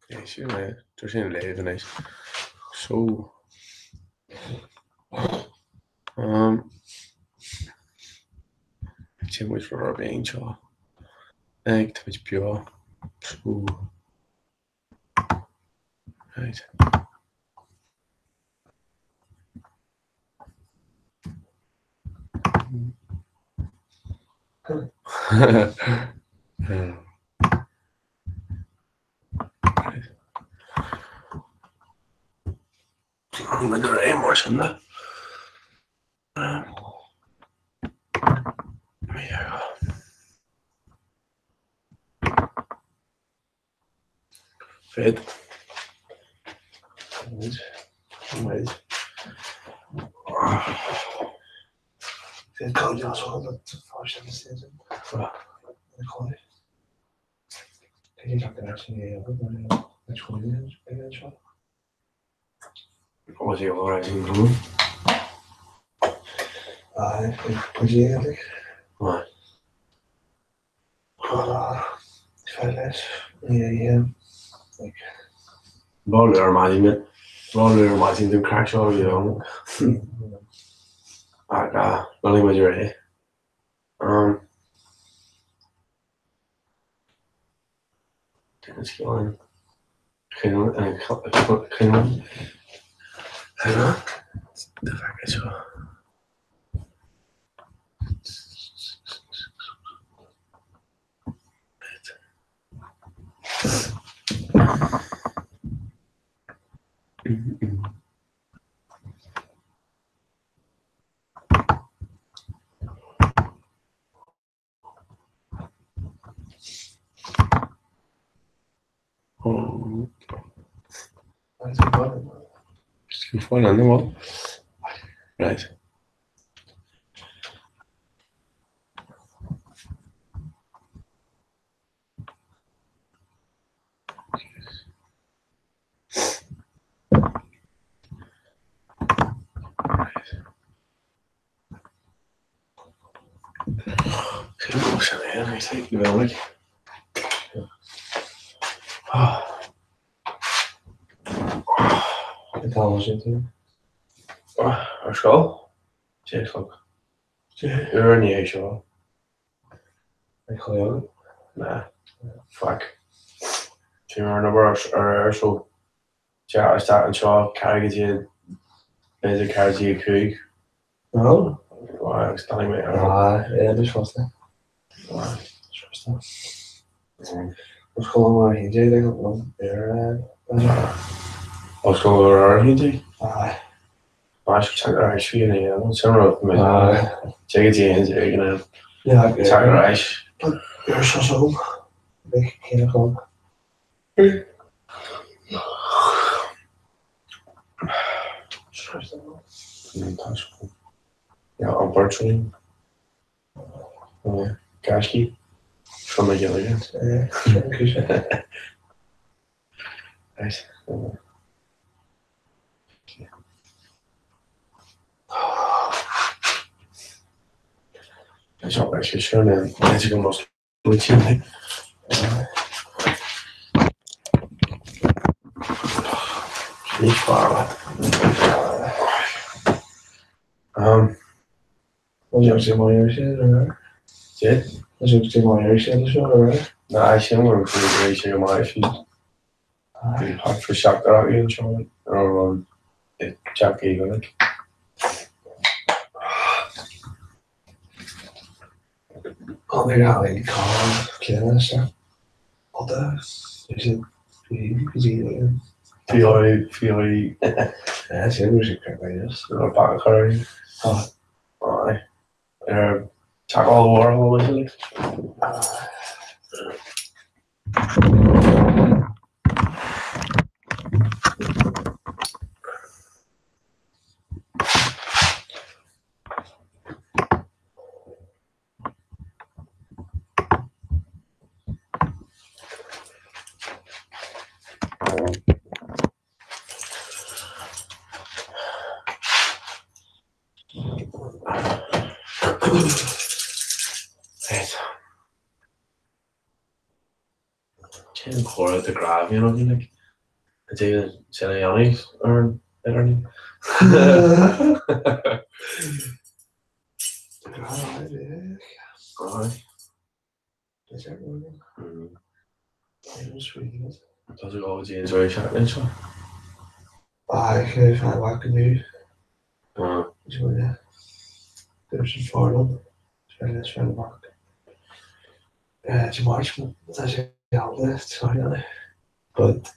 É sin é, tá sin léamh anois. So, Téann muid rud ar bith anseo. Ag, tá muid beo. So, right. Mar sin de. Fred. Muid. Lá ar maidin lá ar maidin don craic seo a bhí ann ach leanfaidh muid ar aghaidh. Right. Ar scoil? Sé chlog. Uair i ndiaidh seo. Nah. Faic. Bhí mé ar an obair aréir so teacht isteach anseo ceathrú go dtí b'fhéidir ceathrú go dtí a 5. Agus tháinig mé ar Ollscoil ar a haon déag? Teacht ar ais bhí ina dhéanamh sin rud mé Téigh go dtí aon déag in Teacht ar ais. An Bertrand Gaiscí from na Gaeilge. Níos fearr leat. Ná sin go raibh sé go maith fiú. Bhí thart fá seachtar acu anseo ar an teach aoibhinn. Ar teach Warhol Cén chomhrá de ghnáth a bhíonn againn like? An dtéann sin a dhéanamh ar an idirlíon? Tá tú go dtí an deireadh seachtaine seo? But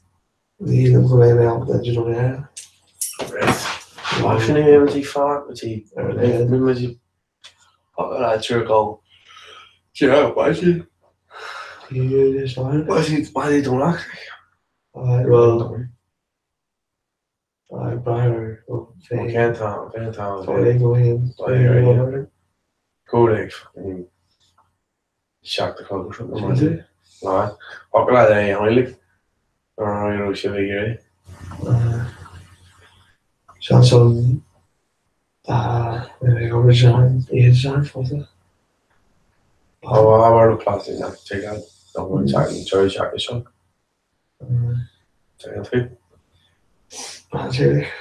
nílim go mbeidh mé ábalta do you know yeah. Right. Actually ní mé dí fá go dtí ar an mé dí áit go Yeah, why is he? Why is he why is he Domhnach? Well I brother Cén t-am cén t-am Go ag 7 a chlog or something mar sin. Lá. Thug leat é a dhéanamh ar an raibh sibh ag iarraidh. Seans ann ag obair Sean, iad Sean fosta. Tá ábhar nó plastic nach dtig leat dul an tseachtain deireadh seachtaine seo. Tuigeann tú? An-teaghlaigh.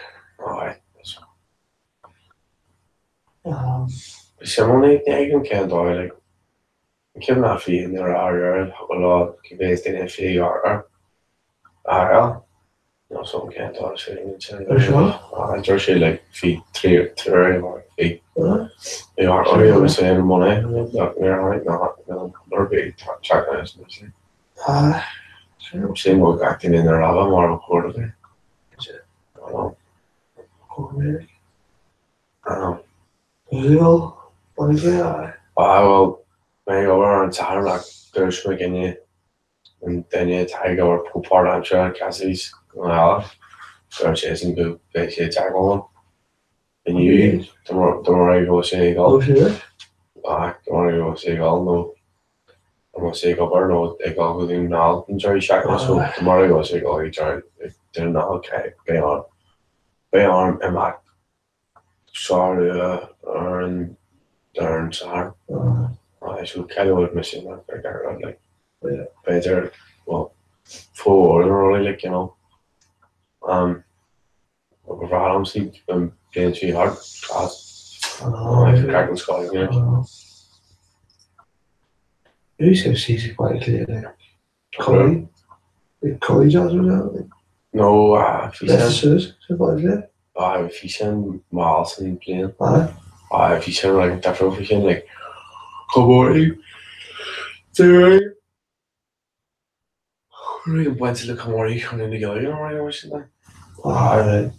Alright. Simone ní fheicim cén dóigh like an cuimhin leat fiú nuair a ar thug lá cibé is duine fiú ar ar nó so cén dóigh sé Ar seo? Deir sé like bhí trí trí bhí bhí ar agus é ar money níor tháinig ná nuair bhí teach na Ah, Sin go gach duine ina rogha mar a chóir a bheith. Bhuel, bainfidh é. Ah bhuel, mé ag obair ar an Satharn ach dúirt mo dhuine, an duine atá ag obair chomh páirtaimseartha Cassidy's i nGaillimh, dúirt seisean go mbeidh sé i dteagmháil liom inniu dá mba rud é go bhfuil sé ag dul. Ah, dá mba rud é go bhfuil sé ag dul nó dá mbeadh sé ag obair nó ag dul go Dún na nGall an deireadh seachtaine so dá mba rud é go bhfuil sé ag dul ag deireadh Dún na nGall beidh orm beidh orm imeacht sár-luath ar an ar an Satharn. Aye so ceiliúradh mise mar ar gach rud like b'fhéidir well formhór na rudaí like you know. Um ba bhreá liomsa an bhliain seo thart class craic an scoil again like. Who says she's quite clearly? College? College as well? No, bhí sin. Ah, bhí sin mall san bliain. Ah, bhí sin like difriúil faoi sin like comóradh deireadh Chuir an baint le comóradh Chonradh na Gaeilge nó mar sin de. Ah,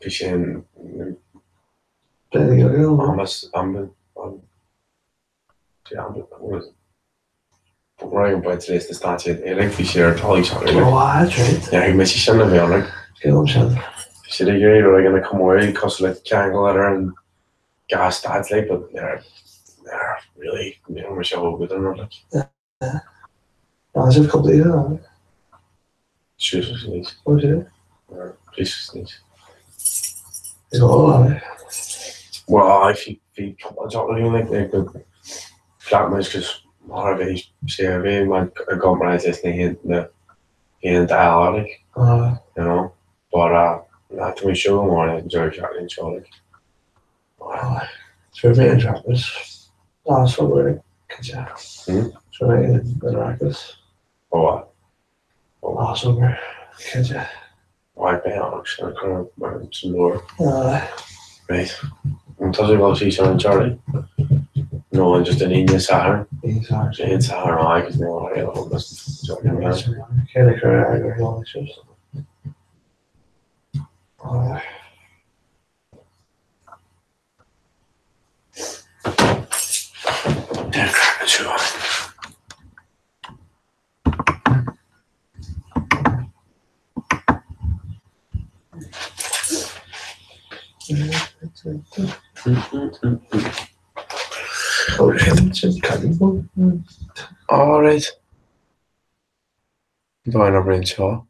Bhí sin amas am am Ba an baint leis na Stáit Aontaithe bhí sé ar toil seo. Níor thuig mise sin a bheith ann. Bhí siad ag iarraidh rud éigin a chomóradh cosúil le ceangal idir an dhá stát like but níor níor really ní raibh mise thógtha den rud like. Suas agus aníos. Suas agus aníos. Well aye bhí bhí cúpla job againn like like but cheap muid cos mar a bhí sé a bhí mar i gcomparáid leis na haon na haon dá eile like you know but nah tá mé ag súil go mór leis an deireadh seachtaine seo like. Ó what? Why beidh an sin cur mar san leor. Right. An tá sé bhfuil sí sin an Charlie? No an just an Aoine Satharn? Aon Satharn agus nó Alright. Dóigh an obair anseo.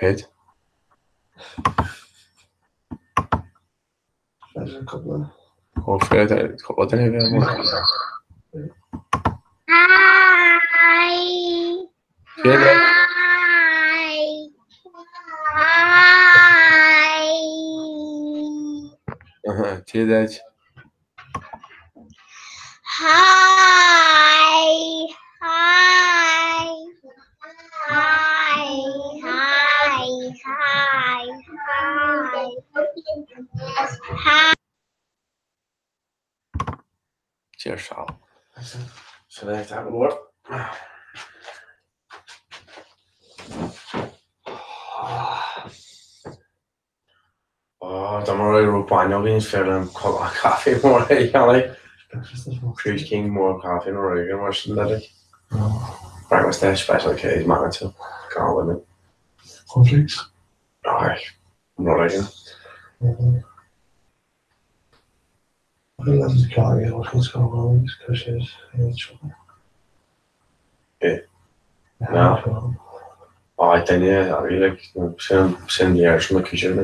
Right. Ó, féadfaidh cúpla duine a bheith amuigh. Hi. Dia duit. Hi. Hi. Dia duit. Hi. Hi. Hi. Hi. Hi. Hi. Hi. Dear seal. Sin é, tá go leor. Ó, dá mba rud é go raibh bainne againn is féidir liom cupán caife mór a cheannach. Cruz King mór caife nó rud éigin mar sin de like. Breakfast there, Special K, maith agat, gan lemon. Cornflakes? Aye, rud éigin. Duine a bhí like sin sin léir sin na cúise mé.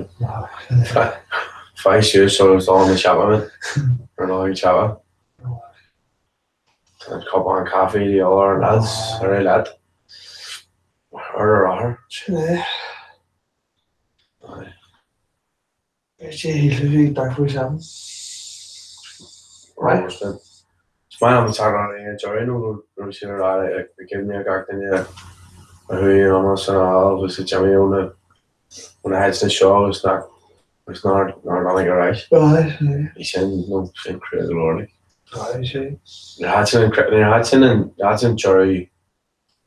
Faigh suas agus dul na siopa mé ar an ag siopa. Tá an cupán caife de dhíth ar an lads ar aghaidh leat. Ar ar athair. Sin é. Is é dark 47. Right. Is maith liom an tseachtain a deireadh nó go raibh siad ar aghaidh ag cuimhne ar gach duine a chuaigh in amas san ál agus a d'imigh ó na ó na háiteanna seo agus nach agus nár nár tháinig ar ais. Bhí sin nó sin crua go leor like. Níor thaitin an níor thaitin an níor thaitin an deireadh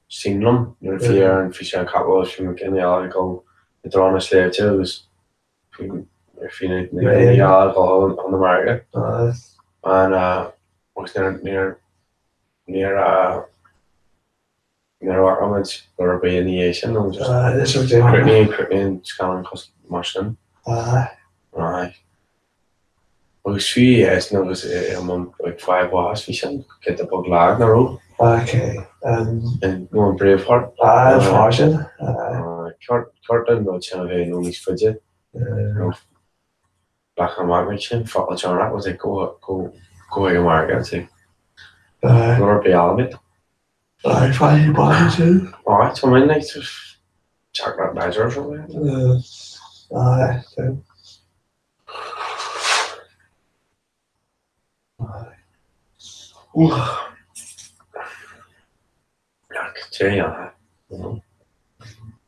scene liom nuair a bhí ar an bhí sé an capall agus bhí McKinley ag dul i dtreo na sléibhte agus bhí na daoine eile ag dul chun na margaidh. And agus níor níor níor níor bhfaca muid rud ar bith ina dhiaidh sin nó just chríochnaigh chríochnaigh an scannán cosúil mar sin. Aye. Agus fiú eisean agus é i mbun ag fáil bháis, bhí sin giota beag lag, nach raibh? Ok. Nó an Braveheart. Ah, an fear sin. Ceart don rud sin a bheith nó níos faide. Nó leath amach mar sin, focal teann was like go go go ag an margadh, it's like rud ar bith eile mate. Aye, fáil báis sin. Aye, tá mé like check that ledger or something. Aye, so.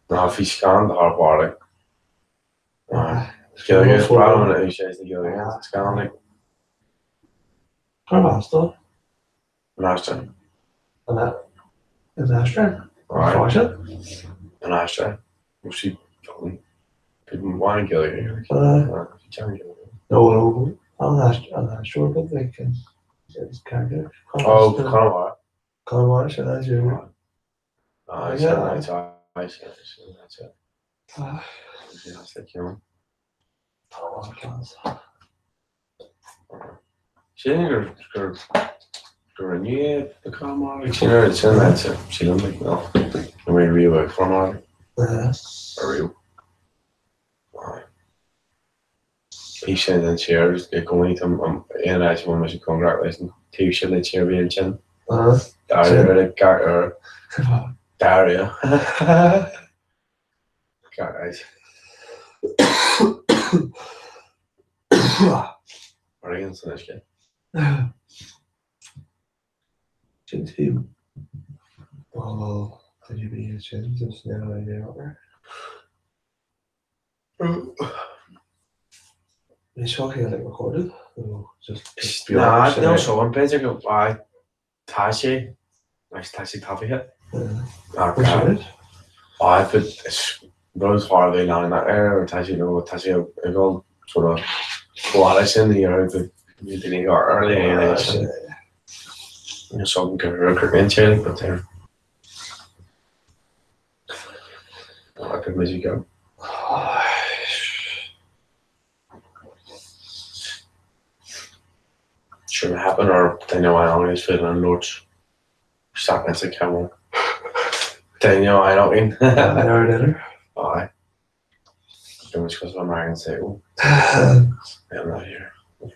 Ná bhí scannán thar barr like. Gaeilge is breá liom an sé na Gaeilge scannán like. Cár as dó? An Astráil. An Astráil? Fáilte? An Astráil. Bhí sí bhain Gaeilge. No, no, an Astráil, but like character. Oh, Connemara. Connemara, sin é, sin. Ah, sin é, sin é, sin é, sin é. Sin é. Sin gur gur gur rinneadh é Connemara. Sin ar sin é sílim like no. Nó mé riamh ag Connemara. Ariamh. Bhí sin den tír i gcónaí tá aon áit a bhfuil mise cóngarach leis an taobh sin den tír bhí ansin. Dáiríre like gach uair. Dáiríre. Gach áit. Ar aon san uisce. Sin tú. Ó, did you be sin just now I know. Ní seo cé like recorded nó just Ná, níl seo an b'fhéidir go tá sé agus tá sé taifeadta. Aye, but is rud thar a bheith leanúnach air tá sé nó tá sé ag dul sort of chomh fada sin ní raibh go ní daoine go early é sin. Níl so go raibh sé but there. I could maybe go. Shouldn't happen or duine amháin is féidir an labhairt isteach insa ceamara. Duine amháin againn. An hour later. Aye. Too much cos of American say, oh, I'm not here.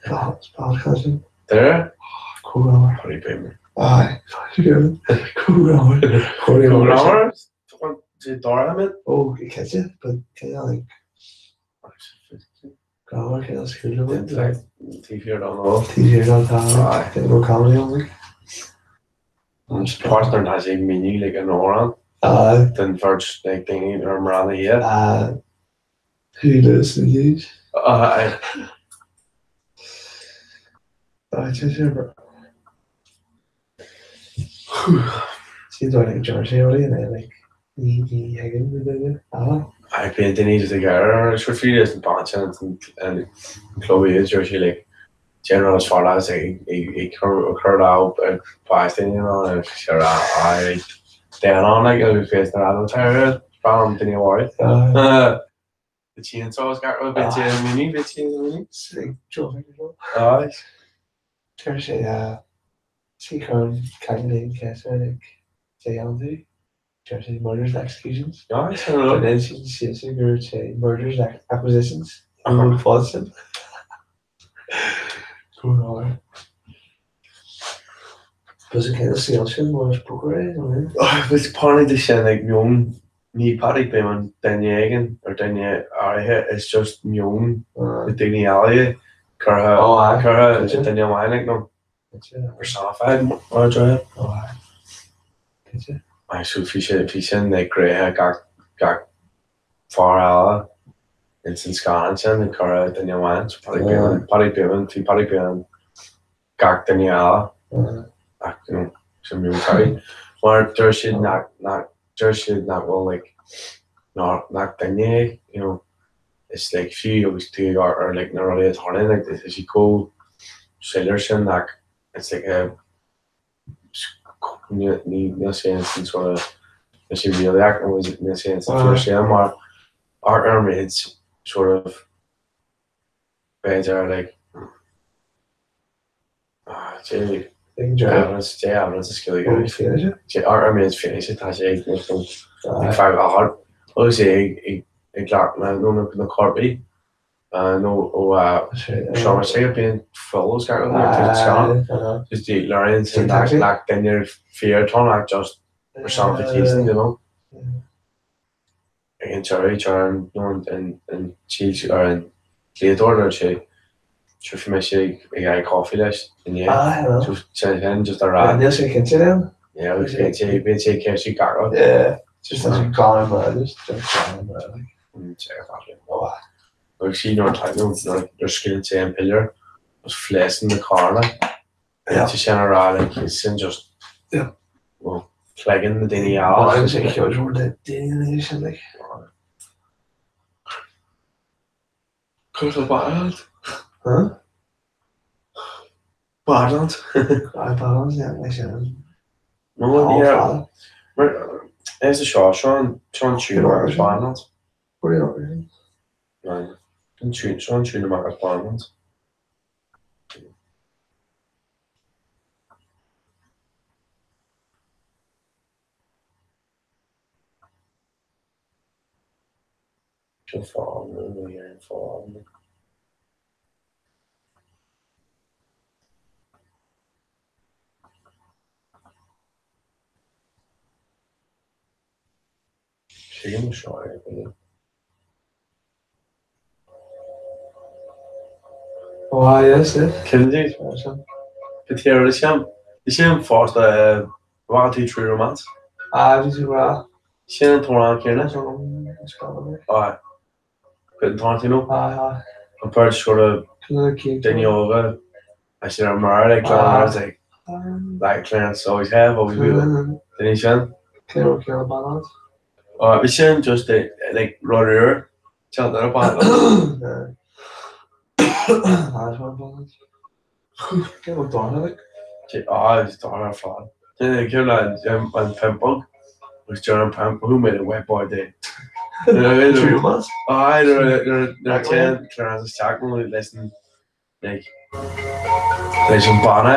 Podcast. There? Cool. Probably been. Aye. Comhghrámhar. Comhghrámhar? Sé dorcha mé? Ó, cinnte, but cineál like grámhar cineál scrúdú like. Taobh thiar dá nó. Taobh thiar dá tá like cineál go comedy ann like. An partner tá sé ag míniú like an amhrán Aye. den bheirt like daoine ar mná na hiad. Aye. Who lives in these? Aye. Aye, tá sé bro. Sí dóigh like Jersey rudaí and then like ní ní thuigeann na duine eile. Aye, bíonn daoine just ag iarraidh ar sure fiú leis an bhean sin an an club iad deir sí like déan rud is fearr leat ag ag ag cur cur lámh ar pháistí you know agus sé rá aye déan an like agus bhí na rá tá breá liom daoine a mharú. Aye. The chainsaw is gach rud bhí sé mini bhí sé mini. Like dropping it all. Aye. Deir sé sí chun cailín ceist like déan tú. Deir sé murders and executions. Aye, sin rud. But then she sé gur sé murders and acquisitions. An fád sin. Go raibh. Buzz an chéad saol sin mar is poker é nó é? Bhí páirtí de sin ag meon ní Paddy Beaman duine éigin ar duine áirithe is just meon na daoine eile curtha curtha i duine amháin like nó personified mar a déarfá. Aye so bhí sé bhí sin ag gréithe gach gach fear eile ins an scannán sin ag cur i duine amháin so Paddy Beaman Paddy Beaman bhí Paddy Beaman gach duine eile ach you know sin meon Paddy mar deir siad nach nach deir siad nach bhfuil like nach nach duine é you know it's like fiú agus tú ag amharc ar like na rudaí atá tarlaíonn like tá sí chomh soiléir sin nach it's like a níl sé ins an sort of níl sé réalaíoch nó níl sé ins an fíorshaol mar amharc ar an méid sort of b'fhéidir like Dé evidence is scéal Dé ar an méid fianaise tá sé ag ag fear a agus é ag ag glacadh nó na corpaí nó ó seomra sé bíonn fuil os gach rud just the léiríonn sin nach duine fíor atá ann ach just personification you know. Ag an deireadh deireann nó an an tíl ar an dlíodóir dúirt sé sure bhí mise ag ag fháil coffee leis inné so sin sin just a rá Níl sé cinnte then? Yeah bhí sé bhí sé ag ceistiú gach rud. Yeah just tá sé glan mar just glan mar like. Sé ar fad. Agus sí nuair atá nó nuair scaoileann sé an piléar agus phléascann na carranna. Tá sin a rá like sin just well cloigeann na daoine eile. Agus sé ceol mór le daoine sin like. Cuir le Badland. Huh? Badland. Aye Badlands yeah like sin. No yeah. Mar is é seo seo an seo an tune amach as Badlands. An tune seo an tune amach as Badlands. Seo fáth nó ní ar an fáth. Tuigim seo ar bith. Oh ah yes yes. Cinnte. Bhí is é is é an fosta bhfaca tú True Romance? Ah bhí tú breá. Sin an t-amhrán céanna. Ah an Tarantino? Ah ah. An bheirt sort of daoine óga I said I'm married like Clarence like like Clarence always have always will. Duine sin? Cé raibh céile Badlands? Oh bhí sin just like rud úr Tell that about Badlands. Cé raibh dorna like? Ah is dorna ar fad. Cé le an pimpog agus deir an pimp who made a white boy day? True Romance? Aye nuair a téann Clarence isteach nó leis an like leis an banna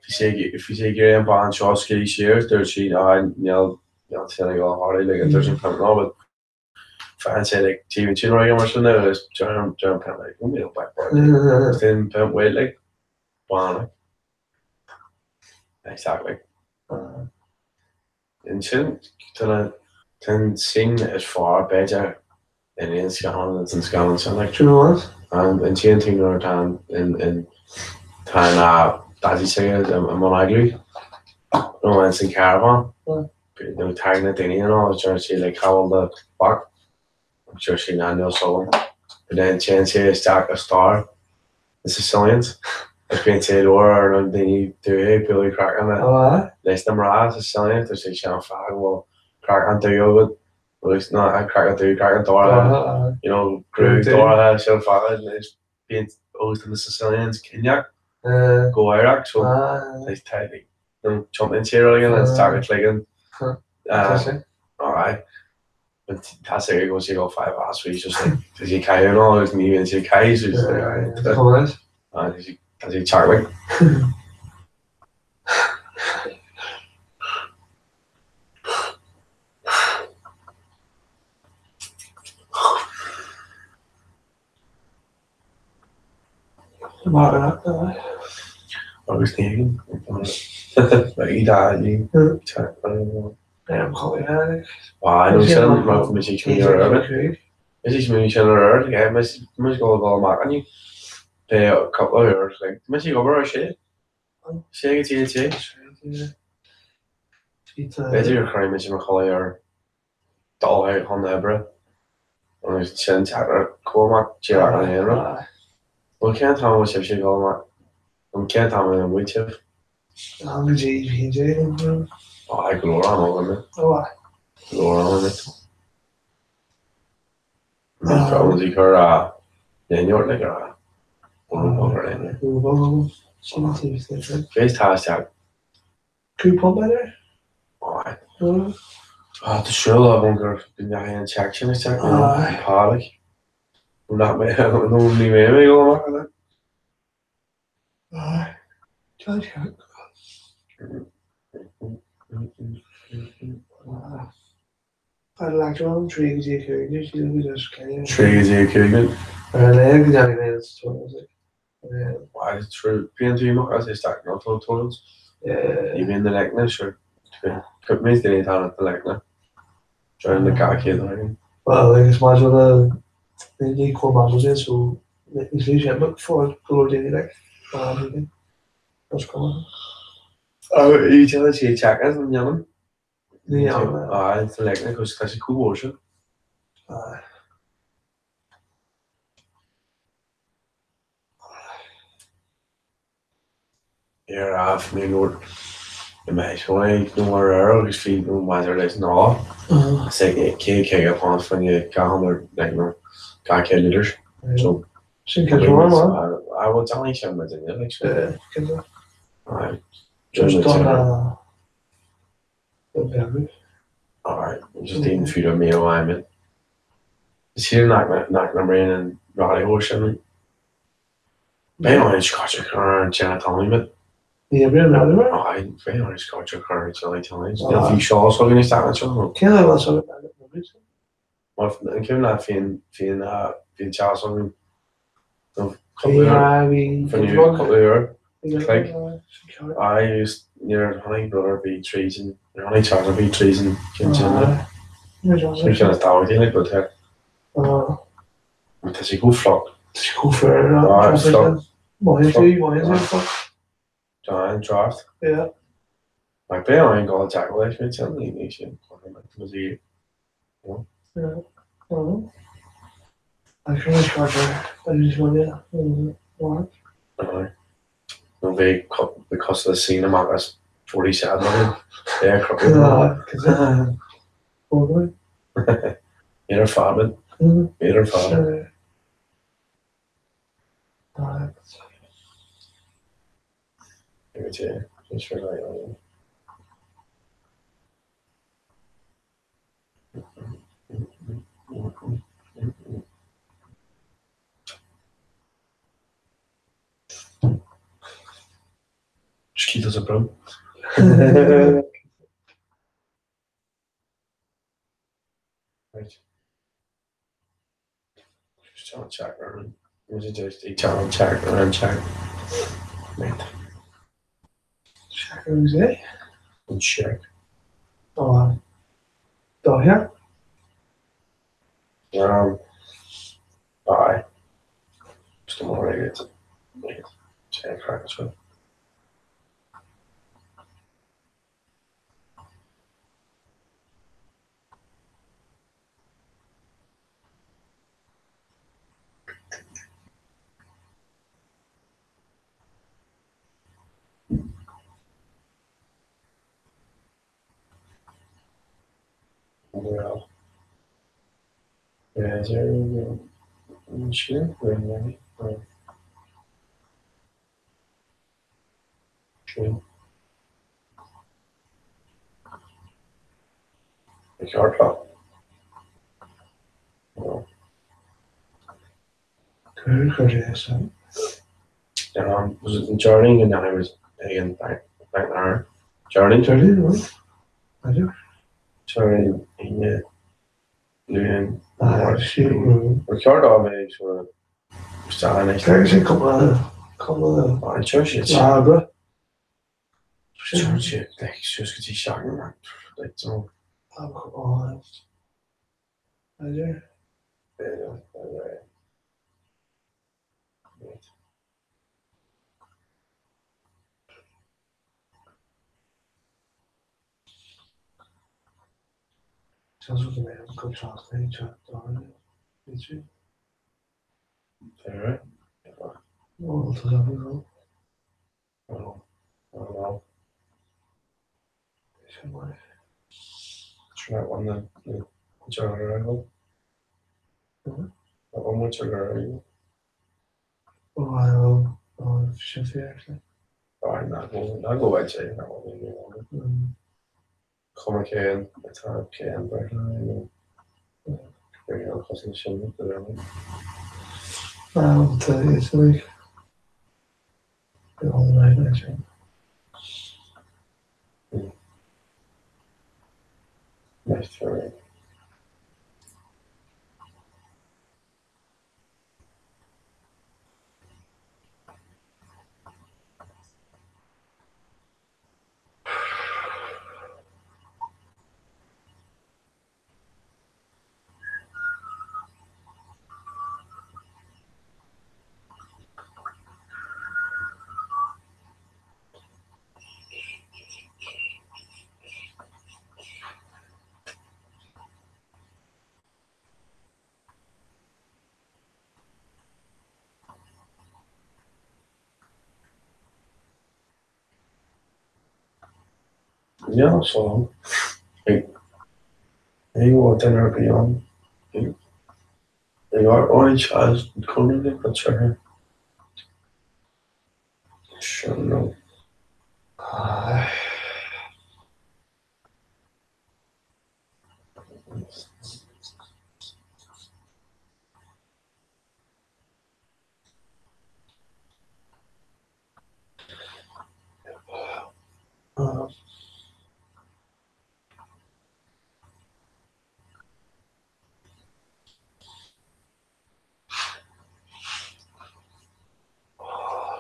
bhí sé bhí sé ag iarraidh an bean seo a scaoileadh siar dúirt sí ah níl níl sin ag dul a tharlú like dúirt an pimp no but faigheann sé like TV tune or mar sin agus deir an deir an pimp like who made a white boy day? Then pimp wait like banna. Exactly. Ansin tá an scene is fearr b'fhéidir in aon scannán ins an scannán sin like. True what? An tríonn tú nuair atá an tá an daidí s'aige i mbun agallaimh nó ins an caravan nó tagann na daoine and all deir sí like how old the fuck deir sí ná níl 's agam but then téann sé isteach i stor na Sicilians agus bíonn sé ag labhair ar na daoine dubha ag bualadh craiceann leis na mná Sicilians tá sé sean fear go bhfuil craiceann dubh agat agus ná craiceann dubh craiceann dorcha you know gruaig dorcha sin fada is bíonn agus tá na Sicilians ciníoch go háirithe so tá tiontaíonn sé rud éigin is tagann cloigeann alright But tá sé ag sé go 5 as bhí just like tá sé caitheamh and all agus ní bhíonn sé caitheamh so just like alright tá sé tá sé teacht like. Agus ní B'fhéidir gur chuir mise mo chodladh ar dul chun na hoibre agus sin deacair chomh amach díreach an aon rud. Bhuel cén t-am a bhfuil sibhse ag dul amach? Nó cén t-am a bhfuil sibh? Am go dtí PJ nó? Á, go leor am agam mé. Ó aye. Go leor am agam. Ní problems i cur a léineoir le gur a Fés tá isteach. Cúpla b'fhéidir? Aye. Ah, tá súil agam gur go ndeachaigh an check sin isteach nó an Pádraig. Nó nach mbeidh, nó ní bheidh mé ag dul amach le. Aye. Tá sé. Tá leath 3 go dtí 5, sílim go dtí 5. 3 go dtí 5. Ar an léir go dteachaigh mé sa toilet. Why is true. Bíonn tú amach as isteach nó tó toilets. Ní bhíonn na leicne sure. Cuid mé daoine atá na leicne. Sure na gach céad againn. Well agus maidir le ní chomh maith le so ní lú sin but for go leor daoine like That's cool. Oh, you tell us you check us an dhéanam? Ní dhéanam. Ah, it's leicne cos tá sé cúl mhór sin. Aye. Ar ámh ní leor i mbeidh nó mar ar agus bhí nó maidir leis an ál is ag £150 faoin gach like nó gach 100 litres so Sin cuid mhór man. I bhfuil déanfaidh sé muid inniu like so. Cinnte. Aye. Just don don bheagú. Alright, just aon fiú mí amháin mé. Is sílim nach nach n-imríonn an raidió sin. Beidh an Scotch ar an Jenna Tomlin mé. Ní oibríonn an raidió? Aye, beidh an Scotch ar an Jenna Tomlin. Níl bhí seo s'againn isteach anseo. Cén fáth a bhfuil seo againn? An cuimhin leat bhí bhí an teach s'againn cúpla uair an chloig. Aye, agus níor tháinig rud ar bith tríd an, níor tháinig teach ar bith tríd an gceann sin. Sin ceann is tábhachtaí like but tá sé chomh fliuch. Tá sé chomh fuar. Aye, fliuch. Mothaíonn tú, mothaíonn tú fliuch. Tá an draft. Yeah. Like beidh an gá teagmháil leis mé sin ní ní sin sí. Yeah. Oh. I finished Carter. I just want to what? Nó bheidh bheidh cosúil le scene amach as 47 againn. Yeah, B'fhéidir ar fad, b'fhéidir ar fad. Just keep us a bro. Right. Just trying to check around. Just trying to check around check. Right. Check. Jose? An Seic. Ó, Dóithe? Aye. Just go mór aige. Sé crack seo. Well, yeah, is there sin sin ceartá. No. Chuir sé sin. Was it in Jardine and I was again back back there. Jardine Jardine, right? I do. Jardine in Luan. Ah, sí. Or ceart á bheith sort of stand Chuir sé cúpla cúpla An church it's lába. church like just go dtí seagan like so Á, Idir. Seans go mbeidh an cuid trasna ag teacht dár bhféadfaí. Right. Ó, tá sé go. Oh, I don't know. Sin mar. Try one the Jardine. Mhm. One more Jardine. Ó, I ó, sin fi actually. Right, not go not go by say not one new one. Cuma céan atá céan ber an chosin sin go Well, tá it's like all the right actually. Nice try. Yeah, so like ní duine ar bith ann ag orange as currently but sure. Sure no. Ah, oh,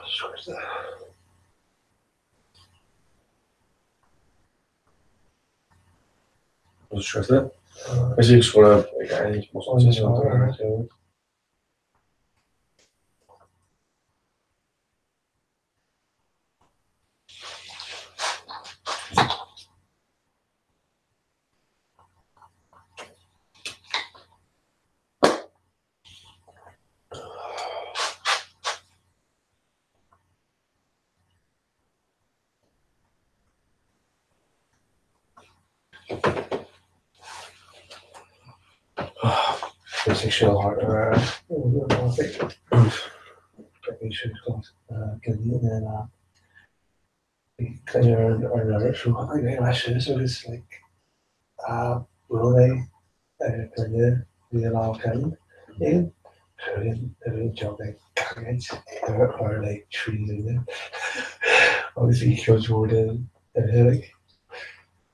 sure. Was sure Is ik sort of like I Oh, Basic shell heart or or so like so it's like will they the allow Kevin in job like or like trees in there. Obviously he goes Jordan and like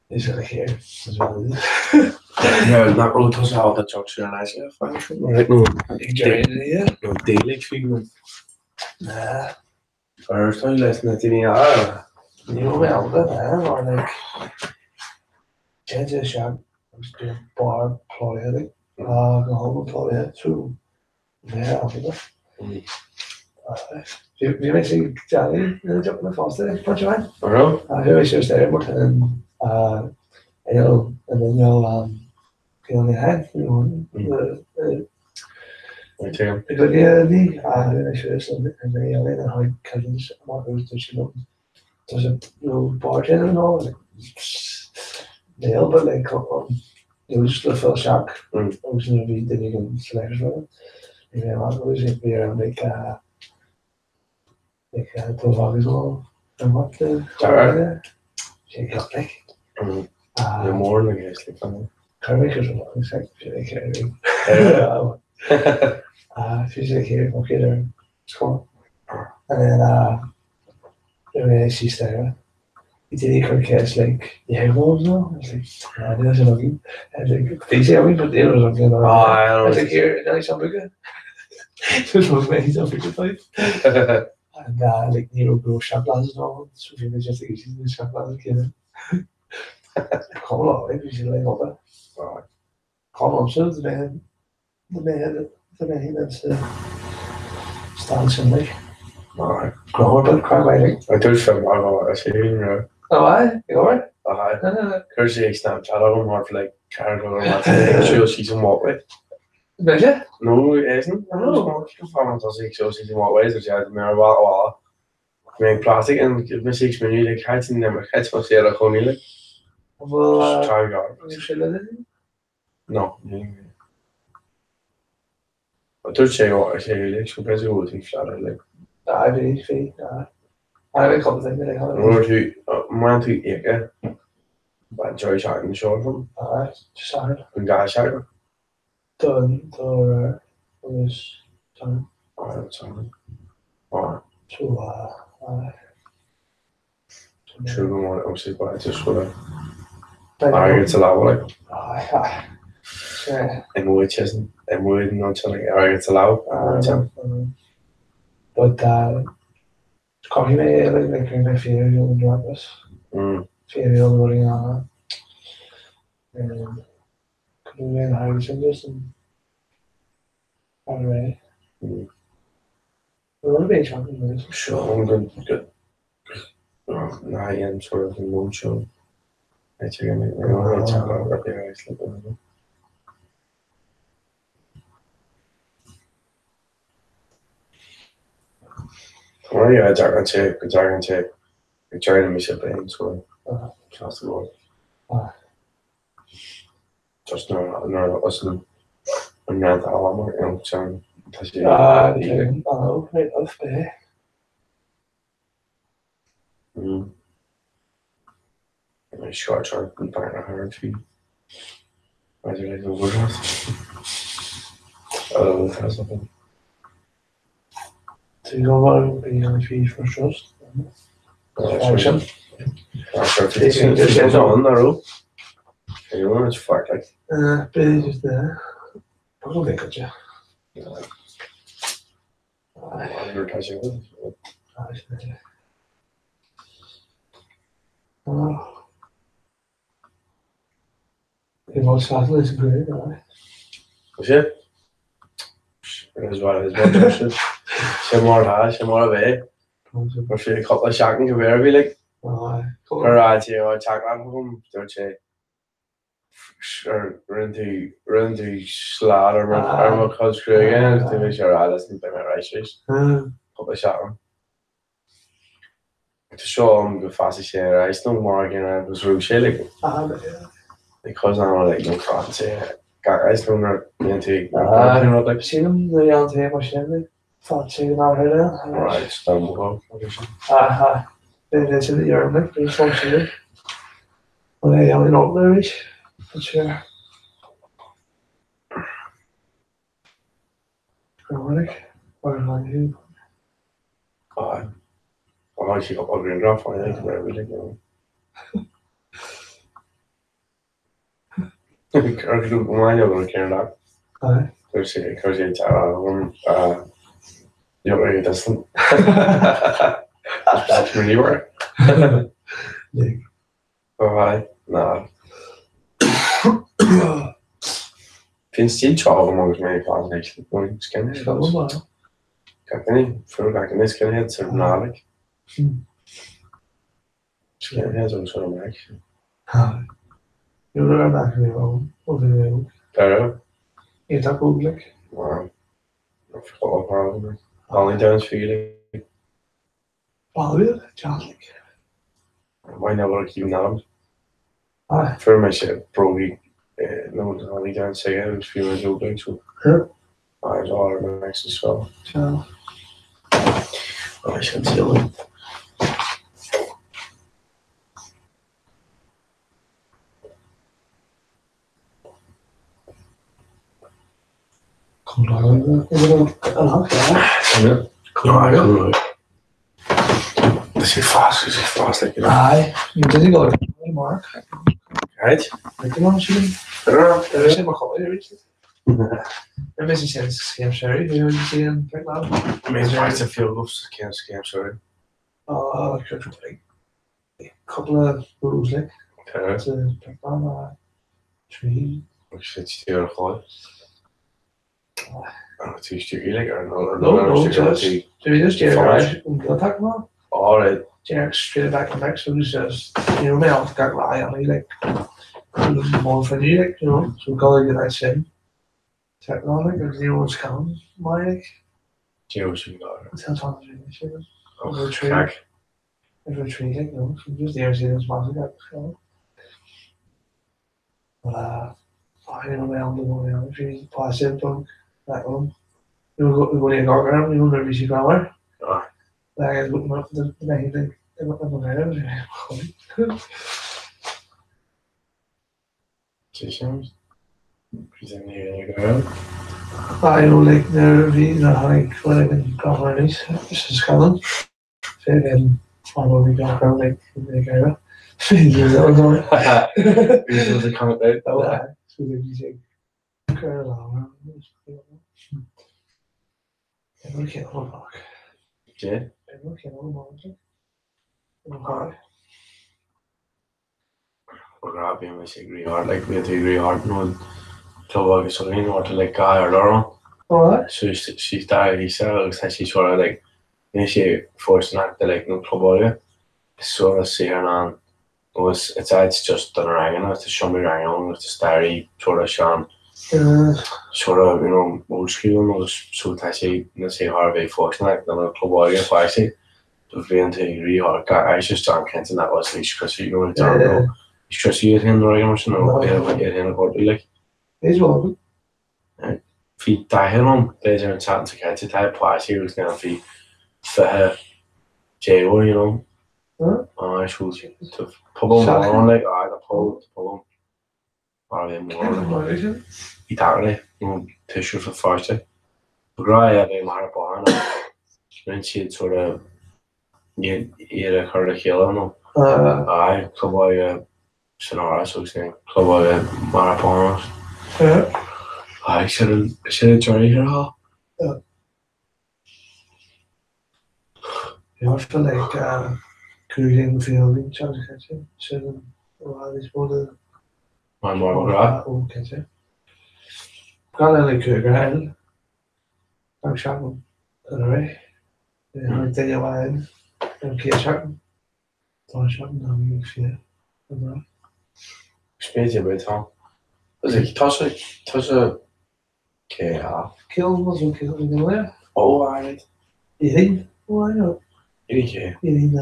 is like here as well. Yeah, nach raibh tusa ábalta teacht siar an áit right nó Yeah. nó déiligh fiú Nah. Ar tá leis na daoine á Ní raibh mé ábalta ná mar like téann sé isteach agus bíonn barr plódaithe like go hiomlán plódaithe so bheith ábalta. Bhí mé ag déanamh na deochanna fosta ag pointe amháin. An raibh? Bhí mé suas there mar tá an inneall an inneall Mór na gceist le fan. And then Bhí case like yeah well no I was like ah níl sin againn I was like bhí sé againn but níl againn I was like here níl sé againn just was mé he's up here and like ní raibh go shot glasses nó so bhí mé just ag using the shot glasses céanna Come on bhí sé like obair Come on so the man the man the man sa stand sin like Grower but cry waiting. I dúirt sé mar a sé ra. Oh I go Chuir sé ag Snapchat agam mar like car go siúil síos an walkway. Beidh No isn't. Tá sí an walkway so sé mé ar bhá mé plastic an me sé mé le caiit na caiit sé a choní le. Bhfuil Try God. sé le No. Dúirt sé ó sé le go beidir go bhfuil flat le. I bhí bhí I bhí cúpla duine le Nuair tú main tú éige ba joy sean seo vum Satharn an gá se don do agus Satharn. So True go mór ó sé ba scoile. Airgead sa lámh like. I mbuaid sin i mbuaid nó sin like airgead sa lámh. But caithfidh mé like like rinne mé fíor an draglas. Fíor an rudaí ann. Cúpla mé an airgead sin just an an ré. Rud a bhí ag teacht Seo go go ná an sort of an mód seo. Tá deagan sé go deagan sé ag dearna mé sé bliain so class go Just nuair a osna an rant amar an tean tá sé Seo an banna thar fi Maidir le overdraft. Tú go bhí an fi for trust. An arú fuck like. B'fhéidir de go Bhí bhfuil sásta leis an gcruinniú, ar aghaidh. Sé? Is mar is mar sin. Sé mar atá, sé mar a bheidh. Mar sé cúpla seachtain go bhféar bhí like. Gur rá sé ó teach agam dúirt sé rinne tú rinne tú slad ar mo ar mo chuid gruaige agus tú bhí sé rá leis an beidh mé ar ais arís. Cúpla seachtain. Tá seo am go bhfásfaidh sé ar ais nó mar a gcéanna agus raibh sé like because I'm like no fásann sé gach áit nó nuair a bhíonn tú ag rud like Sílim nuair a dhéanann tú é mar sin like fásann sé go nádúrtha then. Right, tá mo dhó. Aha, b'fhéidir sin a deirim like bhí fón sin. An é a dhéanamh in áit arís? But sure. Like. Aye, ná. Bhí an stíl seo agam agus mé ag fás aníos, like, nó skinhead. Seo go maith. Gach duine, fuair gach duine skinhead sa mná, like. Skinheads agus sort of Mac. Aye. Ní raibh ar Mac a bhí ann ó bhí mé óg. Deireadh. Iontach óg, like. Wow. Nó fá, like. Only down for you, like. Baile, teach, like. Why not work you now? Aye. Fuair mise brógaí nó tháinig an saoth agus bhí mé óg like so. Huh? I was all relaxed as well. Sea. Aye, sin saol. Tá sé fás, tá sé fás like, you know. Aye, you did go Mark. Right? Like the one she. Right. Sé mar choir arís. Ar mé sin scéim sherry, bhí sí an pick now. Amazing right to feel good scam scam sorry. Oh, like couple of rules like. Okay. To pick on trí. Agus sé tí ar cháil. Tú istigh like ar nó No, no, just do we just get right and go attack man. All right. Jack straight back to next so just you know me off got lie on me like more for you like you know so go get that sin. Technology because you know what's coming my like Deo sin go. it's not on the shit. Oh, tree. crack. Every tree like you know so just there see this massive like you know. But I don't know where I'm going now. If you pass it from that one. You go go to Gargram, you know maybe she grammar. Aye. Like I look up the the thing the Sé sin. Bhí ní go. I know like nuair a bhí nuair a tháinig chuig an grammar arís sa scannán fé bhí an bhí gach like ag éire. Bhí sé kind of out. So bhí sé cur lá. Yeah. Grab him I say agree hard like we had to agree hard no club agus so aon orta like guy ar lor so she's dar he said agus tá sí sort of like ní sé fortunate to like no club áile sort of see her an was it's it's just done rangan it's a seomraí ranga agus the stairí sort of sean sort of you know old school agus so tá sé na sé thar a bheith fortunate na club áile fáis sé do bhíonn tú ag rí hard guy I just John Kenton that was leis Chrissy you know John no Chrissy iad hin nuair sin nó iad hin a like Is well Bhí daithe ann b'fhéidir an tseachtain seo caite tá páistí agus na bhí 20 déagóir you know. Aye, so tá pobal mór ann like aye tá pobal tá pobal mar a bheith mór ann. Bhí tacaire nó tuisce for pháiste. Ba ghrá é a bheith mar a bhean ach rinne siad sort of iad iad a chur le chéile nó aye club óige san áras agus then club óige mar a bhean. Aye sin an sin an deireadh thiar thall. Yeah, I feel like cúig fiú sin sin níos mó de Mar mar ba ghrá. ó cinnte. Gan eile cúigear eile ag seachtain anuraidh. Tháinig duine amháin ar an chéad seachtain. Dá seachtain ná bhí ag fiche anuraidh. Spéis ar bith ann. Tá sé tá sé cé há. Cill was an cill in Gaillimh. Ó aye. Éirinn ó I know. Éirinn cé. Éirinn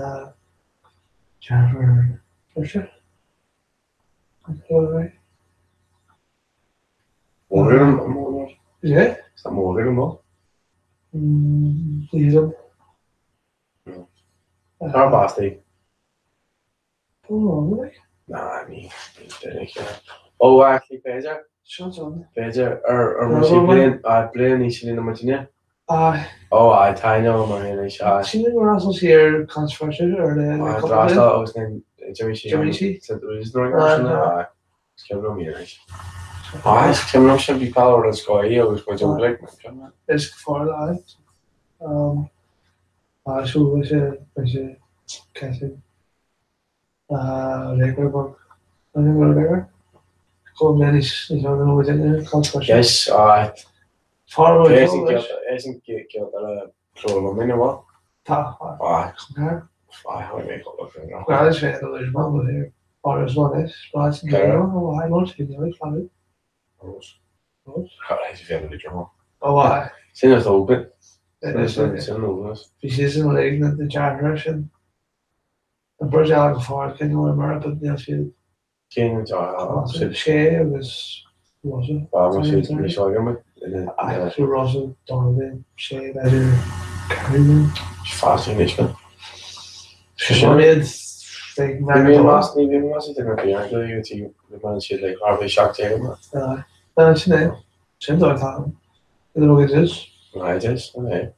Jennifer Fisher. Mór an mór. Yeah. Is that mór an mór? Líam. Tar basti. Oh, Ná ní Ó actually b'fhéidir. Seo an. B'fhéidir ar ar mo sí bliain a bliain ní sin na muidne. Ah, Ó aye tá mar aon is aye. sin go raibh sé controversial ar le Drasta agus Jimmy sí Jimmy sí? Aye. Aye, is cuimhin liom sin bhí peil ar an scoil agus muid óg like. Is far le um so bhí sé bhí sé caiite Réagrá beag. An bhfuil réagrá? Go mbeidh níos níos mó ná muid in cás Yes, alright. Far away Is an chéad eile cló liom ina bhfuil? Tá. Aye. Chomh Aye, tháinig mé cúpla finger. Well, is féidir leis man go here. Or is one is, but it's Ceithre. oh, I won't see the flag. Rós. Rós. Chaithfidh sé féin le Oh, aye. Sin is open. Sin Sin sin ógas. Bhí sé sin le na deartháir sin. An beirt eile go fóill cineál mar but níl siad Cén an deartháir? Sé agus Rosa. Bá sé ní seo agam. So Rosa Donovan sé b'fhéidir Carrie. Fásil anois man. Sin iad Ní bhíonn mas ní bhíonn mas idir na bliana go dtí go mbaineann siad le thar bhí 17 acu. Aye, sin é. Sin dóigh atá ann. Idir óg is is. Aye, it is, aye.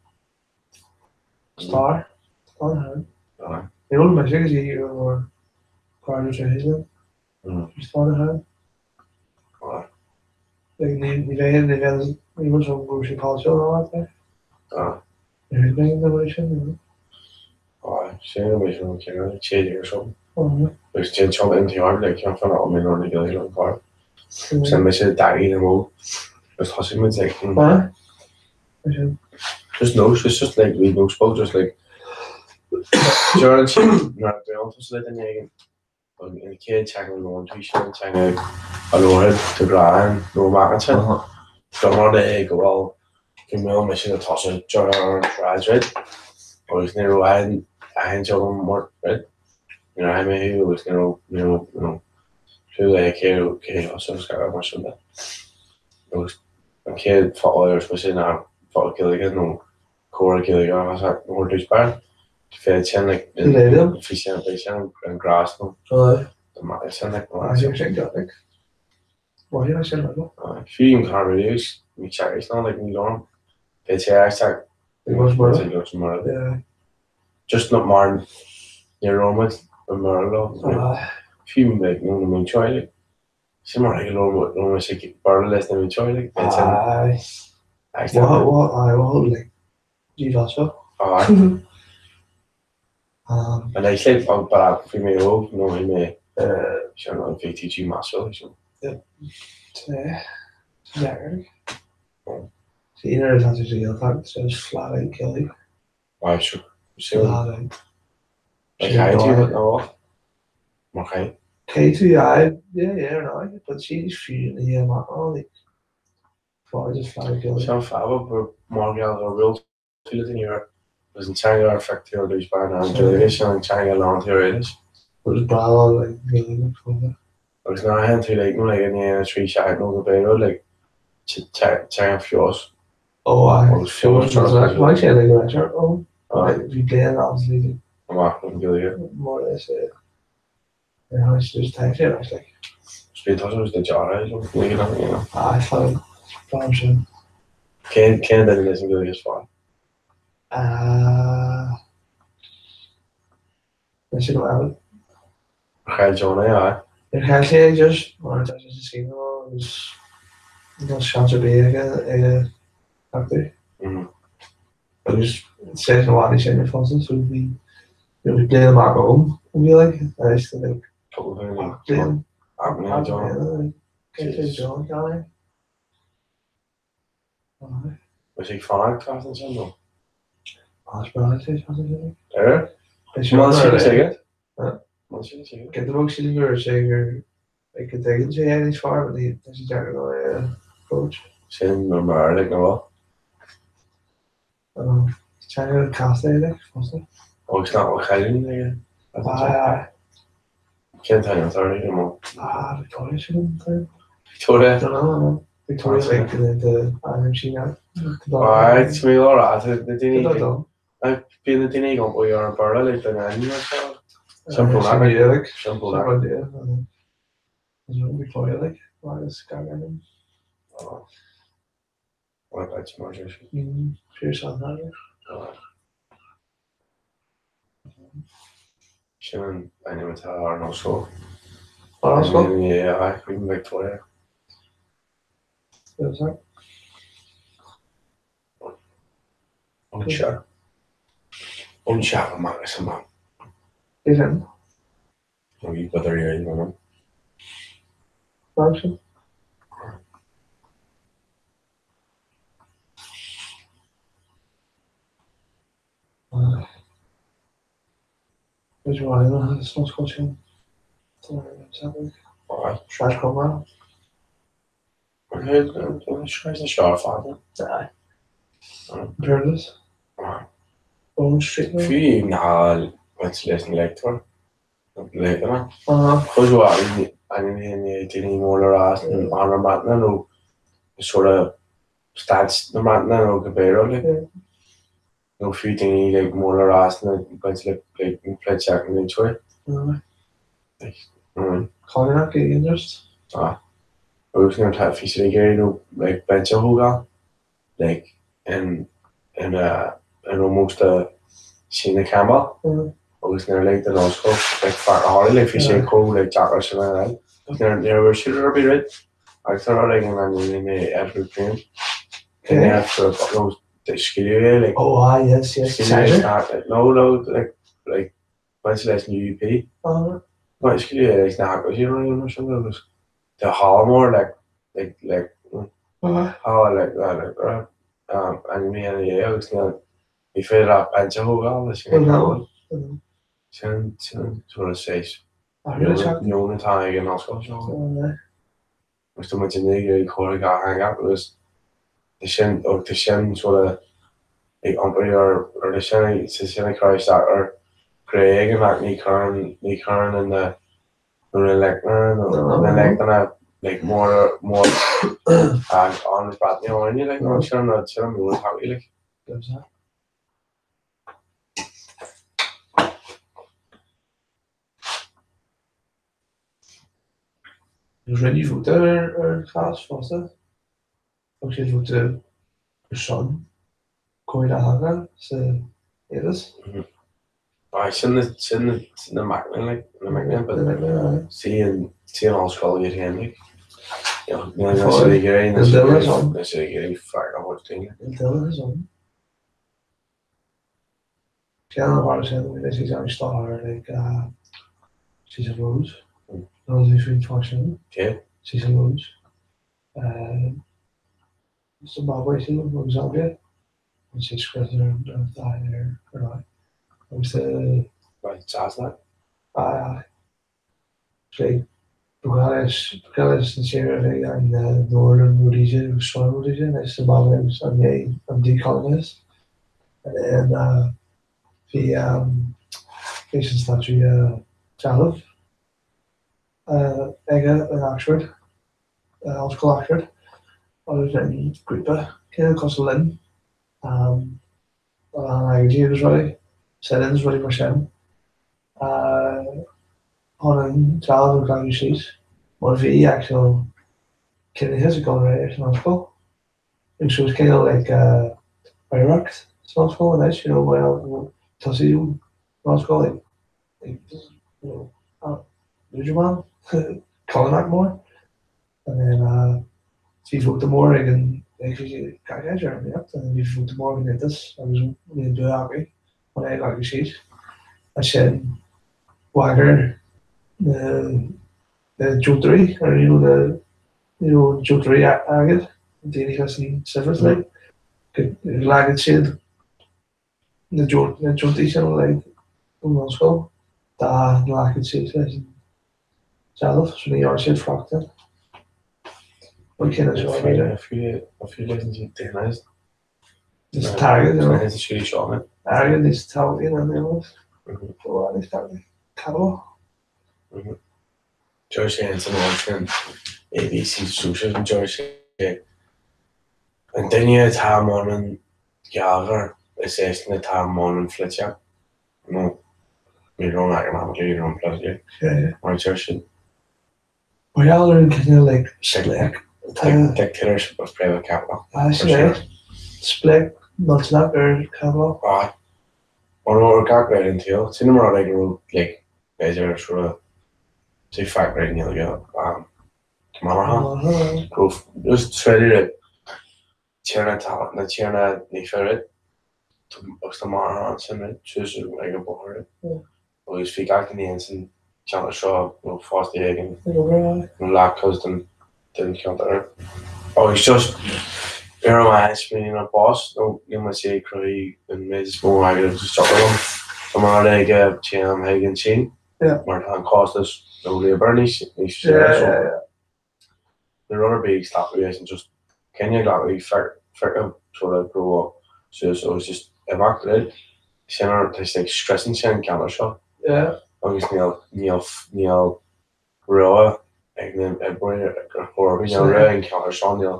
Star. Star ann. Aye. Ní raibh mise go dtí go raibh cairde tar éis linn. Bhí star ann. Aye. Like ní ní bheidh ní bheidh ní bhfuil sé go raibh sé polaitiúil ná mar é. Aye. Ní raibh mé na bhfuil sin nó. Aye, sin an méid an ceann sé ar seo. Aye. Agus déan seo in tí le ceann fan am in orna gael an car. Sin mise daí na mó. Agus thosaigh muid ag Aye. Sin. Just no, it's just like we no spoke, just like During nuair a bhí tusa le duine éigin an chéad teanga a labhrann tú sin an teanga a labharfaidh do ghnáth nó amach ansin. Dá mba é go bhfuil go mbeadh mise le tusa ar an tsráid, right? Agus ní raibh aon aithint agam ort, right? Níor aithin mé thú agus ní raibh ní raibh you know clú le cé cé thusa agus gach mar sin de. Agus an chéad focal a dúirt mise ná focal Gaeilge nó comhartha Gaeilge agus a thabhairt duit b'fhearr. Féad sin like bhí sin bhí sin an grás nó sin like Fiú an car radios ní teagas ná like ní lorm Féad sé ag mar Just not mar ní raibh muid i mBéarla fiú like nó na múinteoirí like Sin mar ag labhair labhair mise Béarla leis na múinteoirí like bheadh sin Aye. Aye. What what aye what like díobháil seo. Aye. Um An é sé fág ba bhí mé óg nó bhí mé sin an bhí TG measúil sin. Yep. Sin é. Sin deacair. See nuair atá tú sa Ghaeltacht so it's flat out Gaeilge. Aye sure. Sin Flat out. Like caithfidh tú nó mar chaith. Caithfidh tú aye yeah yeah ar ndóigh but see fiú na yeah amach ó like fáid is flat out Gaeilge. Sin fadhb gur mar gheall ar bhfuil tú le duine ar agus an teanga ar feadh tú ar dtús b'fhearr ná an Ghaeilge sin an teanga lán tú ar éilis. But is breá like Gaeilge fóna. Agus nuair a théann tú like nó like i ndiaidh na 3 seachtain nó go b'é rud like teanga feabhas. Oh aye. Agus feabhas Mhaith sé like an aimsir ó bhí bliain obviously amach an Ghaeilge. more or less yeah. Yeah, it's just time sé leis like. Bhí tusa agus do deartháir liom ní go you know. Aye fine. Fine sin. Cén cén duine leis an Ghaeilge is fearr? Ah Leis an bhfuil. Chaill John é, aye. Ar chaill sé é just mar tá sé sa saol agus níl seans ar bith aige aige acu. Agus sé an bhfad sin ar fosta so bhí bhí bliain amach agam an Ghaeilge anois tá like bliain Aibreán John. Cé John gan é? Aye. Bhí sé ag fanacht trasna sin nó? Is breá sé trasna sin. Ar? Beidh sé sin ar aige? Get the book sin gur sé gur like go dtuigeann sé é níos fearr but ní tá sé deacair dó é a approach. Sin mar mar like nó? Teanga casta é like fosta. Agus nach bhfuil cailín aige? Aye aye. Cén t-ainm atá uirthi nó? Ah Victoria sin an t-ainm. Victoria? Don't know, no. Victoria like the ainm sin Aye, tá mé á rá na daoine Bíonn na daoine ag iompú ar an Béarla like don ainm ar seo. Simple like. Simple like. Victoria like agus gach ainm. What about mar sin? Fíor san Sin an ainm atá ar an ollscoil. Ar ollscoil? Yeah, aye, Queen Victoria. Ón sea. Ón sea amach is amach. É sin. Nó bhí ar iarraidh orm. Mar sin. Sráid Cromwell. Sráid seo ar fad. Imperialist. Bowen Street. Fiú ná baint leis an léachtóir. Léachtanna. Cuid mhaith ainmnithe daoine mór le rá as an mBreataine nó sort of staid na Breataine nó cibé rud like. Nó fiú daoine like mór le rá sna baint le like an pholaitíocht na léachtóirí. Like, Conrad interest. Ah. Agus nuair atá bhí siad ag iarraidh nó like binse a thógáil like in in a in ómós do Sheena Campbell agus níor lig don ollscoil like fear a tharla like bhí sé chomh like deacair sin a fháil agus níor níor bhfuair siad rud ar bith right agus tá rud éigin an ndéanfaidh mé Edward Graham duine nó scaoileadh é like Oh ah yes yes scaoileadh é no no like like baint leis an UUP no scaoileadh é leis na hagóidí nó mar sin agus tá halla mór like like like halla like like um ainmnithe ina dhiaidh agus níl ní féidir leat binse a thógáil leis an gceann sin sin sort of saghas meon atá ag an ollscoil seo. Agus tá muid inniu ag iarraidh comhartha dátheangach agus tá sin ó tá sin sort of ag iompar ar ar tá sin ag tá sin ag cur isteach ar ghné éigin ach ní chuireann ní chuireann in na nó na léachtanna nó na léachtanna like mór mór an Bhreatnaise orainne like nó sin an sin an meon atá acu like. Rinneadh vóta ar an chás fosta. Thug siad vóta ar son comhairle theanga sa Aontas. Aye, sin na, sin na, sin na mic léinn, like, na mic léinn, but see an, see an ollscoil iad féin, like, you know, níl siad ag iarraidh, níl siad ag iarraidh, níl siad ag iarraidh freagra a thabhairt dúinn, like. Níl duine ann. Ceann a mhair sin, bhí sé ag stár like Cecil Rhodes. Nó bhí faoin fáth sin. Cé? Cecil Rhodes. Zimbabwe sin nó Zambia. Bhí sé scriosta ar an ar ar ar Agus Right, jazz that? Aye, aye. Sé ba gheall leis an tír a bheidh an Northern Rhodesia agus Southern Rhodesia anois Zimbabwe agus an an decolonise and then bhí bhí sin statue dealbh aige in Oxford, Ollscoil Oxford agus rinne grúpa cineál cosúil linn an agóidí agus rudaí, sit-ins rudaí mar sin. Chun an dealbh a ghlanadh síos mar bhí actual ciníochas ag dul ar aghaidh san ollscoil. Agus so it's cineál like oidhreacht san ollscoil anois, you know, well tosaíodh an ollscoil ag ag you know Musulman, coilíneach mór and then bhí vóta mór ag an ag gach áit ar an ríocht and then bhí vóta mór ag an Aontas agus bhí an bua acu chun é a ghlacadh síos. Ansin bhagair na na deontóirí or you know the you know deontóirí airgid daoine leis an saibhreas like go nglacfadh siad na deontais sin uilig ón ollscoil dá nglacfadh siad leis an dealbh so ní dhearna siad faic de. An cinneadh seo b'fhéidir. Fiú leis an daoine Níos t-airgead you know. Is siúd seo mé. Airgead níos tábhachtaí ná an eolas. Níos tábhachtaí. Capital. Deir sé ins an áit sin ABC Socialism deir sé an duine atá i mbun an gheilleagair is eisean atá i mbun an pholaitíocht nó we run economically we run politically mar a deir siad. Mar gheall ar an cineál like spléach atá. Dictatorship of private capital. Ah sin é. Spléach millteanach ar chapital. Aye. Mar ar gach rud an tsaoil. Sin mar rud go raibh like b'fhéidir sort of say fact right nGaeilge Monaghan. Go raibh just féidir le tiarna talamh na tiarna naofa right agus tá Monaghan ansin right suas ag an bóthar right agus bhí gach duine ansin. ceantar seo nó fostaí éigin nó leathchuid den cheantar. Agus just ar an mbealach smaoiním ar bus nó níl mé ag cruthú an méid is mó airgid agus is dócha liom. Tá mar ag téim chuig an tSín mar tá an costas nó labour níos níos saoire so níl rud ar bith ag stopadh leis an just cinneadh a ghlacadh feiceadh sort of grow up suas agus just imeacht right sin ar tá sé ag scriosann sé an ceantar seo agus níl níl níl rogha ag na oibreoirí ar chor ar bith níl rogha ag an ceantar seo níl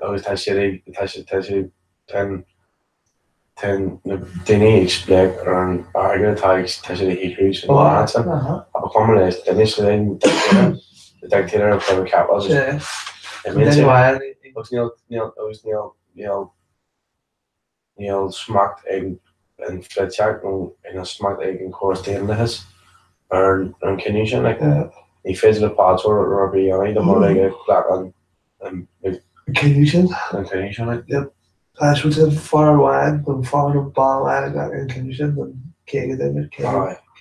agus tá siad ag tá siad tá siad tá an tá na daoine ag spléach ar an airgead atá ag tá siad a shaothrú san áit sin ach ba chuma leis duine sin an the dictator of private capital just agus níl níl agus níl níl Níl smacht ag an pholaitíocht nó níl smacht ag an chóras daonlathais ar an chinneadh sin. Ní féidir le polaiteoir rud ar bith a dhéanamh dá mba rud é gur ghlac an cinneadh sin. An cinneadh sin. Yep. So tá fear amháin nó fear nó bean amháin a ghlac an cinneadh sin don 50 duine,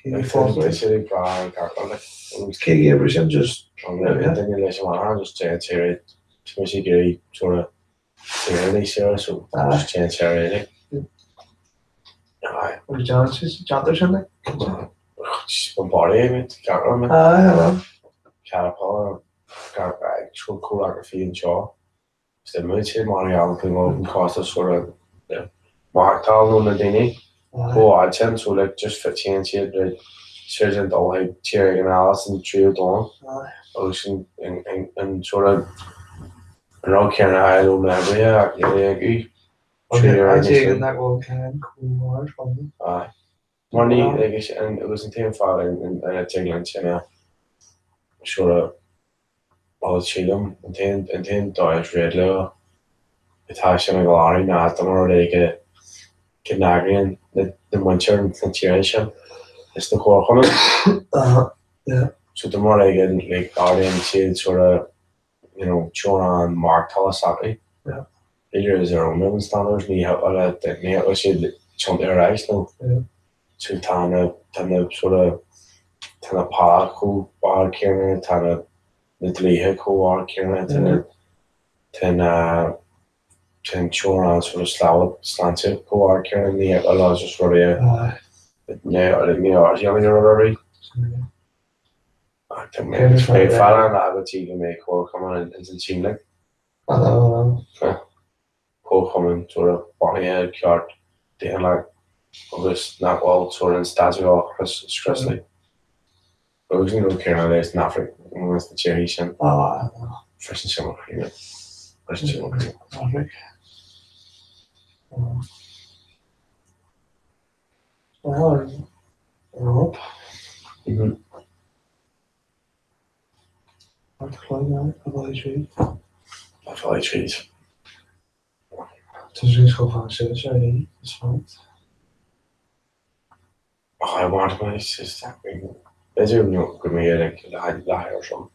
50 fostóir. Tá siad ag brath ar gach rud. 50 oibrí sin just. An duine leis an mbeatha just téann sé ar aghaidh. Tá mise ag iarraidh sort of An rud céanna a fháil ó na hoibrithe ach níl a fhios acu. Áit éigin nach bhfuil cáin chomh hard fúthu. Aye. Mar ní, agus agus an t-aon fáth a dtig linn sin a sort of, bhuel sílim, an t-aon an t-aon dóigh is réidh leo atá sin ag lárú ná dá mba rud é go go n-eagraíonn na na muintir sna tíortha sin is na comharchumainn. Yeah. So dá mba rud é go like ardaíonn siad sort of you know, teorainn maireachtála s'acu. Yeah. B'fhéidir is their own living standards, ní ní thiocfadh siad tiontú ar ais nó Yeah. so tá na tá na sort of tá na pá chomh ard céanna, tá na na dlíthe chomh ard céanna, tá na tá na tá an teorainn sort of sláinte sláinte chomh ard céanna, ní thiocfadh leo just rudaí a Aye. ní ní ardaíonn rud ar bith. Yeah. Beidh fad an lá go dtí go mbeidh comharchumann ins an tSín like. Comharchumann sort of bunaithe ceart daonlathach agus nach bhfuil sort of an statu quo a scrios like. Agus an rud céanna leis an Afraic nó ins na tíorthaí sin. Freisin sin mo chroí mate. Freisin sin mo chroí. Afraic. Well, Rob. Ard chloigne a bhaile tríd. A bhaile tríd. Tá sé chomh fada sin is ar ní is fad. Oh, I want my sister. B'fhéidir go mbeidh like le leathuair sin.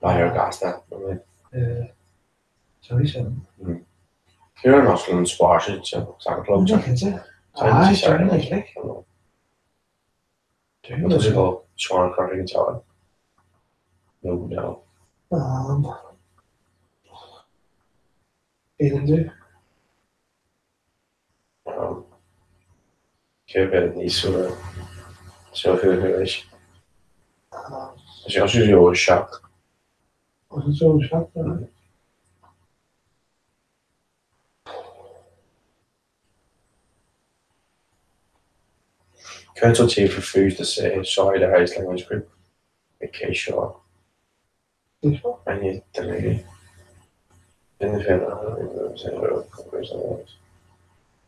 Leathuair gasta. Sorry sin. Céard an oscailt an spáis sa soccer club? Cinnte. Aye, certainly, like. Tá sé go Seán Carter an teach. No, no. Aon do? Cé mhéad níos sula seo thuas? Tá sé ó 7. Agus ó 7. Council chief refused to say sorry to Irish language group ag cé seo.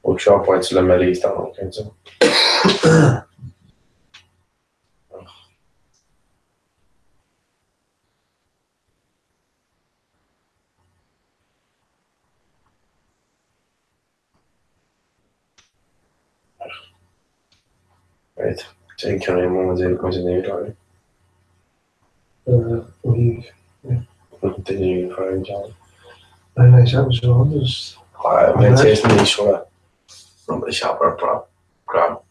Workshop points le Middle East Council. Right. Déan ceann mó muid in éag Duine chuir John. Mé ní seo rum shop ar grab grab.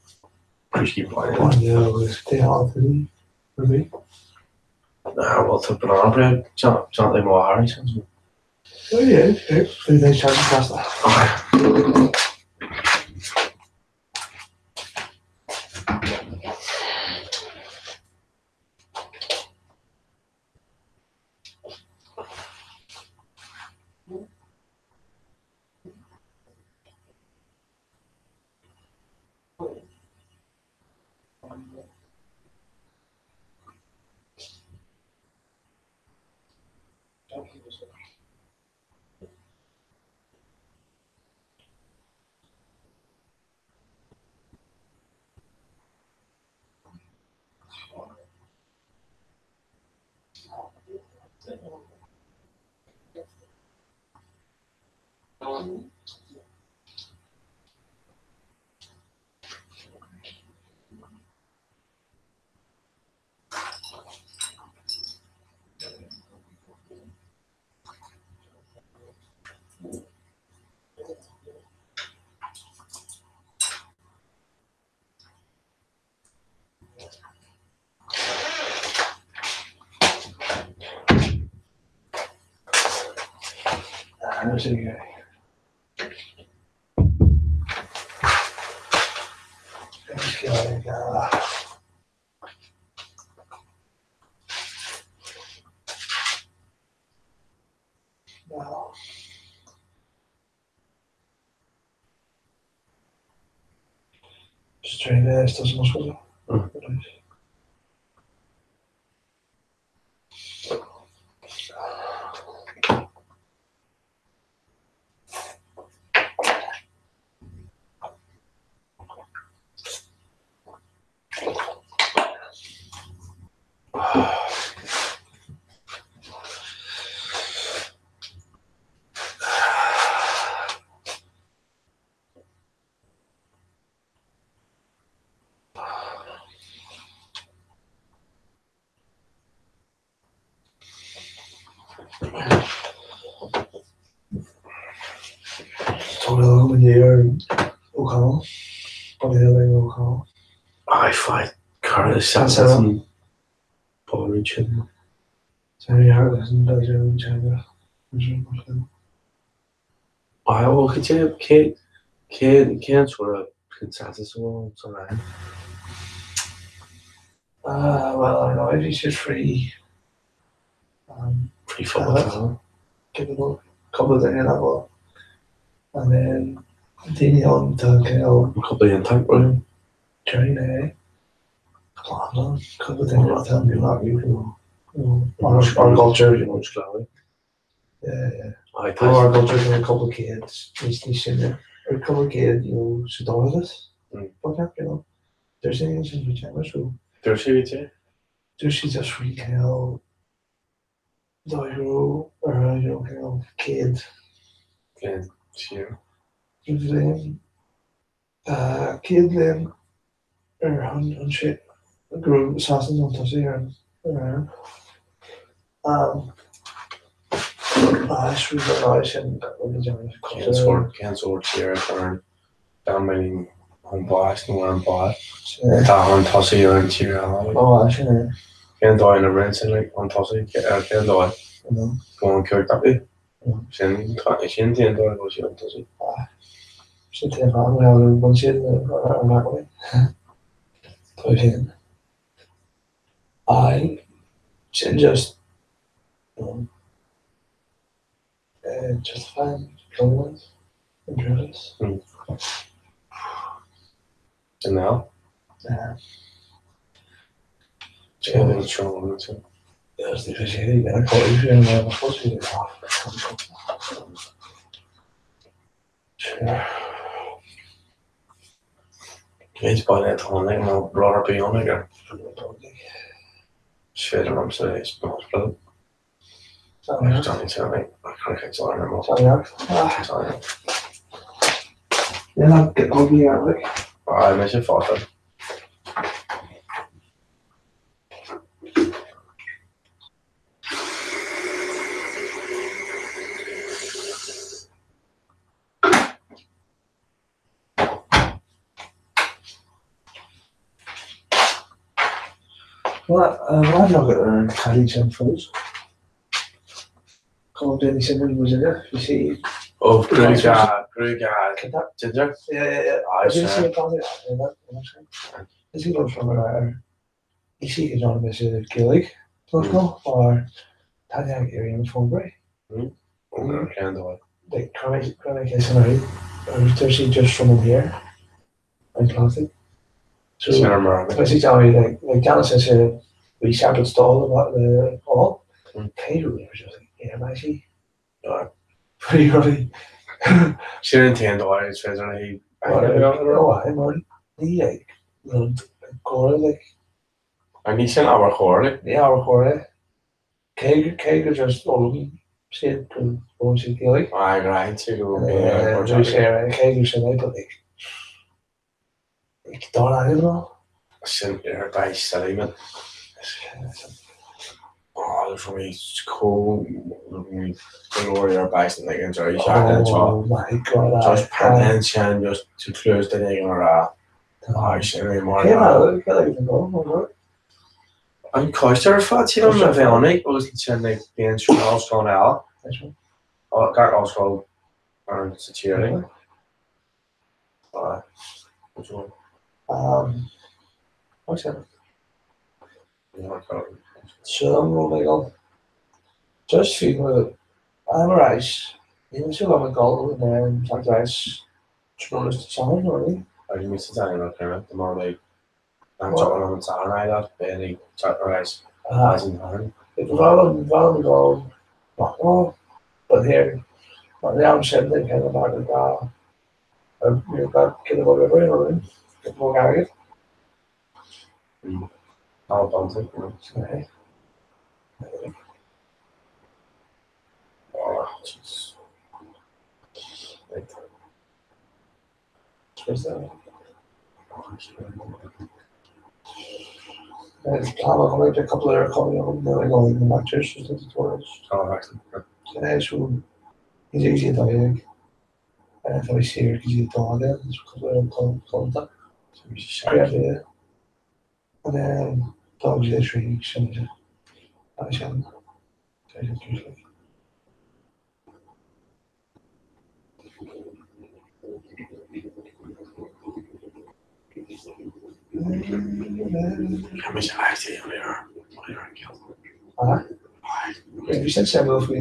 Uiscí bainne. Bainne agus tae altraí ar bith. Nah, bhuel tá banana bread déanta ag mo mháthair, sin. Oh yeah, okay. Bhí mé sean fásta. Okay. Just Tá mé ar O'Connell, Bunaithe ag O'Connell. Aye, fine. Cara sean báirín sin. Aye, well, cad é, cé, cé, cén sórt consensus a bhfuil san ann? Ah, well, I know, bhí siad free. Free football. Cúpla duine le bhfuil. And then daoine ann tá cineál. Cúpla iontach, bro. During the cúpla an cúpla duine atá an nua Our culture, you know. Yeah, yeah. Our culture is a couple of kids, níos níos sine, or a couple of kids, you know, sa dorchadas. But you know, they're saying sin faoi teanga, so. Deir sé bhí sé? Deir sí just faoi cineál dóigh ar you know, cineál céad. Céad siar. Bhliain, 100 bliain ar an sé go raibh Sasana chun tosaigh ar an Éirinn. Cén sórt tír atá ann dá mbeinn chun báis nó ar an bád atá chun tosaigh ar an tír eile? Cén dóigh a n-oibríonn sin like chun tosaigh ar cén dóigh? Go bhfuil an cumhacht acu? Sin sin an dóigh go bhfuil siad chun tosaigh. Sin taobh amháin, bhain siad an bhaclainn. Tá sin. I sin just justifying colonialism, imperialism. Sin now? Yeah. Cén seo sin? Yes, ní sé yeah, Sure. Cén baile atá ann nó rud ar bith ann aige? Is féidir liomsa é a Johnny Johnny Mé sin fáta. Well, an agat ar an chailín sin fós? Cá duine sin an muid ina? Bhí sí. Ó, gruaig, gruaig, ginger? Yeah, yeah, yeah. Bhí sí ag caint ar Is í rud from ar Bhí sí ag déanamh mise Gaeilge don scoil mar tá mé ag iarraidh an fógra. Cén dóigh? Like, chuir mé ceist uirthi agus dúirt sí just from in here. An plastic. So, Sin ar mar tá sí déanamh like, like déanann sise we separate stall about the hall. Cé who was just like, yeah, my sí. Pretty early. Sin an t-aon dóigh is féidir léi Oh, I mar ní like rud córa like Ach ní sin ábhar chomhairle. ní ábhar chomhairle. Cé cé go just fhoghlaim siad go bhfuil siad Gaeilge. Aye, gur aithin tú go bhfuil Bhí sé ar cé go sin é but like like dár ainm ná. Sin ar beidh silly man. Oh, there's really cool go leor ar beidh san ag an deireadh seachtaine seo. Oh my god. Just pan sin just to close the ag an rá. Aye, sin é mar. Cé cé le go go An coiste ar fad sílim a bheith ann agus ansin ag bíonn ollscoil eile. Gach ollscoil ar sa tír like. Sílim go raibh mé ag Just fiú I'm ar ais. Níl mise liom ag dul in aon teacht ar ais tráthnóna Dé Sathairn, nó ní? Agus mise déanamh ar chéile, mar like An teacht an tSathairn eile, beidh ag teacht ar ais maidin Shathairn. Ba bhreá liom ba bhreá liom a dhul amach but here mar an am sin like kind of mar go you know that kind of whatever you know what I mean get more airgead. Tá banta, you know. Sin é. Oh, jeez. Right. Cúpla ar Bhí sin suimiúil faoi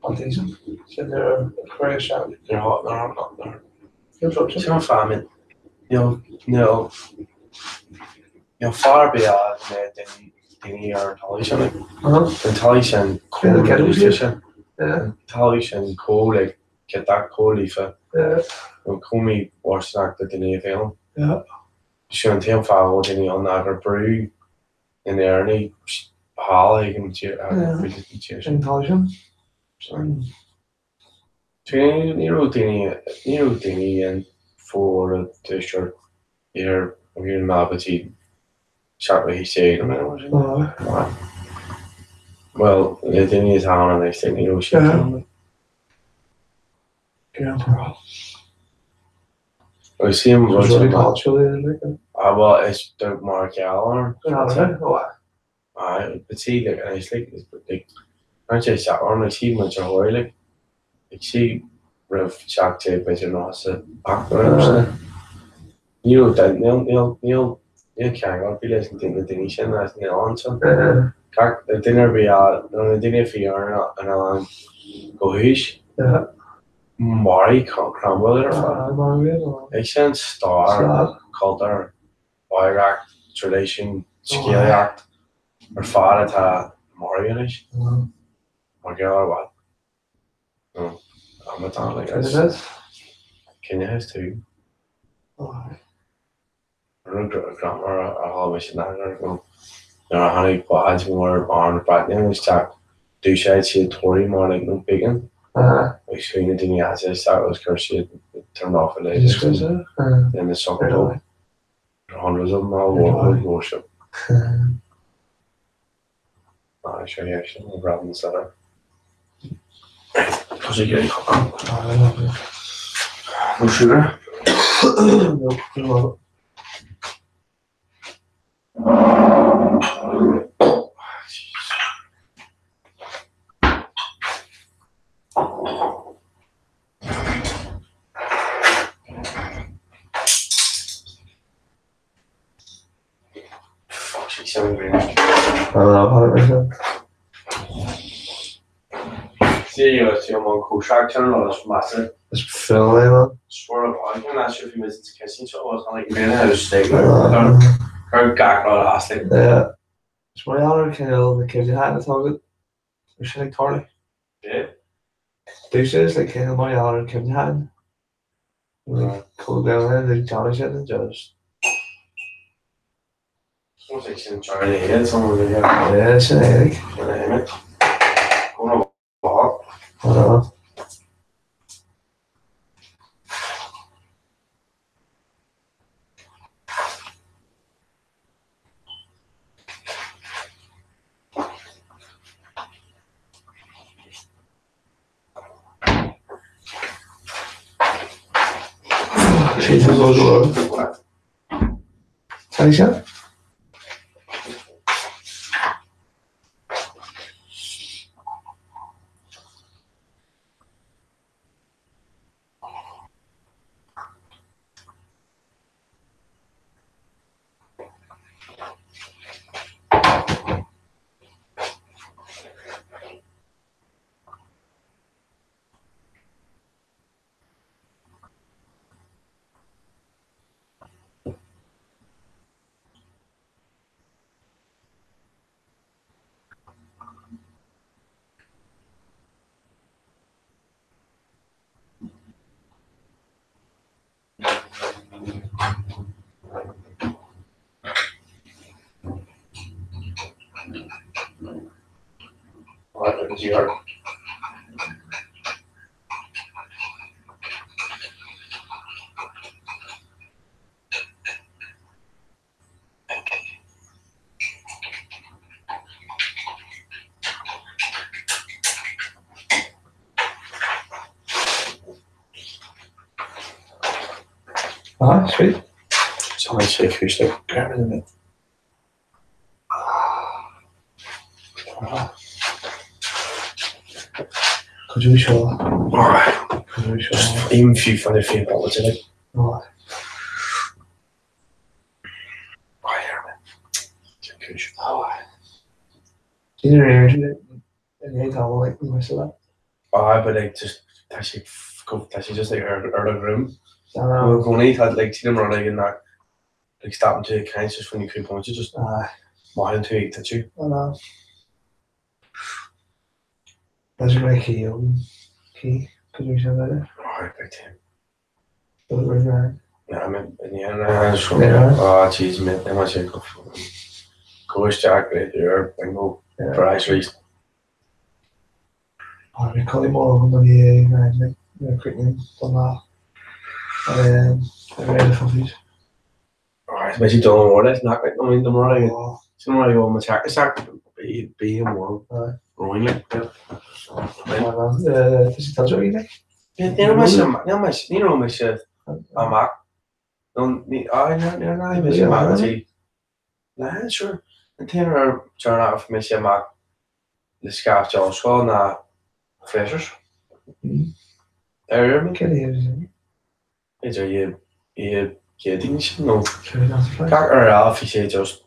autism, sin nuair a chuir isteach. Sin an fáth níl níl níl fear ar bith eile go mbeadh daoine ar an talamh sin. An talamh sin chomh líofa sin. An talamh sin chomh like ciotach chomh líofa. Nó chomh mífhóirsteanach do daoine a bheith ann. Sin an t-aon fáth a bhfuil daoine ann ná gur brúdh na nÉireannaigh thall chuig an tír sin. An talamh sin. Ní raibh daoine, ní raibh daoine in fómhar an tuaiscirt iar bhí an go dtí 17ú haois nó mar sin. Bhuel, na daoine atá ann anois, ní raibh siad ann. Agus sí an rud sin, ah bhuel, is mar gheall orm. Aye, but see, like, and it's like, like, aren't sé seach orm, like, see muid ar thóir, like, like, see roimh 17 b'fhéidir nó sa ach roimh sin. Ní raibh duine, níl, níl, níl, níl ceangal ar bith leis na daoine, na daoine sin as an oileán sin. Gach, like, duine ar bith a, nó na daoine a bhí ar an an oileán go haois, mharaigh Cromwell iad ar fad. Like, sin stair, cultúr, oidhreacht, traidisiún, scéalaíocht ar fad atá marbh anois mar gheall ar what? Nó amadán like is ciníochas too. Rud greannmhar a chuala mise ná nuair a tháinig báid mhór Arm na Breataine isteach d'úsáid siad Tory mar like no beacon agus chuaigh na daoine áite isteach agus chuir siad turn off the lights and the soccer dó. Hundreds of them all world worship. Ah, sure, yeah, sin an Robin Sutter. Tá sé ag No sugar? No, no. Sin an ghrian. Tá sin. See you at your mom cóisir turn on us massive. Is fuil é man. Swear of all can ask if you miss the kissing so was like man I was like gur gach rud as like. Yeah. Is mar gheall ar cineál na cuimhneacháin atá agat ar sin ag tarlú. Yeah. Dúirt is like cineál mar gheall ar cuimhneacháin. Like chomh léan ag déanamh sin and just. Suppose like sin Charlie Hill someone like that. Yeah, sin é like. Sin é. Go on. I know. Sé go go. Tá sin? York. Ah, sweet. So I say who's like Grab it a bit. Could you show? Alright. Could you show? Even few funny few bullets in it. Oh, Oh yeah, man. oh. You know, and they tell like whistle that. Ah, but like just tá sé tá sé just like ar ar an room. I know. Gcónaí tá like tí mar like in that like stopping to caint just when you creep on you just Ah, maith tú ag tú. I know. That's my key. Key. Could you show that? Alright, big time. Those were right. Yeah, I mean, in the end, I just Yeah. oh, jeez, mate, I'm actually go go isteach right there, bingo, Yeah. prize race. Oh, we call him all over the right, like quickly done that. And then I read the footage. Alright, but you don't know what it's not like, I mean, the more I Oh, the more I go on my check, it's not be more Aye. growing like. man. Does he tell you anything? Níl mé níl mé ní raibh mé se amach ní ní mé se amach tí le sure an t ar turn off mé se amach le scaft scoil ná freshers. Ar Can he hear idir iad céadaoin sin nó Sure, that's fine. gach ar á bhí sé just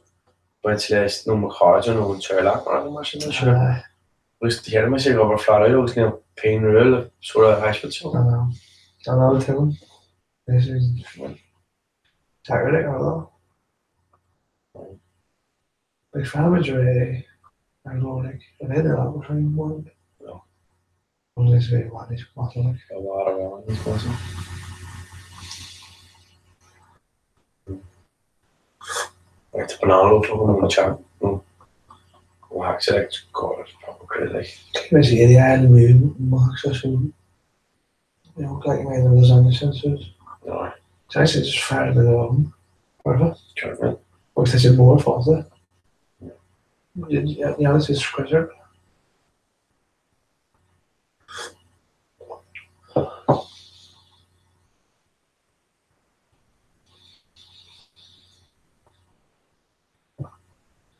baint leis nó mo chairde nó an teaghlach mar mar sin sure. Agus chéir me sé gobar flat agus níl péin rú le sort of haisfid seo. I know. I know, tell him. This is Saturday or though. Like family I don't know, like I made that was really one. No. One is very one is not like A lot of níos mó. Like the banana club on the chat. Ó hack sé like God, proper great like. Is the island moon marks us and you know, like made the lasagna sensors. No, So I said just fire the oven. Whatever. sure. Or is it more father? Yeah, this is square.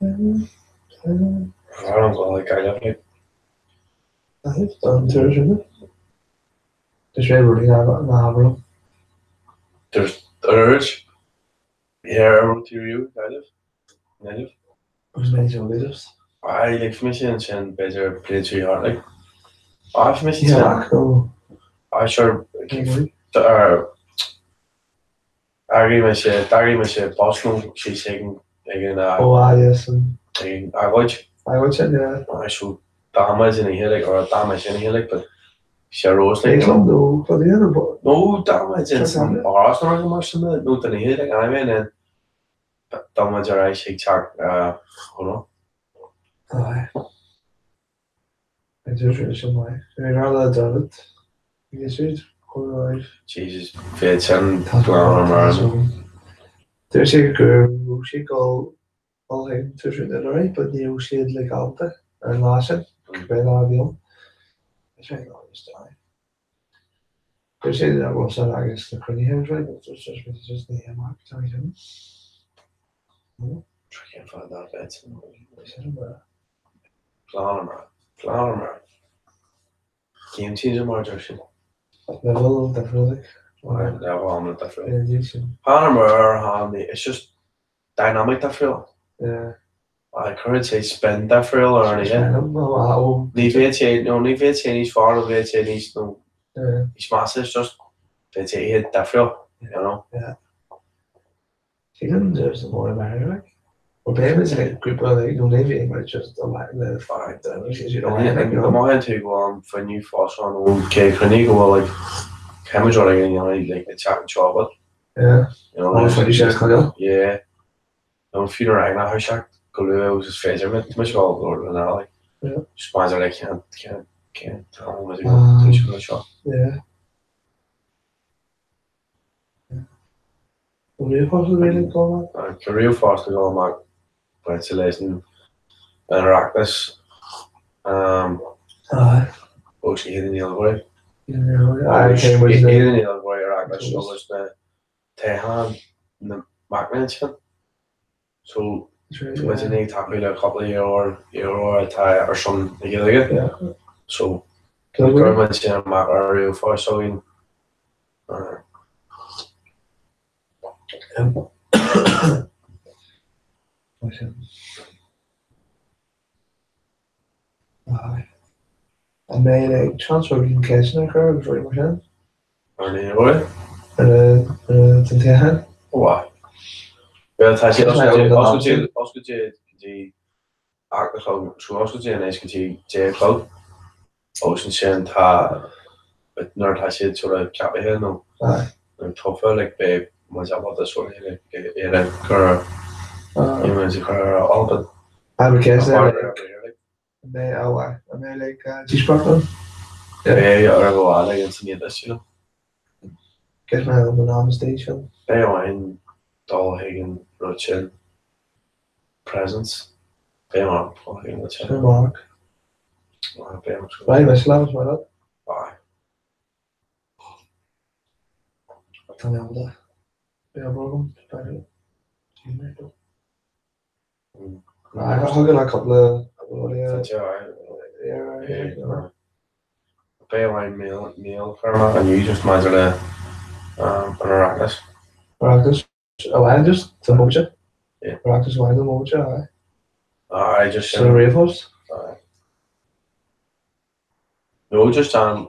I don't go like I love like I think it's done too, isn't it? There's really really not an there's urge. Yeah, to you, I live. I live. Agus mé ag obair just. Aye, like, bhí mise ansin b'fhéidir bliain trí thart, like. Aye, bhí mise ansin. Amach nó? Aye, sure. D'eagraigh mise, d'eagraigh mise bus nó síos ag an, ag an, Oh aye, yes, an. ag an agóid. Agóid sin, yeah. Aye, so d'fhan muid ina oíche, like, or d'fhan mise ina oíche, like, but sé Rose, like. Club nó club nó? No, d'fhan muid in san áras nó rud mar sin, nó don oíche, like, anyway, and then d'fhan muid ar ais ag teach Chonaill. Aye. Bhí sé maith. Bhí mé le Dermot. Bhí siad chomh maith. Jesus, bhí sin glan mar an. Dúirt sé go raibh sé ag dul dul chuig tuairisc an Iarthair but ní raibh siad like ábalta ar an lá sin, cibé lá a bhí ann. Is é lá is dóigh. Dúirt sé nach raibh sé agus na cruinnithe agus rudaí but dúirt sé just ní amach tá sin. Cén fáth nach bhféadfainn sin? Sin an Glanamar, glanamar. Game changer mar a deir siad. Leibhéal difriúil like. Leibhéal an difriúil. Thánamar, tháinig, it's just dynamic difriúil. Yeah. Cuireann sé spin difriúil ar an oíche. Ní bheadh sé, no, ní bheadh sé níos fearr nó bheadh sé níos, nó níos measa, it's just bheadh sé oíche difriúil, you know. Yeah. Sílim there's a more America like. Or beidh muid like grúpa like nó ní bhíonn muid just a le le you know like you know. Mothaíonn tú go bhfuil an fuinneamh fós ann ón chéad chruinniú go bhfuil like caithfimid rud éigin a dhéanamh like ag teacht anseo but Yeah. you know An fuinneamh sin a choinneáil. Yeah. Nó fiú nuair a fhaigheann a seacht go luath agus is féidir muid muid ag dul go leor like Yeah. just maidir le cén cén cén t-am muid ag dul tús go seo. Yeah. An ríomhphost a bhí ag dul amach? Tá ríomhphost ag dul amach bainte leis an Oireachtas. Ó sé na Gaeilgeoirí. Iad na Gaeilgeoirí Oireachtas agus na toghcháin na mac léinn sin. So tá muid ag tacú le cúpla iarrthóir iarrthóir atá ar son na Gaeilge. So chuir muid sin amach ar ríomhphost againn. An mbeidh like seans againn ceisteanna a chur agus rudaí mar sin? Ar na hiarrthóirí? Ar na den toghchán? Ó mhaith. Bhuel tá siad oscailte oscailte go dtí 8 a chlog, so oscailte anois go dtí 10 a chlog agus ansin tá nuair atá siad sort of ceapaithe nó nó tofa like beidh muid ábalta sort of iad a chur muid a chur ar fáil but Abair ceisteanna like an mbeidh á an mbeidh like díospóireacht ann? Beidh ar a bhfuil ag an Siniadis, you know. Get my own am station. Beidh amháin dul chuig an rud sin. Presence. Beidh amháin dul chuig an rud sin. Sir Mark. Beidh amháin. Right, my slams, my lad. Bye. Tá mé ann. Beidh agam. Beidh. Thug le cúpla Beidh amháin mail chur inniu just maidir le an Oireachtas. Oireachtas amháin just sa móide? Oireachtas amháin sa móide, aye. Aye, just sin. Sa ríomhphost? Aye. No, just an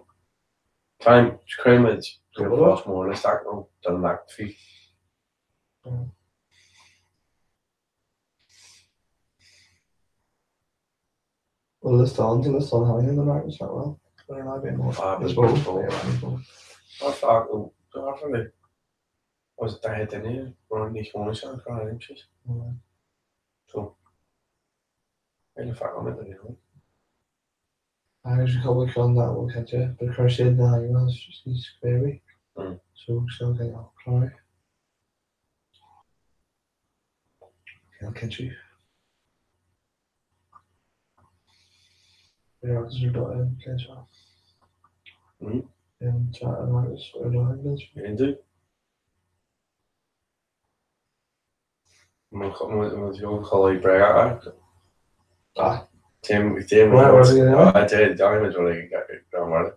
time cuirfidh muid ríomhphost mór isteach nó don leacht faoi. Well, liosta ann, tá liosta ann cheana den Oireachtas, nach bhfuil? Ar an ABM mór. Ah, Níos mó. níos mó. Ar feadh, ó, ar feadh, was 40 duine mar níos mó ná sin a chur ainm síos. So, beidh le feiceáil mé duine ann. Agus bhí cúpla ceann nach bhfuil cinnte, but chuir siad na hainmneacha síos cibé. So, sin cineál clár. Cineál cinntiú. Oireachtas ar dóigh an bhliain seo. An tOireachtas ar dóigh an bhliain seo. Aontú? Mo chulaith bréagach. Ah. Déan déanfaimid rud éigin gan bhaile.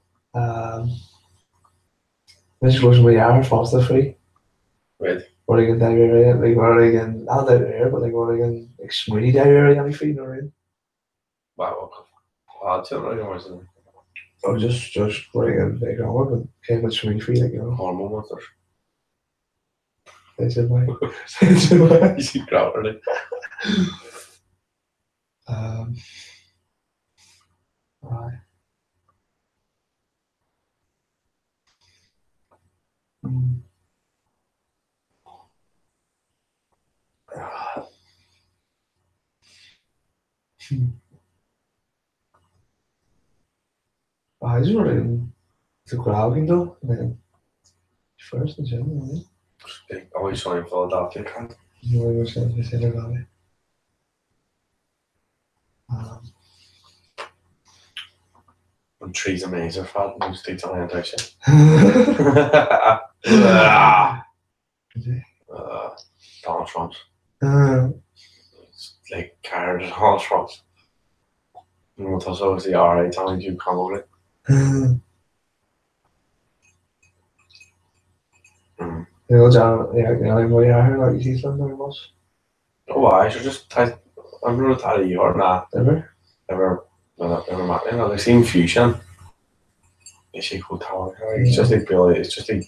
Anois go bhfuil mo dheartháir fosta faoi. Right. Rud éigin dáiríre, like rud éigin, not dáiríre, but like rud éigin like smaoineamh dáiríre a dhéanamh faoi nó rud. Wow, fáilte rud éigin mar sin. Oh, just, just rud éigin bheith greannmhar, but cé go smaoineamh faoi, like, you know. Hormone monsters. Is it my, is it my. Is it greannmhar, like. Aye. Ah, is rud éigin sa ghrá againn dó, and then first and sin, yeah. Always sunny in Philadelphia, can't. Ní raibh sé sin le rá. An Theresa Mays ar fad nó state an aontais sin. Donald Trump. Like ceathair de Donald Trump. Nó tá so is í RA Tommy Hugh Connolly. Níl dean Oh I should just I'm rud atá de dhíth ort ná uimhir uimhir maith linn agus sin fiú sin is sé chomh tábhachtach it's just like really it's just like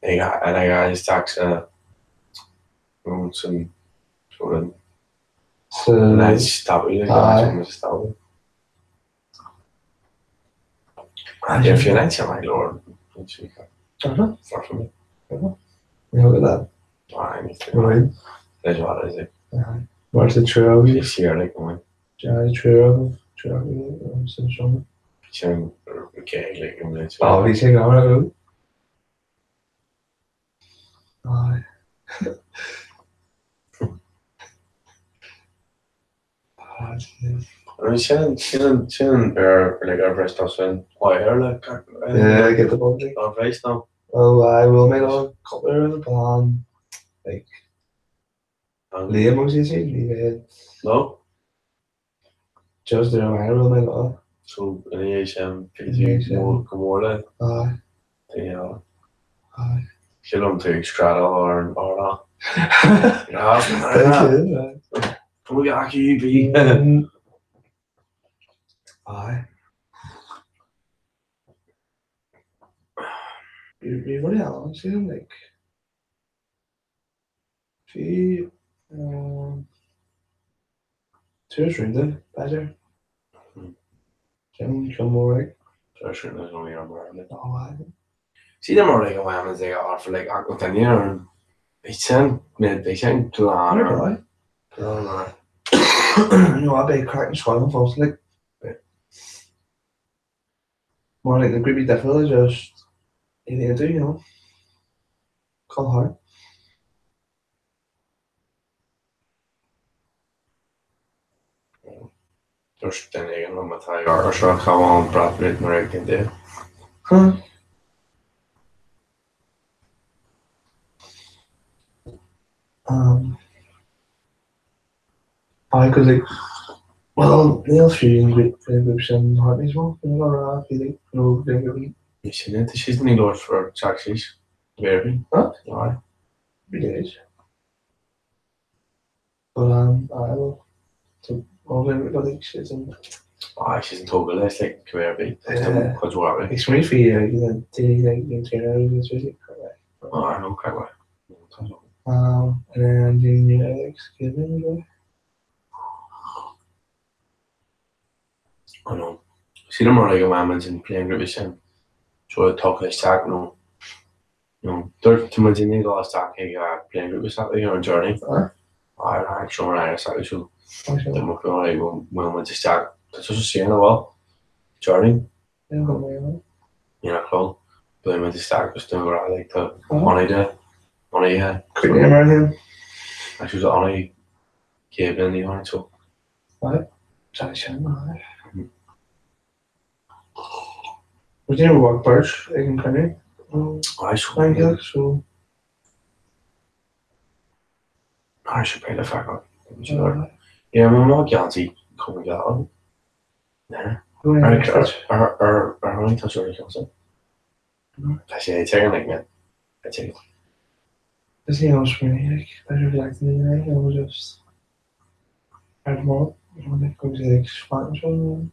ag an ag an isteach sa rún san sort of Sa nice stop like Aye. stop Yeah, fiú an áit my lord far from me. Ní thug that. Aye, ní Right. Is what is it? Mar sa treo Bhí siar like going. treo treo san seomra. Sin okay like go mbeidh Á bhí sé go go. Aye. Ah, jeez. Sin sin sin ar like ar bhris tá sin ar le Yeah, get the ball. ar bhris nó Oh, I will make a couple of them like Liam agus iad ní bheidh No? just there I will make a So ina dhiaidh sin Ina dhiaidh sin. go mór le aye daoine eile. aye. Sílim tú ag screadaíl ar an ardán. Thank you B. you. Aye. Bhí rudaí eile sílim like bhí Turas Rúnda b'fhéidir. Sin ceann mór ag. Turas Rúnda is only ar mar. Oh aye. Sílim mar like a bhfuil ag ar for like ach duine ar an bhí sin bhí sin glan ar Aye. glan ar. No, I beidh craic na scoile fós like mar like na grúpaí difriúla just iad a aontú, you know. Call hard. Dúirt duine éigin liom atá ag amharc air seo cá bhfuil an brat mar ag an dé. Huh. Aye, cause like, well, níl fiú an grúp an grúp sin thart níos mó, you know, rá, bhí like, no, bhí an grúp Bhí sin é, tá siad ní labhairt for taxis. Very. Huh? Aye. Really is. But I will. So, well, bhí like siad an Aye, siad an tógáil leis like cibé ar bith. Yeah. Cuid mhaith ar bith. ag smaoineamh faoi you know, daoine like an trainer agus really correct. Aye, no, crack mhaith. And then daoine like scríobh go. I know. Sílim mar like a bhfuil an pléan grúpa sin. So tugtha isteach nó nó dúirt tú muid inné dul isteach ag pléan grúpa isteach ag an journey. Aye. Aye, aye, seo mar aire isteach so Oh, sure. Tá mo chroí go bhfuil muid isteach. Tá tusa siar na bhfuil? Journey? Yeah, go mbeidh. Ní nach clog. Bhfuil muid isteach agus tú rá like tá Oh. ionaide ionaithe Cuimhne mar him. Actually, was ionaí céad bliain ní tháinig so. Aye. Tá sin aye. We didn't walk birch ag an cruinniú. Aye, so. Thank you. So Aye, so beidh le feiceáil. Yeah, mar má geansaí chomh geal. Nah. go Ar ahead. ar ar ar tháinig tá seo ar ceann. Tá sé ag tegan ag mé. Ag tegan. Is ní raibh smaoineamh like better like than me I was just ar mo go dtí Spáinn seo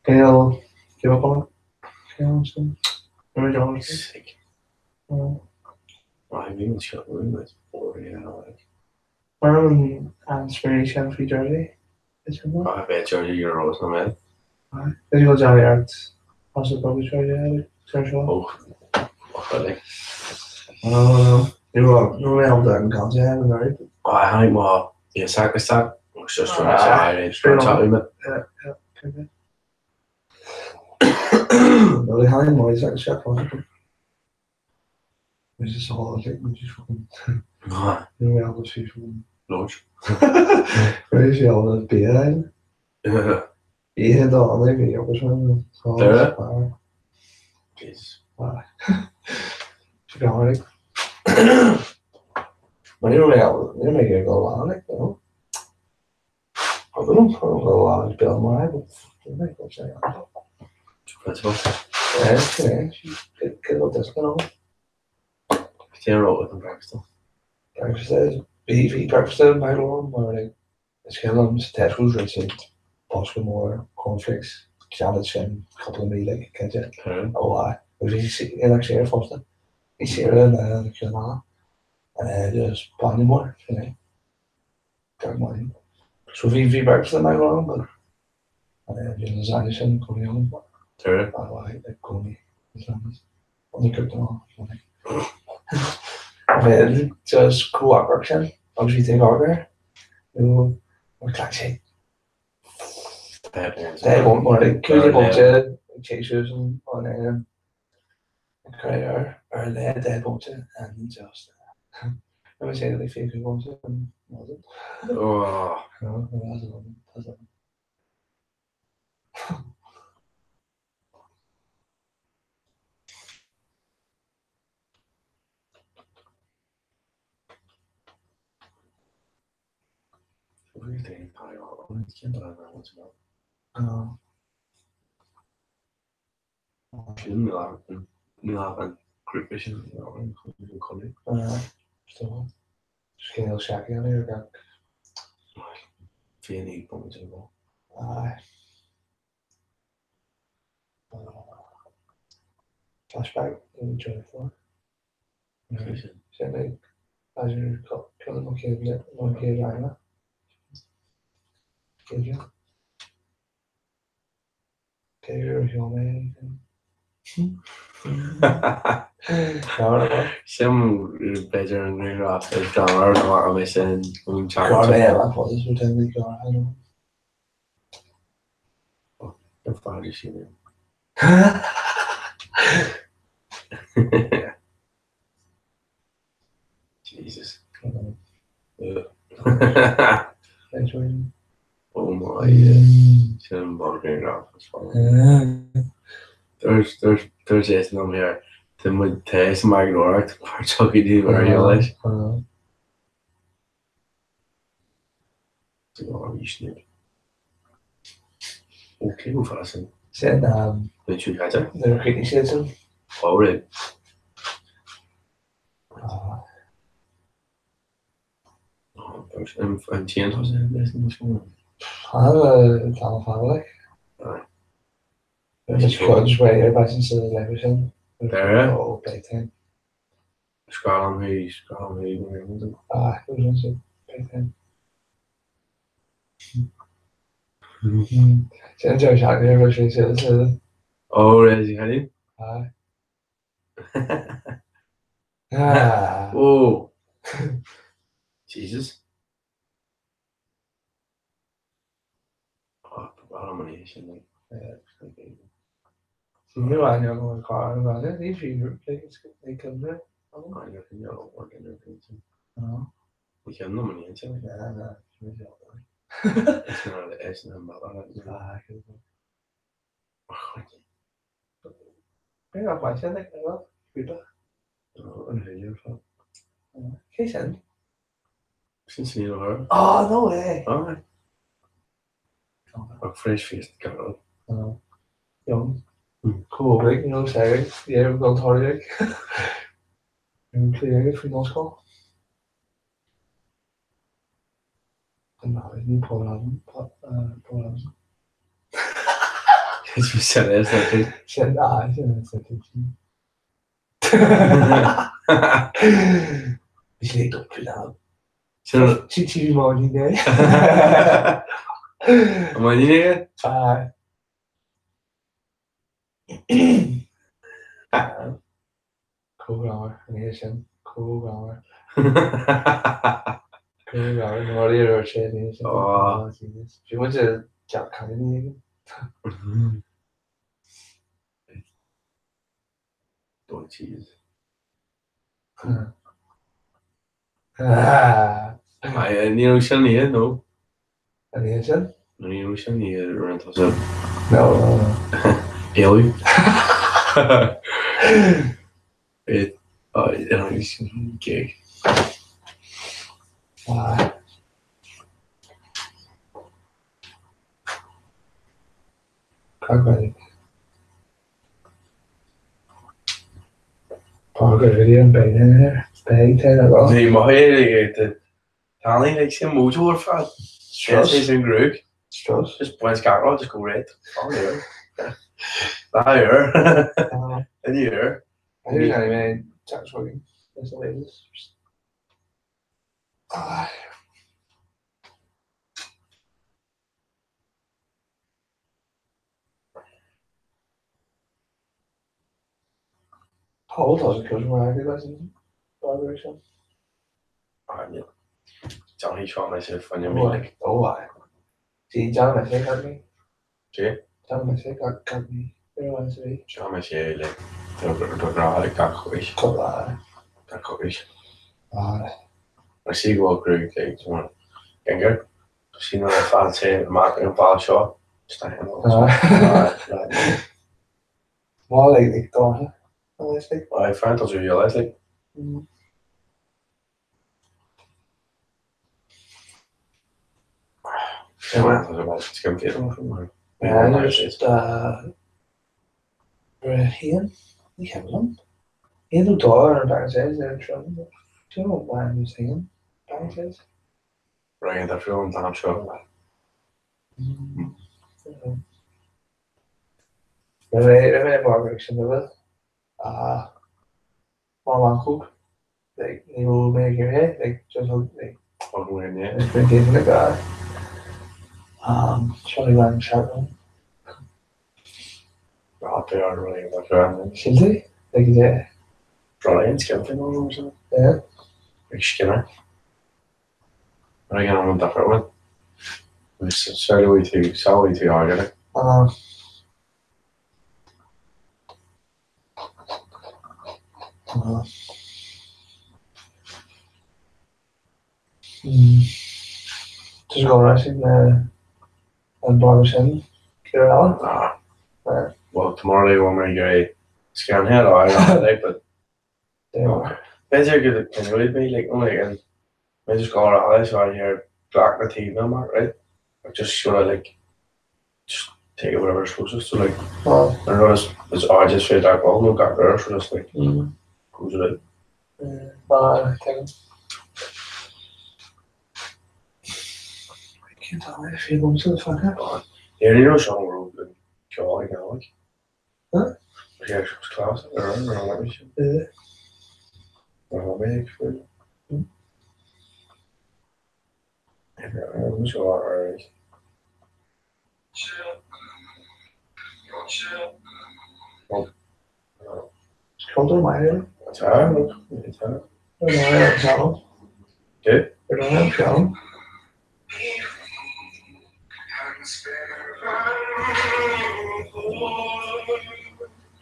Gael give up on it. Gael sin. Remember John? Sick. I mean, it's got really nice boring, yeah, like. Mar an smaoineamh sin faoi Jersey. Is sin I bet Jersey you're always my man. Is go Johnny Art also probably Jersey Jersey. Oh, really? Oh, ní raibh ní raibh mé an gan an right. I tháinig mo iasach isteach agus just rinne sé éirí Straight on. mé. Yeah, yeah. No, they tháinig mo iasach isteach fáilte. Which is all like which is fucking ní raibh mé ábalta fucking Lodge. Rinne sé all the bia Ihe dá an bhí agus Deireadh? Jesus. Go Mar ní raibh mé ní raibh mé ag dul lá like, you know. I don't know, go lá Bill mar but ní raibh mé ag dul sé an. Principal. Yeah, yeah, get about this now. Cén rud an breakfast? Breakfast is bhí bhí breakfast in Bangalore mar like is cuimhin liom sa Tesco's raibh siad bosca mór cornflakes ceann sin cúpla mí like cinnte. Ó aye. Agus bhí sí like saor fosta. Bhí saoire na ceann eile. And then just bainne mór sin é. Gach maidin. So bhí bhí breakfast in Bangalore but and then bhí an lasagna sin i gcónaí agam. Deireadh? Ó aye, i gcónaí. Lasagnas. Undercooked and all. Bhí just chomh ocrach sin agus bhí tú ag amharc air. Nó mar chaith sé Deich mar like 15 bomaite ag téigh suas an an an cur ar ar leith 10 bomaite and just let me say like 25 bomaite and wasn't. Oh. No, it wasn't. It wasn't. Sin níl ach an grúpa sin an conradh. Scéal seacain ar gach. 29 bomaite ar ball. Aye. Flashback in 24. Sin like b'fhéidir ceann de mo chéad mo chéad ranganna. Céad bhliain. Cé gur sheol mé Sin b'fhéidir an grianghraf is greannmhaire dá bhfaca mé sin an Go raibh mé eile fós is rud eile go raibh An fáilte sin. Jesus. Oh my sin an bhun-ghrianghraf is fearr. Dúirt Jason liom here tá muid tar éis an margadóireacht mar tiocfaidh daoibh ar leis. Ó cé go fada sin? Sin Bhí tú caite? Nuair a chríochnaigh siad sin. Ó rud. An t-aon Tá an fada like. Is cuid way ar bheith sa leibhéal sin. Deireadh? Ó big time. Scáileán thú, scáileán thú. Ah, it was also big time. Sin deir seachtain ar sé sin. Ó, réidh, Henny? Aye. Ah. Oh. Jesus. Oh, ba money sin like. Ní bhain an car an bhaile ní bhí ag cymru. Ní ceann na money sin. Na. Is mar is na Ah, Bhí nach maith sin ag an An féidir fá. Cé sin? Sin sin ó Oh, no way. Ach fresh faced girl. Young. Chomh you know, yeah, we've gone tardy. Clear faoin ollscoil. Ní Paul Paul Sin is Sin sin sin. Is lé Sin tí má ní né. Má ní Tá. Comhghamhar an oíche sin, comhghamhar. Comhghamhar na rudaí a dúirt sé an oíche sin. Oh, genius. Bhí muid ag teacht cailíní éigin. Don't cheese. Ní raibh sin oíche, no. An oíche sin? Ní raibh sin oíche rinne tusa. No, no, no. Éalú. Gig. Cad Bhí maith Tháinig like sin mojo ar fad. Stress sin gruaig. Stress. Just baint gach rud, just go red. Oh yeah. Lá ar. Any year. I think anyway, Jack's working. That's the latest. Ah. Paul doesn't go to where I vibration. Johnny seo mé sé fanne mé. Ó I. Sí John mé sé gan mé. Sí? John mé sé gan mé. Seo mé sé le do ghrá ag gach chuis. Go Gach chuis. Mar sí go bhfuil gruaig ag Ginger. Sí na fad sé amach ar an bhall seo. Má ag dá. I found those realize like. Haon ní cheapaim. Aon nó dó ar an bhean says ar an trom. Do why I'm singing bang says. Ryan difriúil an t-am seo. Raibh mé ag sin roimhe mar mheancóg like ní raibh mé ag iarraidh é like just thug like Thug mé inné. like seo í rang seachtain. Ráta ar rudaí a bheith Cinnte like yeah. Brian Skelton nó sin. Yeah. Ag Skinner. Ar an an difriúil. Samhlaigh tú samhlaigh tú airgead. Tá sé go raibh sin an barr sin céard eile? Ah. Well, tomorrow bhfuil mé ag iarraidh scanhead a fháil but B'fhéidir go gcoinneoidh mé like oh like and mé just go eile so I hear black na taobh amach right like just sort of like just take whatever is closest so like an rud is is airde is féidir a ghabháil nó gach uair so just like goes it out. Cén t-am é? Fiú liomsa fágtha? Ní raibh seo raibh an ceol ag an Huh? Yeah, she was class ar an ar an sin. Ar mé ag fuil. Seo ar Ceoltóir maith é. Tá tá. Ar an pianó. Cé? Ar an pianó.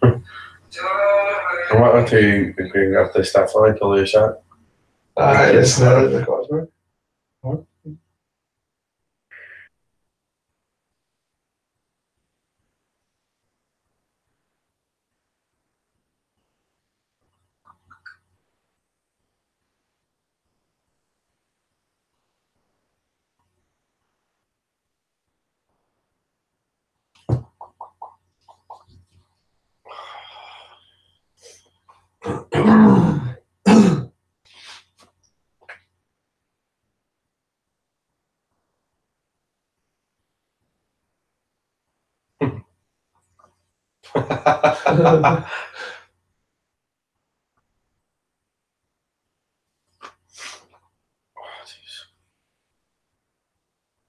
An bhfaca tú an grianghraf de Stefan ag dul isteach? Is na Cosmo. Oh, jeez.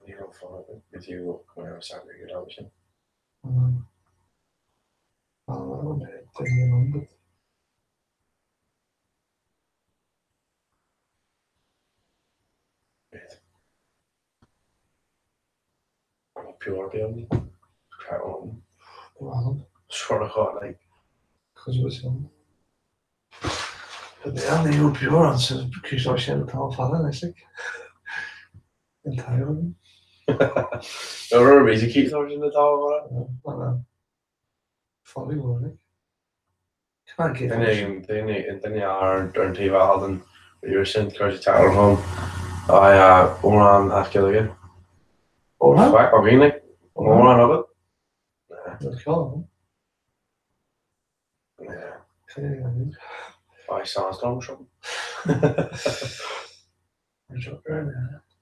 Ní raibh fáth go dtí go raibh sacar ag an am sin. Pure beag. Crap on. Sort of got like. Cos was him. But yeah, ní raibh pure an sin cúis sin atá fada leis like. An t-am. No raibh bí cíos sin atá fada. Fáí mhór like. Duine ar an taobh eile den riar sin, chuir sé teagmháil chugam, amhrán as Gaeilge. Amhrán? Faic againn, like. Amhrán agat? Bhí sandstorm seo.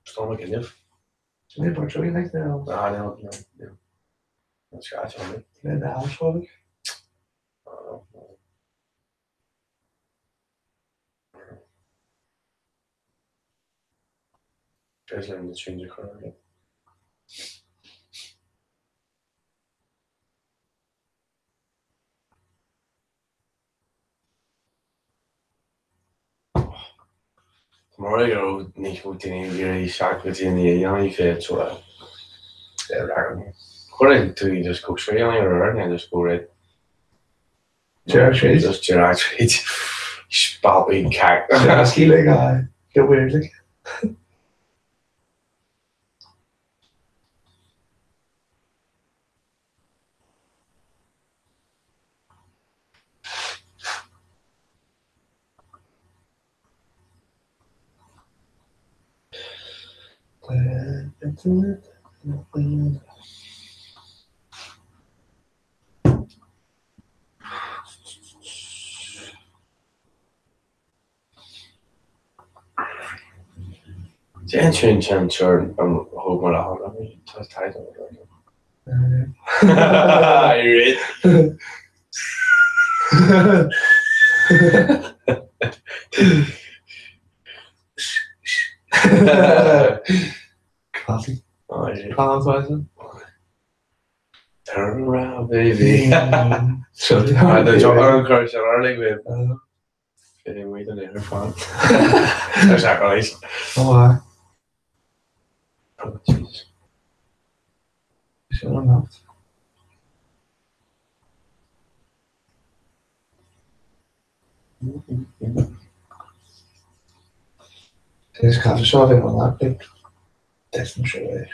Storm ag inniu. Níl, níl. Níl. Féidir liom na tunes a chur ar Tá mar go raibh níos mó daoine ag iarraidh isteach go dtí an dhéanamh fé sort of Chuir tú just go straight on your own and just go right. Deir tríd. Just deir tríd. Spalpín cac. Ski like I get weird like. Déan sin sin sure an thóg mar a tá title. I read. Classy. Classy. Turn around, baby. An chur sin ar ag mé. Féidir muid an ar fad. Tá sé guys. Oh, Oh, Jesus. Sin an nacht. Is caife seo bheith an leath Deis seo é.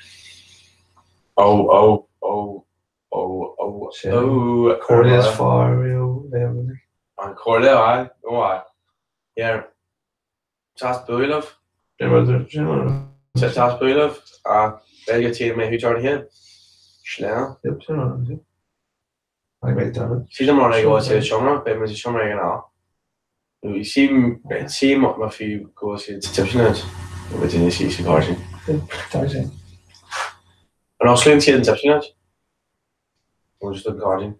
Oh, oh, oh, oh, oh, Sin oh. Comhairle is fearr riamh bheith An comhairle, aye, oh aye. Yeah. Teas bualadh. Sin rud. Teas bualadh. Ah, beidh go tí mé thú tar héin. Sleán. Yep, sin rud. Like mé done. Sílim mar ag bhfuil siad seomra, beidh muid i seomra ag an am. Sí má fiú go bhfuil siad sa tipsy lounge. Nó beidh duine sí sa gairdín. Tá sin. An osclaíonn siad an tipsy lounge? Nó just an gairdín?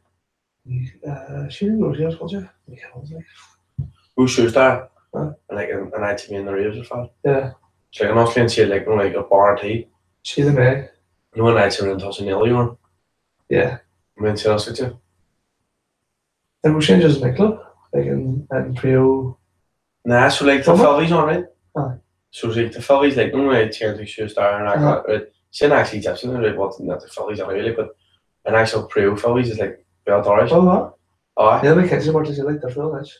Sílim go bhfuil siad oscailte. Ní ceann like. Who shoes there? And like an áit a mbíonn na ríomhairí ar fad. Yeah. So like an osclaíonn siad like nó like a bar tí? Sílim é. Nó an áit a raibh an tusa in Éileamh? Yeah. An mbíonn siad oscailte? An bhfuil sin just nightclub? Like an príomh... Nah, so like tá Phillies on, right? Aye. So like tá Phillies like nó like téann tú suas there and like right sin actually Gypsy right what not the Phillies anyway like but an actual príomh Phillies is like béal dorais. Oh what? Aye. Níl mé cinnte mar tá sé like difriúil anois.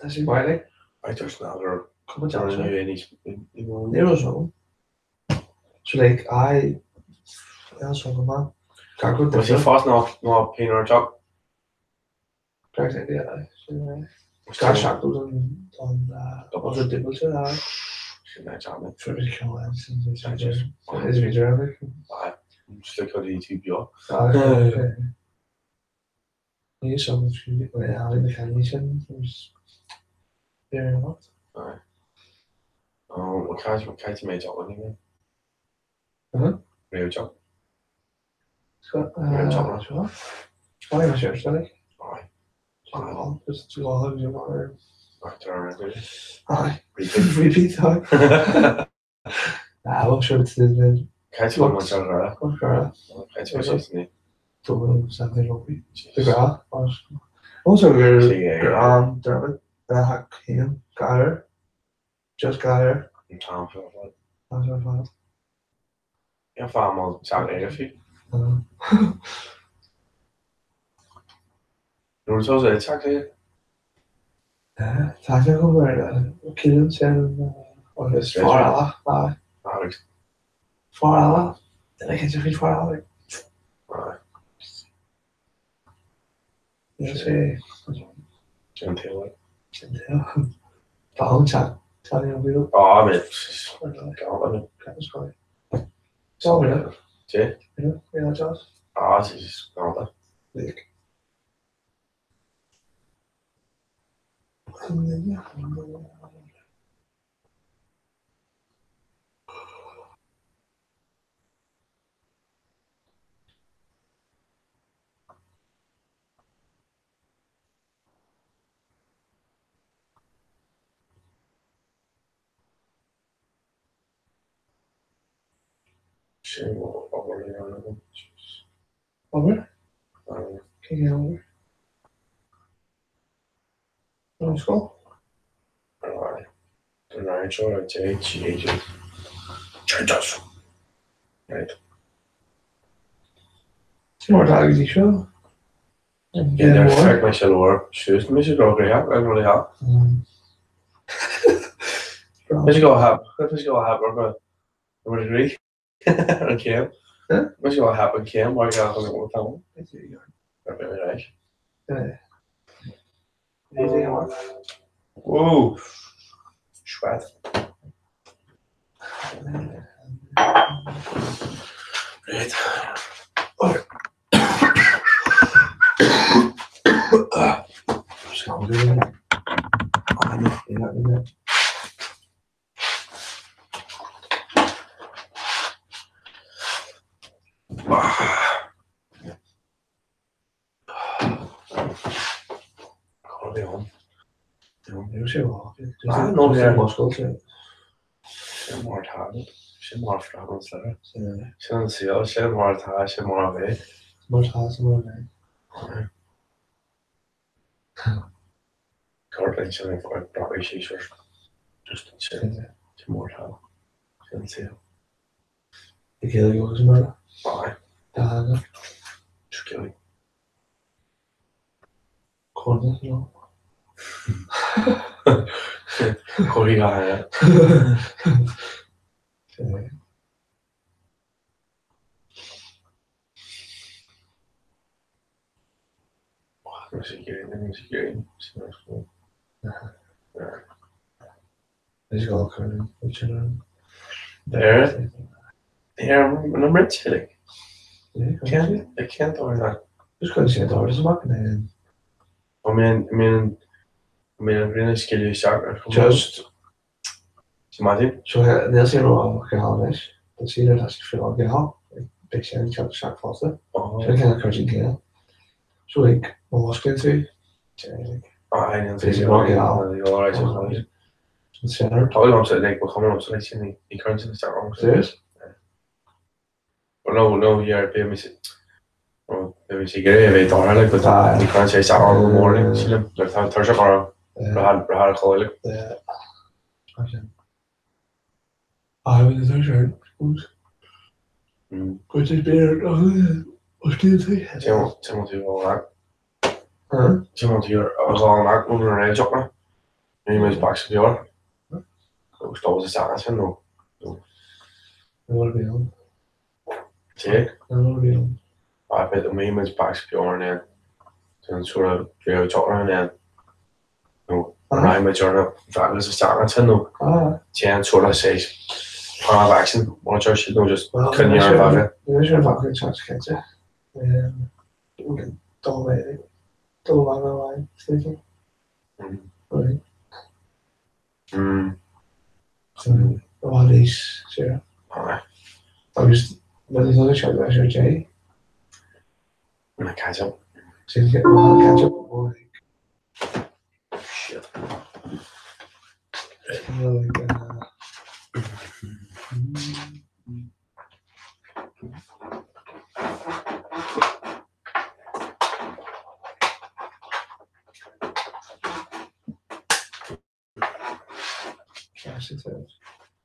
Tá sé maith like. Right there's another Cuma deas new é. níos Ní raibh sin. So like I níl sin go maith. Gach rud Was sé difriúil. fás ná ná péin ar job? Gach aon aye. Sin é. Gach seachtain don don don dúbailte aye. Sin é job. Fuair mé ceann eile sin is féidir é like. Aye. Just like how do you beo? Aye. Ní sin fiú le na cailíní sin ar an lot. Aye. Oh, caithfidh mé job anyway. Uh-huh. Réamh job. Seo Réamh job. seo. Aye, sure, sorry. Aye. Just too long, you are. Aye. Repeat. Repeat, aye. Ah, well, sure, it's the Cait bhfuil muid ar ghra? Ar ghra. Cait bhfuil sé san Dublin Sunday Rugby. De ghra. Also gur gur an Dermot a chéan gair. Just gair. An t-am seo ar fad. An seo ar fad. Níl fáth mol teach éire fiú. Nuair atá sé teach éire? Tá sé go bhfuil Cillian sin agus fear eile. Agus. Fear eile. Duine cinnte faoi fear eile. Níl sé. Sin an taobh. Sin taobh. Tá an teach. Tá an bhfuil. Á, mé. Tá mé. Dé? Yeah, Josh. Á, is ganda. Like. Sin obair le dhéanamh agam. Obair? Cén obair? An scoil? An roinn seo ar J G G G Right. Sin mar atá go dtí seo. Feicfidh mé sé leor suas mise go go heap go le heap. Mise go heap mise go heap ar go ar rí ar an céim. Mise go heap an céim mar go go go tam. Ar bith ar ais. Whoa. Sweat. Right. Sin mar atá, sin mar freagra an sliotar. Sin an saol, sin mar atá, sin mar a bheidh. Mar atá, sin mar a bheidh. Cortlann sin ag breacadh síos ar just sin, sin mar atá, sin an saol. Ag Gaeilge agus i mBéarla. Aye. Dátheangach. Scilling. Corna, no. Comharthaí reatha. There, there, na mbrite Cén cén dóigh le? Just chuir sé doras amach and then. An mbíonn an mbíonn an mbíonn an ghrian ag scaoileadh isteach ar chuma? Just. Sa maidin? So níl sé ró-gheal anois, but see tá sé full geal, like beidh sé ag teacht isteach fosta. Sin kind of cur céanna. So like má osclaíonn tú, like Ah, níl sé ró-gheal. Alright, so Sin ar. Tá liomsa like ba chuma liomsa like sin ní cuireann sin isteach orm. Serious? Well no, no, yeah, beidh mise oh, beidh mise ag iarraidh a bheith dorcha like but ní cuireann sé isteach orm go mór like sílim nuair atá tuirseach orm rá a chodladh like. Yeah. Mar sin. I was a shirt. Cuid is beer osclaíonn tú. Timon tú á Timon tú ar dhá amach nó ar réiteach mé. Ní mé bac sa bheár. Agus dul isteach ansin nó. An bhfuil bhí ann? Té? An bhfuil bhí ann? I bet mé muid bac sa bheár and then sort of réiteach and then nó raghaidh muid ar na bhfeachtas isteach ansin nó téann sort of say plan of action mar a deir siad nó just coinnigh ar an bhfeachtas. Níl sé ar an bhfeachtas cinnte. Dul mé dul amach ar aghaidh, is féidir. Right. I bhfad níos saoire. Agus rud is dóigh sé leis ar dé. Na caiseal. Sin catch up more like Shit. Like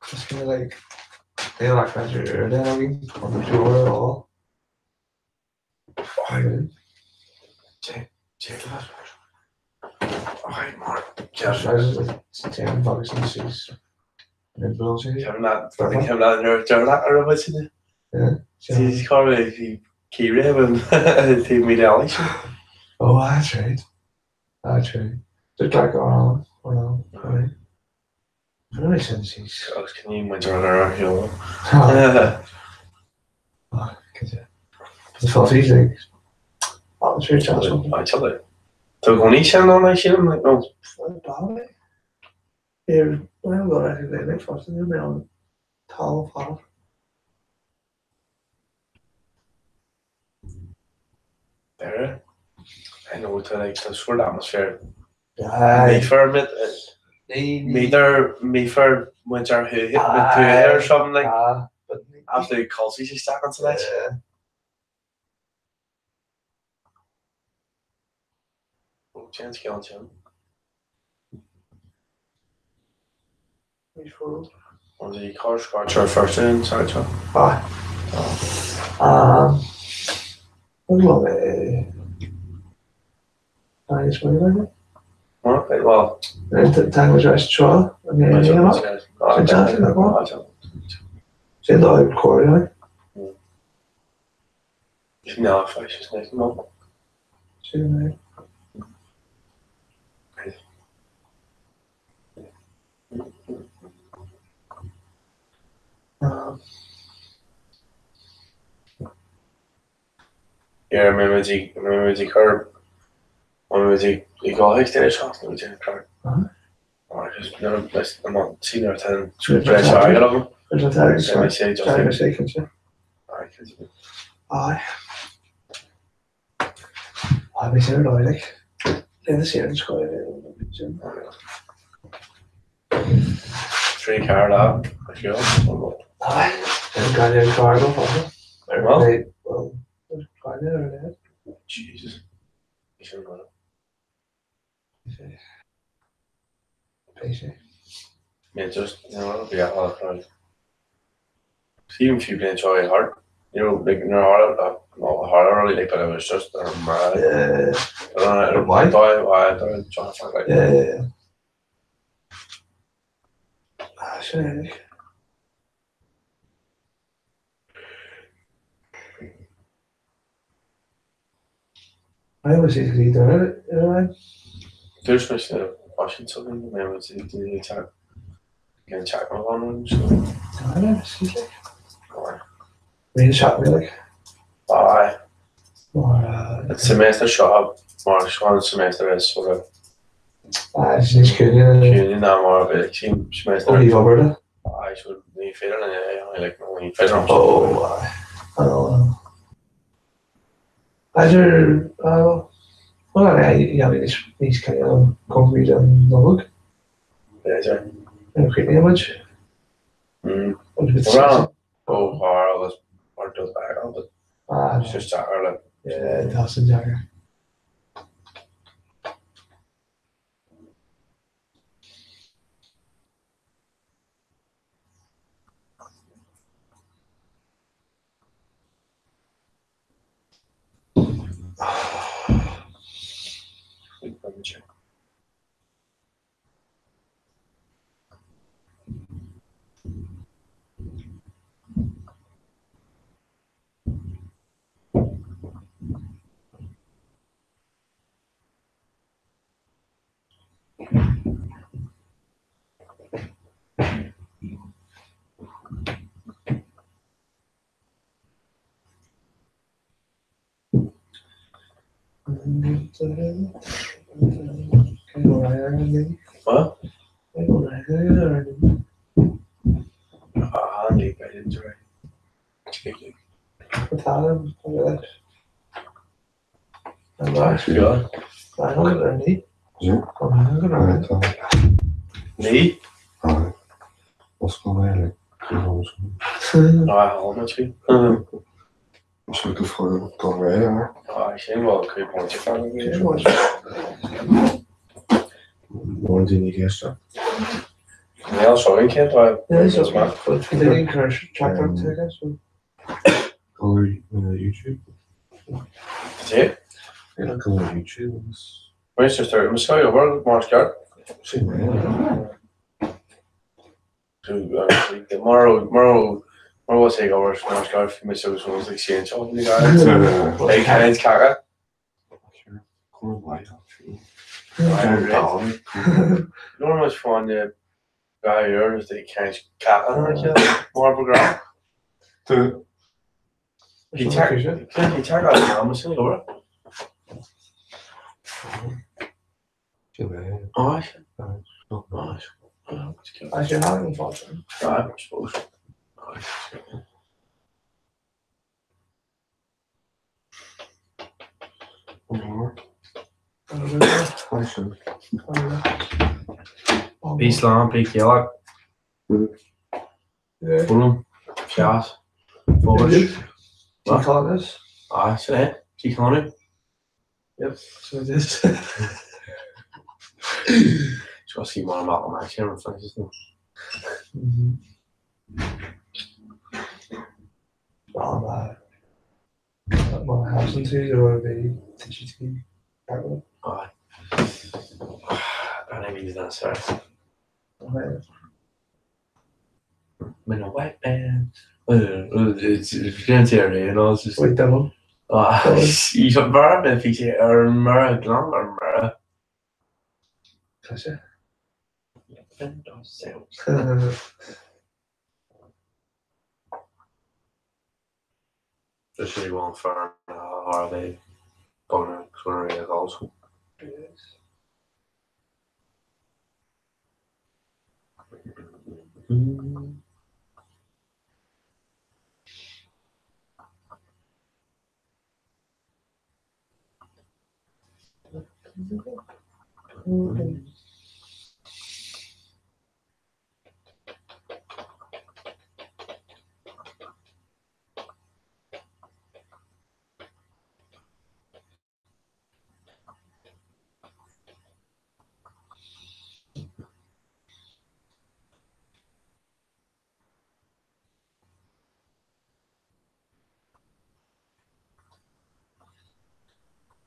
Just kind of like they like measure then I mean on the floor at all. Oh, that's right. That's right. Just like on or on, right? I don't know since Agus can you muid ar ar Oh, The fluffy like atmosphere chance. Tá gcóí sin an sin no Tá fá. There. I know tá like tá sort atmosphere. Aye. Mayfair mit Meter Mayfair muid ar thu ar something like Ah, but absolute culsí sé stack on leis. Yeah. Chance ceann sin. Which world? An the car scotch ar first in sorry seo. Ah. Well, I just wonder Okay, well, about it. Tá leis seo Sin dá cóir No, is no. sin Yeah, remember the remember the car remember the the go ag sé nó den car. Uh-huh. Just no I'm not seen or ten Sure, sé sé cinnte. Aye. Aye, bhí sin ar like lena sé an scoil sin. Trí car lá Aye, an gan car go fána. Well Well, gan ar leid. Jesus. Pé sé. Yeah, just you know, yeah, all right. Even if you play enjoy hard, you know, like no hard, not hard really, like, but it was just mad. Yeah, I don't know, Why? Why? Why? I don't like. yeah, yeah, yeah. Ah, sin é. I always say to the ar There's my Washington, and then was the chat. Again, chat on so. Bhí se mé like Aye, mar it's semester shop. Mar one semester is sort of ah sin cúine community now more of a team semester. ó hí oberta. I should be fair and I like only fair. Oh, I don't know. Idir well yeah, níos caian comí an nolog Yeah, an chuine muid Well, oh, hard was or does back on, but Ah, it's just that early. yeah, tá san deacair. What? What? Ah, I didn't try. Ní? Bí slán, bí céile. Foghlaim, feas, fógairt. Díochánas. Ah, sin é. Díochánu. Yep, so it is. Seo sí mar amach an sin an Francis nó. Má sheasann tú ar a bhí TGT. Aye. And I mean that's cert. I'm in a white band. Wait, devil. Mar bhí sé ar mar glan ar mar. Tá sé. Tá sé bhfuil fear a bheith buna chun a also.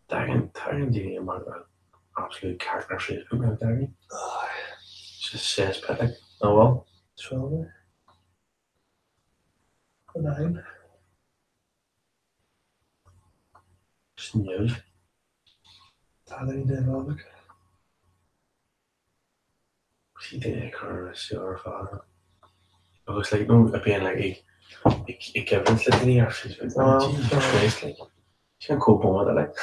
Tagann tagann daoine mar absolute character Facebook now Darren. It's just says pit oh well. 12. 9. Just news. Tá daoine Sí duine ag cur is ar fad. Agus like no a bíonn like ag ag coimhlint le daoine ar Facebook Jesus Christ like sin chomh bómada like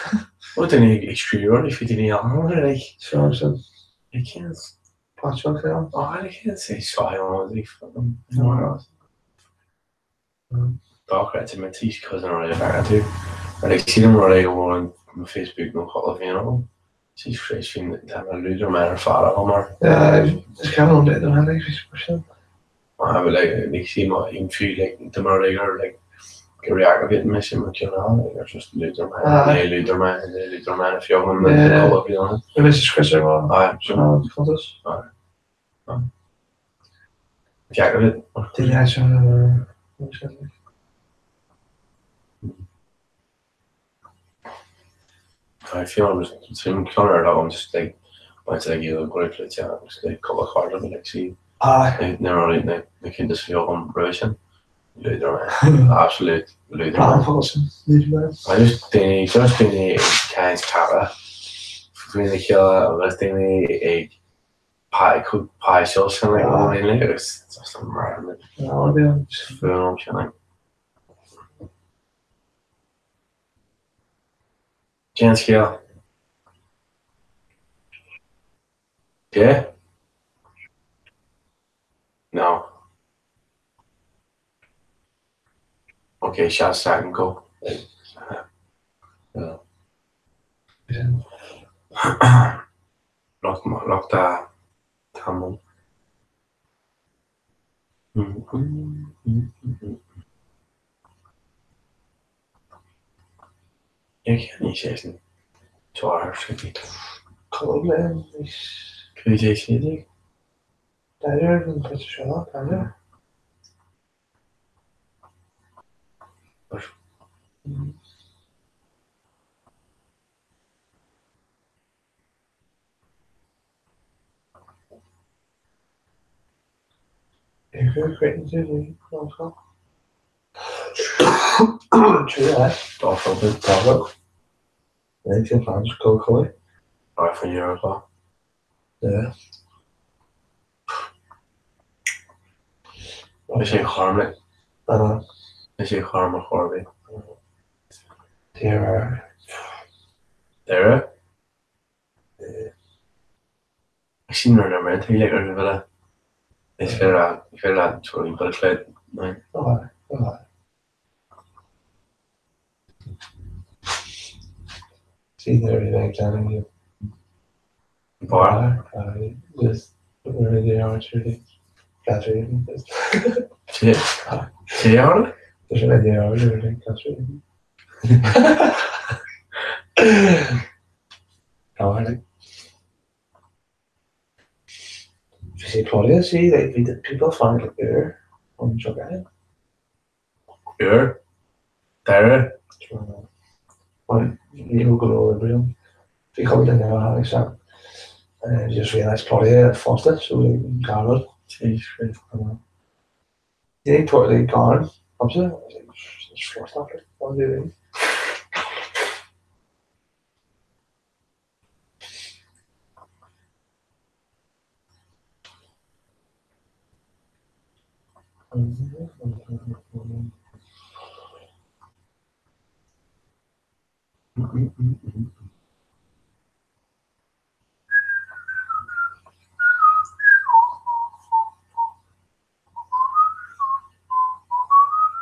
ó duine ag scríobh rudaí faoi daoine eile like Sure sin. I can't Patrioch é. Oh I can't say sorry on like fucking Dochreidte mé tí cousin ar a tú. Ar like sílim rud go bhfuil an Facebook nó cúpla bhliain agam. Jesus Christ bhí tá na lúdar mé ar fad agam mar. Yeah, is ceann an duine tháinig Facebook sin. Ah, but like like sí má in fiú like de mar gur like go react a bit me sin mar ceann eile like there's just lúdar mé Ah. lúdar mé lúdar mé a fiú Yeah. cúpla bliain. Mrs. Chris ar bhfuil Ah, sin an cuntas. Jack of it. Duine sin sin. I feel I'm just sin ceann ar agam just like baint le iad go le te agus le cúpla card like sí Ah, na rudaí na na cuntas fiú agam roimhe sin. Lúdar mé. Absolute lúdar Tá mé. an focal sin. Ní I just daoine just daoine ag caint cara faoina chéile agus daoine ag paiseal sin like Ah. agus just an mar mé. fuam sin like. Cén scéal? Yeah? No. Okay, seas second go. Lucht lucht a tamall. Níor cheannaigh seisean Cúpla bliain níos 1516. B'fhéidir an píosa seo, b'fhéidir. Deireadh? Sin ar na mbriontaí le ar bhile. Is féidir leat, is féidir leat tuairim buile clog nine. Cé tharla? Uair? Deireadh?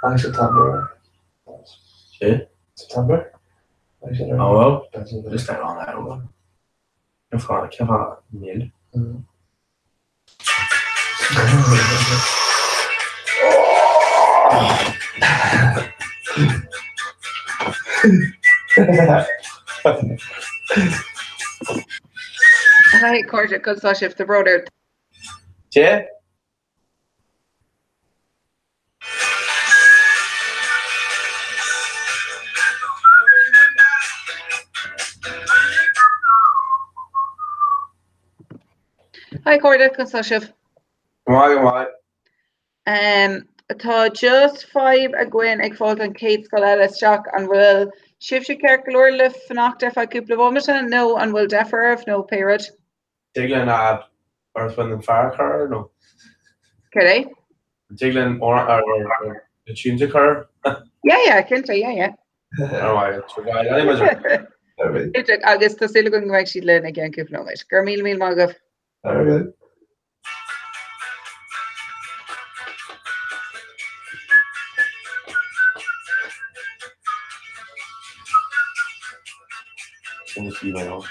Tháinig September. Cé? September. Oh well, just that on that one. Cén fáth, cén fáth níl? Hi, cairde, conas tá sibh? Tá brón orm. Cé? Hi a chairde, conas tá sibh? Go maith, go maith. Tá just fadhb againn ag fáilt an chéad scoil eile isteach. An bhfuil sibhse ceart go leor le fanacht ar feadh cúpla bomaite nó an bhfuil deifir oraibh nó pé rud? Tig linn amhrán an fear a chur nó? Cad é? Tig linn na tunes a chur? Yeah, yeah, cinnte, yeah, yeah. Cinnte, agus tá súil agam go mbeidh siad linn i gceann cúpla nóiméad. Go raibh míle míle maith agaibh. Sin is mé ann.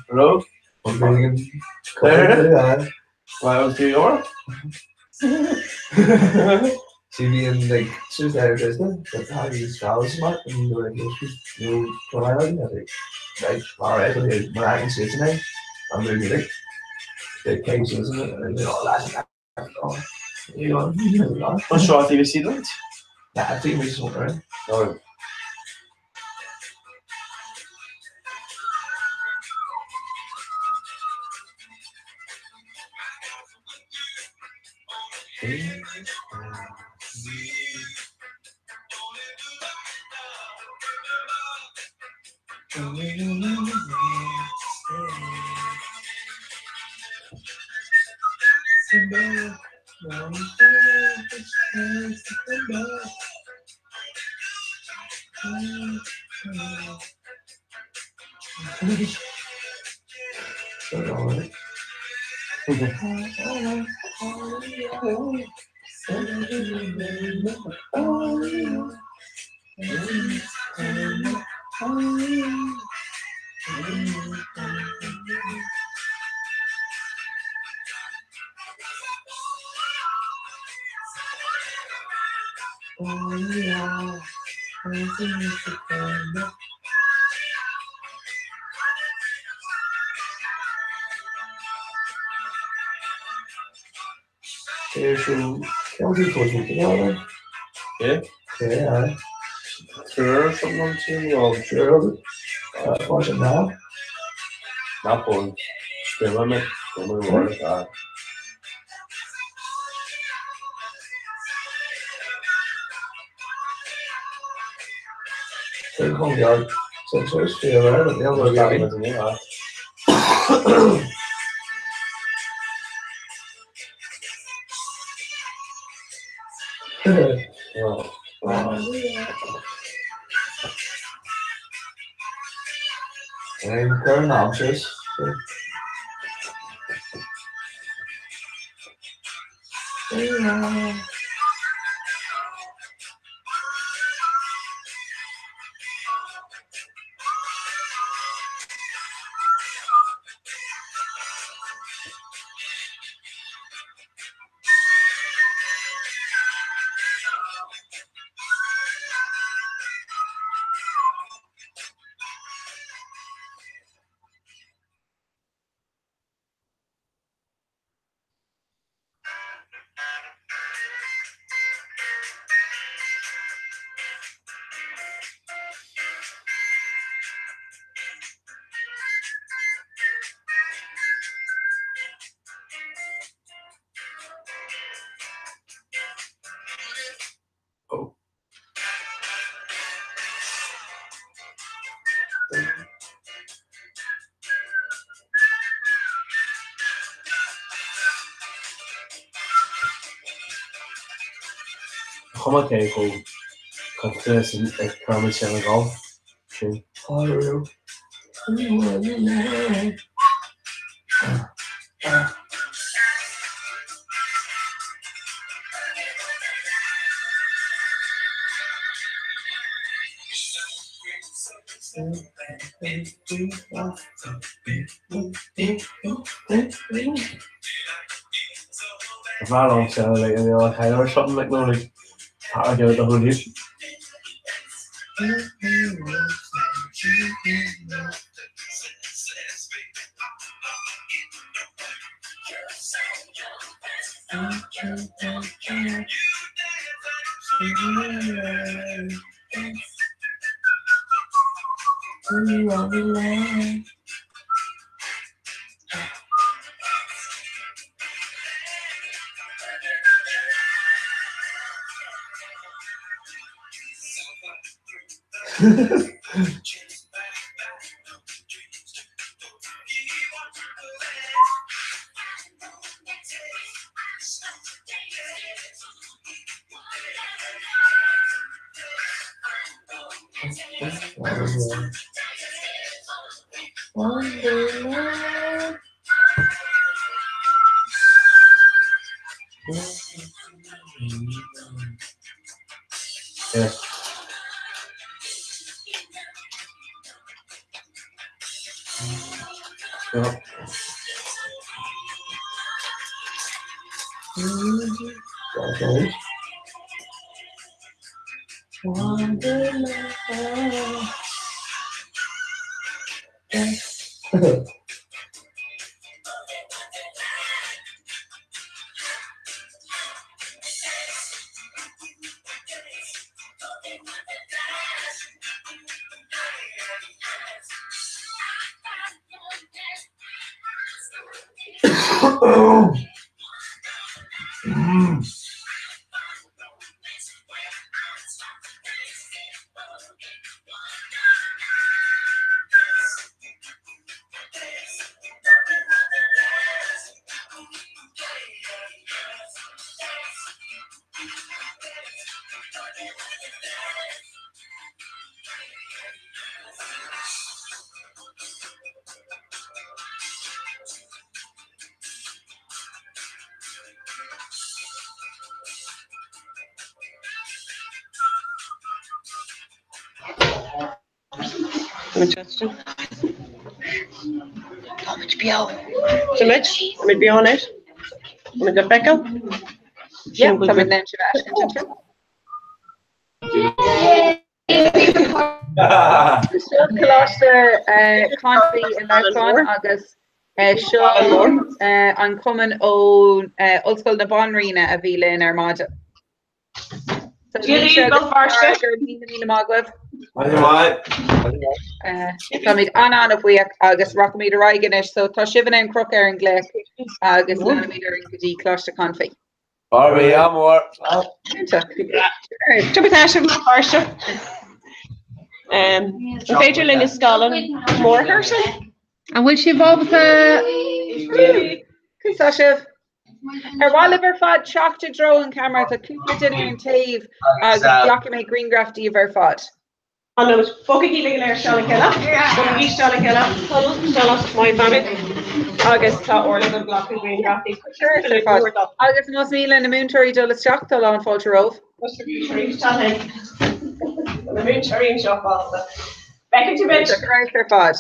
Hello? Well, do you See me in like Tuesday or Thursday, but how do you scholars smart and do like you know like right, all right, okay, when I can see tonight, I'm doing it. The case isn't it? And all that. You know, An seo tí sí duit? Yeah, I think we just wondering. No. Yeah? Yeah. Triúr or something on the team? Well, Triúr of it. Was it now? Not one. Scream at me. Don't Big home yard. Sensors, yeah, right. The other guy. I'm going anxious. Yeah. Oh. Chuma cé chomh coitianta is ag Pyramid Senegal sin. If I don't sound like any other kind or something like no, like I give it the whole heap. Wonderland. Yeah. Yeah. Okay. Wonderland. Táimid beo. Táimid? Táimid beo anois? Táimid le feiceáil? Yeah, táimid in ann sibh a fheiscint ansin. Seo Coláiste Confey i Leamhcán agus seo an cumann ó Ollscoil na Banríona a bhí linn ar maidin. Dia daoibh, Béal Feirste. Go raibh míle míle maith agaibh. Táimid an-an-bhuíoch agus rachaimid ar aghaidh anois. So tá sibh in ann crochadh ar an ngléas agus leanfaimid ar aghaidh go dtí Coláiste Confey. Barbie, ádh mór. Iontach. Tiocfaidh tá sibh Béal Feirste. An féidir linn an scáileán mór a chur sin? An bhfuil sibh ábalta? Conas tá sibh? Ar mhaith libh ar fad teacht i dtreo an cheamara? Tá cúpla duine ar an taobh agus glacfaidh mé grianghraf díobh ar fad. An nós, Bogaigí go léir isteach le chéile, bogaigí isteach le chéile, huddle, maith beannacht, agus tá Orla ag glacadh grianghraf díobh. Ar fad. Agus más mian le na múinteoirí dul isteach, tá lán fáilte romhaibh. Tá na múinteoirí isteach linn. Tá na múinteoirí anseo fosta. Feicfidh tú muid. Ar fad.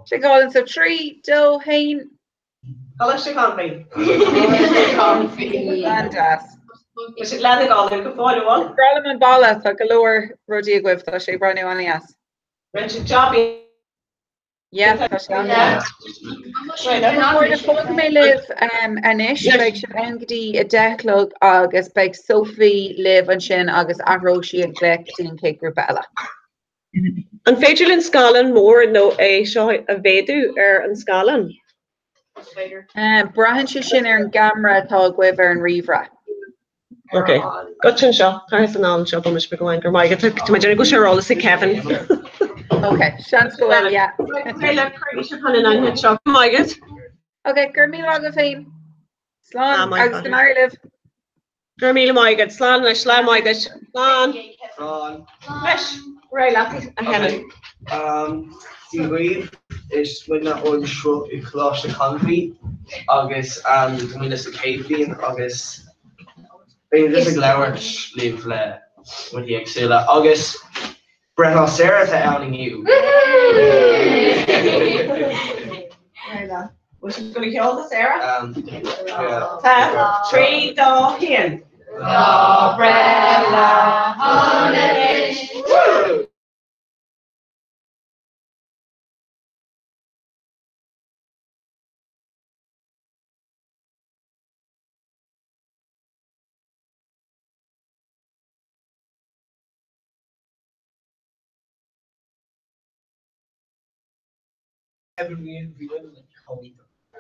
Sin go hálainn. So 3, 2, 1. Coláiste Confey. An-deas. Tá siad lena gcodladh go fóill, an bhfuil? Breá liom an balla, tá go leor rudaí agaibh, tá sé ag breathnú an-deas. Rinne siad job Yeah, tá sé an-deas. Fágfaidh mé libh anois, beidh sibh ann go dtí 10 a chlog agus beidh Sophie libh ansin agus athróidh sí an glaoch go dtí an chéad grúpa eile. An féidir linn scáileán mór nó é seo a mhéadú ar an scáileán? Braitheann sé sin ar an gceamara atá agaibh ar an ríomhaire. Ok. Goitse anseo. Tá san am seo b'mis beag amháin go raibh maith agat. Tá mé ag déanamh go bhfuil sé ar eolas ag Kevin. Ok, seans go bhfuil, yeah. Seo go maith agat. Ok, go raibh míle maith agat féin. Slán agus go n-éirí libh. Go raibh míle maith agat. Slán leis. Slán maith agat. Slán. Slán. Leis. Ar aghaidh leat, a Helen. Dia dhaoibh, is muidne ón Sruth i Coláiste Confey agus tá muidne sa chéad bhliain agus beidh muid ag labhairt libh le rudaí éagsúla agus breithlá Sarah atá ann inniu. Bhfuil sibh ag ceol do Sarah? Tá, 3, 2, 1. Lá breithlá shona duit.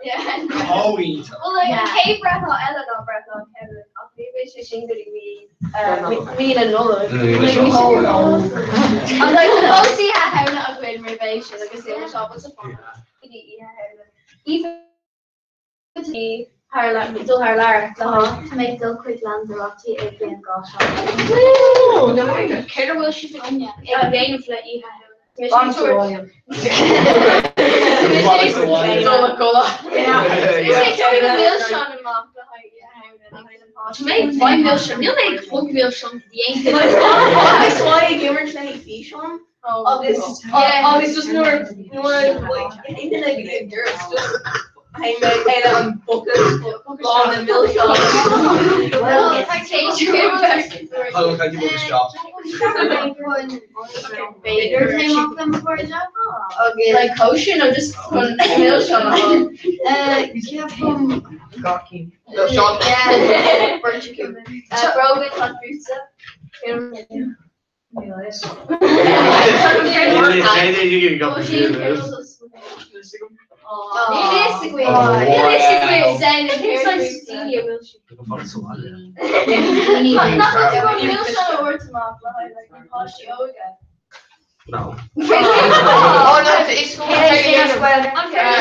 Well like an chéad breithlá eile ná breithlá Kevin ach ní bheidh sé sin go dtí mí mí na Nollag. Ach like tá fós Oíche Shamhna againn roimh é sin agus níl muid ábalta fanacht go dtí Oíche Shamhna. Aoife thar lear dul thar lear le há. Tá mé ag dul chuig Lanzarote i gceann 2 seachtain. Céard a bhfuil sibh ag déanamh le Oíche Shamhna?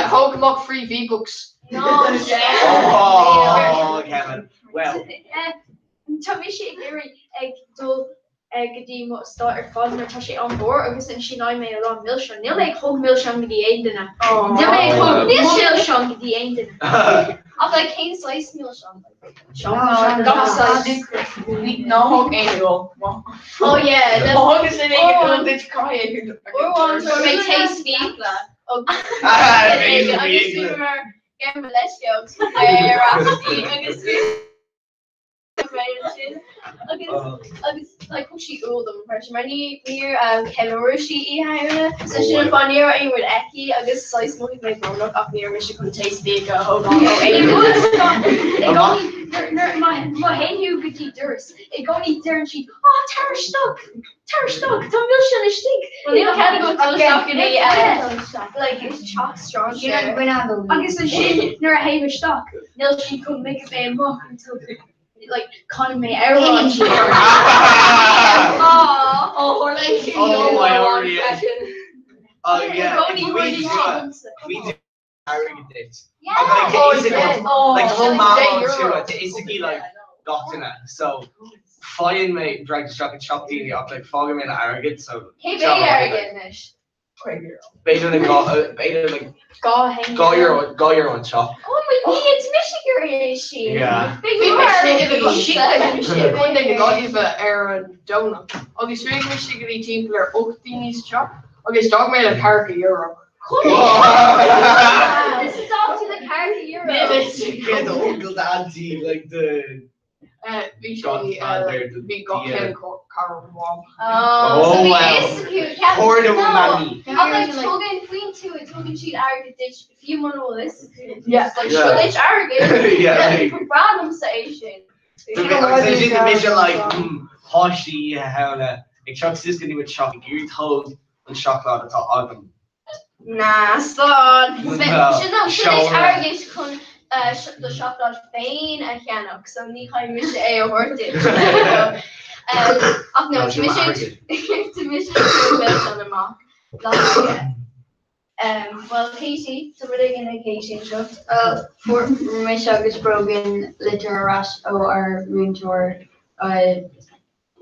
Thóg amach free V-Bucks. Oh, Kevin. Well. Tá mise ag iarraidh ag dul go dtí mo eastát ar fad mar tá sé an-mhór agus ansin fhaigh mé a lán milseán. Níl mé ag thug milseán go dtí aon duine. Níl mé ag thug milseán go dtí aon duine. Ach like cén saghas milseán? Gach saghas. Ná thug aon úll. Oh yeah. Má thugann duine éigin úll duit caithfidh é. Uair amháin fuair mé taos fiacla ó agus bhíomar gabh mo leithscéal agus bhí Agus like thug sí úll dom freisin mar ní níor cheiliúradh sí Oíche Shamhna so sin an fáth ní raibh aon rud aici agus saghas mhothaigh mé brónach ach ní raibh mise chun taos fiacla a thógáil ó aon duine. I gcónaí nuair má théann tú go dtí doras i gcónaí deireann siad á tar isteach tar isteach tá milseáin istigh. Níl cead agat dul isteach go dtí like teach strainséir agus ansin nuair a théim isteach níl siad chun ligean mé amach until like canann mé amhrán Oh my word. Oh yeah. We do airgead duit. Like the whole mama tú is aici like gach duine. So faigheann mé drag isteach i teach daoine ach like fágann mé le airgead so Cé mhéad airgead anois? B'fhéidir like b'fhéidir like €2 €2 an teach. Oh my God, it's mise gur é sin. Yeah. Bhí mise i gContae na Gaillimhe ar an Domhnach agus chuaigh mise go dtí timpeall ar 8 daoine sa teach agus d'fhág mé le €40. This is all to the €40. Yeah, the uncle, the auntie, like the Bhí sé bhí gach aon cara mom. Oh, so bhí fhios acu, ceapaim. Comhairle ó Mamaí. Ach like tugann faoin tuath tugann siad airgead duit fiú mura bhfuil fhios acu. Yeah. Like seo duit airgead. Yeah. Ba bhreá liomsa é sin. Agus ansin tá mise like páistí Oíche Shamhna ag teacht suas go dtí mo teach ag iarraidh tóg an seacláid atá agam. Nah, slán. Sin no, sin é airgead chun do seacláid féin a cheannach, so ní chaithfidh mise é a thabhairt duit. Ach no, tá mise tá mise ag cur milseáin amach le hairgead. Bhuel, Katie, tá rud éigin ag Katie anseo. Fuair mise agus Brogan litir ar ais ó ár múinteoir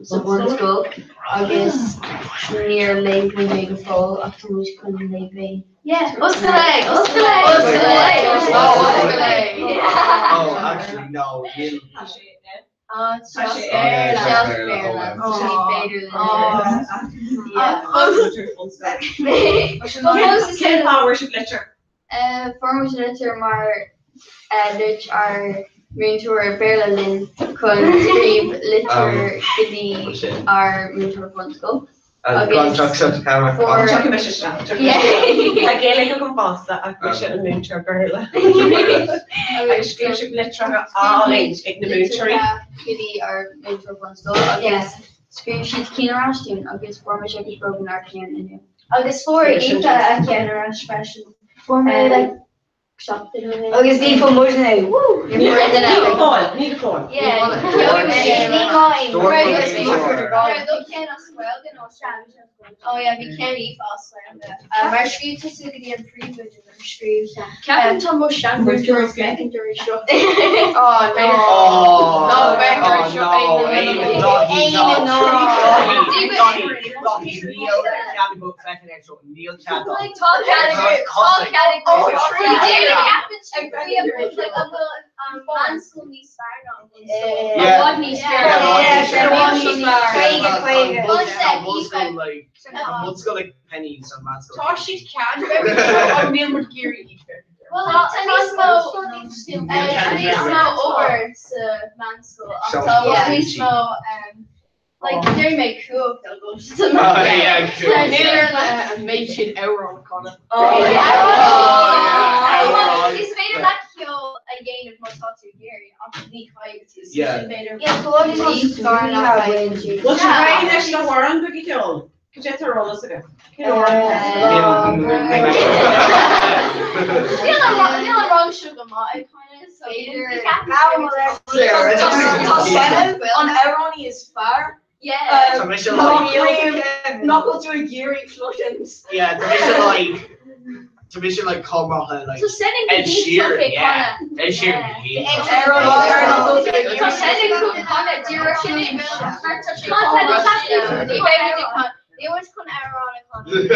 sa bhunscoil agus níor léigh muid é go fóill ach tá muid chun léamh é. Yeah, oscail é, oscail é, oscail é, oscail é. Oh, actually, no, níl. Ah, tá sé Béarla. Ní féidir linn. Cén fáth a bhfuair sibh litir? Fuair muid litir mar dúirt ár múinteoir Béarla linn chun scríobh litir go dtí ár múinteoir bunscoil agus fuair. Tiocfaidh mise isteach. Tá Gaeilge agam fosta ach mise an múinteoir Béarla. Agus scríobh sibh litreacha álainn ag na múinteoirí. Litreacha go dtí ár múinteoir bunscoil agus scríobh siad cinn ar ais dúinn agus fuair mise agus Brogan ár gceann inniu. Agus fuair Aoife a ceann ar ais freisin. Fuair mé like seachtain ó shin. Agus ní fuair muid é. Woo! Ní fuair duine Ní go fóill, ní go fóill. Yeah, Ní do ceann as Gaeilge nó Oh yeah, bhí ceann Aoife as Gaeilge. Mar scríobh tusa go dtí an príomhoide mar scríobh. Ceapaim tá mo seanmhúinteoir ag féachaint ar seo. Oh no. No, Oh no. Dáithí, no. Dáithí, Dáithí, Dáithí, níl cead agat féachaint air seo, níl cead agat. Tá cead agat, tá cead agat. Oh, Ní déarfainn an bhfuil an meánscoil níos fearr ná an bunscoil? Yeah. I bhfad níos fearr. Caoga, caoga. Bunscoil, like, an bunscoil like pennies an meánscoil. Tá siad cead bheith níl muid ag iarraidh iad féachaint air. Well, tá níos mó tá níos mó obair sa meánscoil ach tá níos mó like déarfaidh mé cumhacht agat sa meánscoil. Níl an méid sin amhrán a chanadh. Is féidir leat ceol a dhéanamh má tá tú ag iarraidh ach ní chaithfidh tú. So sin b'fhéidir níos fearr ná Bhfuil sibh réidh leis na hamhráin beaga ceoil? Cad é atá ar eolas agat? Cén amhrán? Níl an rang seo go maith ag canadh so Tá Shannon an amhránaí is fearr. Yeah. Tá mise like. Nach bhfuil tú ag iarraidh cloisint. Yeah, tá mise like. Tá mise like chomh maith le like So sending Ed the Sheeran, yeah. Ed Sheeran Tá sending chun Conor dúra sin Ní chun amhrán a chanadh.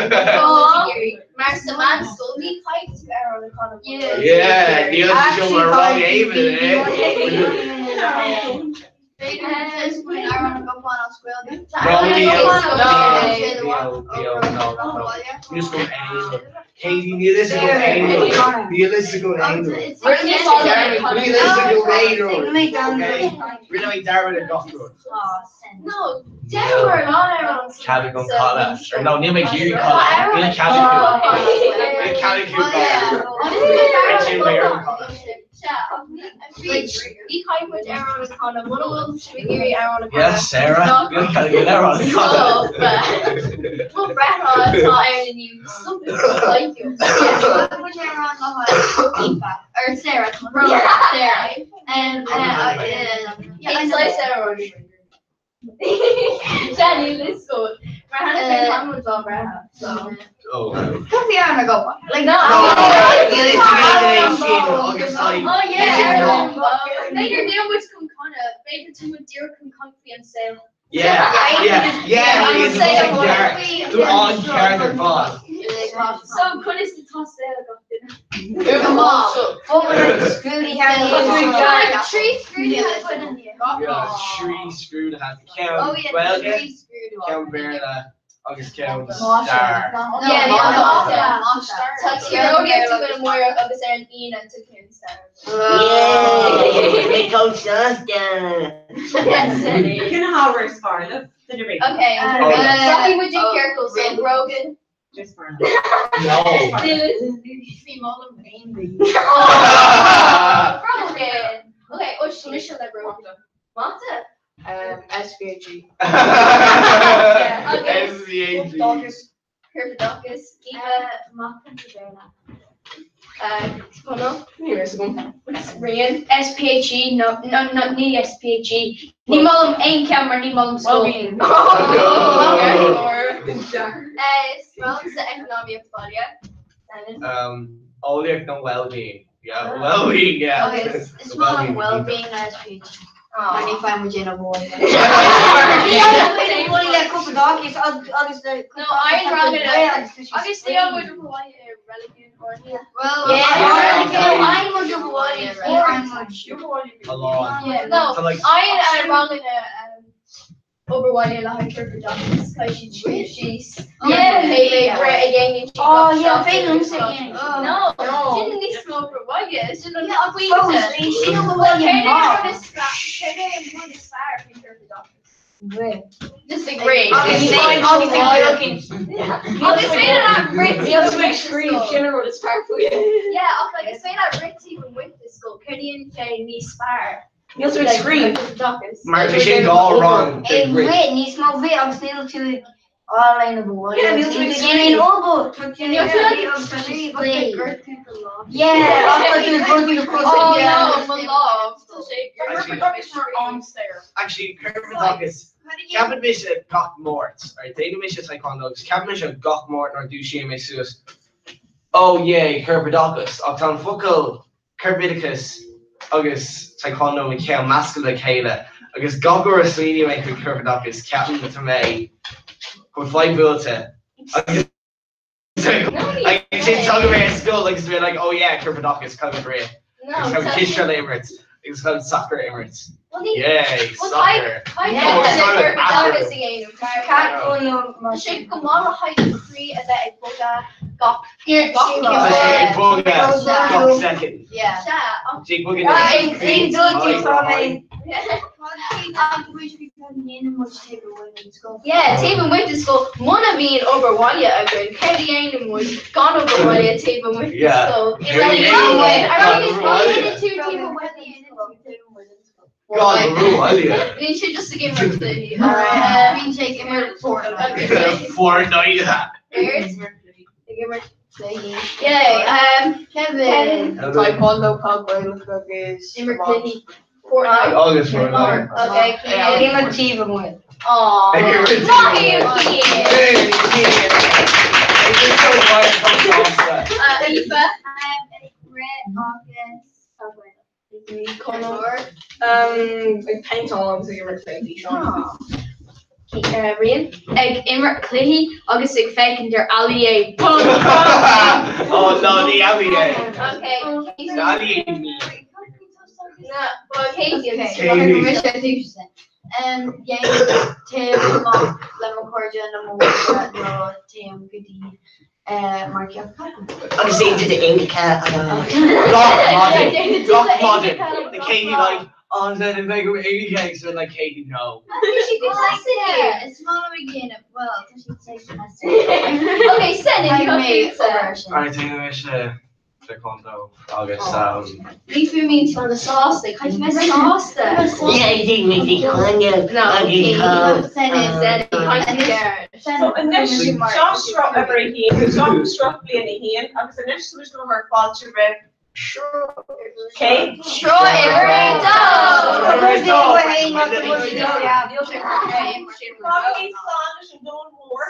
Mar sa mheánscoil ní chaithfidh tú amhrán a chanadh. Yeah, níl seo mar rang aoibhinn, eh? Katie, níl fhios agam aon rud. Níl fhios agam aon rud. Níl fhios agam aon rud. Okay? Rinne mé dearmad ar gach rud. No, dearmad ar an Cead agam canadh. Or no, níl mé ag iarraidh canadh. Níl cead acu. Níl cead acu canadh. Ansin mé orm canadh. Ní chaithfidh muid amhrán a chanadh muna bhfuil sibh ag iarraidh amhrán a chanadh. Yes, Sarah. Níl cead againn amhrán a chanadh. Mo bhreithlá atá ann inniu, something like you. Or Sarah. Sarah. Yeah, Sarah. Jenny Lisco. Mar hana fé tamall lá breithe, so. Oh. Cad é an go? Like No. Níl fhios agam é sin agus like Oh yeah. B'fhéidir níl muid chun canadh, b'fhéidir tá muid díreach chun caint faoi an saol. Yeah, yeah, yeah, it's an ceart. Tú an ceart ar fad. So conas atá saol agat duine? Trí scrúduithe Yeah, trí scrúduithe. Ceann Gaeilge, ceann Béarla agus ceann stair. Yeah, Tá tíreolaíocht againn amárach agus ar an Aoine tá ceann stair. Cén ábhar is fearr libh? Duine ar bith. Okay. Oh, yeah. Rachaidh muid i gciorcal, so Brogan. Just fearr. No. Brogan. Okay, oh, mise le Brogan. Mata? SVAG. SVAG. Herpedocus. Aoife. Conall. Rian. SPHE, no, no, no, ní SPHE. Ní maith liom aon cheann mar ní maith liom scoil. Is maith liomsa eacnamaíocht bhaile. Lennon. Eolaíocht nó well-being. Yeah, well-being, yeah. Okay, is maith liom well-being na SPHE. Mar ní fhaigheann muid aon obair. No, I'm wrong Agus níl muid bhaile ar reiligiún or Well, A lán. Yeah, no, So, like, I'm wrong in a obair bhaile le haghaidh Herpedocus caithfidh siad scríobh síos. Yeah. Céile bre a dhéanann siad Oh, gach yeah, seachtain féin agus liomsa gach- dhéanann. No, sin níos mó obair bhaile, sin an pointe. Sin an Well, bhfuil cé an an rud is fearr- cé an rud is fearr faoi Herpedocus? Just like rage. Agus Agus féin an rith Níl mé scríobh sin an rud is fearr faoi. Yeah, ach like is féin an rith taobh amuigh de scoil, céard a dhéanann sé níos fearr? Níl mé scríobh. Herpedocus. Mar tá sin dhá rang Ag de rith. rith níos mó bhí agus níl tú á lein bhil. Yeah, níl tú ag Níl obair. Níl tú ag Yeah, Oh no, mo lámh. Tá sé Herpedocus mar an-saor. Actually, Herpedocus, ceapann mise gach Máirt, right? Déanann mise taekwondo agus ceapann mise gach Máirt nuair a dúisíonn mé suas. Oh yay, Herpedocus. Ach tá an focal corpoideachas agus taekwondo i gceann measctha le chéile. Agus gach uair a smaoiníonn mé faoi corpoideachas, ceapaim tá mé chun fadhb buailte. Agus sin tagaim ar scoil agus mé like, oh yeah, corpoideachas, caithfidh mé rith. No, Agus caithfidh tá cispheil a imirt. Agus caithfidh soccer a imirt. Well, ní- Yay, Well, soccer. Caithfidh Oh, sorry, Herpedocus a dhéanamh mar Tá sé go maith le haghaidh an chroí a bheith ag bogadh gach gach Tá sé ag lá. bogadh gach second. Yeah. Sea, ach Sé ag bogadh Yeah, taobh amuigh de scoil muna mbíonn obair bhaile againn, céard a dhéanann muid gan obair bhaile taobh amuigh de Yeah. scoil? Céard a dhéanann muid gan obair bhaile? Gan obair bhaile. Bíonn sé just ag imirt cluichí. Bíonn sé ag imirt Fortnite. Fortnite. Ag imirt cluichí. Yay, Kevin. Taekwondo, peil Gaelach agus Imirt cluichí. Fortnite. Agus Fortnite. Okay, Ag imirt taobh amuigh. Aww. Ag imirt Not taobh you, amuigh. Ian. Hey, Ian. Ag péinteáil agus ag imirt cluichí físeáin. Rian, ag imirt cluichí agus ag féachaint ar Ali A. Oh no, ní Ali A. Okay. Ali A. No, well, Katie. Katie. Déanaim téim amach le mo chairde nó mo mhuintir nó téim go dtí marcaíocht. Agus déanann tú d'ince Gach maidin, gach maidin, the Katie like, oh, then it make her so like Katie no. Is maith liom ag déanamh, well, tá siad ag Okay, send it. Alright, déanfaidh mise taekwondo agus Ní fúimín tá na sásta, caithfidh mé sásta. So anois seo sruth uimhir a haon, seo sruth bliain a haon agus anois tá muid ag cur fáilte roimh Cé? Sruth uimhir a dó! Fágaigí slán leis an domhan mór.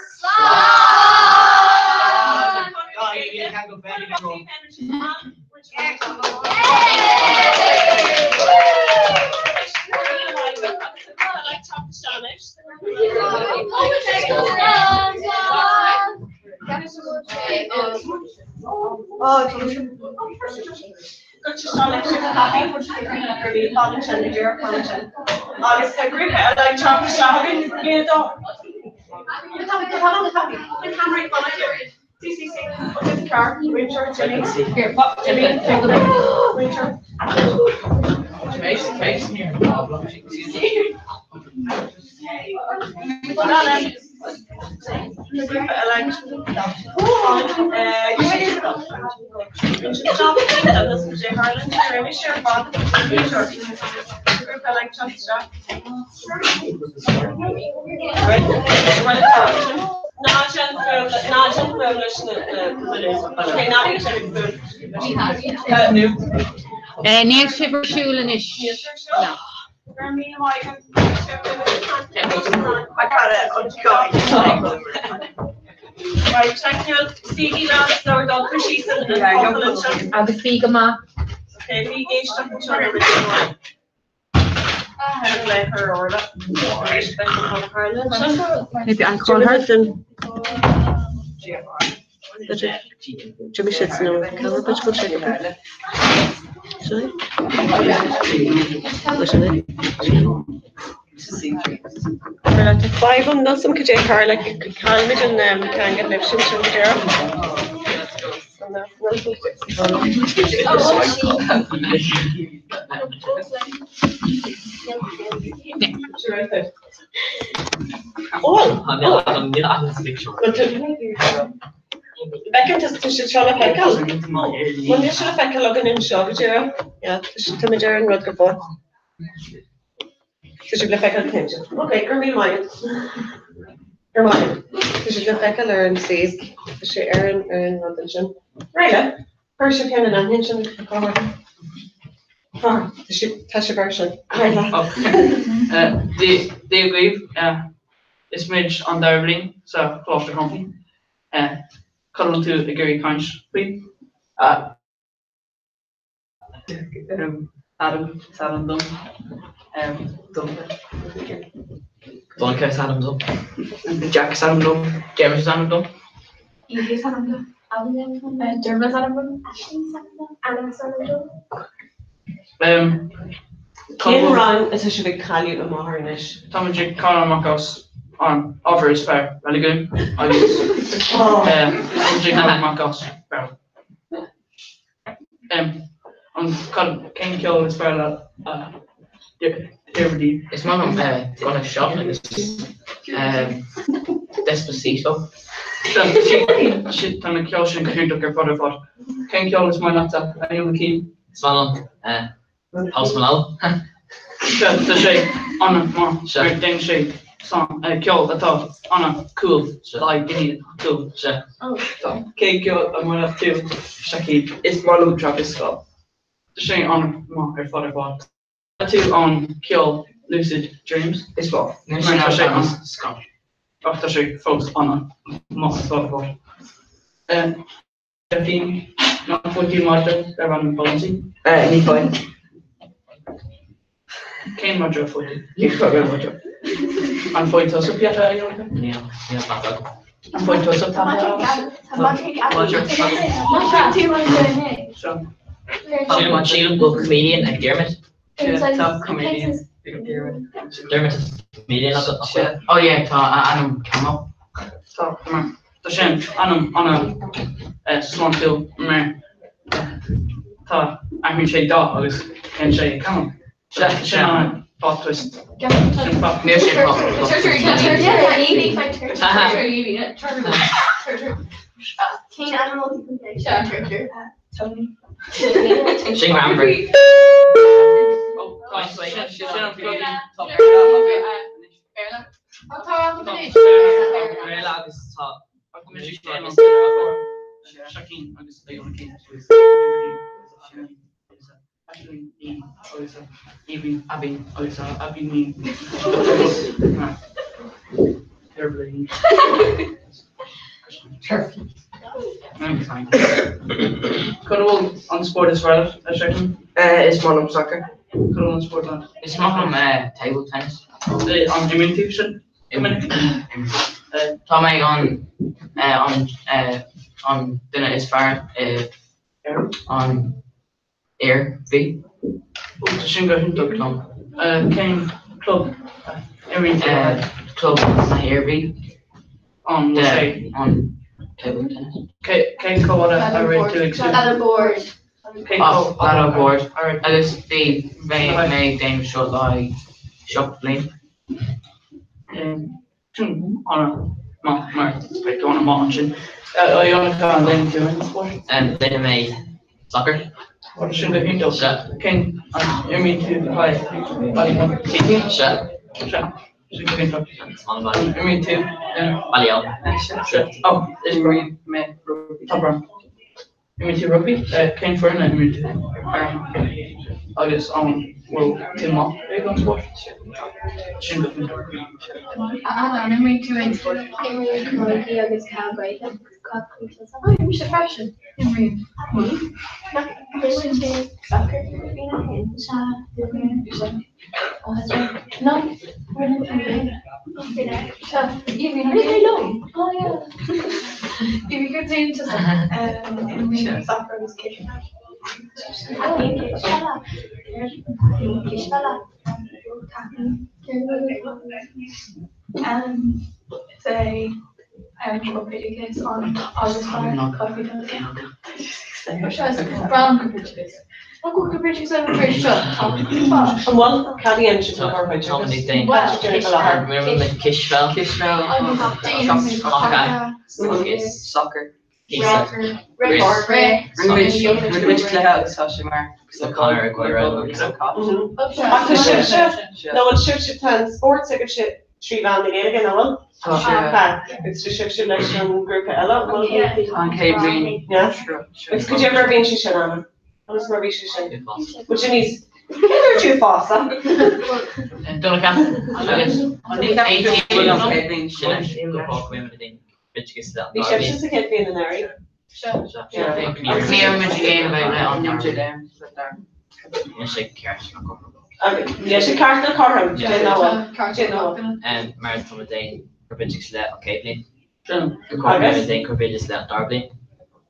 Agus tá grúpa eile ag teacht isteach againn bliain a dó. Níl sibh ar siúl anois. No. Agus bí go maith. Maybe I call her. Jimmy shits no camera but we'll check it. Should I? Should I? Five on some could take her like calmid and can get live sin sin there. Oh, Beiceann tú sé seo le feiceáil? Bhuel níl sé le feiceáil againn anseo go díreach. Yeah, tá muid ar an rud go fóill. Tá sibh le feiceáil cinnte. Ok, go raibh míle maith agat. Go raibh maith agat. Tá sibh le feiceáil ar an suíomh. Tá sé ar an ar an rud ansin. Right, chuir sibh ceann in aithne ansin a chomhair. Tá sibh tá sibh air sin. Right. Dia daoibh, is muid an dara bliain sa Choláiste Chonfaí. Cad a bhfuil tú ag iarraidh caint faoi? Adam is ainm dom. Donncha. Donncha is ainm dom. Jack is ainm dom. James is ainm dom. Evie is ainm dom. Dermot is ainm dom. Ashley is ainm dom. Anna is ainm dom. Cén rang atá sibh ag cailleadh amach air anois? Táimid ag cailleadh amach as an ábhar is fearr, reiligiún, agus táimid ag cailleadh amach as Béarla. An cén ceol is fearr leat a Dhiarmuid? Is maith liom Gonna Shop agus Despacito. Tá na ceol sin go hiontach ar fad ar fad. Cén ceol is maith leatsa, a Joaquin? Is maith liom Post Malone. Tá sé an-mhaith mar déanann sé ceol atá an-cool le haghaidh daoine cool. Cén ceol a maith leat tú, Shakib? Is maith liom Travis Scott. Tá sé an-mhaith ar fad ar fad. tú an ceol Lucid Dreams? Is maith. Mar tá sé an-scott. Ach tá sé fós an-mhaith ar fad ar fad. Delphine, Nach bhfuil tú madra darb ainm Bonesy? Ní bhfuil. Cén madra a fuair tú? Ní fuair mé madra. An bhfuair tusa peata a Ionica? Níl, níl peata agam. An bhfuair tusa peata a Alice? Tá madra ag Abby. Madra tú madra inné. Seo. Sílim go bhfuil comedian ag Diarmuid. Tá comedian ag Diarmuid. Diarmuid is comedian agat nach bhfuil? Oh yeah, tá a ainm Camo. Tá, tá sin ainm an-sláintiúil mar tá athraíonn sé dath agus déanann sé camo. Sin an plot twist. Sin plot. Níl sé plot twist. Cén animal Sin cranberry. Béarla agus tá Cad bhfuil an spórt is fearr leat, a Sheáin? Is maith liom soccer. Cad bhfuil an spórt leat? Is maith liom table tennis. An imríonn tú sin go minic? Tá mé an an duine is fearr i an Iarmhí. Ó, tá sin go hiontach Tom. Cén club a imríonn tú le? Club na hIarmhí. An bhfuil sé? An table tennis. Cén chomh fada a raibh tú ag súil? Leath board. Cén chomh fada Leath board. a raibh Agus bhí mé ag déanamh seo le haghaidh 7 bliain. Sin an-mhaith mar beidh tú an-mhaith ansin. Ionica, an ndéanann tú aon spórt? Déanann mé soccer. Sin go hiontach. Cén an imríonn tú le haghaidh Ballymun? Sea. Sea. Sin go hiontach. An imríonn tú? Ballymun. Sea. Ó, imríonn mé rugbaí. Tá brón. Imríonn tú rugbaí? Cén foireann a imríonn tú? Agus an bhfuil tú maith ag an spórt? Sin go hiontach. A Anna, an imríonn tú aon spórt? Imrím camogie agus peil Ghaelach. Cad faoi tusa? Ó, mise freisin. Imrím. Nach imríonn tú soccer faoina shin? Sea, imrím. No, rinne tú Sea, imrím. Rinne tú liom? Oh yeah. Bhí go déan tusa. Imrím soccer agus cispheil. Cispheil? Is é an corpoideachas an agus coffee Brown corpoideachas. Nach bhfuil corpoideachas ann tar éis seo? Tá. An bhfuil? Cad a dhéanann sibh le corpoideachas? Cispheil. Cispheil. Agus soccer. Píosa. Rinne muid cluiche agus tá sé mar Conor Aguero agus Ach tá sibhse, nó bhfuil sibhse, tá an spórt agaibhse trí mheán na Gaeilge, nach bhfuil? Tá. Agus tá sibhse leis an ngrúpa eile, an bhfuil? Tá an chéad bhliain. Yeah. Agus cad é mar a bhíonn sé sin, Anna? Conas mar a bhí sé sin? Bhfuil sé níos, cé dúirt tú fása? Donncha agus Bhí sibhse sa chéad bhliain anuraidh. Ní raibh muid ag déanamh le an Níl sé ceart ná cothrom. Níl sé ceart ná cothrom, déan nua. Déan nua. Mar tá muid ag corpoideachas le an chéad bhliain. Agus? Déan corpoideachas le an dara bliain.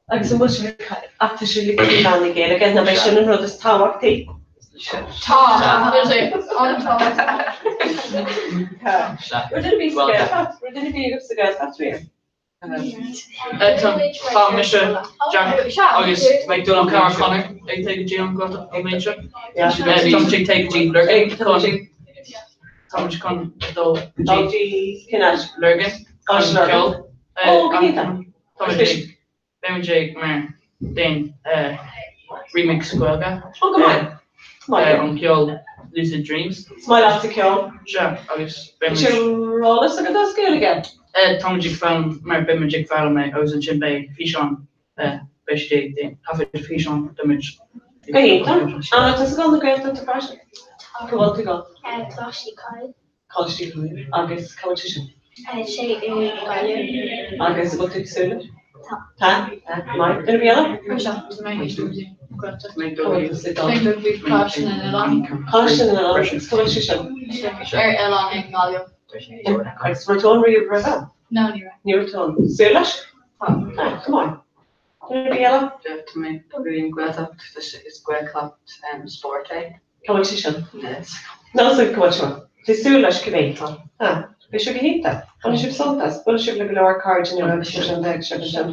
Agus an bhfuil sibh ag ach tá sibh ag trí mheán na Gaeilge, nach é sin an rud is tábhachtaí? Tá, níl sé an-tábhachtach. Tá. Rud ar bith sa Ghaeltacht? Rud ar bith agaibh sa Ghaeltacht riamh? Tá mise, Jack agus an cara Conor ag téigh go dtí an Ghaeltacht an bhliain seo. Tá muid ag téigh go dtí Lurgan. Tá muid chun dul go dtí Lurgan. Ceol. Ó, go hiontach. Tá muid ag Beimid ag mar déan remix Gaeilge. Ó go maith. Ar an ceol Lucid Dreams. Is maith leatsa ceol? Sea, agus beimid. Is ar eolas agat as Gaeilge? Táimid ag foghlaim mar beimid ag foghlaim é agus ansin beidh físeán beidh siad ag déan taifead físeán beimid. Go hiontach. Anna, tusa ag dul na Gaeltachta freisin? Tá. Cá bhfuil tú ag dul? Coláiste Uí Chadhain. Coláiste Uí Chadhain. Agus cá bhfuil sé sin? Sé i nGaillimh. Agus an bhfuil tú ag súil leis? Tá. Maith. Duine ar bith eile? Coláiste na nOileán. Coláiste na nOileán. Cá bhfuil sé sin? Ar oileán i nGaillimh. Agus raibh tú ann riamh roimhe? No, ní raibh. Ní raibh tú ann. Súil leis? Tá. Go maith. Duine ar bith eile? Tá mé ag an Ghaeltacht, is Gaeltacht spóirt é. Cá bhfuil sé sin? Níl 'fhios agat cá bhfuil sé. Tá súil leis cibé. Tá. Beidh sé go hiontach. Bainfidh sibh sult as. Buailfidh sibh le go leor cairde nua agus mar sin de agus sibh ansin.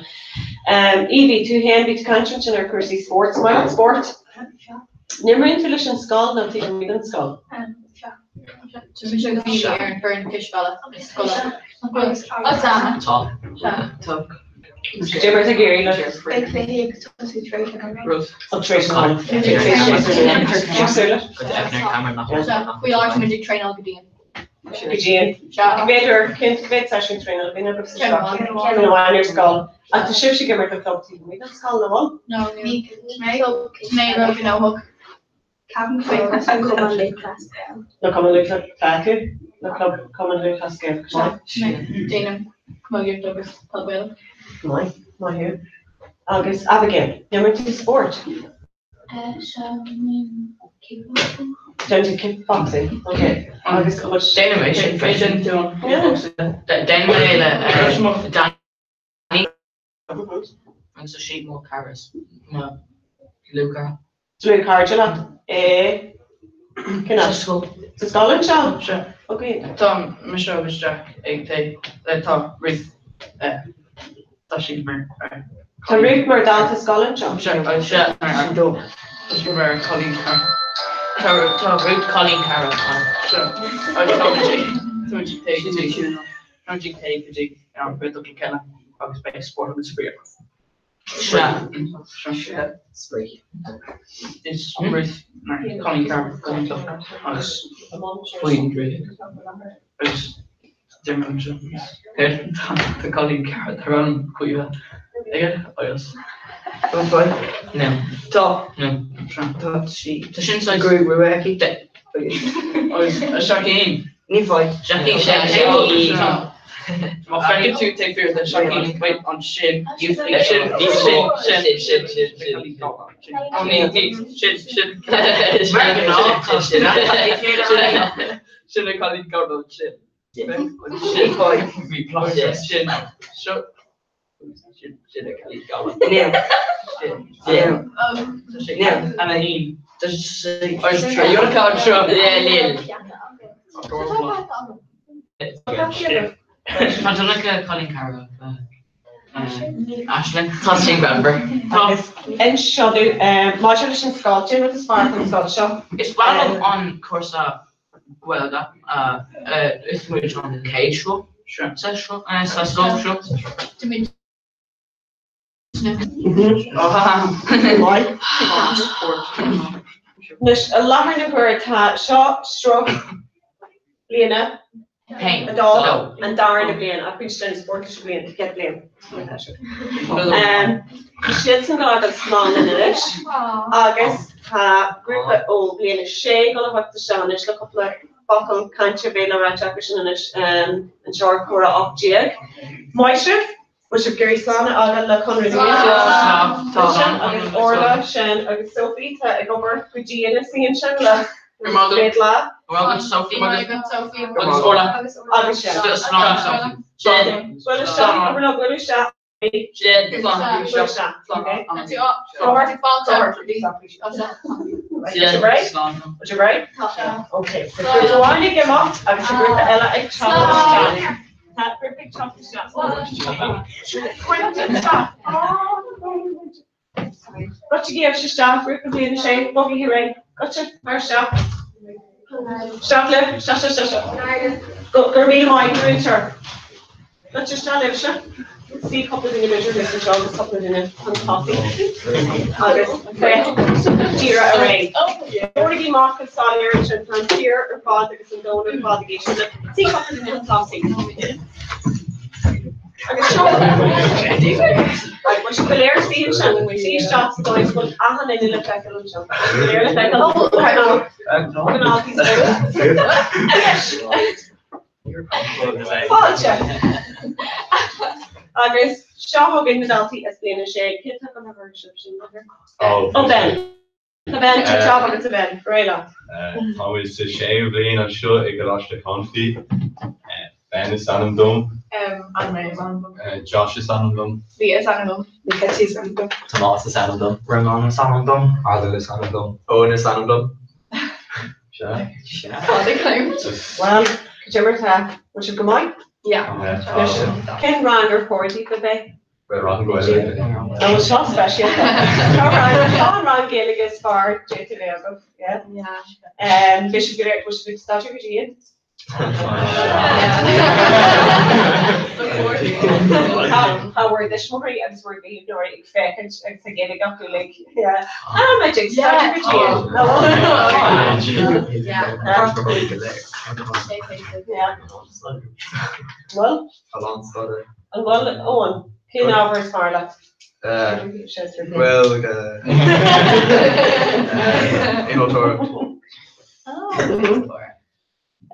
Evie, tú féin, bhí tú ag caint ansin ar chúrsaí spóirt. Maith leat spórt? An imríonn tú leis an scoil nó taobh amuigh den scoil? Tá mise agus Evie ar an bhfoireann cispheile scoile. Agus Anna. Tá. Tá. Cad é mar atá ag éirí leis? Beidh cluichí ag tosú tar éis an Rud. Tá tar éis an am. Faoi láthair tá muid ag traenáil go dian. Go dian. B'fhéidir, cén mhéad seisiún traenála a bhíonn agaibh sa seachtain? Ceann amháin ar scoil. Ach tá sibhse ag imirt do chlub taobh amuigh den scoil, nach bhfuil? No, níl. Mé ró-ghnóthach. Ceapaim go bhfuil an Cumann Lúthchleas Gael. Nó Cumann Lúthchleas Gael. Nó Club Cumann Lúthchleas Gael. Go maith. Déanaim camógaíocht agus peil Ghaelach. Go maith. Maith thú. Agus Abigail, an imríonn tú spórt? Sea, kickboxing. Déanann tú kickboxing, ok. Agus an bhfuil. Déanaim é sin freisin. Déanaim é le Danny. Agus tá sí mo chara is mo dhlúthchara. Dlúthchairde leat i cén áit? Sa scoil. Sa scoil anseo? Sea. Ok. Tá mise agus Jack ag plé le tá Ruth tá sí mar. Tá Ruth mar dalta scoile anseo? Sea, sea mar tá sí mar cailín cara. Tá Ruth cailín cara ann. Sea. Agus tá muid ag tá muid ag plé go dtí tá muid ag plé go dtí an rud le chéile agus beidh spórt agus spraoi acu. Sea. Sea. Spraoi. Is Ruth mar cailín cara go hiontach agus faoin droichead agus deir mé anseo tá cailín cara tar ann Caoimhe aige agus No. Tá. No. Tá sí. Tá sin saghas. Gruaig rua aici. Agus Jacqueline. Ní bhfaighidh. Jacqueline. Jacqueline. Má feiceann tú taobh thiar de Jacqueline wait ansin. Sin sin sin sin sin sin. Sin sin. Sin an cailín gorm sin. Sin. Sin. Seo. Sin sin an cailín gorm. Sin. Sin. Ana haon. Seo. Lil. Tá Donncha cailín cara Aisling. Tá sin greannmhar. Agus anseo maidir leis an scoil, cén rud is fearr faoin scoil seo? Is breá liom an cúrsa Gaeilge is muid an chéad sruth sa scoil seo. Anois, i láthair na huaire tá seo sruth bliana a dó, an darna bliain, ach bíonn siad ag déanamh spóirt leis an bhliain, chéad bhliain. Tá siadsan ag dul slán linn anois agus tá grúpa ó bhliain a sé ag dul a theacht isteach anois le cúpla focal cainte a bheidh le ráite acu sin anois anseo ar Comhrá 18. Maith sibh! Bhfuil sibh ag iarraidh slán a fhágáil le Conradh na Gaeilge? Tá. Agus Orla, sin agus Sophie tá ag obair go dian istigh ansin le chéad lá. Agus Sophie. Agus Orla. Agus sin. Slán Sophie. Sin. Buail isteach, buail isteach. Sin. Slán. Buail isteach. Slán. Bhfuil sibh réidh? Ok. Grúpa amháin ag imeacht agus an grúpa eile ag teacht isteach. Tá grúpa ag teacht isteach. Goitse gíobh isteach, grúpa bliain a sé, bogaigí ar aghaidh. Goitse, tar isteach. Isteach libh, isteach, isteach, isteach. Go raibh míle maith, múinteoir. Goitse isteach libhse. Suigh cúpla duine b'fhéidir thuas anseo agus cúpla duine chun tosaigh agus féach díreach ar aghaidh. Tabhairigí amach an soiléir ansin, tá an tír ar fad agus an domhan ar fad ag éisteacht libh. Suigh cúpla duine chun tosaigh. Agus seo Bhfuil sibh go léir suí ansin, suí isteach sa dóigh is go bhfuil achan duine le feiceáil anseo. Go léir le feiceáil. Gnáth. Fáilte! Agus seo chugainn na daltaí as Bliain 6. Cé atá chun a bheith sibh sin? Ó Ben. Tá Ben, tá job agat a Ben, ar aghaidh leat. Tá muid sa séú bliain anseo i gColáiste Chonfaí. Ben is ainm dom. Anne-Marie is ainm dom. Josh is ainm dom. Leah is ainm dom. Katie is ainm dom. Tomás is ainm dom. Rónán is ainm dom. Adel is ainm dom. Owen is ainm dom. Sea. Bhuel, cad é mar atá? Bhfuil sibh go maith? Yeah. Anois, cén rang ar chóir daoibh a bheith? Rang Gaeilge. Nó bhuel seo speisialta. Seo rang, seo an rang Gaeilge is fearr d'fhéadfadh a bheith agaibh, yeah? Yeah. Beidh sibh go léir, bhfuil sibh ag staidéar go dian? Tá bhur dtuismitheoirí agus bhur gcaomhnóirí ag féachaint agus tá Gaeilge acu like yeah. Ah, muid ag staidéar go dian. Bhfuil? An bhfuil Eoin, cén ábhar is fearr leat? Gaeilge. Innealtóireacht.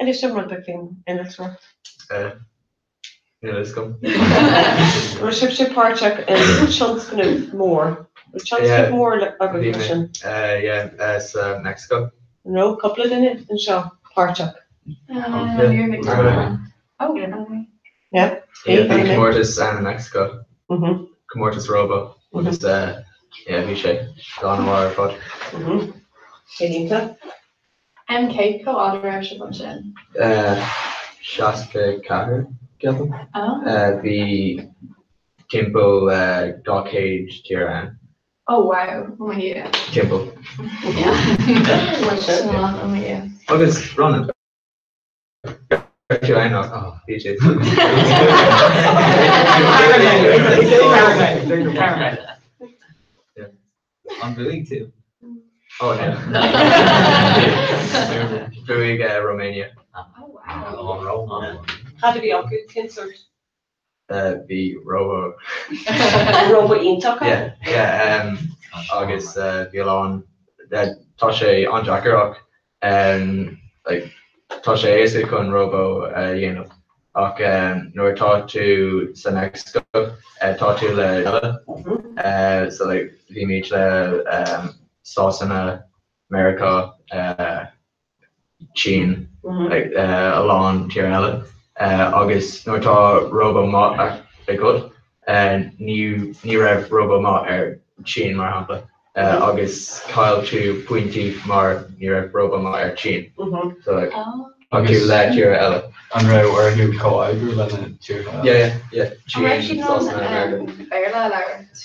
Inis dom rud beag faoin innealtóireacht. Níl a fhios agam. Raibh sibhse páirteach i tionscnamh mór? Raibh tionscnamh mór agaibh leis sin? Yeah, sa Mexico. An raibh cúpla duine anseo páirteach? Yeah. Yeah, bhí comórtas ann i Mexico. Comórtas róbó agus yeah, bhí sé an-mhaith ar fad. Iontach. Cé chomh fada a raibh sibh ansin? 64, ceapaim. Bhí timpeall 200 tír ann. Oh wow, oh my Dhia. Timpeall. Yeah. Oh my Dhia. Agus Ronan. Tú ann ach bhí sé. An bhuaigh tú? Oh no. Bhuaigh Romania. Oh wow. Cad a bhí acu? Cén sórt? Bhí róbó. Róbó iontach ann? Yeah, yeah. Agus bhí a lán, tá sé an-deacair ach like tá sé éasca chun róbó a dhéanamh ach nuair atá tú sa Meicsiceo tá tú le eile so like bhímid le Sasana, Meiriceá, Sín, like a lán tír eile agus nuair atá róbó maith agat ní ní raibh róbó maith ar Sín mar shampla. agus chaill tú pointí mar ní raibh róbó maith ar tSín. So like tá tú le tíortha eile. An raibh orthu comhoibriú le na tíortha eile? Yeah, yeah, yeah. An raibh Sín, siad in ann Sasana, America. Béarla a labhairt?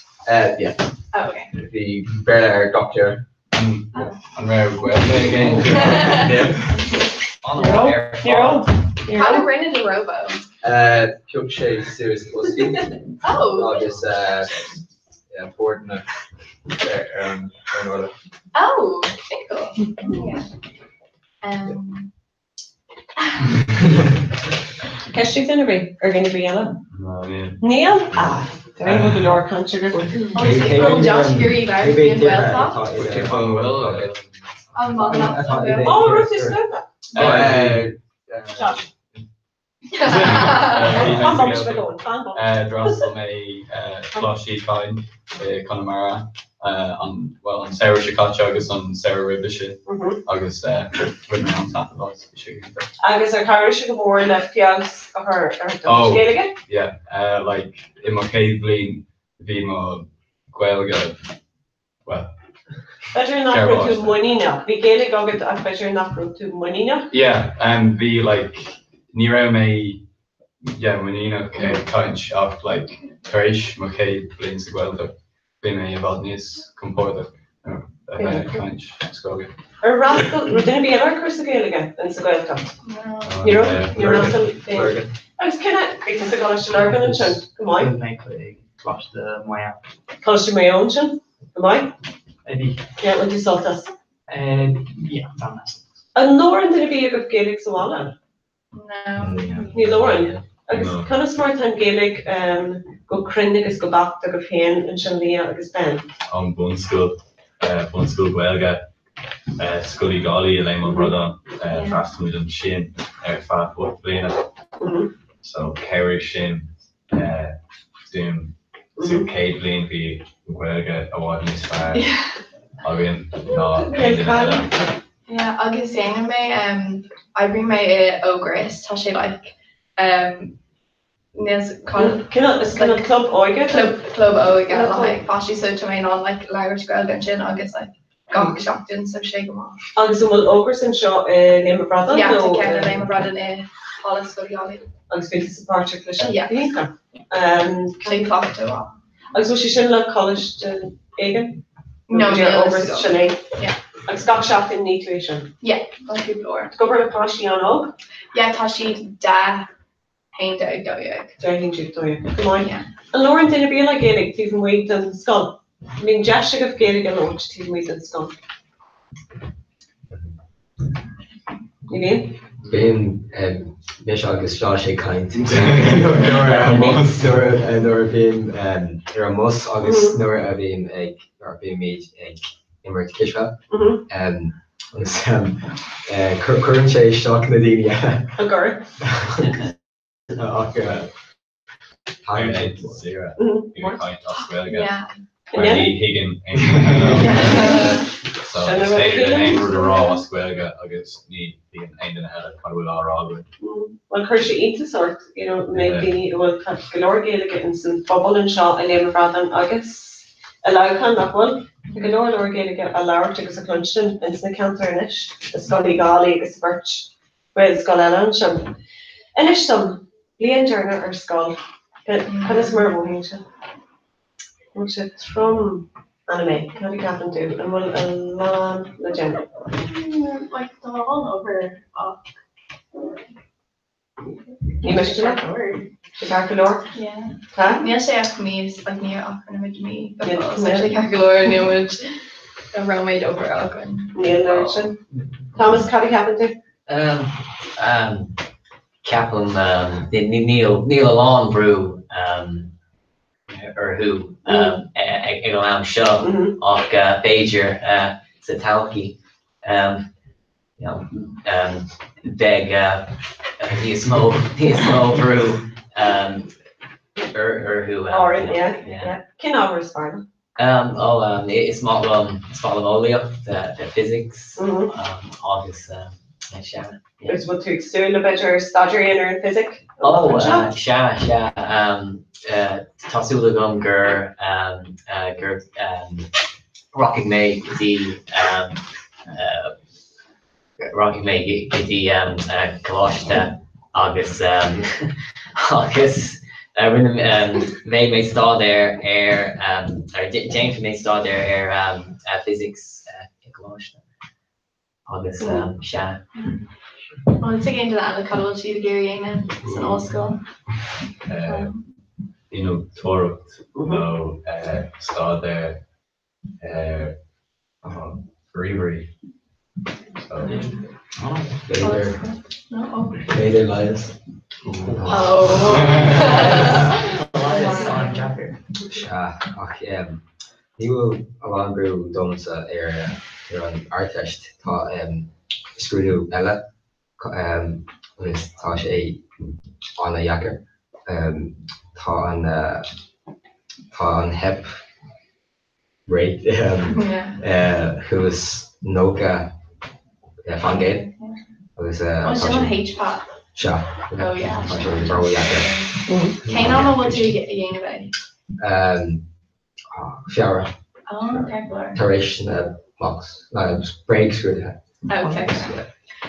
Yeah. Oh, okay. Bhí Béarla ar gach tír. An raibh Gaeilge ag aon tír? Ní raibh. Ní raibh. Cad a rinne na róbó? Phioc sé suas boscaí Oh. agus Yeah, boird ar an urlár. Oh, sin cool. Yeah. Um. Ceist ag duine ar bith, ar dhuine ar bith eile? No, níl. Níl? Ah, tá go leor cainte agat. Bhfuil Josh ag iarraidh labhairt faoin Ghaeltacht? An bhfuil agat? An maith leat an Ghaeltacht? Oh, raibh tú scoite? Josh. D'fhreastail mé Coláiste Uí Chadhain i Conamara an bhuel an samhradh seo caite agus an samhradh roimhe sin agus bhain mé an-taitneamh as, bhí sé go hiontach. Agus ar chabhraigh sé go mór le feabhas a chur ar do Oh, Ghaeilge? yeah, like i mo chéad bhliain bhí mo Ghaeilge, well, B'fhéidir nach raibh tú muiníneach. Bhí Gaeilge agat ach b'fhéidir nach raibh tú muiníneach? Yeah, bhí like, ní raibh mé, yeah, muiníneach ag caint ach like tar éis mo chéad bhliain sa Ghaeltacht bhí mé i bhfad níos compordach a bheith ag caint as Gaeilge. Ar fhreastail, raibh duine ar bith eile ar cúrsa Gaeilge in sa Ghaeltacht? Ní raibh? Níor fhreastail? Agus cén áit, bhí tusa i gColáiste Lurgan ansin, go maith? Bhí mé ag Coláiste Mhaigh Eo. Coláiste Mhaigh Eo ansin? Go maith? Bhí. Yeah, bhain tú sult as? Yeah, bhain mé sult as. An labhrann duine ar bith agaibh Gaeilge sa bhaile? No. Ní labhrann. Agus conas mar atá an Ghaeilge go cruinn agus go beacht agaibh féin ansin Leah agus Ben? Ón bunscoil, bunscoil Ghaeilge, Scoil Uí Dhálaigh i Léim an Bhradáin, d'fhreastail muid ansin ar feadh 8 bliana. So chabhraigh sin dúinn. Sa chéad bhliain bhí an Ghaeilge i bhfad níos fearr againn ná aon duine eile. Yeah, agus déanann mé, oibríonn mé i Ógras, tá sé like, Cineál, is cineál club óige? Club, club óige le haghaidh páistí so tá mé in ann like labhairt Gaeilge ansin agus like gach seachtain so sé go maith. Agus an bhfuil Ógras anseo i Léim an Bhradáin Yeah, tá ceann i Léim an Bhradáin i Halla Scoil Ghealaí. Agus bíonn tusa páirteach leis sin? Yeah. Iontach. Sé cleachtadh mhaith. Agus bhfuil sé sin le coláiste éigin? No, níl níl Ógras sin é. Yeah. Agus gach seachtain ní tú é sin? Yeah, gach cúpla uair. Ag obair le páistí an-óg? Yeah, tá siad 10, 11, 12. 10, 11, 12. Go maith. An labhrann duine ar bith eile Gaeilge taobh amuigh den scoil? An mbíonn deis agaibh Gaeilge a labhairt taobh amuigh den scoil? Ní bhíonn? Bíonn mise agus Josh ag caint nuair a bhím ar an mbus agus nuair a bhím ag nuair a bhímid ag imirt cispheil. Agus cuireann sé isteach na daoine eile. An gcuireann? Ach tagann sé saoire ag caint as Gaeilge mar ní thuigeann aon duine eile. So is féidir linn aon rud a rá as Gaeilge agus ní thuigeann aon duine eile cad a bhfuil á rá againn. Bhuel chuir sé iontas ort, you know, mbeadh daoine a bhfuil go leor Gaeilge ins an phobal anseo i Léim an Bhradáin agus i Leamhcán, nach bhfuil? Tá go leor leor Gaeilge á labhairt agus á cluinstin ins na ceantair anois, i Scoil Uí Dhálaigh agus sa bheirt Ghaelscoil eile ansin. Inis dom, bliain deireanach ar scoil, conas mar a mhothaíonn sé? An bhfuil sé trom, Anna-May, cad a cheapann tú? An bhfuil a lán le déanamh? Like, tá a lán obair ach. Ní miste leat? Sé ceart go leor? Yeah. Tá? Níl sé ach mí, like níl ach rinne muid mí go fóill, so sé ceart go leor, níl muid a róméid obair againn. Níl an oiread sin. Thomas, cad a cheapann tú? Um, um, ceapaim um, níl, níl a lán brú um, orthu um, ag an am seo ach uh, b'fhéidir uh, sa todhchaí um, you know, um, beidh uh, níos mó níos mó brú um, orthu. Um, Orainn, yeah, yeah. Cén ábhar is fearr leat? Um, oh, um, is maith liom is maith liom eolaíocht, uh, physics mm -hmm. um, agus uh, sea. Agus bhfuil tú ag súil le b'fhéidir staidéar a dhéanamh ar an bhfisic? Oh, uh, sea, sea. Um, uh, tá súil agam gur um, uh, gur um, rachaidh mé go dtí um, uh, rachaidh mé go dtí um, uh, coláiste agus um, agus uh, rinne um, mé mé staidéar ar um, ar déanfaidh mé staidéar ar um, uh, physics uh, i gcoláiste. Agus sea. An dtuigeann aon duine eile cad a bhfuil siad ag iarraidh a dhéanamh san ollscoil? Innealtóireacht nó staidéar ar ríomhairí. B'fhéidir. B'fhéidir leigheas. Leigheas an-deacair. Sea, ach Ní bhfuil a lán brú domsa ar an Ardteist. Tá scrúdú eile agus tá sé an-dheacair. Tá an tá an theip rate thuas 90%. Agus tá sé. Sin an HPAT. Sea. Oh yeah. Tá sé ródheacair. Cén am a bhfuil tú ag déanamh é? Feabhra. Oh, okay, go leor. Tar éis na mocks, na bréagscrúduithe. Oh, okay.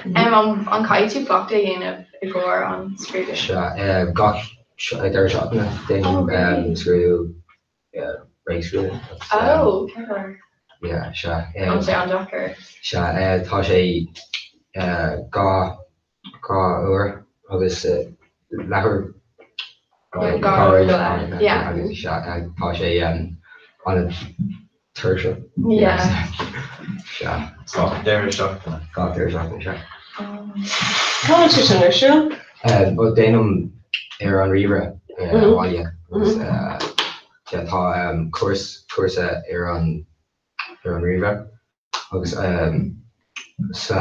Um, an caithfidh tú cleachtadh a dhéanamh i gcomhair an scrúdú? Sea, gach deireadh seachtaine déanaim scrúdú, bréagscrúdú. Oh, okay, go leor. Yeah, sea. An sé an-deacair? Sea, tá sé 2 2 uair agus leathuair 2 uair go leith, yeah. Agus sea, tá sé an-tuirseach. Yeah. Sea. Gach deireadh seachtaine. Gach deireadh seachtaine, sea. Cá bhfuil sé sin ar siúl? Bhuel, déanaim ar an ríomhaire abhaile agus sea, tá cúrsa ar an ríomhaire. Agus sa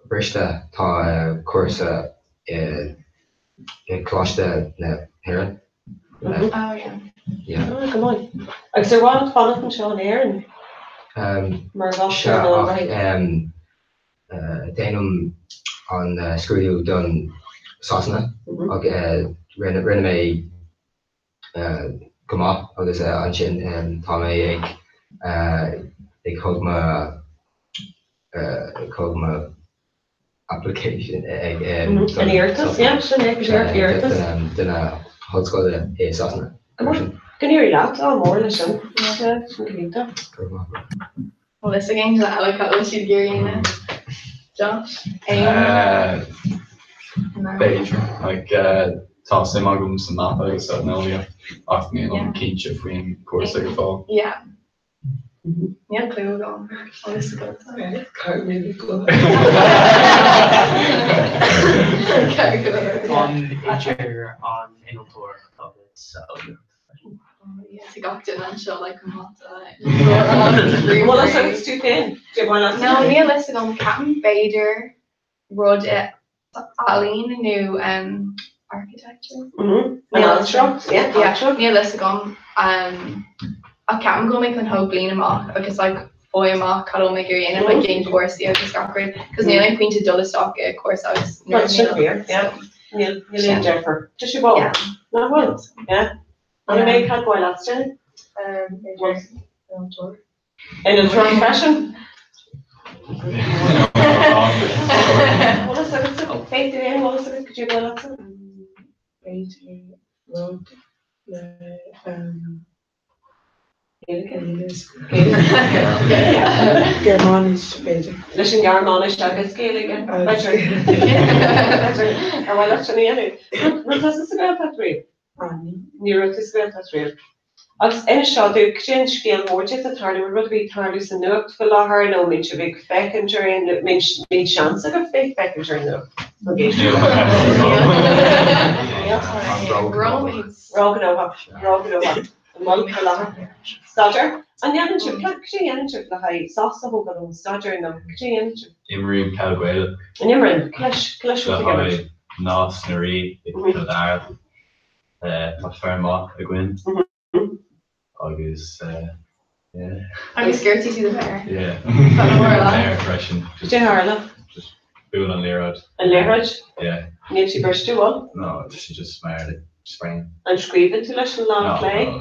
bhriste tá cúrsa. i Coláiste na hÉireann. Oh yeah. Yeah. Oh, go maith. Agus ar mhaith leat fanacht anseo in Éirinn? Mar Sea, dhochtúir nó ach déanaim an scrúdú don Sasana ach rinne mé go maith agus ansin tá mé ag ag thug mo ag thug mo application ag An iarratas, yeah, sin é, go díreach, iarratas. do na hollscoile i Sasana. Go maith. Go n-éirí leat, ádh mór leis sin. Yeah, sin go hiontach. Go raibh maith agat. Bhfuil fhios ag aon duine eile cad a bhfuil siad ag iarraidh a dhéanamh? Josh? Éamonn? B'fhéidir. Like, tá suim agam sa mata agus san eolaíocht ach nílim cinnte faoin cúrsa go fóill. Yeah. Níl clue agam. Bhfuil fhios agat? An idir an innealtóireacht agus eolaíocht. Tá gach duine anseo like mata. Bhfuil fhios agat tú féin? Dé bhain No, níl fhios agam ceapaim b'fhéidir rud i ealaín nó um, architecture. An ailtireacht, yeah, ailtireacht. Níl fhios agam um, ach ceapaim go bhfuil mé chun thóg bliain amach agus like fáil amach cad atá mé ag iarraidh a dhéanamh like déan cúrsaí agus gach rud cos níl aon pointe dul isteach i cúrsa agus Well, sin fíor, yeah. Níl níl aon deifir. Tá sé ball. Nach bhfuil? Yeah. An mbeidh cad ba mhaith leat déanamh? Innealtóireacht freisin? Bhfuil fhios agat Faith tú féin, bhfuil fhios agat cad é ba mhaith leatsa? B'fhéidir rud le Gearmáinis, b'fhéidir. Leis an nGearmáinis agus Gaeilge, b'fhéidir. Ar mhaith leat sin a dhéanamh? Raibh tusa sa Ghaeltacht riamh? Ní raibh tú sa Ghaeltacht riamh. Agus inis seo domh, cad é an scéal mór duit atá ag tarlú, bhfuil rud ar bith ag tarlú sa nuacht faoi láthair nó an mbíonn sibh ag féachaint ar aon, mbíonn seans agaibh bheith ag féachaint ar an nuacht? Nó ag éisteacht? Róghnóthach, róghnóthach. An bhfuil faoi láthair? Staidéar? An ndéanann sibh, cad é a dhéanann sibh le haghaidh sos a thógáil ón staidéar nó cad é a dhéanann sibh? Imrím peil Ghaelach. An imríonn? Cá leis, cá leis Le haghaidh Nás na Rí i gCill Dara. Tá foireann maith againn agus yeah. Agus gortaigh tú do mhéar. Yeah. Tá go leor leat. Méar freisin. Cad é a tharla? Just buail an liathróid. An liathróid? Yeah. Níl sí briste, bhfuil? No, tá sí just mar like sprain. An scríobhann tú leis an lámh No, chlé? no.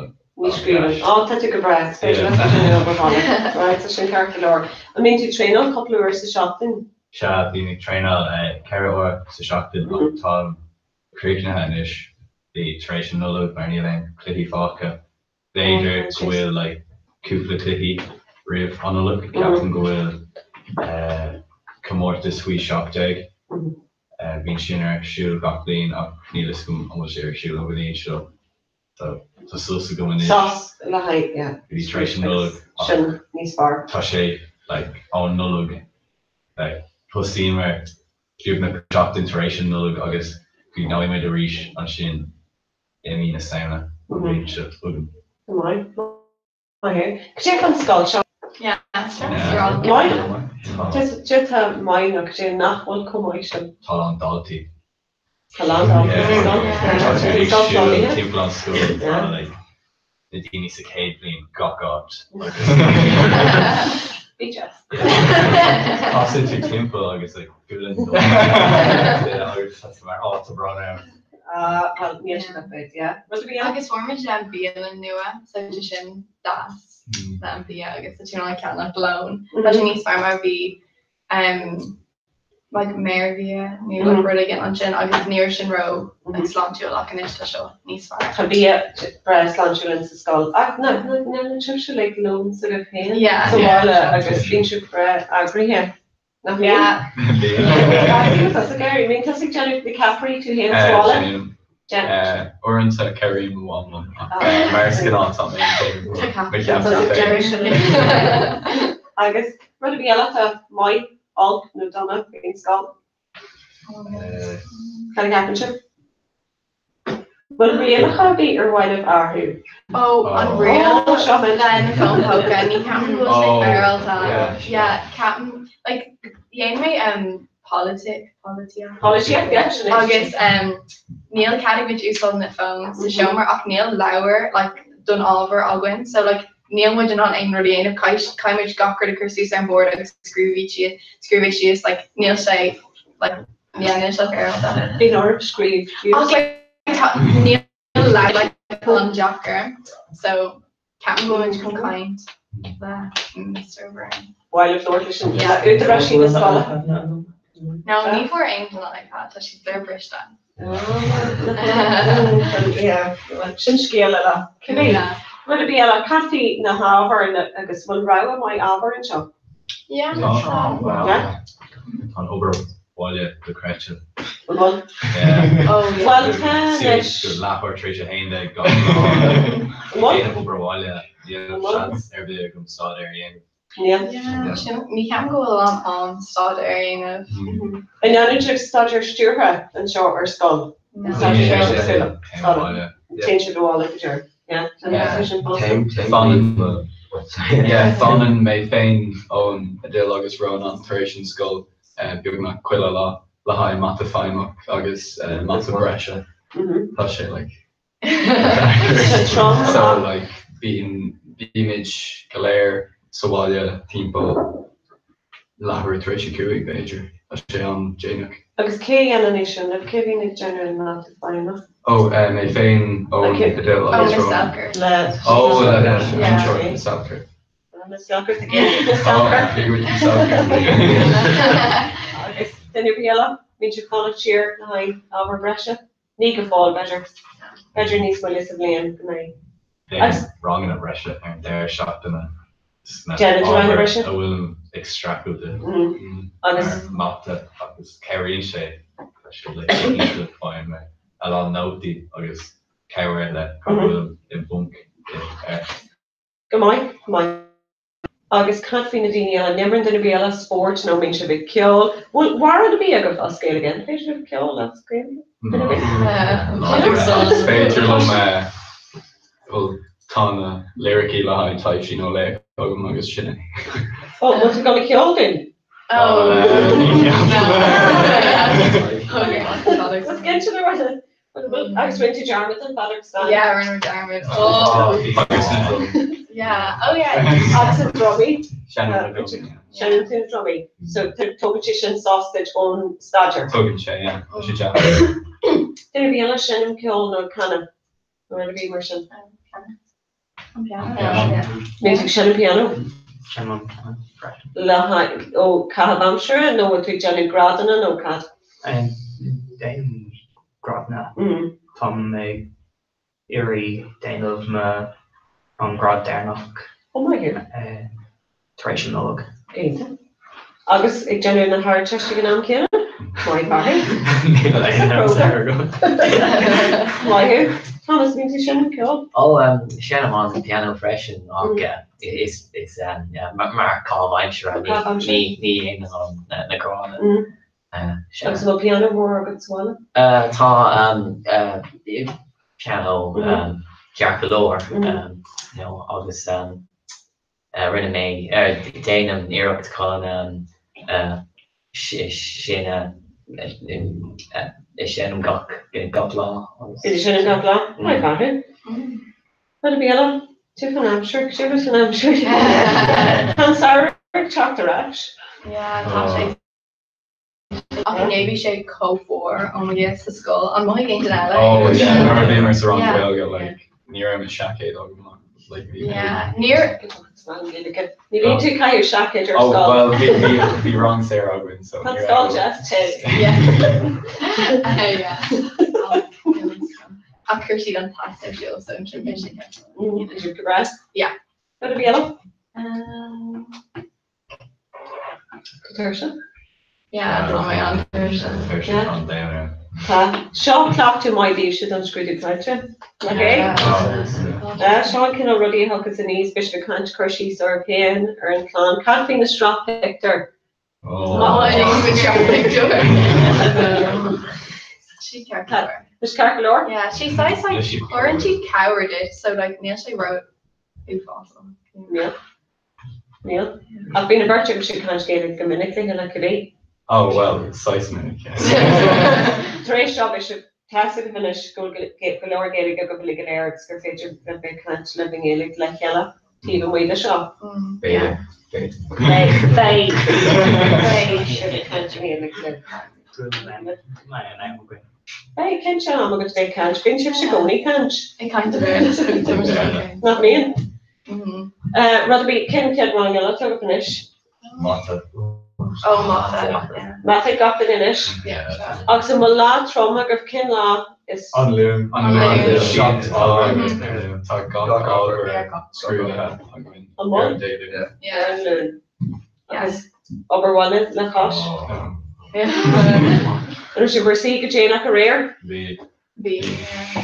Ní scríobhann. Á, tá tú go breá, is féidir leat sin a obair bhaile. Right, tá sin ceart go leor. An mbíonn tú ag traenáil cúpla uair sa seachtain? Sea, bím ag traenáil 4 uair sa seachtain ach táim críochnaithe anois tar éis an Nollag mar níl aon cluichí fágtha. B'fhéidir go bhfuil like cúpla cluichí roimh an Nollaig, ceapaim go bhfuil comórtas faoi 17, bíonn sin ar siúl gach bliain ach níl fhios agam an bhfuil sé ar siúl an bhliain seo. So tá sos agam anois. Sos le haghaidh, yeah. Go dtí tar éis an Nollaig ach Sin níos fearr. tá sé like ón Nollaig like thosaíomar beagnach seachtain tar éis an Nollaig agus críochnóidh muid arís ansin i mí na Samhna an bhliain seo chugainn. Go maith. Maith thú. Cad é fán scoil seo? Yeah. Maith? Cad é atá maith nó cad é nach bhfuil chomh maith sin? Tá a lán daltaí. Tá a lán daltaí sa scoil. Tá tú ag siúl timpeall an scoil tá like na daoine sa chéad bhliain gach áit agus Bí deas. Casann tú timpeall agus like buaileann duine agus tá tú mar á tá brón orm. Ah, well, níl sin that bad, yeah. Rud ar bith eile? Agus fuair muid an bialann nua, so tá sin deas le an bia agus tá tú in ann ceannach lón. Tá sé níos fearr mar bhí um, like mearbhia nó like rud éigin ansin agus ní raibh sin ró like sláintiúil ach anois tá seo níos fearr. Tá bia breá sláintiúil in sa scoil ach na na na sibhse like lón s'agaibh féin Yeah. sa bhaile agus bíonn sibh breá eagraithe. Nach mbíonn? Yeah. Bíonn. Tusa Gary, mbíonn tusa ag déanamh na ceapairí tú féin sa bhaile? Déanaim. Uaireanta cabhraíonn mo mham liom ach mar is gnáth tá mé ag déanamh mo cheapairí féin. Agus rud ar bith eile atá maith, olc nó dona faoin scoil? Cad a cheapann sibh? Bhfuil rialacha ar bith ar mhaith libh a athrú? Ó, an riail seo le na fóin póca, ní ceapaim go bhfuil sé féaráilte. Yeah, ceapaim, like, dhéan mé um, Polaitíocht. Polaitíocht, yeah, sin é. Agus níl cead againn úsáid na phones sa seomra ach níl leabhar like don ábhar againn so like níl muid in ann aon rud a dhéanamh caithfidh muid gach rud a chur suas ar an bord agus scríobh síos scríobh é síos like níl sé like yeah níl sé féaráilte. Bíonn orm scríobh síos. Ach like tá níl leabhar like an-deacair so ceapaim go bhfuil muid chun caint le Mr Byrne. Bhaile Flóir leis an údaráisí na scoile. No, ní fuair aon duine iPad, tá siad léir briste. Sin scéal eile. Cibé. Rud ar bith eile, cad faoi na hábhair agus bhfuil rogha maith ábhar anseo? Yeah. Tá an obair bhaile dochreidte. An bhfuil? Bhuel, tá anois. Leathuair tar éis 11 gach lá. Déanamh obair bhaile, níl seans ar bith agam staidéar a dhéanamh. Níl. Sin, ní ceapaim go bhfuil a lán am staidéar a dhéanamh. An ndéanann sibh staidéar stiúrtha anseo ar scoil? Staidéar stiúrtha. Téann sibh abhaile go deireadh. Yeah, sin fosta. Fanann, fanann mé féin, Eoin, Adil agus Rónán tar éis an scoil beagnach chuile lá le haghaidh mata feidhmeach agus mata breise. Tá sé like so like bíonn bímid go léir sa bhaile timpeall leathuair tar éis a 5 b'fhéidir. Tá sé an-déanach. Agus cé a dhéanann é sin libh? Cé a bhíonn ag déanamh an mata feidhmeach? Ó, mé féin, Eoin, Adil agus Rónán. Le Ó, le múinteoir Miss Selkirk. Miss Selkirk again, Miss Selkirk. Agus duine ar bith eile? Bíonn sibh fanacht siar le haghaidh ábhar breise? Ní go fóill, b'fhéidir. B'fhéidir níos moille sa bhliain go mbeidh. Déanaim ranganna breise ar an deireadh seachtaine sna Déanann tú ranganna ábhair breise? a bhfuilim ag streachailt Agus. mar mata agus cabhraíonn sé tá sé like iontach faigheann mé a lán nótaí agus cabhair le cá bhfuilim i bponc air. Go maith, go maith. Agus cad faoi na daoine eile? An imríonn duine ar bith eile spóirt nó mbíonn sibh ag ceol? Bhfuil amhrán ar bith agaibh as Gaeilge? An féidir libh ceol as Gaeilge? Duine ar bith? Is féidir liom, bhuel, tá na liricí le haghaidh Taibhsí nó Laoch agam agus sin é. Ó, bhfuil tú ag dul a cheol dúinn? What's cinnte na rudaí? Agus rinne tú dearmad den bhfeadóg stáin? Yeah, rinne mé dearmad. Oh. Agus na drumaí. Yeah, oh yeah. Agus na drumaí. Seinnim na drumaí. Seinneann tú na drumaí. So tógann sé sin sos duit ón staidéar. Tógann sé, yeah. Tá sé deas. Duine ar bith eile seinm ceoil nó canadh nó rud ar bith mar sin? An piano. Bíonn tú ag seinm piano? Seinnim an piano freisin. Le haghaidh, ó caitheamh aimsire nó bhfuil tú ag déanamh grádanna nó cad? Déanaim grádanna. Táim ag iarraidh déanamh mo an grád deireanach. Ó maith thú. Tar éis an Nollag. Iontach. Agus ag déanamh na hArdteiste ag an am céanna? Maith thú. Níl aon amhras air agat. Maith thú. Thomas, bíonn tú ag seinm ceoil? Ó, seinnim an pianó freisin ach is mar caitheamh aimsire, ní dhéanaim na grádanna. Agus an bhfuil pianó mór agat sa bhaile? Tá pianó ceart go leor agus Rinne mé, déanaim iarracht chun sin a seinm gach lá. Is seinm gach lá? Maith thú. Rud ar bith eile? Tú fan aimsir, cad é fan aimsir. Tá an samhradh ag teacht ar ais. Yeah, tá sé. Ach inné bhí sé chomh fuar, oh my God, sa scoil. An mothaigh aon duine eile? Oh yeah, nuair a bhíomar sa rang Gaeilge, like, ní raibh mo seaicéad agam ach, like, bhí mé. Yeah, níor. Ní bhíonn tú ag caitheamh seaicéid ar Oh, scoil. well, bhí, bhí, bhí rang saor againn, so Tá ní raibh. scoil deas te. Yeah. Yeah. Ach chuir siad an teas ar siúl, so ansin bhí sé ceart. Is it go breá? Yeah. Rud ar bith eile? Tuirseach? Yeah, tá mé an-tuirseach. Tuirseach an daonra. Tá. Seo cleachtadh maith daoibhse don scrúdú cainte. Nach é? Seo an cineál rudaí a thiocfas aníos, beidh sibh ag caint, cur síos oraibh féin, ar an chlann. Cad faoi na sraith pictiúr? Maith an pictiúr. Sí ceart go leor. Is ceart go leor? Yeah, sí saghas like cuireann sí cabhair duit so like níl sé ró uafásach. Níl. Níl. Ach bíonn an bheirt agaibhse ag caint Gaeilge go minic le chéile, cibé. Oh well, saghas minic. Tar éis seo beidh sibh tá a fhios agaibh anois go bhfuil go leor Gaeilge agaibh uilig go léir agus gur féidir libh bheith ag caint libh i nGaeilge le chéile taobh amuigh de seo. B'fhéidir, b'fhéidir. Beidh, beidh, beidh sibh ag caint i nGaeilge libh. Beidh, cinnte, am agat bheith ag caint. Bíonn sibhse i gcónaí ag caint. Ag caint i Béarla. Nach mbíonn? Rud ar bith, cén chéad rang eile atá agaibh anois? Mata. Ó, mata. Mata ag gach duine anois. Agus an bhfuil lá trom agaibh? Cén lá is. An Luan. An Luan. Tá gach ábhar scrúdaithe againn ar an Dé Luain. Ar an Luan. Agus obair bhaile le cois? An raibh sibh bhur suí go déanach aréir? Bhí. Bhí.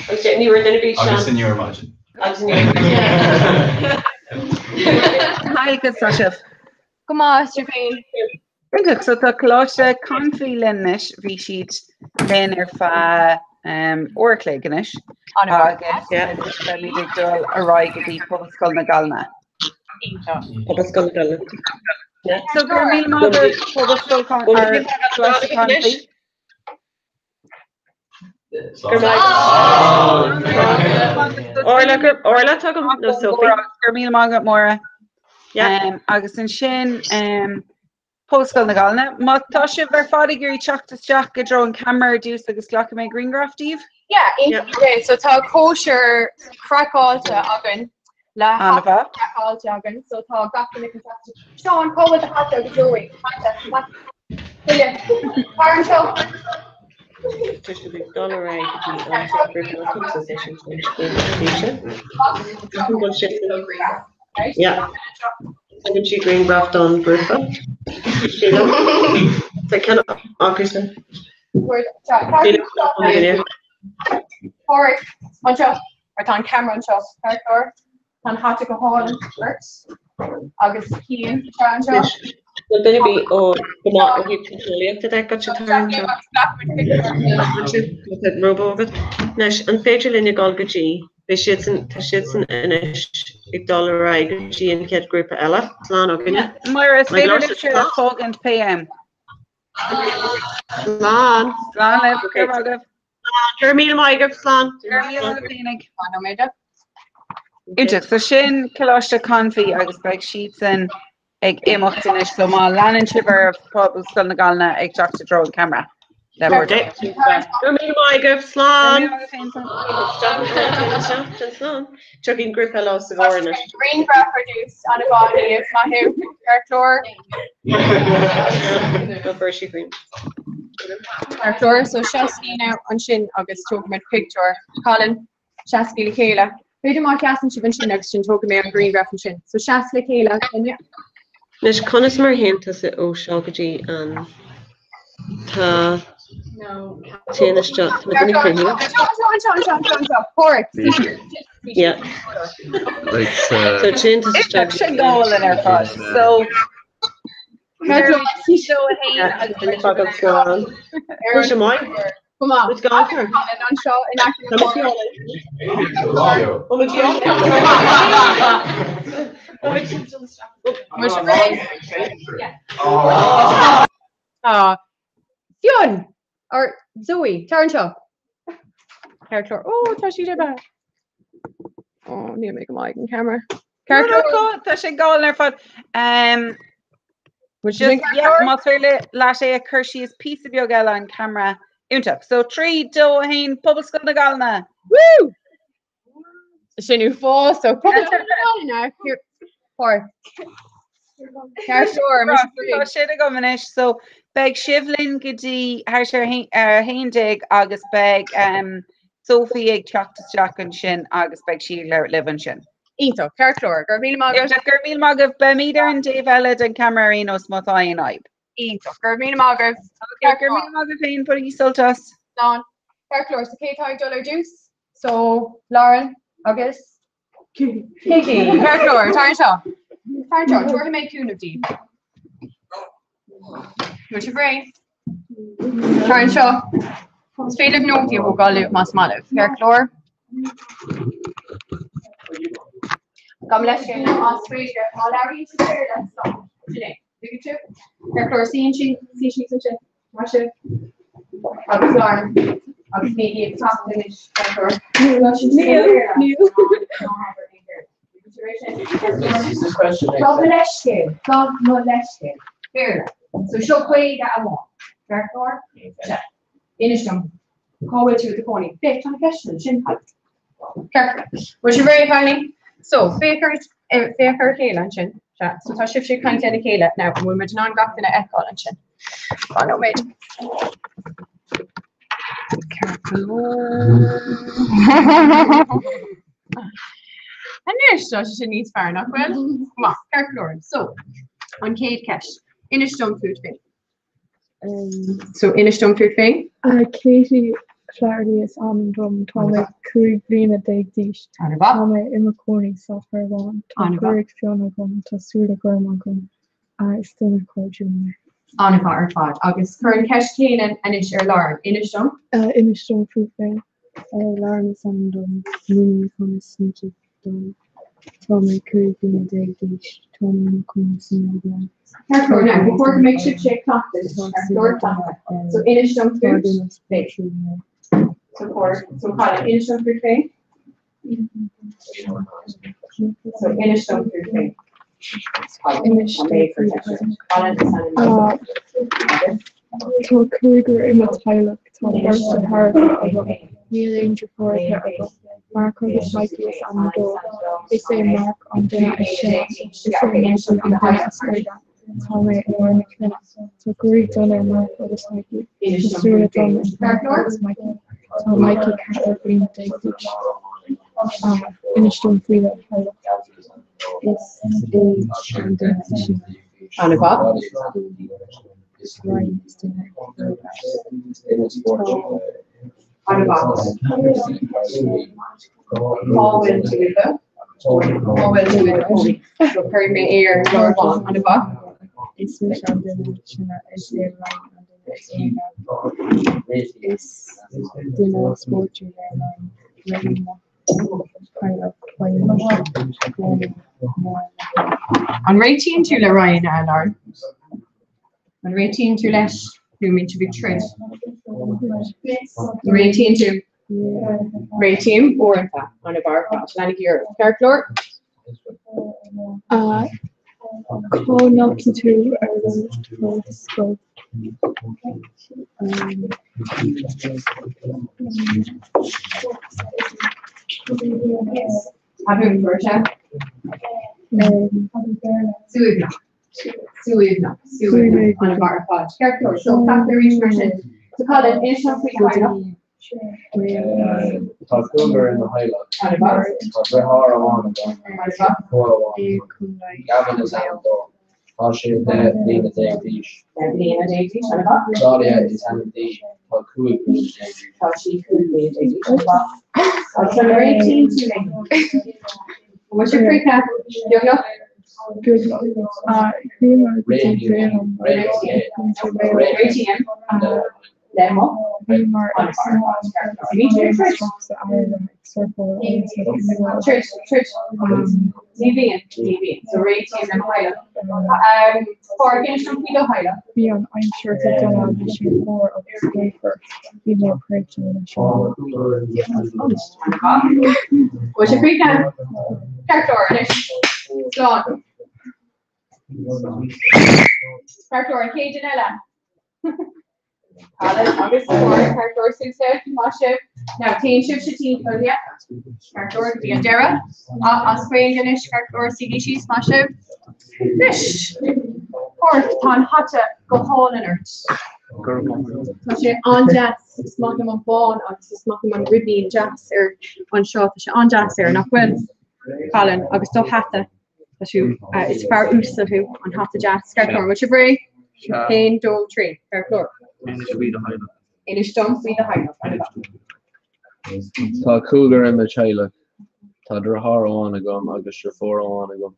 Agus ní raibh duine ar bith Agus inniu ar maidin. Agus inniu ar maidin. Hi, conas tá sibh? Go maith, sibh féin? Iontach, so tá Coláiste Confey linn anois, bhí siad linn ar feadh uair a chloig anois agus beimid ag dul ar aghaidh go dtí Pobalscoil na Gaillimhe. Pobalscoil na Gaillimhe. So go raibh míle maith agat Pobalscoil Coláiste Confey. Orla atá agam nó Sophie. Go raibh míle maith agat Máire. Agus ansin Pobalscoil na Gaillimhe. Má tá sibh ar fad ag iarraidh teacht isteach i dtreo an ceamara ar dtús agus glacfaidh mé grianghraf díobh. Yeah, okay, so tá cóisir craiceáilte againn le craiceáilte againn, so tá gach duine chun teacht. Seán, cá bhfuil do hata agus Zoe? Hata, Tar anseo. Tá siad ag dul ar aghaidh go dtí an Yeah. Tugann sí grianghraf don ghrúpa. Tá ceann acusan. Pádraig, anseo, mar tá an ceamara anseo, Ceart Tá an hata go hálainn ort agus Cian tá anseo. Bhfuil duine ar bith ó go maith ó thaobh teicneolaíochta de go tá anseo. Róbó agat. Anois, an féidir linn a dhul go dtí, beidh siadsan, tá siadsan anois ag dul ar aghaidh go dtí an chéad ghrúpa eile, slán againne. Máire, is féidir libhse fágaint pé am. Slán. Slán libh, go raibh agaibh. Go raibh míle maith agaibh, slán. Go raibh míle maith agaibh féinig. Iontach, so sin Coláiste Confey agus beidh siadsan ag imeacht anois, so má leanann sibh ar Pobalscoil na Gaillimhe ag teacht i dtreo an ceamara. Le bhur Go raibh míle maith agaibh, slán. Slán. Tiocfaidh an grúpa eile os a gcomhair anois. Grianghraf ar dtús, ana mhaith daoibh, maith thú, ceart go leor. Go bhfuair sí grian. Ceart go leor, so seasaigí now ansin agus tógfaimid pictiúr. Colin, seasaigí le chéile. B'fhéidir má sheasann sibh ansin agus sin tógfaidh mé an grianghraf ansin. So seas le chéile, Áine. Anois, conas mar a théann tusa ó seo go dtí an tá téann isteach tá duine cruinniú. Yeah. So téann tusa isteach. Sin gálan ar fad. So Slán. Bhí sé maith. Go maith. It's gone for. Anseo in aice na Tá Fionn or Zoe, tar anseo. Ceart go leor. Ó, tá siad ar bheith. Ó, níl mé go maith ag an camera. Ceart go leor. Tá sé gálan ar fad. Just, yeah, más féidir leat é a chur síos píosa beag eile an camera. Iontach. So 3, 2, 1, Pobalscoil na Gaillimhe. Woo! Sin uafásach. Pobalscoil na Gaillimhe. Here, Páirc. Ceart go leor, Tá sin agam anois, so beidh sibh linn go dtí thart ar 11 agus beidh Sophie ag teacht isteach ansin agus beidh sí ag labhairt libh ansin. Iontach, ceart go leor. Go raibh míle maith agat. Go raibh míle maith agaibh. Beimid ar an dtaobh eile den ceamara ar aon nós má tá aon fhadhb. Iontach. Go raibh míle maith agaibh. Go raibh míle maith agaibh féin, bainigí sult as. Slán. Ceart go leor. So cé atá ag dul ar dtús? So Lauren agus Katie. Ceart go leor. Tar anseo. Tar anseo. Tabharfaidh mé cúnamh daoibh. Bhfuil sibh réidh? Tar anseo. Is féidir libh nótaí a thógáil libh más maith libh. Ceart go leor. Gabh mo leithscéal más féidir. Má labhraíonn sibh Béarla, stop. Sin é. Tuigeann sibh? Ceart go leor, suíonn sí, suí síos ansin. Maith sibh. Agus Lauren. Agus bígí ag cleachtadh anois, ceart go leor. Níl, níl. Gabh mo leithscéal, gabh mo leithscéal. Béarla. So seo Gaeilge amháin. Ceart go leor? Sea. Inis dom, cá bhfuil tú i do chónaí? Féach, tá na ceisteanna ansin. Ceart go leor. Bhfuil sibh réidh, a chailíní? So, féach ar, féach ar a chéile ansin. Sea. So tá sibhse ag caint lena chéile. Now, an bhfuil muid in ann gach duine a fheiceáil ansin? Fan nóiméad. Ceart go leor. Anois, tá sé sin níos fearr, nach bhfuil? Maith, ceart go leor. So, an chéad cheist. Inis dom fút féin. So, inis dom fút féin. Katie Flaherty is ainm dom. Tá mé 15 bliana d'aois. Tá mé i mo chónaí sa Charbhán. Tá gruaig fionn agam. Tá súile gorma agam. Is duine cairdiúil mé. An-mhaith ar fad. Agus cuir an cheist chéanna anois ar Lauren. Inis dom. Inis dom fút féin. Lauren is ainm dom. Múinim conas smideadh dom. Tá mé 15 bliana d'aois. Tá mé i mo chónaí sa nGaillimh. Ceart go leor. Now, ba chóir go mbeadh sibhse ag cleachtadh. Ceart go leor, cleachtadh. So, inis dom fút féin. So, cóir, so, Colin, inis dom fút féin. So, inis dom fút féin. Colin, Inis tá dom mé ag cur fút ceist ort. féin. Colin is ainm dom. Agus? Tá cúigear i mo theaghlach. Tá beirt deartháireacha agam. Níl aon deirfiúracha agam. Mark agus Mikey is ainm dóibh. Is é Mark an duine is sine. Is é Mikey an duine is óige. Tá mé i lár na cruinne. Tá gruaig donn ar Mark agus Mikey. Tá súile donna ag Mark agus Mikey. Tá Mikey 14 bliana d'aois. Inis dom faoi do theaghlach. Is é an duine is sine. An-mhaith. Ryan is duine is óige. Tá An-mhaith. Cá bhfuil tú i do? Cá bhfuil tú i do chónaí? So cuirfidh mé é ar an gclár bán. An-mhaith. Is mise an duine is sine. Is é Ryan an duine is óige. Is duine spórtúil é Ryan. Rinne mo theaghlach beidh mise i gcónaí mar na An réitíonn tú le Ryan, a Lauren? An réitíonn tú leis nó an mbíonn sibh ag troid? An réitíonn tú? Réitím uaireanta. An-mhaith ar fad. Leanaigí oraibh. Ceart go leor? Cá ndeachaigh tú ar do scoil? A mhúinteoir, sea. Suaimhneach. Suaimhneach. Suaimhneach. An-mhaith ar fad. Ceart go leor. So, cleachtadh arís mar sin. So, Colin, inis dom faoi do theaghlach. Tá cúigear i mo theaghlach. An-mhaith. Tá deartháir amháin agam agus deirfiúr amháin. Gavin is ainm dó. Tá sé 10 bliana d'aois. 10 bliana d'aois. An-mhaith. Claudia is ainm di. Tá 15 bliana d'aois. Tá sí 15 bliana d'aois. An-mhaith. Agus an réitíonn tú léi? An bhfuil sibh críochnaithe? Beagnach? Chuamar go dtí Béal Réitím le mo Bhíomar ag snámh sa fharraige ag surfáil agus ag imirt. Troid, troid. Ní bhíonn, ní bhíonn. So réitím le mo theaghlach. Pádraig, inis dom faoi do theaghlach. Bhí an aimsir go dona, bhí sé fuar agus gaofar. Bhí mé préachta leis an lá. Bhfuil sibh críochnaithe? Ceart go leor, anois. Slán. Ceart go leor, an chéad duine eile. Colin agus Cora, ceart go leor suas libh, maith sibh. Now, téann sibhse timpeall, yeah. Ceart go leor go dtí an deireadh. As Gaeilge anois, ceart go leor suígí síos, maith sibh. Anois, Pádraig, tá an hata go hálainn ort. Tá sé an-deas, is maith liom an bán agus is maith liom an ribín deas ar anseo, tá sé an-deas air, nach bhfuil? Colin, agus do hata. Tá tú, is fear uasal thú, an hata deas. Ceart go leor, bhfuil sibh réidh? Haon, dó, trí. Ceart go leor. Inis faoi do theaghlach. Inis dom faoi do theaghlach. Tá cúigear i mo theaghlach. Tá deartháir amháin agam agus deirfiúr amháin agam.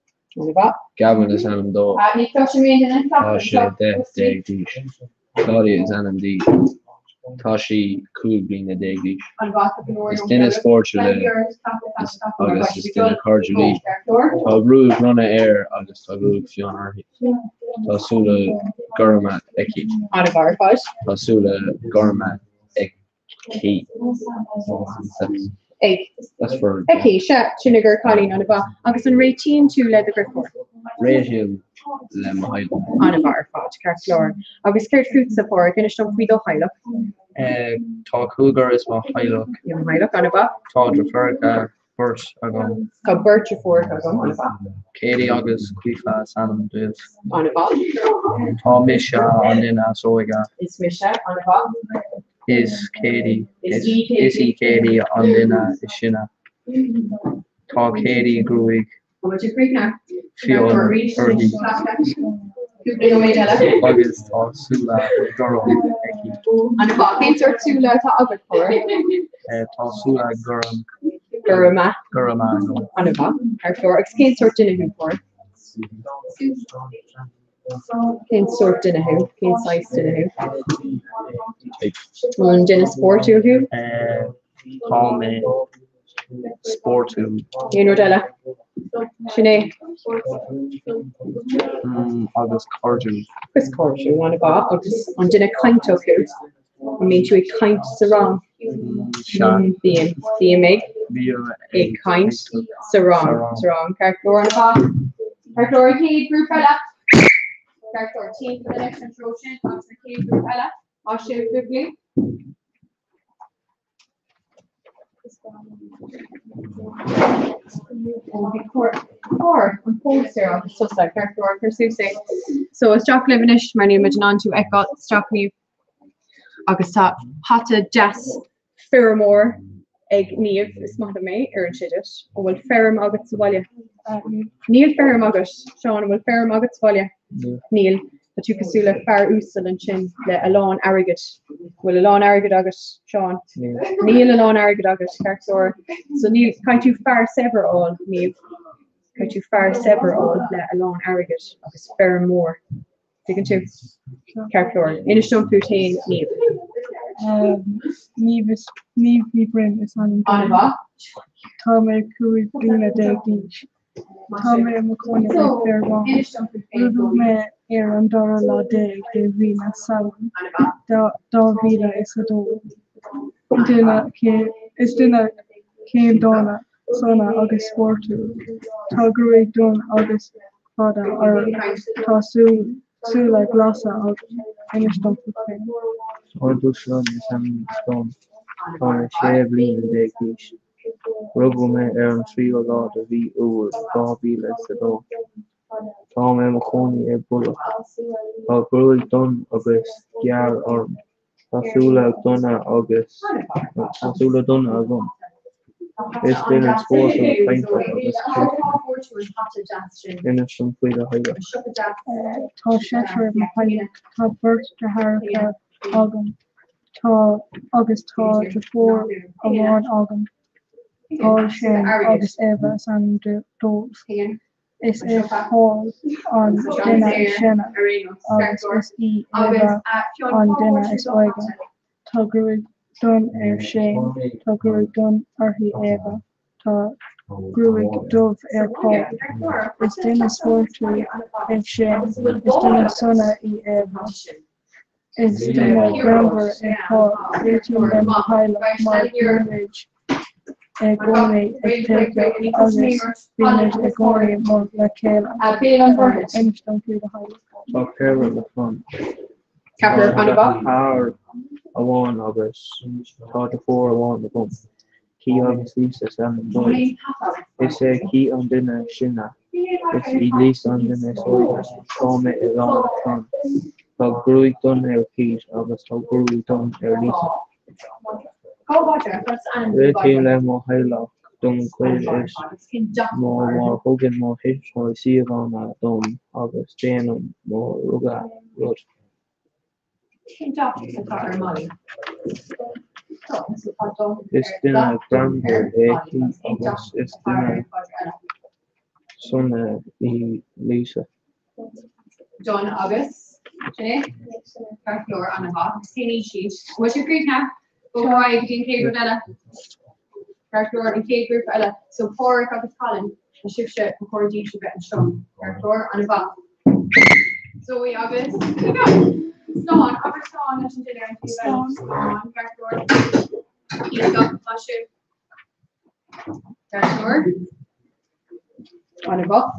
Gavin is ainm dó. Ní chloisim aon duine ag Tá sé 10 déag d'aois. Claudia is ainm di. Tá sí 15 bliana d'aois. Is duine spórtúil é agus is duine cairdiúil í. Tá gruaig ronna air agus tá gruaig fionn uirthi. Tá súile gorma aici. An-mhaith ar fad. Tá súile gorma aici. Ag. That's for. Aici, sea, sin gur cailín an-mhaith. Agus an réitíonn tú le do dheirfiúr? Réitím le mo theaghlach. An-mhaith ar fad, ceart go leor. Agus céard fútsa, Páraic, inis dom faoi do theaghlach. Tá cúigear is mo theaghlach. I mo theaghlach, an-mhaith. Tá deirfiúracha beirt agam. Tá beirt deirfiúracha agam, an-mhaith. Katie agus Caoimhe is ainm dóibh. An-mhaith. Tá mise an duine is óige. Is mise, an-mhaith. Is Katie Is í Katie. Is í Katie an duine is sine. Tá Katie gruaig fionn uirthi agus tá súile gorm aici. An-mhaith. Cén sórt súile atá agat, Páraic? Tá súile gorm. Gorma. Gorma agam. An-mhaith. Ceart go leor. Agus cén sórt duine thú, Páraic? Cén sórt duine thú? Cén saghas duine thú? An duine spórtúil thú? Tá mé spórtúil. Aon rud eile? Sin é. Agus cairdiúil. Agus cairdiúil, an-mhaith. Agus an duine cainteach thú? An mbíonn tú ag caint sa rang? Sea. Bíonn. Bím ag. Bím ag caint sa rang. Sa rang. Ceart go leor, an-mhaith. Ceart go leor, an chéad ghrúpa eile. Ceart go leor, timpeall anois an treo sin agus an chéad ghrúpa eile. Maith sibh, buachaillí. Cóir an póstaer agus tusa, ceart go leor, cuir suas é. So isteach libh anois mar níl muid in ann tú a fheiceáil, isteach libh. Agus tá hata deas feirmeoir ag Niamh, is maith liom é, oireann sé duit. An bhfuil feirm agat sa bhaile? Níl feirm agat. Seán, an bhfuil feirm agat sa bhaile? Níl. Tá tú cosúil le fear uasal ansin le a lán airgid. Bhfuil a lán airgid agat, Seán? Níl a lán airgid agat, ceart go leor. So níl, caithfidh tú fear saibhir a fháil, Niamh. Caithfidh tú fear saibhir a fháil le a lán airgid agus feirm mór. Tuigeann tú? Ceart go leor. Inis dom fút féin, Niamh. Niamh is Niamh Ní Bhroin is ainm dom. An-mhaith. Tá mé 15 bliana d'aois. Tá mé i mo chónaí i bhFear Maí. Rugadh mé ar an dara lá déag de mhí na Samhna, 2002. Duine Is duine céandána, sona agus spórtúil. Tá gruaig donn agus fada orm. Tá súile glasa agam. Inis dom fút féin. Dúshlán is ainm dom. Tá mé 16 bliana d'aois. Rugadh mé ar an tríú lá de mhí Iúil, 2002. Tá mé i mo chónaí i bTulach. Tá gruaig donn agus gearr orm. Tá súile donna agus Tá súile donna agam. Is duine spórtúil, cainteach agus cainteach mé. Inis dom faoi do theaghlach. Tá seisear i mo theaghlach. Tá beirt deartháireacha agam. Tá agus tá deirfiúr amháin agam, Paul, Shane agus Eva is ainm dóibh. Is é Paul an duine is sine agus is í Eva an duine is óige. Tá gruaig donn ar Shane, tá gruaig donn uirthi Eva, tá gruaig dubh ar Paul. Is duine spórtúil é Shane, is duine sona í Eva. Is duine greannmhar é Paul. Réitím le mo theaghlach mar bímid i gcónaí ag pleidhcíocht agus bímid i gcónaí amuigh le chéile. Inis dom faoi do theaghlach. Tá ceathrar i mo chlann. Tá deartháir amháin agus tá deirfiúr amháin agam. Keith agus Lisa is ainm dóibh. Is é Keith an duine is sine. Is í Lisa an duine is óige. Tá mé i lár na clainne. Tá gruaig donn ar Keith agus tá gruaig donn ar Lisa. Réitím le mo theaghlach don chuid is mó mar thugann mo thuismitheoirí íomhánna dom agus déanaim mo rogha rud. Is duine greannmhar é Keith agus is duine sona í Lisa. Zoe agus go! Slán, abair slán leis an duine ar an taobh eile. Slán, ceart go leor. Iontach, maith sibh. Ceart go leor. An-mhaith.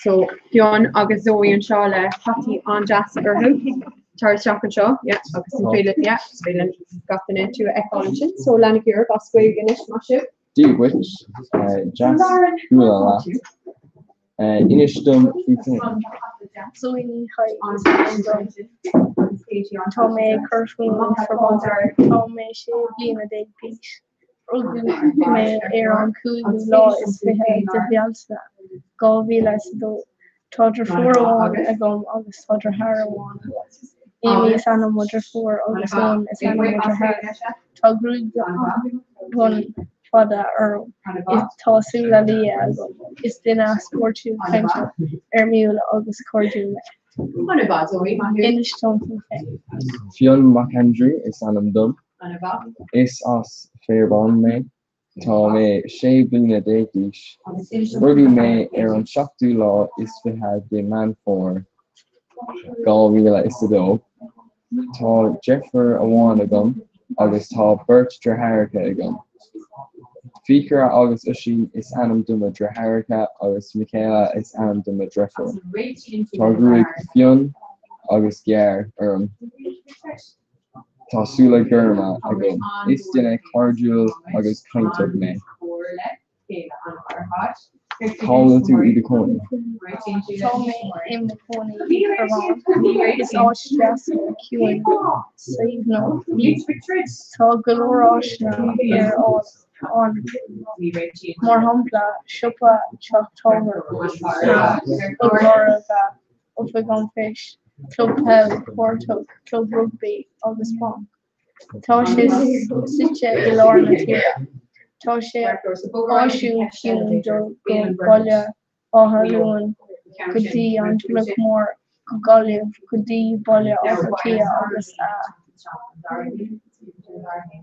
So, Fionn agus Zoe anseo le hataí an-deasa orthu. Tar isteach anseo, yeah, agus an féidir, yeah, is féidir le gach duine tú a fheiceáil ansin. So, leanaigí oraibh as Gaeilge anois, maith sibh. Dia dhuit, deas bualadh leat. Inis dom fút féin. Zoe Ní Thaidhg is ainm dom. Tá mé ag cur fúm i Fearbán. Tá mé 16 bliana d'aois. Rugadh mé ar an cúigiú lá is fiche de Bhealtaine, 2002. Tá deirfiúr amháin agam agus tá deartháir amháin agam. Amy is ainm mo dheirfiúr agus Eoin is ainm mo dheartháir. Tá gruaig dhonn fada orm. Tá súile liatha agam. Is duine spórtúil, cainteach, éirimiúil agus cairdiúil mé. Inis dom tú féin. Fionn Mac Aindriú is ainm dom. Is as Fearbán mé. Tá mé 16 bliana d'aois. Rugadh mé ar an seachtú lá is fiche de Meán Fómhair, 2002. Tá deirfiúr amháin agam agus tá beirt deartháireacha agam. Fiachra agus Oisín is ainm do mo dheartháireacha agus Michaela is ainm do mo dheirfiúr. Tá gruaig fionn agus gearr orm. Tá súile gorma agam. Is duine cairdiúil agus cainteach mé. Cá bhfuil tú i do chónaí? Tá mé i mo chónaí i bhFearbán. Is áit deas ciúin suaimhneach í. Tá go leor áiseanna ar fháil ann, mar shampla siopa, teach tábhairne, ollmhargadh, oifig an phoist, club peile, portach, club rugbaí agus banc. Tá sé suite i lár na tíre. Tá sé áisiúil ciúin dul go Baile Átha Luain, go dtí an Tulach Mhór, go Gaillimh, go dtí Baile Átha Cliath agus a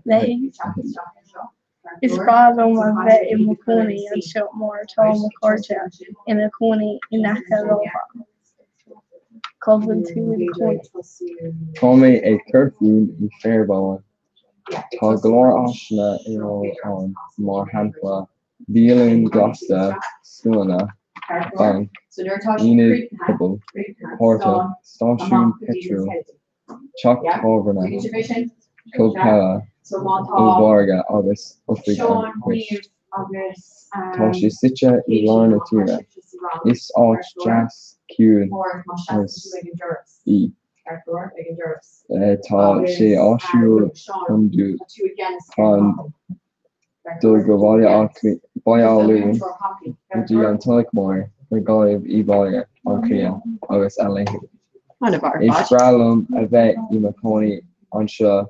leithéid. Is breá liom a bheith i mo chónaí anseo mar tá mo chairde ina gcónaí in aice láimhe. Cá bhfuil tú i do chónaí? Tá mé ag cur fúm i Fearbán. Tá go leor áiseanna ar fháil ann, mar shampla, bialann gasta, scoileanna, banc, ionad pobail, portach, stáisiún peitril, teach tábhairne, club peile, ollmhargadh agus oifig an phoist. Tá sé suite i lár na tíre. Is áit deas ciúin agus í. Tá sé áisiúil chun dul go Baile Átha Luain, go dtí an Tulach Mhór, go Gaillimh i Baile Átha Cliath agus a leithéid. Is breá liom a bheith i mo chónaí anseo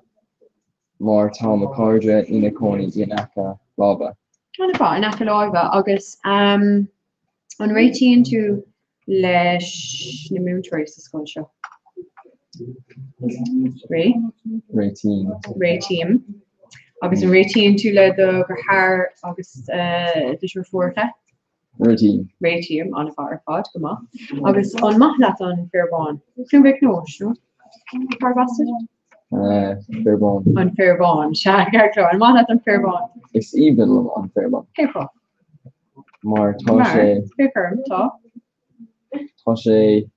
mar tá mo chairde ina cónaí in aice láimhe. An-mhaith, in aice láimhe. Agus an réitíonn tú leis na múinteoirí sa scoil seo? Ré? Réitím. Réitím. Agus an réitíonn tú le do dheartháir agus do dheirfiúracha? Réitím. Réitím, an-mhaith ar fad, go maith. Agus an maith leat an Fearbán? Cluain Mhic Nóis, nó? Cárb as duit? Fearbán. An Fearbán, sea, ceart go leor. An maith leat an Fearbán? Is aoibhinn liom an Fearbán. Cén fáth? Mar tá sé. Mar, féach orm, tá. Tá sé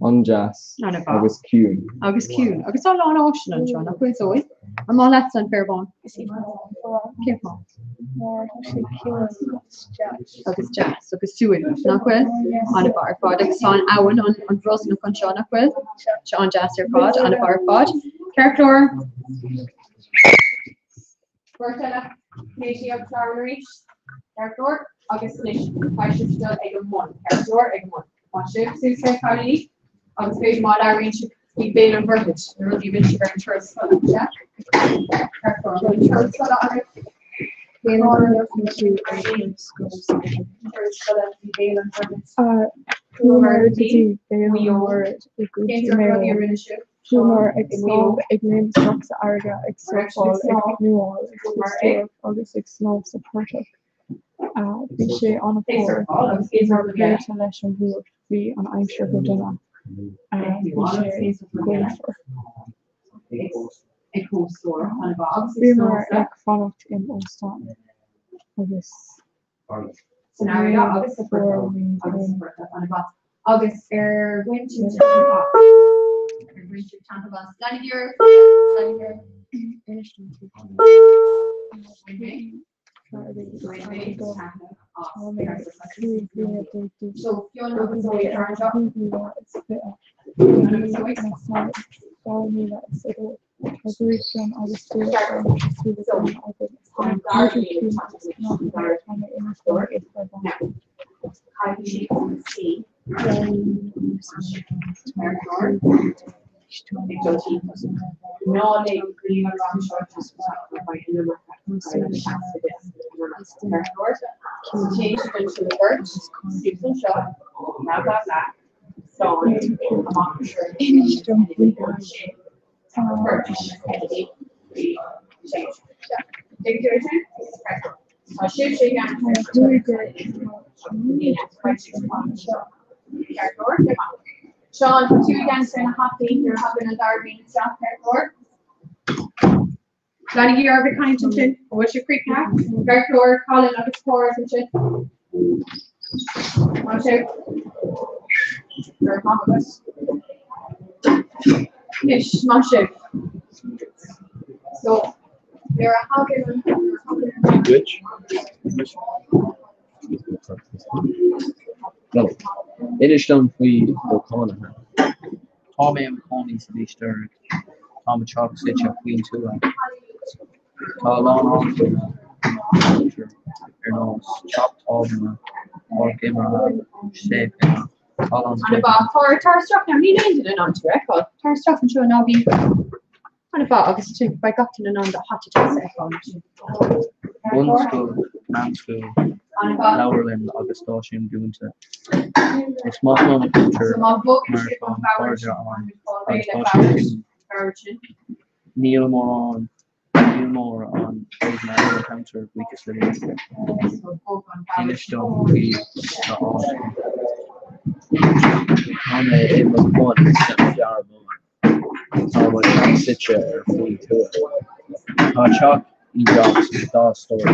an-deas agus ciúin. Agus ciúin. Agus tá a lán áiseanna anseo, nach bhfuil, Zoe? An maith leatsa an Fearbán? Cén fáth? Mar tá sé ciúin agus deas. Agus deas agus suaimhneach, nach bhfuil? An-mhaith ar fad. Agus tá an abhainn, an Bhrosnach anseo, nach bhfuil? Tá an-deas ar fad, an-mhaith ar fad. Ceart go leor. Beirt eile, Katie agus Lauren arís. Ceart go leor. Agus anois, beidh sibh dul ag an mbun. Ceart go leor, ag an mbun. Maith sibh, suas le cailíní. Agus b'fhéidir má labhraíonn sibh faoi Béal an Mhuirthead, na rudaí a rinne sibh ar an turas scoile, sea? Ceart go leor. An turas scoile agaibh? Béal an Mhuirthead. Turas scoile faoi Béal an Mhuirthead. Chuamar go dtí Béal an Mhuirthead i gContae Mhaigh Eo. Chuamar ag snámh, ag léim isteach sa fharraige, ag surfáil, ag canúáil, ag spaisteoireacht agus ag snámh sa phortach. Bhí sé an-fhuar. Mar pléite leis an bhfuacht, bhí an aimsir go dona. Bhí sé gaofar. Bhíomar ag fanacht in óstán agus ní fuair muid aon. Tá mé 15 bliana d'aois. Rugadh mé ar an 25ú lá Samhain 2002. Tá gruaig fhionn agus súile gorma súile gorma agam. Is duine cairdiúil ciúin agus cineálta mé. Tá mé i mo chónaí i Fear Bán. Inis dom faoi do Tá cúigear anseo. Seán, tá tú i gceannas ar na hataí nuair a thagann an dara bliain isteach, ceart go leor? Leanaigí oraibh ag caint ansin, an bhfuil sibh críochnaithe? Ceart go leor, Colin agus Pádraig ansin. Maith sibh. Go raibh maith agat. Anois, maith sibh. So, nuair a thagann an, nuair a thagann an. Duit. No. Inis dom faoi do chónaithe. Tá mé i mo chónaí sa Lios Dearg. Tá mo teach suite faoin tuath. Tá a lán áiteanna i mo cheantar ar nós teach tábhairne, páirc imeartha, séipéal, tá a lán Ana mhaith. Tar, tar isteach now. Níl aon duine in ann tú a fheiceáil. Tar isteach anseo ná bí. Ana mhaith agus ansin beidh gach duine in ann do hata deas a fheiceáil ansin. Bunscoil, meánscoil, leabharlann agus stáisiún dúnta. Is maith liom an ceantar So má bhogann mar sibh tá an bord cairde ann fáil agus réidh le tá sé bord ciúin. bord sin. Níl mórán níl mórán fadhbanna ar an cheantar, buíochas le Dia. Inis dom faoi do áit féin. Tá mé i mo chónaí san Fear Bán. Tá mo theach suite ar faoin tuath. Tá teach i dteach dá stór.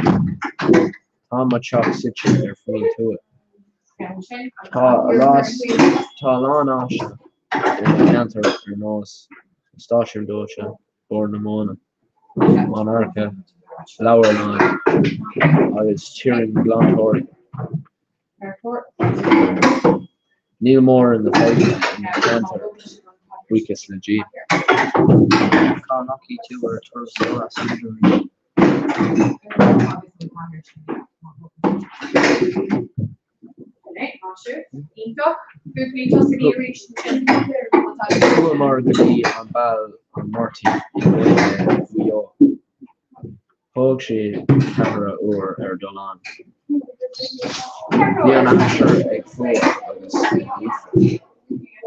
Tá mo theach suite ar faoin tuath. Tá a tá a lán áiseanna i mo cheantar ar nós an stáisiún dóite, Bord na Móna, monarcha, leabharlann agus tírghlantóirí. Níl mórán de fadhbanna i mo cheantar, buíochas le Dia. Cá ndeachaigh tú ar turas scoile san idirlíon? Chuamar go dtí an Béal an Mhuirthead i gContae Mhaigh Eo. Thóg sé ceathracha uair ar dul ann. Bhí an aimsir ag fuar agus ag gaofar.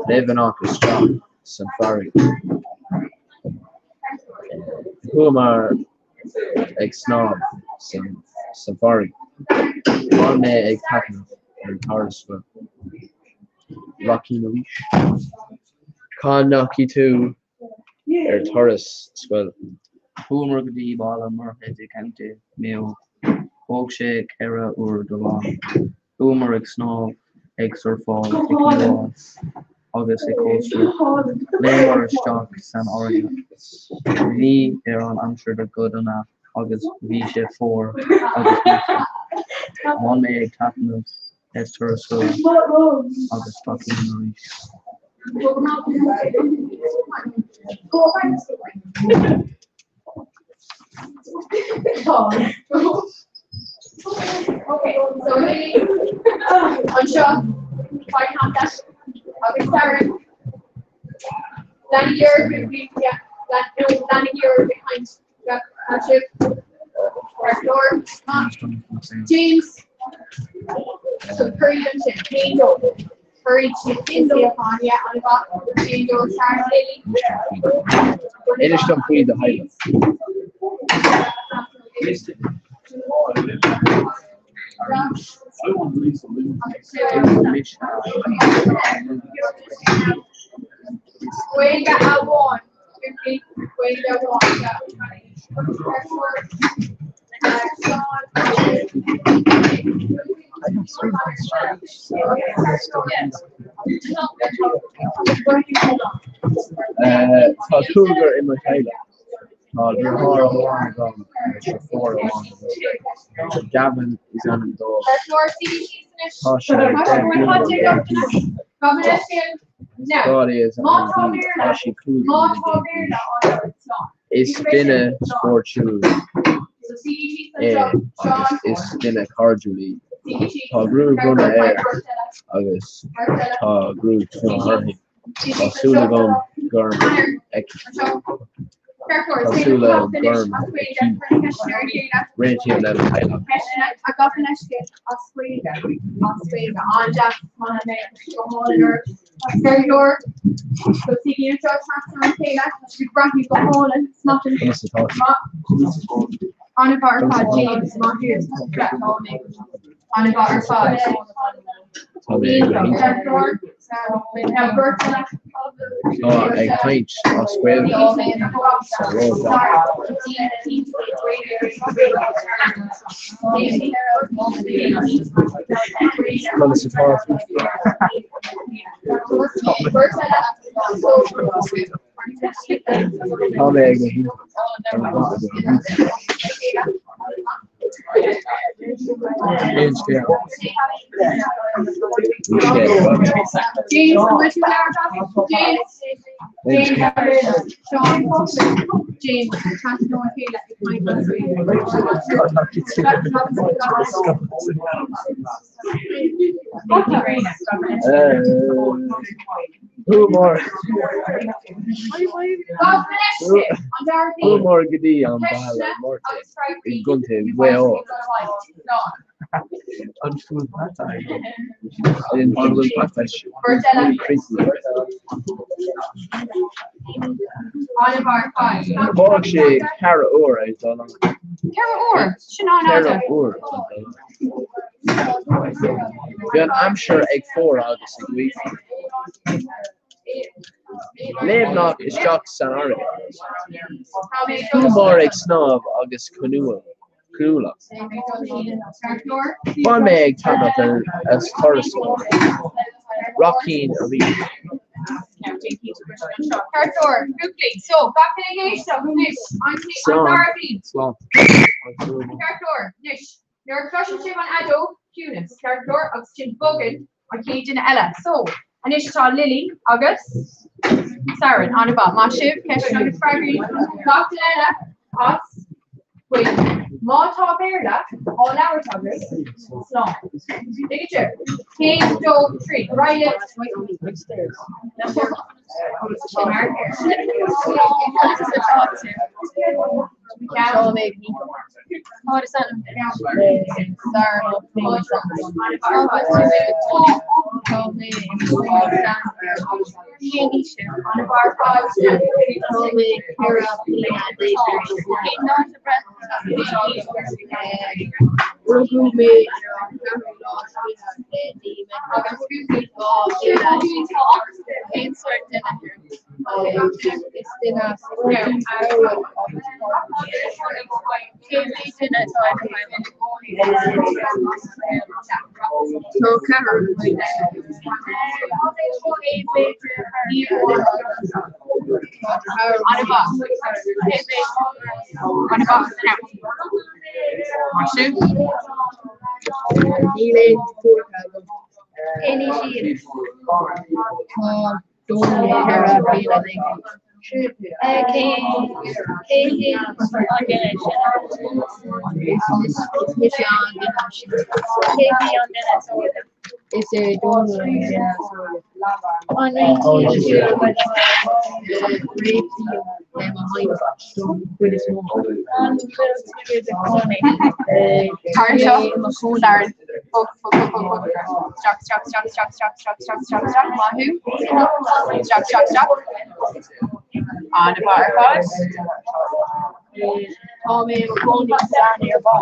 Léimneach isteach san farraige. Chuamar ag snámh san farraige. Bhain mé ag taitneamh ar turas scoile. Rachainn arís. Cá ndeachaigh tú ar turas scoile? Chuamar go dtí Béal an Mhuirthead i gContae Mhaigh Eo. Thóg sé 4 uair dul ann. Chuamar ag snámh, ag surfáil, ag canúáil agus ag cóistreacht. Léimeamar isteach san fharraige. Bhí ar an aimsir go dona agus bhí sé fuar agus gaofar. Bhain mé ag taitneamh ar turas scoile agus rachainn arís. Anseo, faigh hata agus Darren. Leanaigí oraibh, no, leanaigí oraibh ag caint. Tá sibh ar chlár. James. So cuireann ansin, Jane Doe. Cuireann siad sin suíochán, yeah, an-mhaith. Jane Doe, Sharon Lily. Inis dom faoi do theaghlach. Is mise an Gaeilge amháin, Gaeilge amháin. Tá cúigear i mo theaghlach. Tá deartháir amháin agam agus deirfiúr amháin agam. Gavin is ainm dó. Tá sé 10 mbliana déag d'aois. Dahlia is ainm di. Tá sí 15 bliana d'aois. Is duine spórtúil é agus is duine cairdiúil í. Tá gruaig bhronna air agus tá gruaig fionn uirthi. Tá súil agam gorm aici. Tá súil gorm aici. Réitím le mo theaghlach. Conas atá Tá mé go hiontach. Tá ag caint as Gaeilge sa Róimh. Conas atá tú? Tá mé go hiontach. Tá maith agam. Cén scéal? Bhí sé Chuamar Chuamar go dtí an Baile Moirtéal i gContae Mhaigh Eo. An bhfuil peata agam? An bhfuil peata Bháigh sé ceithre huair ar dá laghad. Ceithre huair? Sin an-fhada. Ceithre huair ar dá laghad. Bhí an aimsir ag faire agus ag gaoth. Léimneach isteach san fharraige. Chuamar ag snámh agus canúáil. Fan mé ag tathant as turasóir. Rachainn arís. Slán. Nuair a chloiseann sibh an fheadóg, ciúnas, ceart go leor, agus ansin bogann an chéad duine eile. So, anois tá Lily agus Sharon. An-mhaith. Maith sibh. Ceisteanna agus freagraí. Gach duine eile as Gaeilge. Má tá Béarla á labhairt agaibh, slán. Tuigeann sibh? Haon, dó, trí. Ar aghaidh libh. Rugadh mé ar an 24ú lá de mhí Meitheamh. Is duine Níl aon deartháireacha agam. Tá Dónall 14 bliana d'aois. Is mise an duine is sine. Is é Dónall an duine is óige. Réitím le mo theaghlach don chuid is mó. Tar anseo, Sharon. Bog, bog, bog, bog, bog. Isteach, isteach, isteach, isteach, isteach, isteach, isteach, isteach, isteach. Maith thú. Isteach, isteach, isteach. An-mhaith ar fad. Tá mé i mo chónaí san Iarmhá.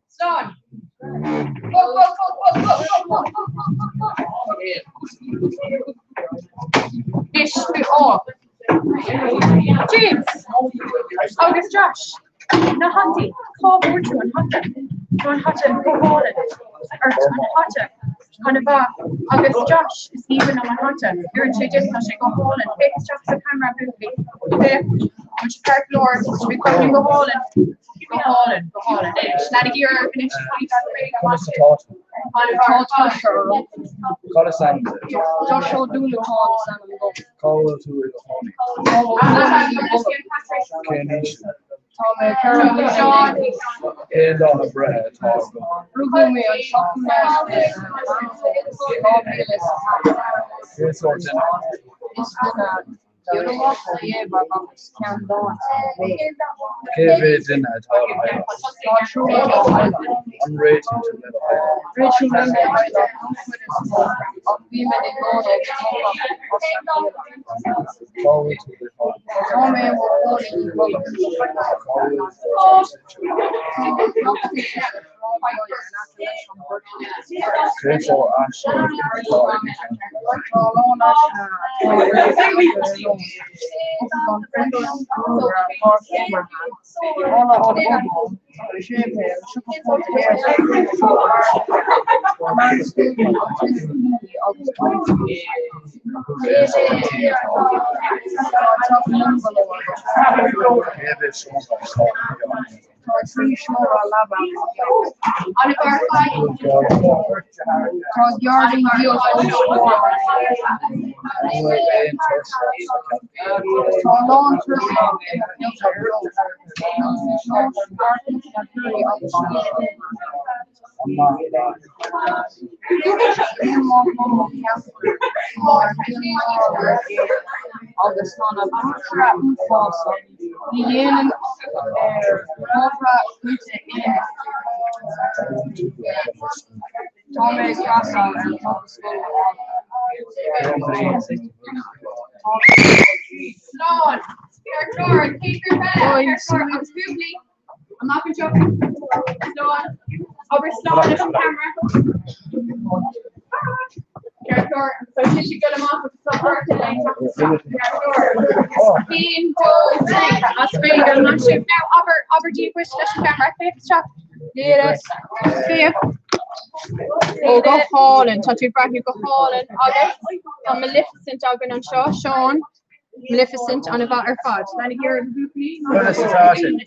Slán. Go, go, go, go, go, go, go, go, go, go. Anois, ó. James agus Josh, na hataí, cá bhfuair tú an hata? Tá an hata go hálainn ort, an hata an-mhaith. Agus Josh, is aoibhinn liom an hata. Oireann sé duit, tá sé go hálainn. Féach isteach sa camera, buachaillí. Féach, tá sé ceart go leor, tá sé ag breathnú go hálainn. Go hálainn, go hálainn. Anois, leanaigí oraibh anois, Conas atá tú? Cad is ainm duit? Josh Ó Dúlacháin is ainm dom. Cá bhfuil tú i do chónaí? Cén aois thú? Tá mé 14 bliana d'aois. Cén dáta breithe atá agat? Rugadh mé an 7ú lá is 20 de Mheán Fómhair 2004. Cén sórt duine thú? Is duine giorrach léamh agus ceanndána mé. Cé mhéad duine atá i do theaghlach? Tá triúr i mo theaghlach. An réitíonn tú le do theaghlach? Réitím le mo theaghlach don chuid is mó, ach bímid i gcónaí ag spochadh as a chéile. Cá bhfuil tú i do chónaí? Tá mé i mo chónaí i Tulach. Cá bhfuil do theach suite? Tá mo theach suite sa sráidbhaile in aice leis an bportach. Cén sórt áiseanna atá ag an cheantar? Tá a lán áiseanna atá ar fáil ar nós Oifig an Phoist, ríomhaire, páirc imeartha, halla an phobail, séipéal, siopa póitéireachta, meánscoil, an tuismitheoirí agus roinnt Cén sórt tí atá agat? Tá teach bungaló agam. Cé mhéad seomra atá i do theach? Tá 3 seomra leapa i mo theach. An bhfuil gairdín agat? Tá gairdín beag os comhair mo theach. An bhfuil aon turasóirí sa cheantar? Tá a lán turasóirí i mo cheantar ar nós Amharclann na Doirí agus Sliabh An maith leat? Ní maith liom mo cheantar mar níl mórán ar agus tá na bóithre uafásach. Ní dhéanann ar bhóithre goidte aon An bhfuil tú ag obair san Tá mé ag freastal ar Phobalscoil na Gaillimhe. Cén bhliain ina bhfuil tú? Tá mé Slán. Ceart go leor, cén grúpa eile? Ceart go leor, agus buachaillí, amach anseo. Slán. Abair slán leis an camera. Ceart go leor, so sibhse ag dul amach agus tá beirt eile ag teacht isteach. Ceart go leor. Aon, dó, trí. As Gaeilge, maith sibh. Now, abair, abair Dia dhuit leis an gceamara. Féach isteach. Léire. Féach. Ó, go hálainn. Tá tú ag breathnú go hálainn. Agus tá Maleficent againn anseo, Seán. Maleficent an-mhaith ar fad. Leanaigí oraibh a bhuachaillí. Conas atá sibh?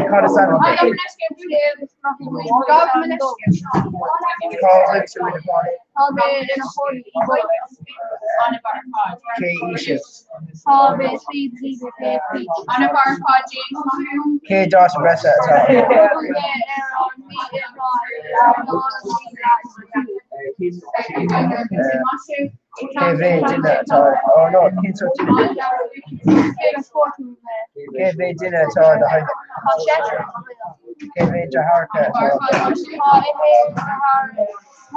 Cad is ainm duit? Gabh mo leithscéal. Cá bhfuil tú i do chónaí? Tá mé i mo chónaí i bhFeidhm. Cé aois sibh? Tá mé 13 bliana d'aois. An-mhaith ar fad, James. Maith thú. Cé dáta breithe atá agat? Rugadh mé ar an mí Aibreáin ar an lá Maith thú. Cé mhéad duine atá oh no, cén sórt duine thú? Cé mhéad duine atá i do theaghlach? Cé mhéad deartháireacha atá agat? Cé mhéad deirfiúracha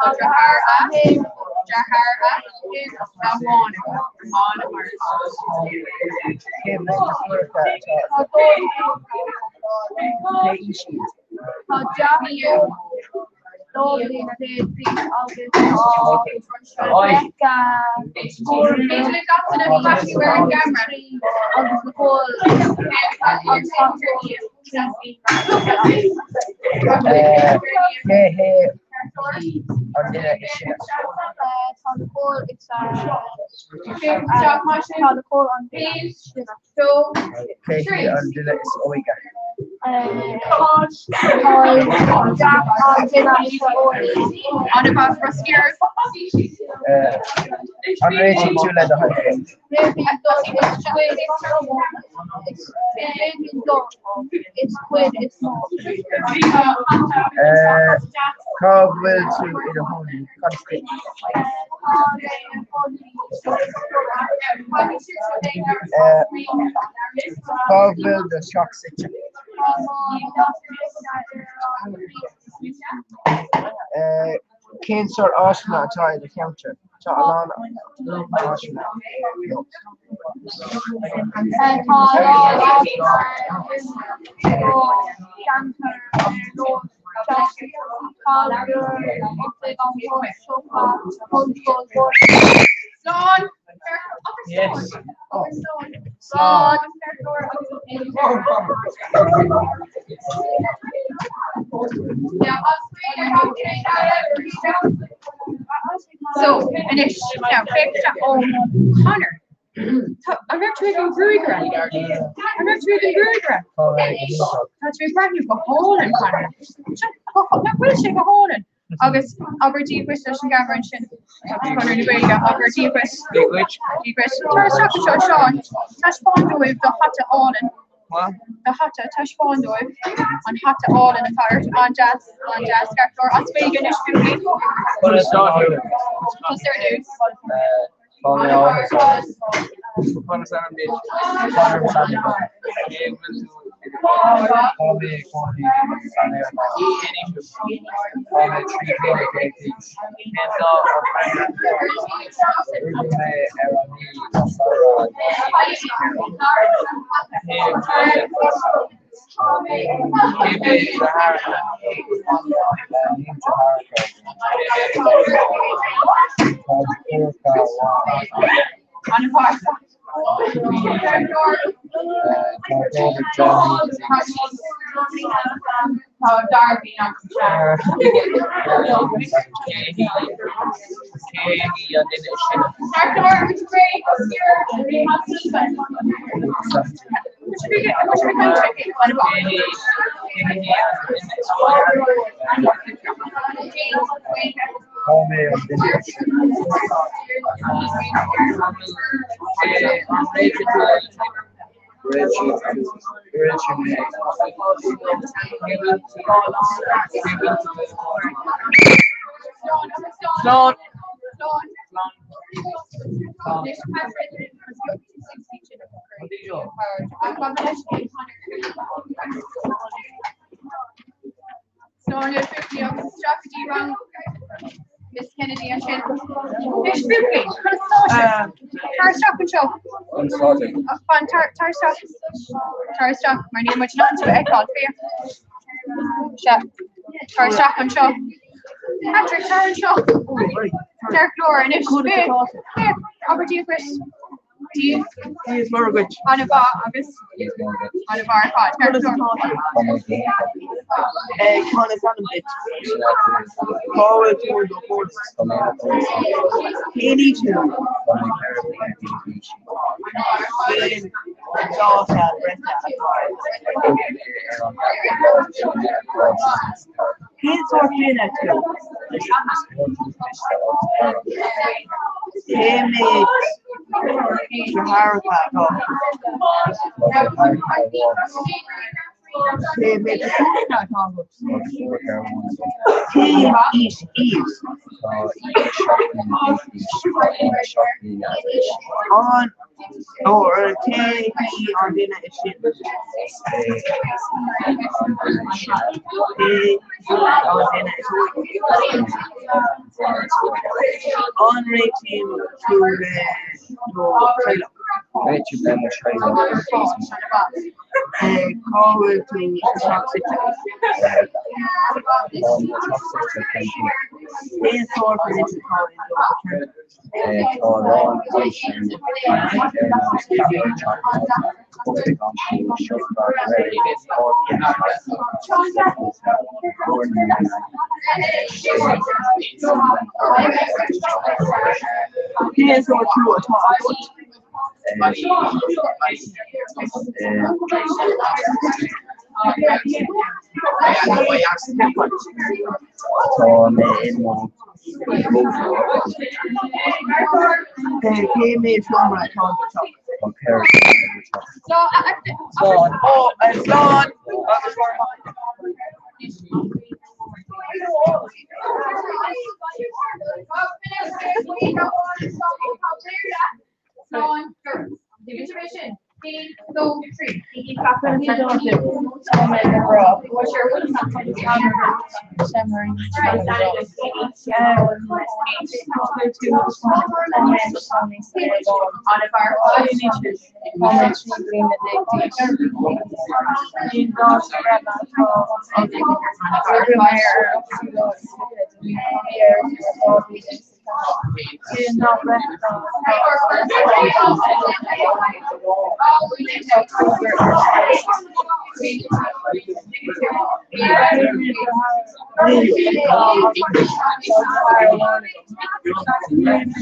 atá agat? Cé aois iad? 12 bliana d'aois agus tá Rebecca agus Nicole agus tá Cé hé an duine is sine? Tá Nicole Tá Nicole an duine is sine. Cé hé an duine is óige? An réitíonn tú le do theaghlach? Cá bhfuil tú i do chónaí? Cad is duit? Cá bhfuil do theach suite? Cén sórt áiseanna atá i do cheantar? Tá a lán áiseanna ann. Tá a lán áiseanna i mo cheantar ar nós teach cultúir, oifig an phoist, siopa, bunscoil, bord. Slán! Slán! So, anois, now, féach isteach ó Conor. Tá, an raibh tú ag an ghruagaire? An raibh tú ag an ghruagaire? Tá tú ag breathnú go hálainn, Conor. Nach bhfuil sé go hálainn? Agus abair Dia dhuit leis an gceamara ansin. Conradh na Gaeilge, abair Dia dhuit. Dia dhuit. Dia dhuit. Tar isteach anseo, Seán. Taispeáin dóibh do hata álainn. Do hata, taispeáin dóibh an hata álainn atá ort. An-deas, an-deas. Ceart go leor. As Gaeilge anois, buachaillí. Tusa ar dtús. Tá mé áthasach. Conas ainm duit? Conor is ainm dom. Cé bhfuil tú i do Tá mé i gcónaí san Airport. Tá mé 13 bliana d'aois. Cén dáta an breithe? Rugadh mé ar an mí Feabhra 2004. Cé bhfuil Cé mhéad deartháireacha atá agat? Níl deartháireacha agam. Tá deirfiúracha amháin agam. Tá David 10 mbliana d'aois. Cé hí an duine is sine? Tá mé an duine is sine. Réitigh mé. Slán. Slán libh buachaillí agus isteach go dtí rang Miss Kennedy ansin. Anois buachaillí, conas atá sibh? Tar isteach anseo. Fan, tar tar isteach. Tar isteach, mar níl muid in ann tú a fheiceáil, féach. Sea. Tar isteach anseo. Patrick, tar anseo. Ceart go leor anois. Féach, féach, abair Dia dhuit. Dia. Dia is Muire dhuit. An-mhaith agus an-mhaith ar fad. Ceart go leor. Conas is ainm duit? Cá bhfuil tú i do chónaí? Cén aois thú? Cén dáta breithe atá ort? Cén sórt duine tú? Cé mhéad deartháireacha atá agat? Cé mhéad deirfiúracha atá agat? Cén aois iad? An Cé hí an duine is sine? Cé hí an duine is óige? An réitíonn tú le do theaghlach? Cá bhfuil tú sa teach suite? Cén sórt anois atá i do cheantar? Tá a lán áiseanna ar nós ceapach teagmhála, oifig an phoist, siopa, reilig, páirc imeartha, leabharlann, saotharlann agus teach Cén sórt clú atá agat? Tá mé i mo mhúinteoir. Cé mhéad seomra atá i do theach? Tá 4 seomra i mo theach. Slán. Ó, slán. Cén tú Tá mé i mo chónaí san Iodáil. Tá mé 13 bliana d'aois. Cén dáta breithe atá agat? Rugadh mé ar an ochtú lá is fiche de mhí Dheireadh Fómhair 2004. Cén dáta breithe atá agat? Tá togra ar siúl. Cé mhéad deartháir atá agat? Tá deartháir amháin agam. Cé mhéad deartháir atá agat? Tá deirfiúr amháin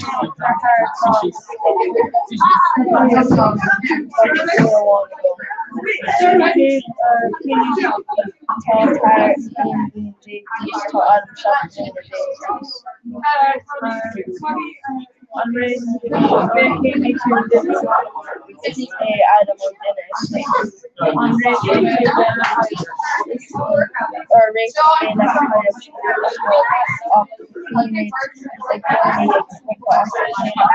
agam. Cén aois Tá Tara 11 bliain d'aois. Tá Adam 17 bliana d'aois. An réitigh tú duine Is é Adam an duine is sine. An réitigh tú lena haghaidh Ar réitigh mé le haghaidh ach bímid i gcónaí ag spochadh as a chéile.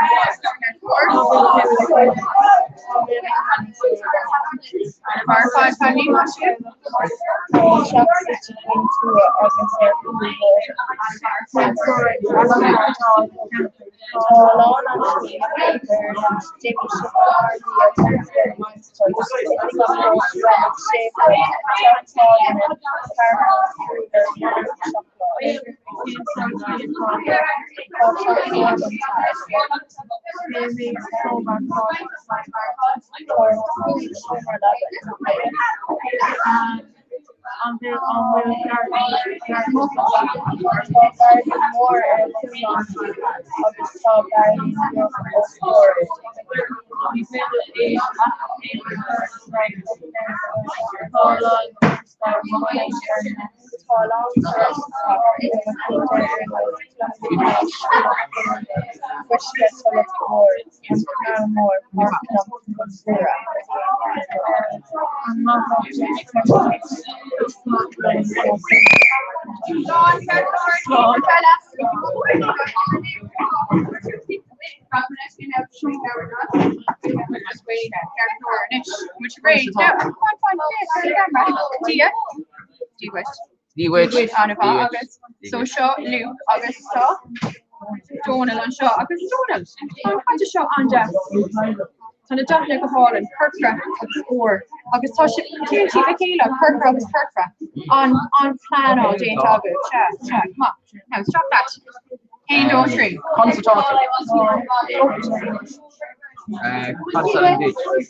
An bhfuil tú ag Tá mé i mo chónaí san Iodáil. Tá teach suite faoin tuath agus ar chúlbhóthar. Tá a lán aistí scríofa ar nós D'imigh sé go dtí an meánscoil, Oifig an Phoist, Reilig, Séipéal, Teach Tábhairne, Carrchlós, Kruger, Monarcha Seacláide. Tá teach mór agam. Tá cúig seomra leapa agam. Tá gairdín mór ar mo chlann agus tá gairdín beag os comhair. Tá a lán turas de mo chuid ar nós Cloch Mheáin, Loch Goirle, Fuisce Tulach Mhór, An Canal Mór, Páirc Chnoc Mhuire. Dia dhuit. Agus so seo Luke agus tá Dónal anseo agus Dónal tá an caide seo an-deas. Tá na dathanna go hálainn, corcra agus ór agus tá siad téann siad le chéile, corcra agus corcra. An an pleanáil déanta agaibh, sea, sea, maith. Now stop that. 1, 2, 3. Conas atá tú? Cad is ainm duit? Cá bhfuil tú i do chónaí? Cén aois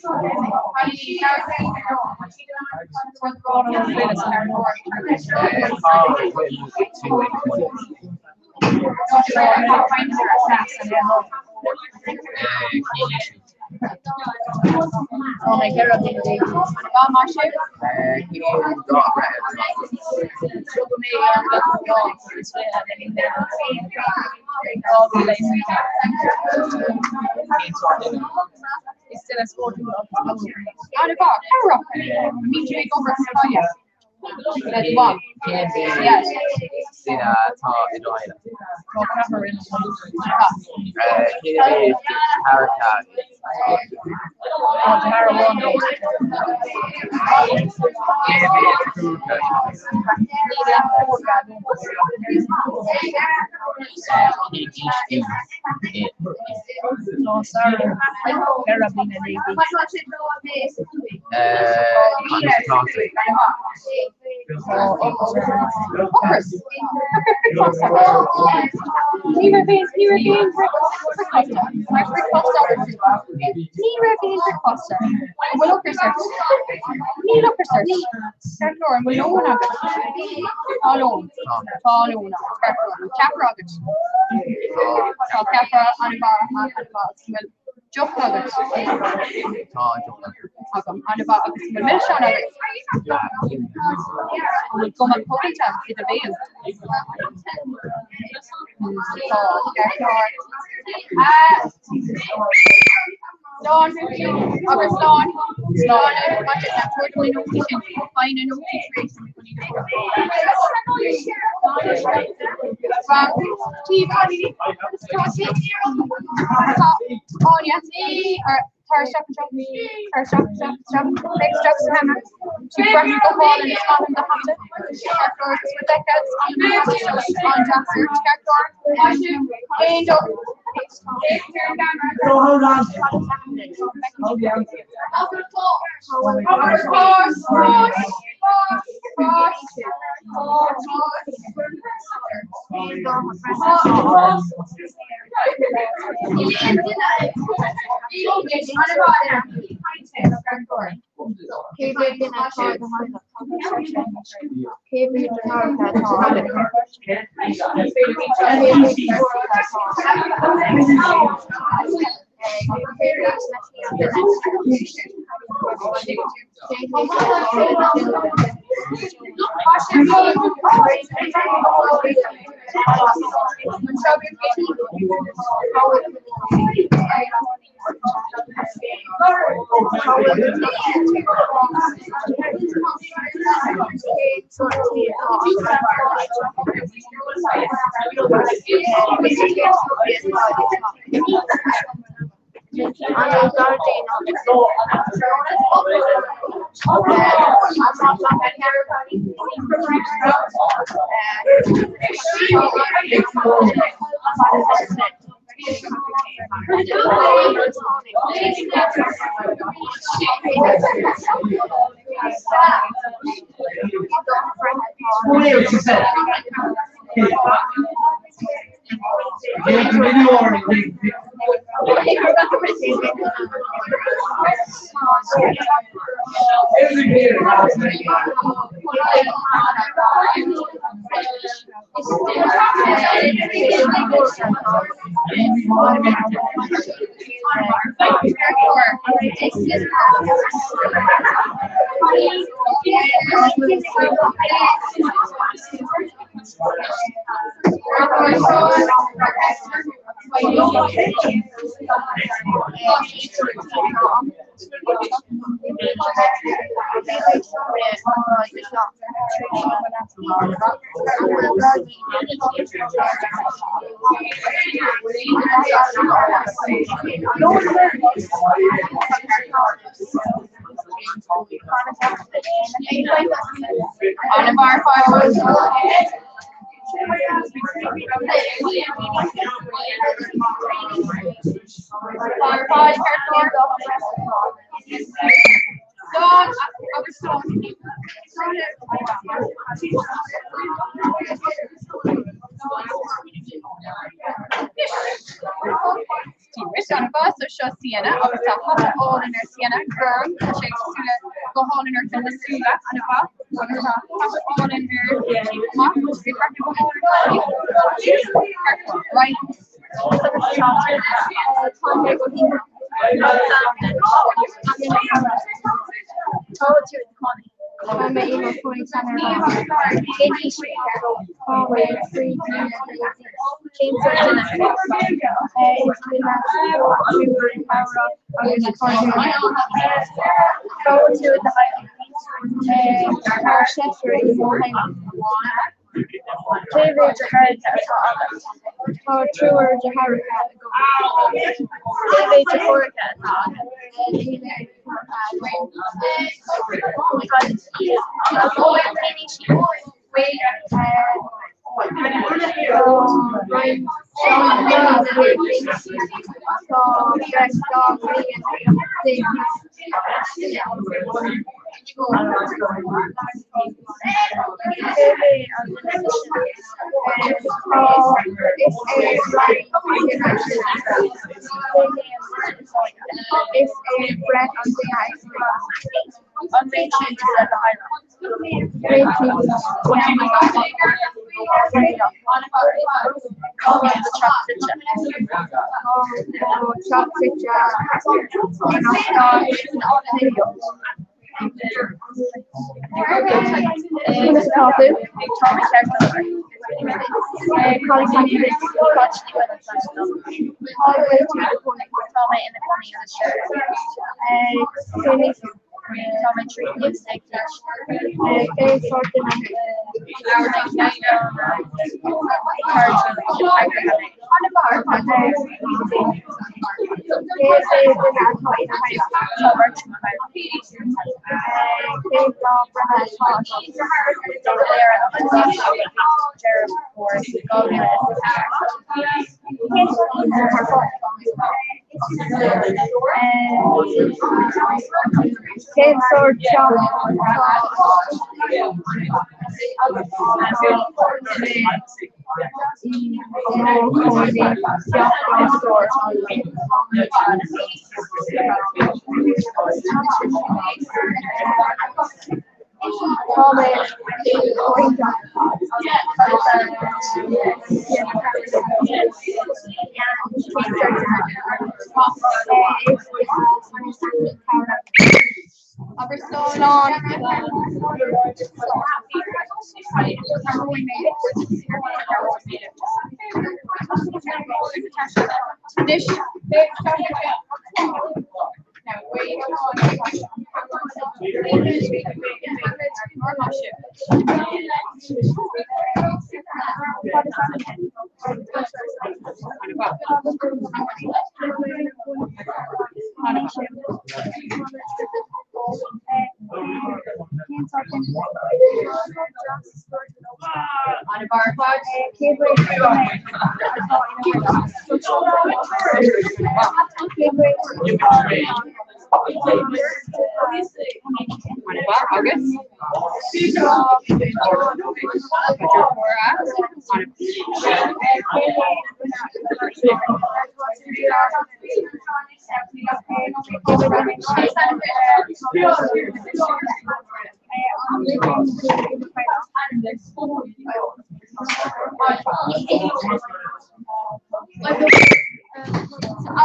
thú? Tá mé 14 bliana d'aois. Cén dáta breithe atá agat? Rugadh mé ar an gcúigiú lá is fiche de mhí Mheán Fómhair 2020. Cén sórt duine thú? Is duine spórtúil agus foghlaimeoir mé. An-mhaith, cabhrach. An mbíonn tú ag obair sa bhaile? Le do mham? Cé mhéad Yes. duine atá i do theaghlach? Tá ceathrar i mo theaghlach. Cé mhéad deartháireacha atá agat? Tá deartháir amháin agam. Cé mhéad deirfiúracha atá agat? Níl ach deirfiúr agam. Cén aois thú? Tá Sarah 14 bliana d'aois. Conas atá tú? Tá ocras orm. Ocras! Ní raibh aon ní raibh aon bricfeasta. An raibh bricfeasta agat? Ní raibh aon bricfeasta. An bhfuil ocras ort? Níl ocras ort. Ceart go leor, an bhfuil lón agat? Tá lón. Tá lón agat. Ceart go leor, an bhfuil ceapaire agat? Tá ceapaire an-mhaith an-mhaith agus an bhfuil deoch agat? Tá deoch agam. An-mhaith agus an bhfuil milseáin agat? An bhfuil guma cogainte i do bhéal? Tá, ceart go leor. Slán agus slán, slán maidir le tabhair dom na nótaí sin, faigh na nótaí tar éis dom chun iad a Rang Tá Áine ar Tar isteach anseo. Tar isteach, isteach, isteach. Féach isteach sa cheamara. Tá tú breathnaithe go hálainn, is maith liom do hata. Ceart go leor agus Rebecca, is maith liom an hata seo, is an-deas ort. Ceart go leor. Maith sibh. Aon dul. Féach ar an gceamara. Pause, pause, pause, pause. Cé mhéad duine atá i do theaghlach? Cé mhéad deartháireacha atá agat? Cé mhéad deirfiúracha atá agat? Cé leat an duine? Cé hé An bhfuil gairdín agat? An-mhaith, so seo Sienna agus tá hata álainn ar Sienna, gorm, tá sé cosúil le go hálainn ort le súile, an-mhaith, agus tá hata álainn ar maith, ag breathnú go hálainn. Right. Tá mé i mo chónaí san Oirthear. Cén aois thú? Tá mé 13 bliana d'aois. Cén sórt duine thú? Is duine bródúil, cabhrach agus cairdiúil mé. Cá bhfuil tú i do theaghlach? Tá seisear i mo theaghlach. Cé mhéad deartháireacha atá agat? Tá triúr deartháireacha agam. Cé mhéad deirfiúracha atá agat? Is é Brett an duine is mó. An réitíonn tú le do theaghlach? Réitím Cá bhfuil do theach suite? Tá mo theach suite in Óstán Conas atá tú? Tá mé ceart go leor. Cad is ainm duit? Cáit Ní Dhuinn is ainm dom. Cá bhfuil tú i do chónaí? Tá mé i mo chónaí sa Cén aois thú? Tá mé 13 bliana d'aois. Cén sórt duine thú? Cairdiúil, eagraithe mé. Cé mhéad duine atá ina theaghlach? Tá beirt i mo theaghlach. Cén lá breithe atá agat? Dé an 7 Deireadh Fómhair 2024. Cén sórt oíche atá ar fáil? Cén sórt teach atá agat? Tá mé i mo chónaí i dteach dhá stór. Tá mé Corintheach Abair slán. Anois,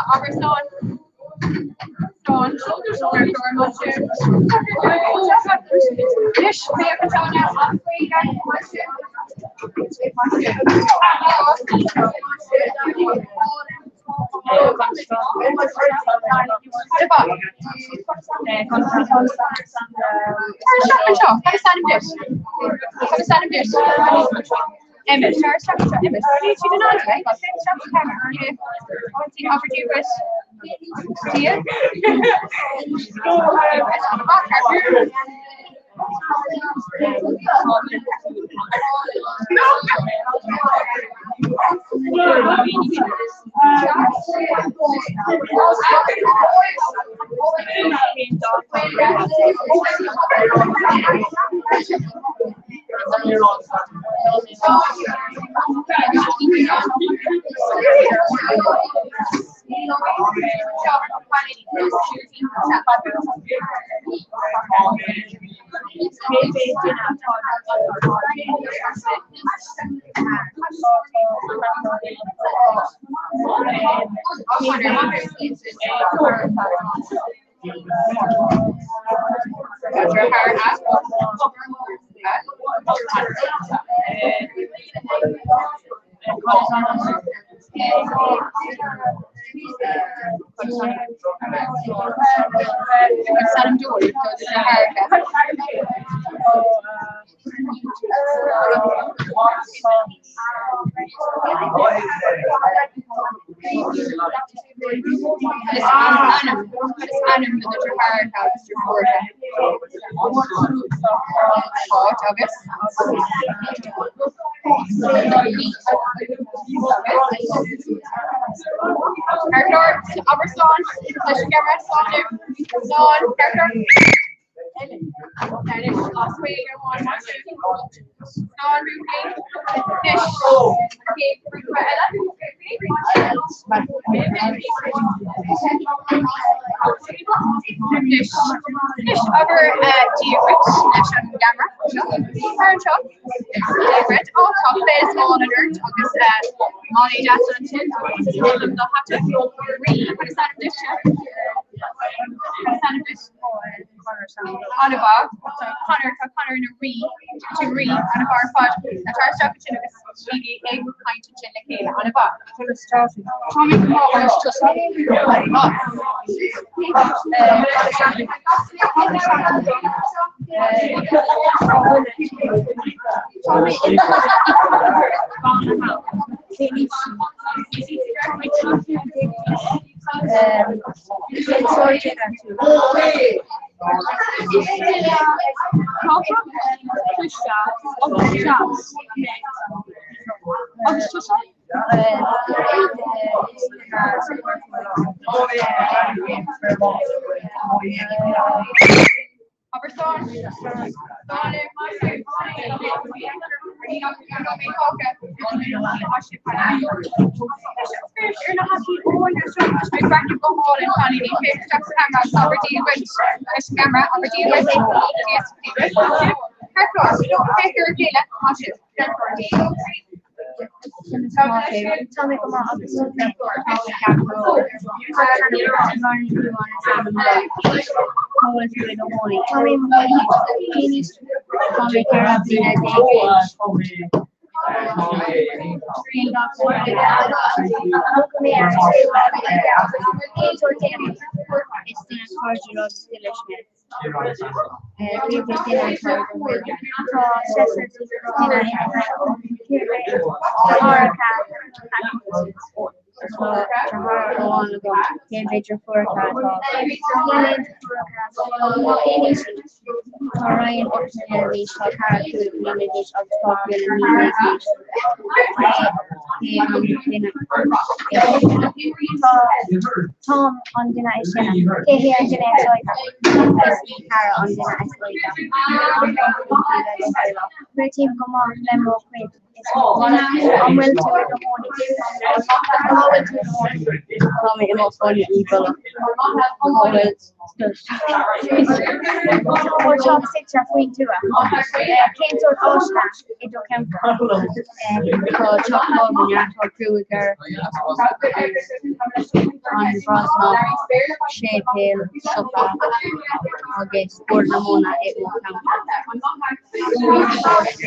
Agus Abair slán. Slán. Anois, féach anseo now. Cad is ainm duit? Cad is ainm duit? Emmet. Tar isteach anseo, Emmet. Siad in ann é. Féach isteach sa cheamara. Abair Dia dhuit. Dia. Abair Dia dhuit leis an gceamara seo. Thar anseo. Dia dhuit. Ó, tá fez bán ort agus málaí deasa ansin agus is maith liom do hata. Rí, cad is ainm duitse? Cad is ainm duit? An-mhaith. Tá Conor, tá Conor ina rí, tá rí, an-mhaith ar fad. Now tar isteach ansin agus bígí ag caint ansin le chéile. An-mhaith. Tá mé go maith agus tusa? Maith. Cén aois sí? Tá mé 13 bliana d'aois. Cén sórt duine tú? Is duine cráifeach, cliste agus deas mé. Agus tusa? Is duine spórtúil mé. Abair slán. Slán libh. Ar na hataí áille seo, tá mé ag breathnú go hálainn, cailíní. Féach isteach sa cheamara agus abair Dia dhuit leis an gceamara, abair Dia dhuit. Dia dhuit. Ceart go leor. Féach ar a chéile. Maith sibh. Tá mé go maith agus tusa? Tá mé ceart go leor. Cad is ainm duit? Lauren Ní Riain is ainm dom. Cá bhfuil tú i do chónaí? Tá mé i mo chónaí. Cén aois tú? Tá mé 14 bliana d'aois. Rugadh mé ar an 3ú lá de mhí Bealtaine. Cén sórt duine thú? Is duine cairdiúil agus dílis mé. Tá seisear duine i mo theaghlach. Deartháireacha Tá deartháir amháin agam. Cé mhéad deirfiúracha atá agat? Níl aon deirfiúracha agam. Cén aois í? Tá Ryan 8 mbliana d'aois, tá Cara 5 bliana d'aois agus tá Bill 19 d'aois. Cé hé an duine is sine? Tá Tom an duine is sine. Cé hé an duine is óige? Is í Cara an duine is óige. An bhfuil tú le do theaghlach? Réitím go maith le mo chuid is mó. An bhfuil tú i do chónaí? Cá bhfuil tú i do chónaí? Tá mé i mo chónaí i dTulach. Cá bhfuil Tá teach suite faoin tuath. Cén sórt áiseanna i do cheantar? Tá teach tábhairne, tá cruaidh ar an Bhrosnach, séipéal, siopa agus Bord na Móna i mo cheantar. Cén sórt duine atá agat?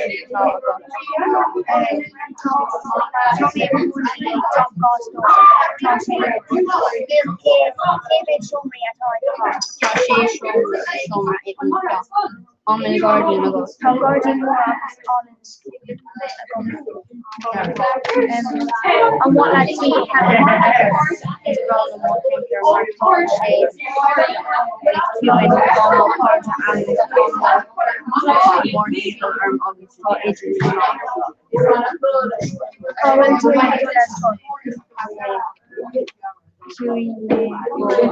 Tá mé i mo chónaí i dteach 2 stór. Tá sé Cé mhéad seomraí atá i do theach? Tá sé seomra i mo theach. An bhfuil gairdín agat? Tá gairdín mór agus álainn agam. An mhaith leat timpeall Is breá liom mo cheantar mar tá sé ciúin, tá mo chairde ann, tá mo chlann mórthimpeall orm agus tá idirlíon maith. Cá bhfuil tú ag dul ar scoil? Chuaigh mé go.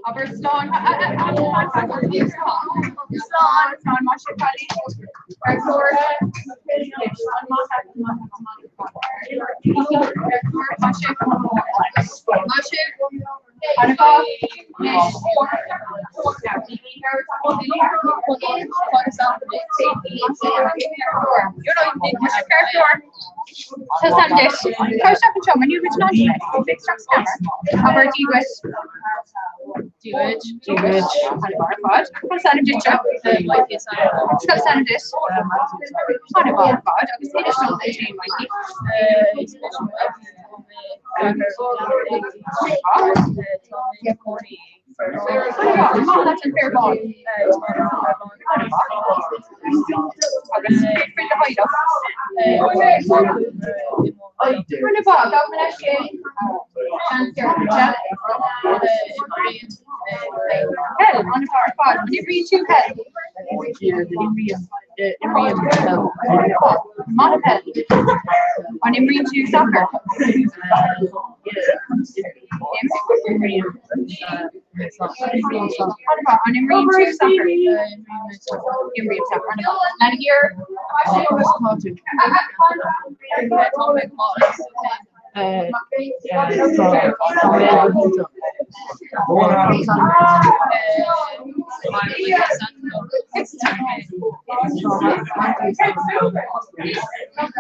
Abair slán. Slán. Slán maith sibh cailíní. Ar chlár. Maith sibh. Maith sibh. An imríonn tú sacar? An imríonn tú sacar? Imrím sacar. Lean here. Tá cúigear i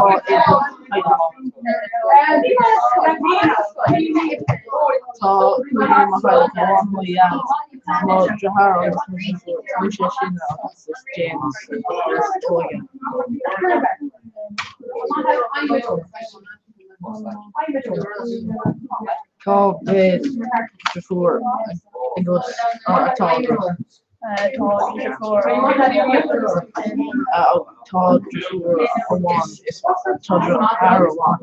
mo theaghlach, mo mham, mo dhaid, mo dheartháir agus mo dheirfiúr. Is mise is sine agus is James is óige. Cá mhéad deirfiúr atá agat? Tá deirfiúr amháin is tá deartháir amháin.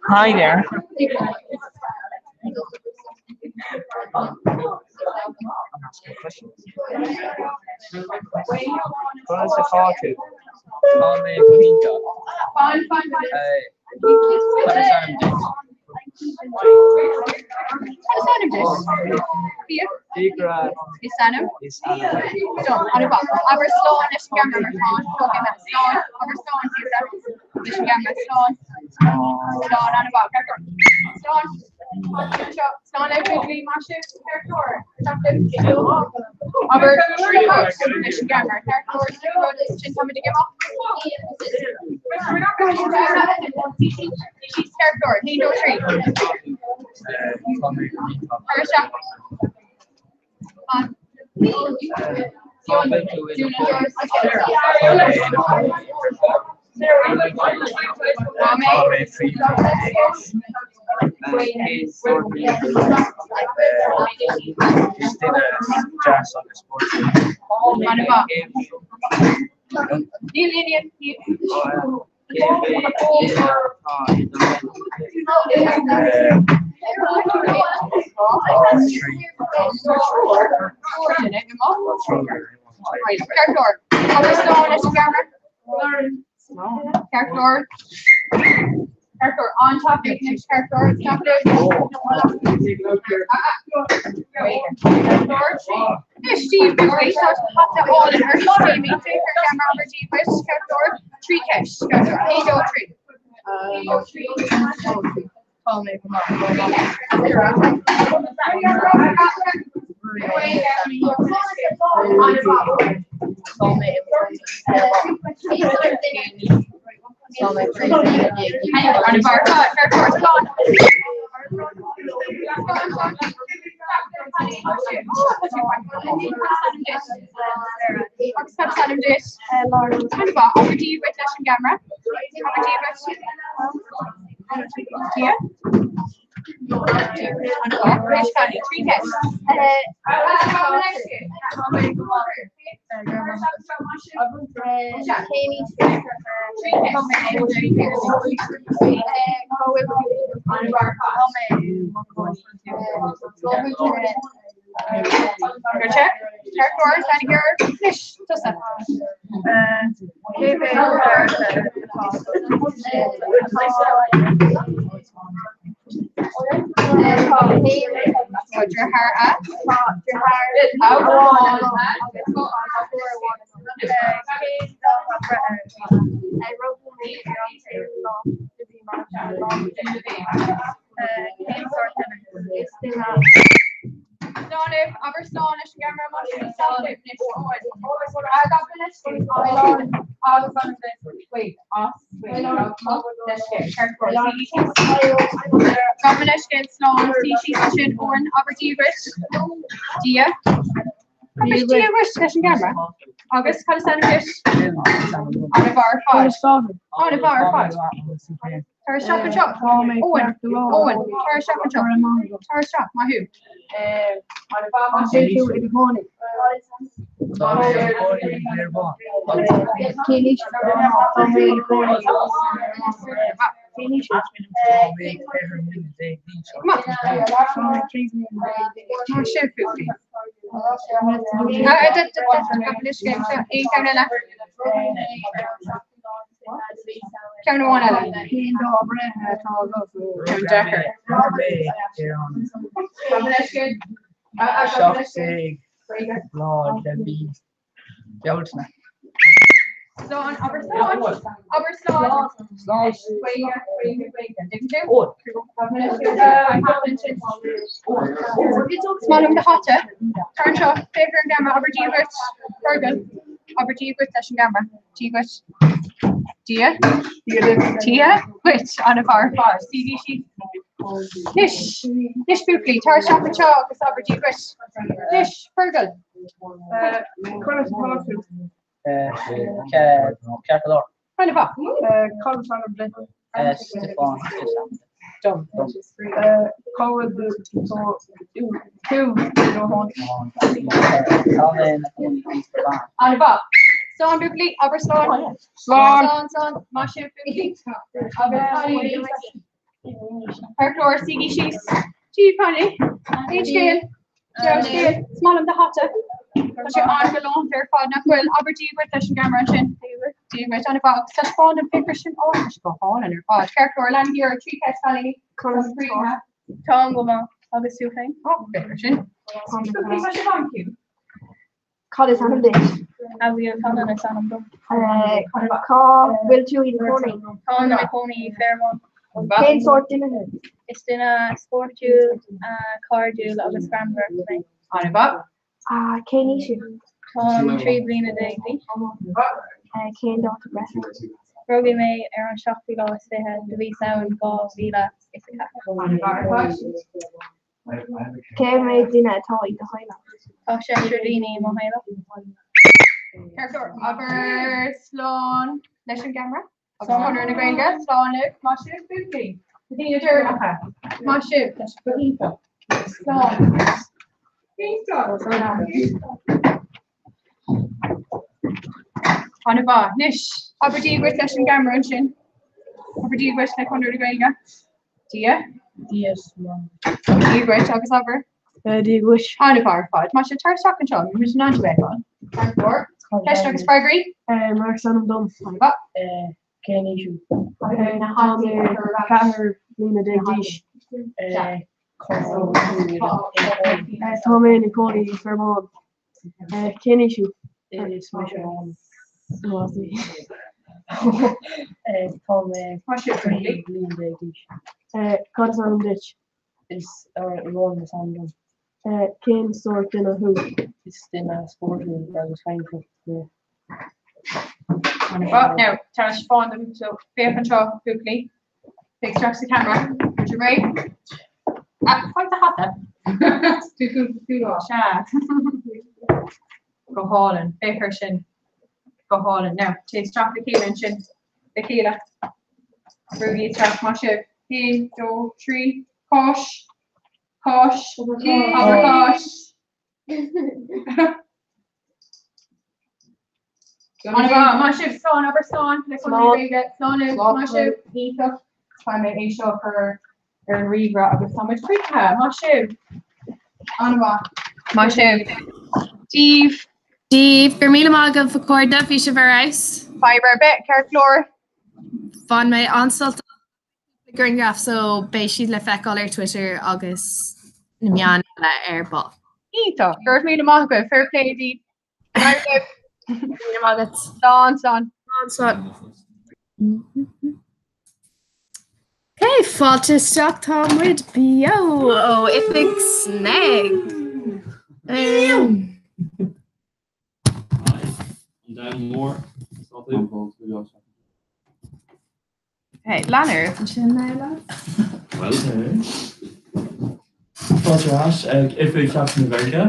Hi there. Conas atá tú? Tá mé go hiontach. Cad is ainm duit? Cad is ainm duit? Fiachra Is ainm? is ainm dom. An-mhaith. Abair slán leis an gceamara mar tá. Tóg mé. Slán. Abair slán Fiachra. Leis an gceamara. Slán. Slán. An-mhaith. Ceart go leor. Slán. Anseo. Slán le buachaillí. Maith sibh. Ceart go leor. Abair 3 rud leis an gceamara. Ceart go leor. 3 rud is sin táimid ag imeacht. Ceart go leor. 1, 2, 3. Tá mé go hiontach. Tar isteach. Cá mbeidh tú i do chónaí? Tá mé i mo chónaí i bhFearmhá. Tá mé 13 bliana d'aois. Cén sórt duine thú? Is duine deas agus spórtúil. Cén Cé mhéad duine atá i do leanbh? Tá 3 Ceart go leor. Abair slán leis an gceamara. Ceart go leor. Ceart go leor. An-tapaidh anois ceart go leor. Ceart go leor. Anois Steve, buachaillí, tá hata álainn ort. Jamie, féach ar an gceamara abair Dia duit. Ceart go leor. 3 ceist. 1, 2, 3. Tá mé go maith. Tá mé i mo Tá mé 13 bliana d'aois. Agus cad is ainm duit? An-mhaith. Abair Dia duit leis an gceamara. Abair Dia duit. Dia. An-mhaith. Anois Fanny, 3 ceist. Tá deartháir a? Tá deartháir amháin agam agus tá deirfiúr amháin agam. Cén dáta breithe? Rugadh mé ar an 6ú lá de mhí Márta. Cén sórt duine thú? Is duine. Slán libh, abair slán leis an gceamara má sin slán libh anois Eoin. Gabh mo leithscéal agus an Gabh mo leithscéal slán suigh síos ansin Eoin abair Dia dhuit. Dia. Abair Dia dhuit leis an gceamara. Agus cad is ainm duit? An-mhaith ar fad. An-mhaith ar fad. Tar isteach anseo. Eoin, Eoin, tar isteach anseo. Tar isteach, maith thú. An-mhaith, maith thú. Tá mé i mo chónaí i bhFearmhá. Tá mé 14 mbliana d'aois Mar sin fúthu. Aon cheann eile? Ceann amháin eile. Cén dáta breithe atá agat? Ceann deacair. Ar an 17 lá de mhí Bealtaine. Slán, abair slán. Abair slán. Slán. Is maith liom do hata. Tar anseo, féach ar an gceamara, abair Dia dhuit. Fergal, abair Dia dhuit leis an gceamara. Dia dhuit. Dia. Dia dhuit. An-mhaith ar fad. Suígí síos. Anois, anois buachaillí, tar isteach anseo agus abair Dia dhuit. Anois, Fergal. Conas atá tú? Ceart go leor. An-mhaith. Cad is ainm duit? Stiofán is ainm dom. Cá bhfuil tú i do chónaí? Tá mé i mo chónaí i Fearbán. An-mhaith. Slán buachaillí, abair slán. Slán. Slán, slán. Maith sibh buachaillí. Agus cailíní. Ceart go leor, suígí síos. Dia cailíní. Cén scéal? Dea-scéal. Is maith liom do hata. Tá sé an-ghalánta ar fad, nach bhfuil? Abair Dia dhuit leis an gceamara ansin. Dia dhuit, an-mhaith. Agus taispeáin an pictiúr sin. Ó, tá sé go hálainn ar fad. Ceart go leor, leanaigí oraibh 3 cheist cailíní. Conas atá? Táim go maith. Agus tú féin? Ó, féach sin. Tá sé an-chiúin. Cad is ainm duit? Abigail Conlon is ainm dom. Cá bhfuil tú i do chónaí? Táim i mo chónaí i Fairmont. Cén sórt duine thú? Is duine spórtúil, cairdiúil agus greannmhar mé. An-mhaith. Cén aois thú? Táim 13 bliana d'aois. Cén dáta breithe? Rugadh mé ar an seachtú lá is fiche de mhí Samhain 2004. An-mhaith. Cé mhéad duine atá i do theaghlach? Tá seisear daoine i mo theaghlach. Ceart go leor, abair slán leis an gceamara agus Conradh na Gaeilge, slán libh, maith sibh, buachaillí, na daoine deireanacha, maith sibh, tá sibh go hiontach, slán. An-mhaith. Anois, abair Dia dhuit leis an gceamara ansin. Abair Dia dhuit le Conradh na Gaeilge. Dia. Dia slán. Dia dhuit agus abair. Dia dhuit. An-mhaith ar fad. Maith sibh, tar isteach anseo, níl muid in ann tú a fheiceáil. Ceart go leor. Ceisteanna agus freagraí. Mark is ainm dom. An-mhaith. Cén aois thú? Tá mé 14 bliana d'aois. Cá bhfuil tú i do chónaí? Tá mé i mo chónaí i Fearbán. Cén aois thú? Is mise an Tá mé 13 bliana d'aois. Cad is ainm duit? Is Ronan is ainm dom. Cén sórt duine thú? Is duine spórtúil agus feidhmeach mé. An-mhaith. Now, taispeáin dom, so féach anseo, buachaillí. Féach isteach sa cheamara. Bhfuil sibh réidh? Ah, faigh do hata. Sea. Go hálainn. Féach air sin. Go hálainn. Now, téigh isteach le chéile ansin. Le chéile. Brúigí isteach. Maith sibh. 1, 2, 3. Cáis. Cáis. Abair cáis. An-mhaith, maith sibh, slán, abair slán, le Conradh na Gaeilge, slán libh, maith sibh, iontach. Caithfidh mé é seo a chur ar an ríomhaire agus tá muid críochnaithe, maith sibh. An-mhaith. Maith sibh. Dia daoibh. Dia daoibh, go raibh míle maith agaibh a chairde, bhí sibh ar fheabhas. Fadhb ar bith, ceart go leor. Bhain mé an-sult grianghraif so beidh siad le feiceáil ar Twitter agus na meáin eile ar ball. Iontach, go raibh míle maith agaibh, fair play daoibh. Míle maith agat. Slán, slán. Slán, slán. Ok, fáilte isteach tá muid beo ó oifig SnaG. Um, An domhan mór. Hey, lean ort ansin now, lad. Well, Fáilte ar ais ag Oifig Sheachtain na Gaeilge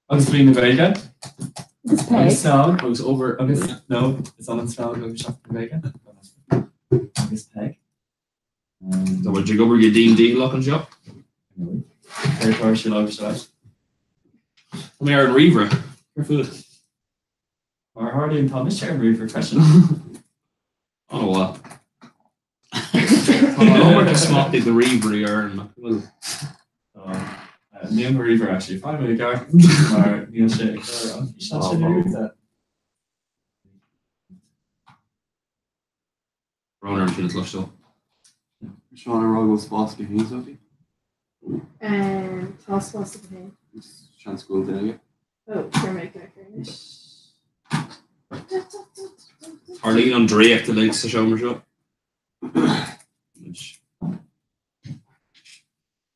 agus Bhliain na Gaeilge. Agus Peig. Agus SnaG agus obair agus no, is ionann SnaG agus Seachtain na Gaeilge. Agus Peig. Tá muid ag obair go dian dícheallach anseo. Céard atá ar siúl agat leis? Tá mé ar an ríomhaire. Céard fút? Mar a tharlaíonn tá mise ar an ríomhaire freisin. An-mhaith. Tá an iomarca smachtaí do ríomhairí orainn, nach bhfuil? Tá. Níl mo ríomhaire actually feidhmiú i gceart mar níl sé ag cur an físeán sin ar ríomhaire. Brón orm sin a chloisteáil. Seán ag rá go bhfuil spás aige féin, Sophie? Tá spás aige féin. Seans go bhfuil duine aige. Ó, chuir mé glaoch air anois. Tarlaíonn an draíocht uilig sa seomra seo. Muid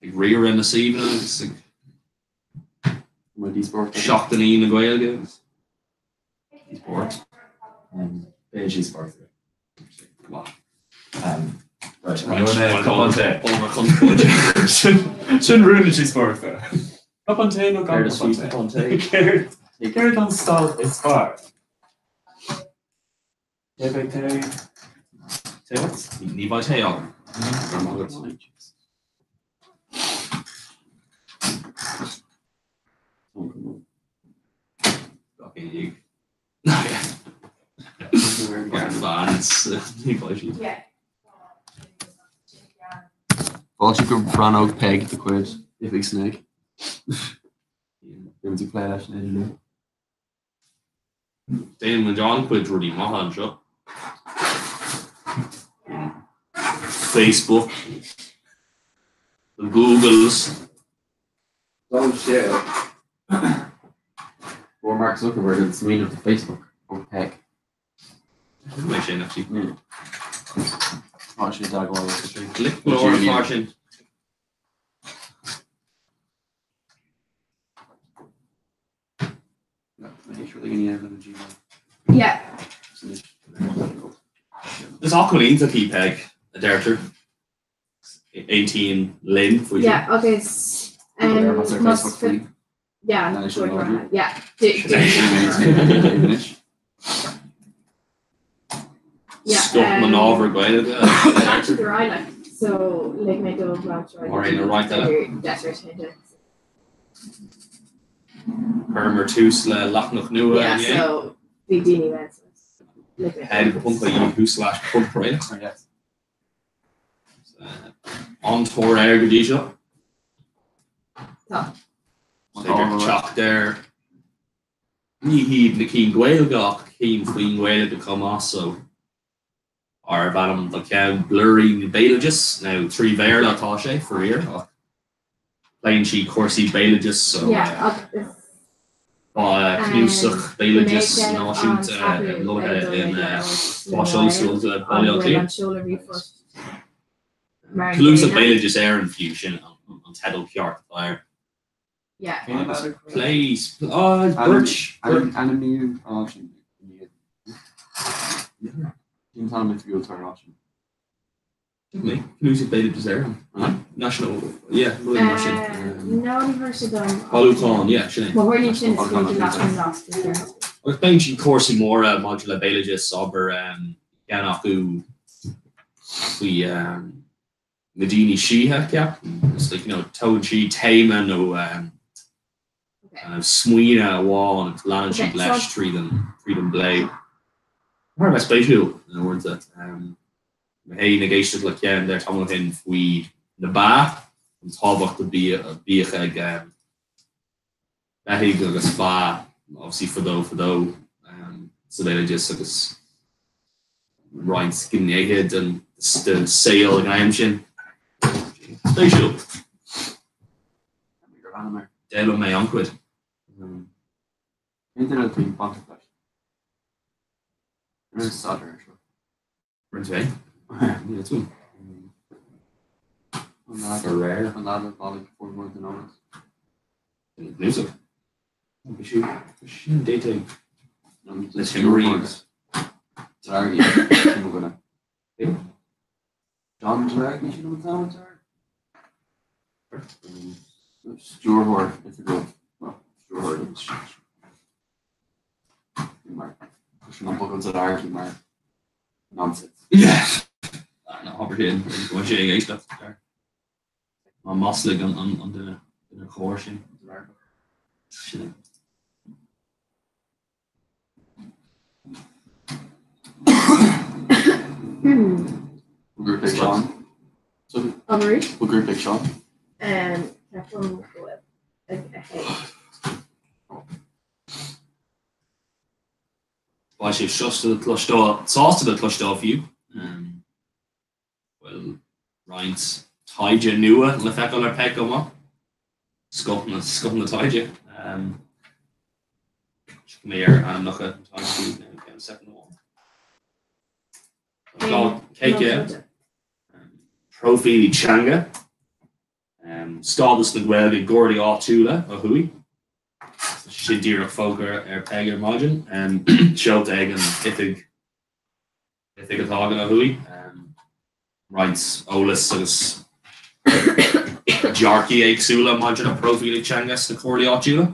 ag riaradh na suíomhanna agus ag seachtainí na Gaeilge agus díospóireacht. Beidh díospóireacht. Right, an bhfuil mé cupán tae? Ábhar conspóide. Sin rún na díospóireachta. Cupán tae nó gan Céard is cupán fiú tae? cupán tae? Céard céard an staid is fearr? Cé bheidh tae? Tae agat? Ní bheidh tae agam. Fáilte go rannóg Peig de chuid Oifig SnaG. Bíonn ag plé leis an idirlíon. Déanann muid an-chuid rudaí maithe anseo. Facebook, the Googles. Don scéal, Fuair Mark Zuckerberg an smaoineamh do Facebook ó Peig. Mé sin actually. Tá sé i dteagmháil leis. Glic go leor an fear sin. Yeah. Is acmhainn iontach í Peig, a deirtear. Aontaíonn Lynn faoi sin. Yeah, agus um, yeah, yeah. Scoth na n-ábhar Gaeilge. Actually, I like so lig mé dóibh Mar aon le roinnt eile. Chuireamar tús le leathanach nua Yeah, inné. so bhí daoine mé Peig.ie slash podchraoladh. An-tóir air go dtí seo. Tá. Is féidir teacht air. Ní hiad na cinn Gaeilge ach cinn faoin nGaeilge chomh maith so arbh ainm do cheann Blurring Béaloideas nó 3 Bhéarla atá sé, faraor, ach pléann sí cúrsaí béaloideas so Yeah, agus tá cnuasach béaloideas náisiúnta lonnaithe in Coláiste Ollscoile Baile Átha Cliath. Cnuasach Béaloideas Éireann fiú, sin an teideal ceart atá air. Yeah. Agus plé, ah, beirt, beirt. Ainmníodh an áit sin i ndiaidh. Cén t-ainm oifigiúil atá ar an áit sin? Cnuasach Béaloideas Éireann. National, yeah, rud mar sin. No, ní chuir sé dom. Bailiúchán, yeah, sin é. Má tharlaíonn sin, is féidir leat an nasc a chur. Agus pléann siad cúrsaí móra maidir le béaloideas, abair, ceann acu faoi na daoine síthe, ceapaim. It's like, you know, tógann siad téama nó smaoineamh amháin agus leanann siad leis tríd an tríd an bplé. Thar a bheith spéisiúil uaireanta. Mé féin ag éisteacht le ceann there tamall ó shin faoi na ba, an tábhacht a bhíodh ag beithígh agus ba obviously fadó fadó sa bhéaloideas agus roinnt gnéithe den saol ag an am sin. Spéisiúil. D'fhoghlaim mé an-chuid. Cén duine atá bainteach leis? Rinne staidéar air seo. Rinne tú é? Ní fhios dom. Faraor. An leaid a bhailigh formhór den eolas. Cnuasach. Sin déanta le timirí agus. Delargy sin mo dhuine. John Delargy sin an t-ainm atá air? Stiúrthóir oifigiúil. Stiúrthóir mar sin an focal Delargy mar nonsense. Ná habair sin, go bhfuil sé ag éisteacht. Má maslaigh an duine duine chóir sin. Sin é. Grúpa ag Seán. Arís? Grúpa ag Seán. Ceapaim go bhfuil ag a haon. Beidh sibh sásta le cloisteáil, sásta le cloisteáil fiú. Bhfuil roinnt taighde nua le feiceáil ar Peig chomh maith. Scoth na, scoth na taighde. Tiocfaidh mé ar ainmneacha na taighde i gceann soicind amháin. Cé Próifílí teanga. Stádas na Gaeilge i gcomhairlí áitiúla ó thuaidh. Sin díreach fógartha ar Peig ar maidin. Seolta ag an oifig oifig atá againn ó thuaidh. Roinnt eolas agus dearcaí éagsúla maidir le próifílí teanga sna comhairlí áitiúla.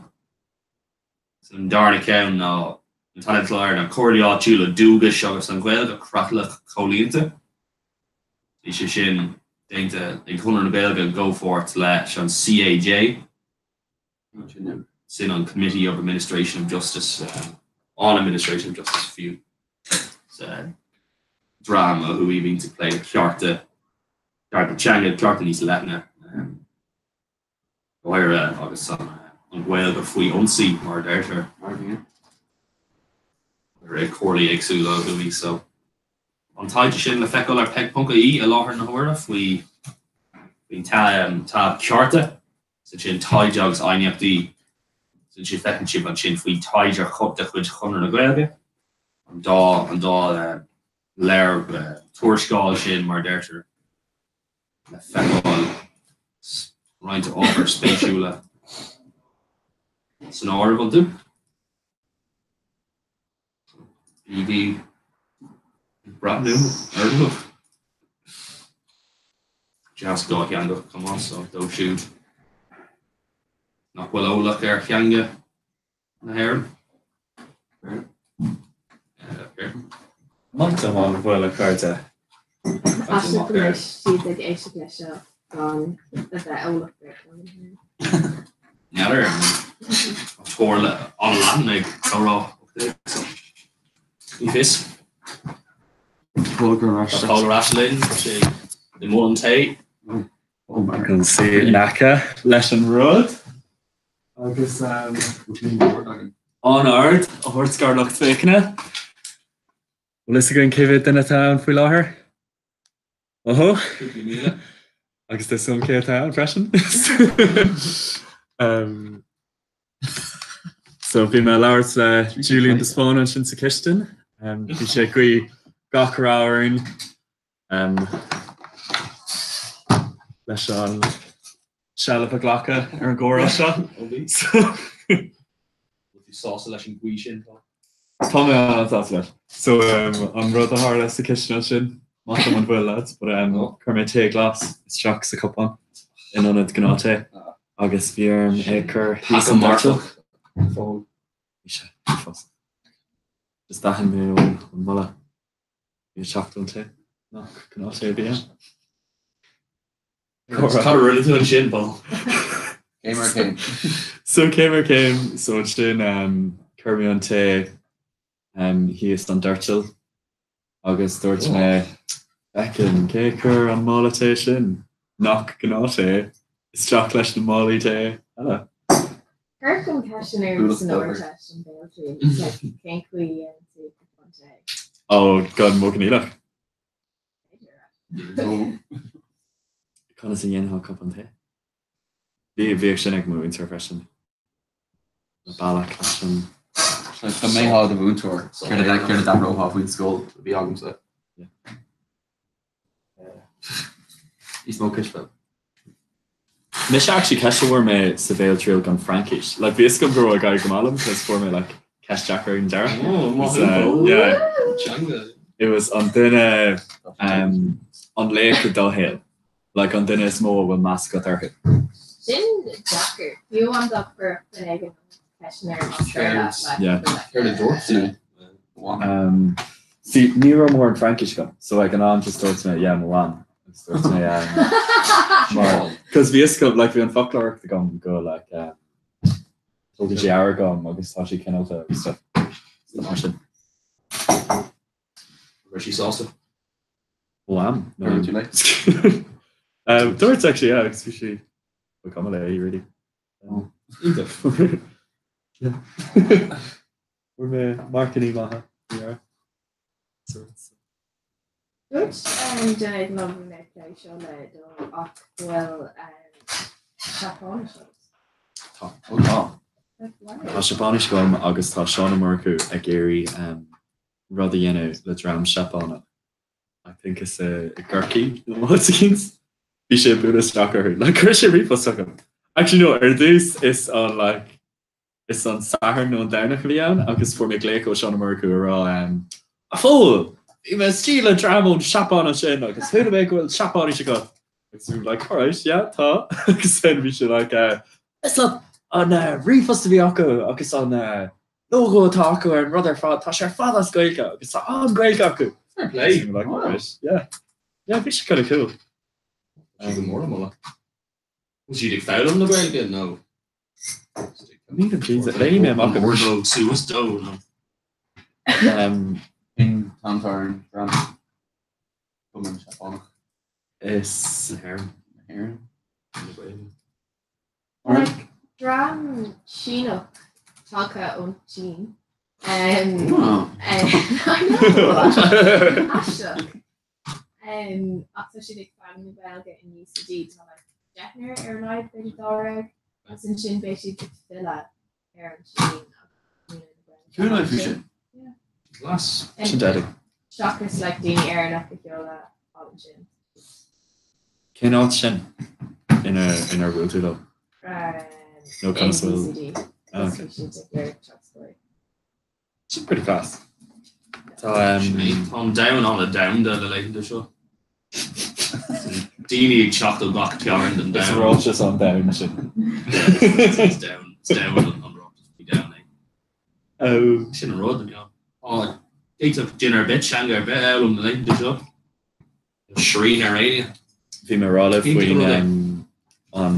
An darna ceann ná an t-ainm atá air ná Comhairlí Áitiúla Dualgais agus an Ghaeilge, Creatlach Chomhlíonta. Bhí sé sin déanta ag Conradh na Gaeilge i gcomhpháirt leis an CAJ. Sin an Committee of Administration of Justice, on Administration of Justice fiú. Dream ó thuaidh a bhíonns ag plé le cearta, cearta teanga, cearta níos leithne, go háirithe agus an Ghaeilge faoi ionsaí, mar a deirtear, ar comhairlí éagsúla ó thuaidh. So, an taighde sin le feiceáil ar peig.ie i láthair na huaire faoi faoin tab 'Cearta'. Ansin taighde agus aighneachtaí. Ansin feiceann sibh ansin faoi taighde de chuid Chonradh na Gaeilge, an dá an dá lear tuarascáil sin mar a deirtear le feiceáil roinnt ábhair spéisiúla san áireamh iontu. Bígí ag breathnú orthu. Deas dátheangach chomh maith so dóibh siúd nach bhfuil eolach ar theanga na hÉireann. Maith dom an bhfuil a chairde. Aisteach go mbeidh siad ag éisteacht leis seo gan a bheith eolach ar theanga na hÉireann. N'fheadar. Tá tóir an-leathan ag comhrá so ní fios. Pól ar ais. Tá Pól ar ais linn, tá sé i mbun an tae. Chun suí in aice leis an rud agus an-aird a thabhairt dár lucht féachana. Bhfuil fhios againn cé mhéad duine atá ann faoi láthair? Ohó! Agus tá fhios agam cé atá ann freisin. So bhí mé ag labhairt le Julian de Spáinn ansin sa chistin. Bhí sé ag guí gach rath orainn leis an seilbh a ghlacadh ar an gcomhrá seo. Bhfuil tú sásta leis an gcuí sin, Paul? Tá mé an-sásta leis. So an rud a tharla sa chistin ansin, maith dom an bhfuil lads, but chuir mé tae glas isteach sa cupán in ionad gnáth tae agus bhí orm é a chur thíos an doirteal. Bhí sé uafásach. Just d'aithin mé ón mboladh. Bhí ag teacht ón tae nach gnáth tae a bhí ann. Cad a rinne tú ansin, Paul? Céim ar chéim. So céim ar chéim, so ansin chuir mé an tae thíos an doirteal agus dúirt mé, Feckin', cé a chuir an mála tae sin, nach gnáth tae, isteach leis na málaí tae eile? Cuireadh an ceist sin orm san Ardteist an Bhéaltriail, cén chaoi a dhéanann tú cupán tae? Ó, gan modh coinníollach. Conas a dhéanfá cupán tae? Bhí, bhíodh sin ag mo mhúinteoir freisin. Le bealach leis an. Dá mbeifeá i do mhúinteoir, céard a céard a d'athrófá faoin scoil a bhí agamsa? Níos mó cispheil. Mise actually ceist a bhfuair mé sa bhéaltriail don Fraincis. Like bhí fhios agam go raibh ag éirí go maith liom cos fuair mé like ceist deacair ag an deireadh. Oh, maith So, thú. yeah. Teanga. It was an duine um, an laoch i do shaol. Like an duine is mó a bhfuil meas agat orthu. Sin deacair. Fiú amháin dá gcuirfeadh duine éigin an ceist sin orm as Béarla, like, Yeah. Céard a dúirt tú? Um, see, ní raibh mórán Fraincis agam, so ag an am just dúirt mé, yeah, mo mham. Agus dúirt mé, um, mar, cos bhí fhios agam, like, bhí an foclóireacht agam go, like, um, tógann sé aire dom agus tá sé cineálta agus stuff, stuff mar sin. Raibh sí sásta? Mo mham? No. Dúirt tú léi? Um, dúirt actually, yeah, agus bhí sí, ba cuma léi, really. Um, Iontach. Yeah. Fuair mé marcanna maithe, ní raibh. Dúirt duine éigin liom bhí mé ag plé seo le dó ach go bhfuil Seapáinis agat. Tá. Ó tá. Tá Seapáinis agam agus tá Seán Ó Murchú ag iarraidh rud a dhéanamh le dream Seapánach. I think is i gCorcaigh nó áit éicint. Bhí sé ag bualadh isteach orthu. Like chuir sé ríomhphost chugam. Actually no, ar dtús is an like Is an Satharn nó an Domhnach a bhí ann agus fuair mé glaoch ó Seán Ó Murchú a rá, A Phóil! Bhí mé istigh le dream ón Seapáin ansin agus chuala mé go bhfuil Seapáinis agat. Agus bhí mé like, alright, yeah, tá. Agus then bhí sé like, uh, is that an uh, ríomhphost a bhí acu agus an uh, logo atá acu ar an rud ar fad, tá sé ar fad as Gaeilge agus tá an Gaeilge acu. Fair play. Agus bhí mé like, alright, yeah. Yeah, bhí sé kind of cool. Tá go mór mola. Bhfuil siad ag foghlaim na Gaeilge nó? Ní go Jesus, léigh mé amach an Ordóg suas dó nó? Um, Cén t-ainm atá ar an dream? Cumann Seapánach. Is Na hÉireann. Na hÉireann. Na Gaeilge. Like dream Síneach tagtha ón tSín. Um, Oh. I know. Aisteach. Um, ach tá siad ag foghlaim na Gaeilge in UCD tá like deichniúr ar a laghad b'fhéidir dáréag agus ansin beidh siad ag filleadh ar an tSín agus múineadh na Gaeilge. Cúl faoi sin. Yeah. Class. Sin deadly. Seachas like daoine Éireannach a sheoladh thall ansin. Cén áit sin ina inar bhuail tú leo? Um, Nó in conas bhfuil? UCD. Ah, Agus okay. bhí siad ag iarraidh teagascóirí. Sin pretty class. Tá Tá an domhan an-domhanda na laethanta seo. Daoine ag teacht ó gach cearn den Is domhan. ráiteas an-domhain sin. Is domhan is domhan an ráiteas faoi domhan é. Sin an rud, you know. Tá d'fhéadfadh duine ar bith teanga ar bith a fhoghlaim na laethanta seo. Srian ar éinne. Bhí mé ag rá libh Iontach faoin rud é. an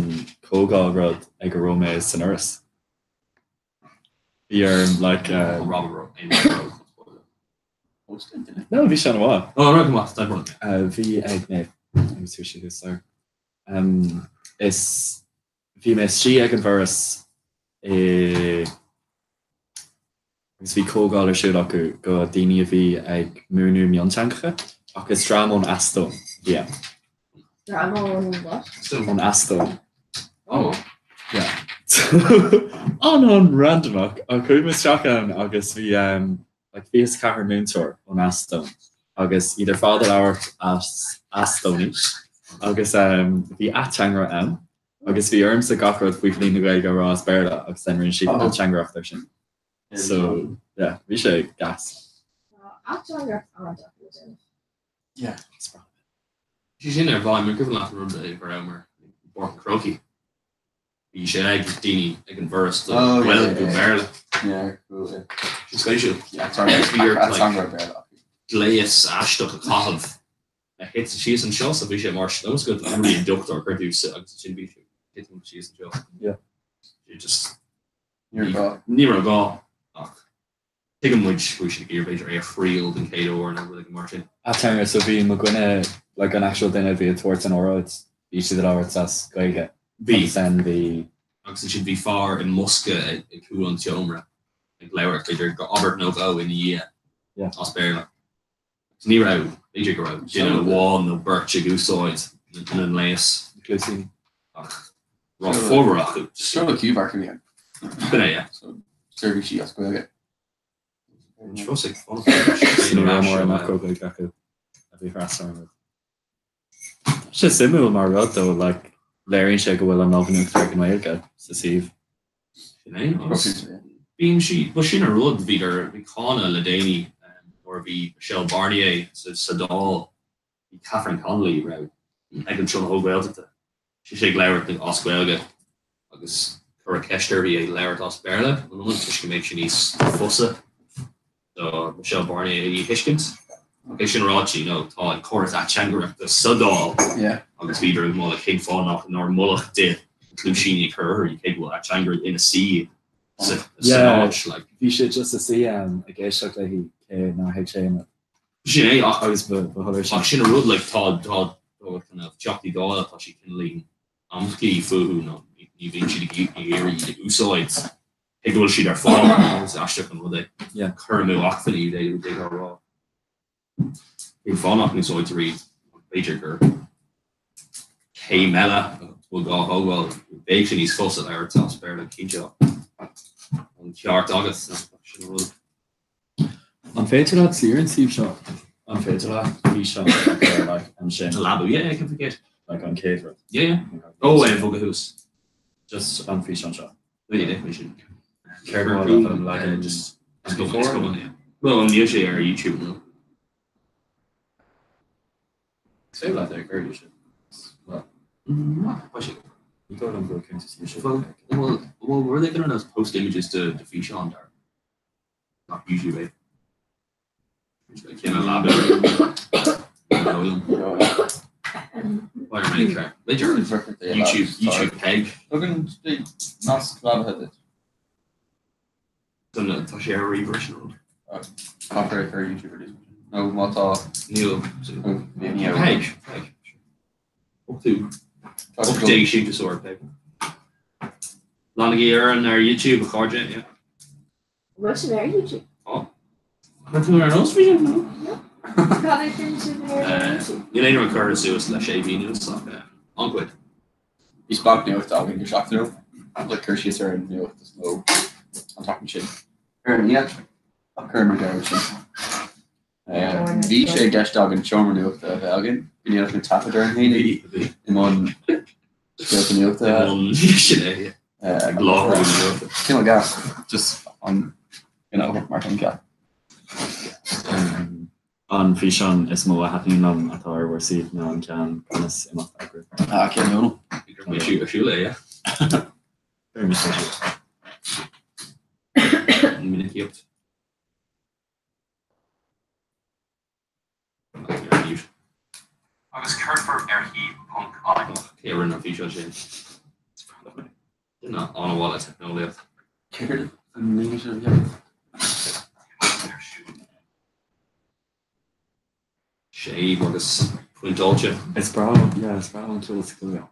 comhdháil rud ag a raibh mé san Fhoras. Bhí orm like uh, No, bhí sé an-mhaith. Oh, right, maith, tá rud. Uh, bhí ag mé agus bhí sé thuas air. Um, is bhí mé istigh ag an bhForas i agus bhí comhdháil ar siúl acu go daoine a bhí ag múineadh mionteangacha ach is dream ón Eastóin a bhí ann. Dream ón what? Ón Eastóin. Oh. Yeah. An-an-randamach ach chuaigh mé isteach ann agus bhí um, like 24 múinteoir ón Eastóin agus iad ar fad ag labhairt as Eastóinis agus um, bhí ateangaire ann agus bhí ormsa gach rud faoi Bhliain na Gaeilge a rá as Béarla agus then rinne siad ateangaireacht ar sin. So, yeah, bhí sé gas. Tá ateangaireacht an-deacair le déanamh. Yeah, is breá liom. Sé sin ar mhaith, mar cuimhin leat an rud a rabhamar i bPáirc an Chrócaigh. Bhí sé ag daoine ag an bhForas do Oh, yeah, Ghaeilge go yeah, Béarla. Yeah, cool, yeah. Sin spéisiúil. Yeah, sorry, Agus bhí ort, like, ateangaire Béarla acu. gléas aisteach a chaitheamh a thit síos anseo, so bhí sé mar nós go bhfuil an dochtúir cuir tú sa agus ansin bhí sé titim síos anseo. Yeah. Sé just Ní raibh gá. Ní raibh gá ach tuigeann muid go bhfuil siad ag iarraidh b'fhéidir é a thriail den chéad uair nó rud éigin mar sin. Ateangaire, so bhí mo dhuine, like an actual duine a bhí ag tabhairt an óráid, bhí siad ag labhairt as Gaeilge. Bhí. Agus then bhí. Agus ansin bhí fear i mbosca ag cúl an tseomra ag labhairt b'fhéidir go abairt nó dhó ina dhiaidh as Béarla. Agus ní raibh, b'fhéidir go raibh duine amháin nó beirt ag úsáid na ngléas. Cluaisíní. Ach raibh formhór acu. Seo Q-Mharc a bhí ann. B'in é, yeah. So, seirbhísí as Gaeilge. Trosig, Ní raibh mórán nach raibh Gaeilge acu a bhí freastal ar an rud. Tá sé suimiúil mar rud though, like, léiríonn sé go bhfuil an lámh in uachtar ag an nGaeilge sa suíomh. Sin é, agus bíonn sí, ba sin an rud, bhíodar ag cáineadh le déanaí nuair a bhí Michel Barnier sa Dáil, bhí Catherine Connolly, raibh ag an Tionól Gaeltachta, sise ag labhairt as Gaeilge agus cuireadh ceist uirthi ag labhairt as Béarla an ionad toisc go mbeadh sé níos fusa do Michel Barnier í a thuiscint. Ach é sin ráite, you know, tá an córas ateangaireachta sa Dáil agus bhíodar ag moladh cén fáth nach nár moladh di na cluaisíní a chur uirthi cé go bhfuil ateangairí ina suí san áit. Like. Bhí sé just ina suí ann ag éisteacht léi cé nár thuig sé aon rud. Sin é, ach Agus ba shoiléir sin. Ach sin an rud, like, tá, tá, tá kind of Teachtaí Dála, tá siad cineáilín amscaí fúthu nó ní bhíonn siad ag iarraidh iad a úsáid cé go bhfuil siad ar fáil, is aisteach an rud é. Yeah. Cur amú acmhainní, d'fhéadfá a rá. Cén fáth nach n-úsáidtear iad? B'fhéidir gur céim eile a bhfuil gá a thógáil. Bheadh sé níos fusa labhairt as Béarla, cinnte, ach an ceart agat, sin an rud. An féidir leat suí ar an suíomh seo? An féidir leat físeán a chur like ansin? Sa leaba, yeah, yeah, cén chéad? Like an chéad rud. Yeah, yeah. Oh, é bhogadh thuas. Just an físeán seo. Yeah, yeah, definitely sin. Céard ba mhaith leat an leagan Just MP4? Well, níl sé ar YouTube, no. Is féidir leat é a chur ar sin. Well, Ní dóigh liom go bhfuil cuntas YouTube Well, well, well, were they going to post images to to físeán dar? Not YouTube, eh? Cén lab YouTube YouTube Peig. Tugann nasc leabaithe duit. Tá sé ar ríomhaire sin rud. Caithfear é chur ar YouTube arís. Nó má tá. Níl. Peig. Peig. 18 sinteasóir Peig. Leanaigí orainn ar YouTube a chairde. Yeah. Bhfuil sibh ar YouTube? Tá. Tá tú ar nós faoi sin, nó? Cad é sin sibh ar YouTube? Níl aon rud curtha suas le sé mhí anuas ach an-chuid. Bhí splanc nuachta againn go seachtainiúil le cur síos ar an nuacht is mó an tseachtain sin. Ar an Aoine, ach chuireamar deireadh leis sin. Bhí sé i gceist againn seomra nuachta a bheith againn, go ndéanfadh muid taifead orainn féin i mbun scéalta nuachta. I mbun, sin é, ag láithriú na nuachta. Cineál gas, just an gnóthach mar choincheap. An físeán is mó a thaitníonn liom atá ar bhur suíomh ná an ceann conas imeacht a eagrú. Ah, ceann Dónall. Ar siúl é, yeah. Minicíocht. Agus cuirfear ar shuíomh ponc I. Cé a rinne an físeán sin? Duine an-mhaith le teicneolaíocht. Céard an líne sin a dhéanamh? Ar siúl. Séimh agus pointeáilte. Is breá liom, yeah, is breá liom an ceol sa chúlra.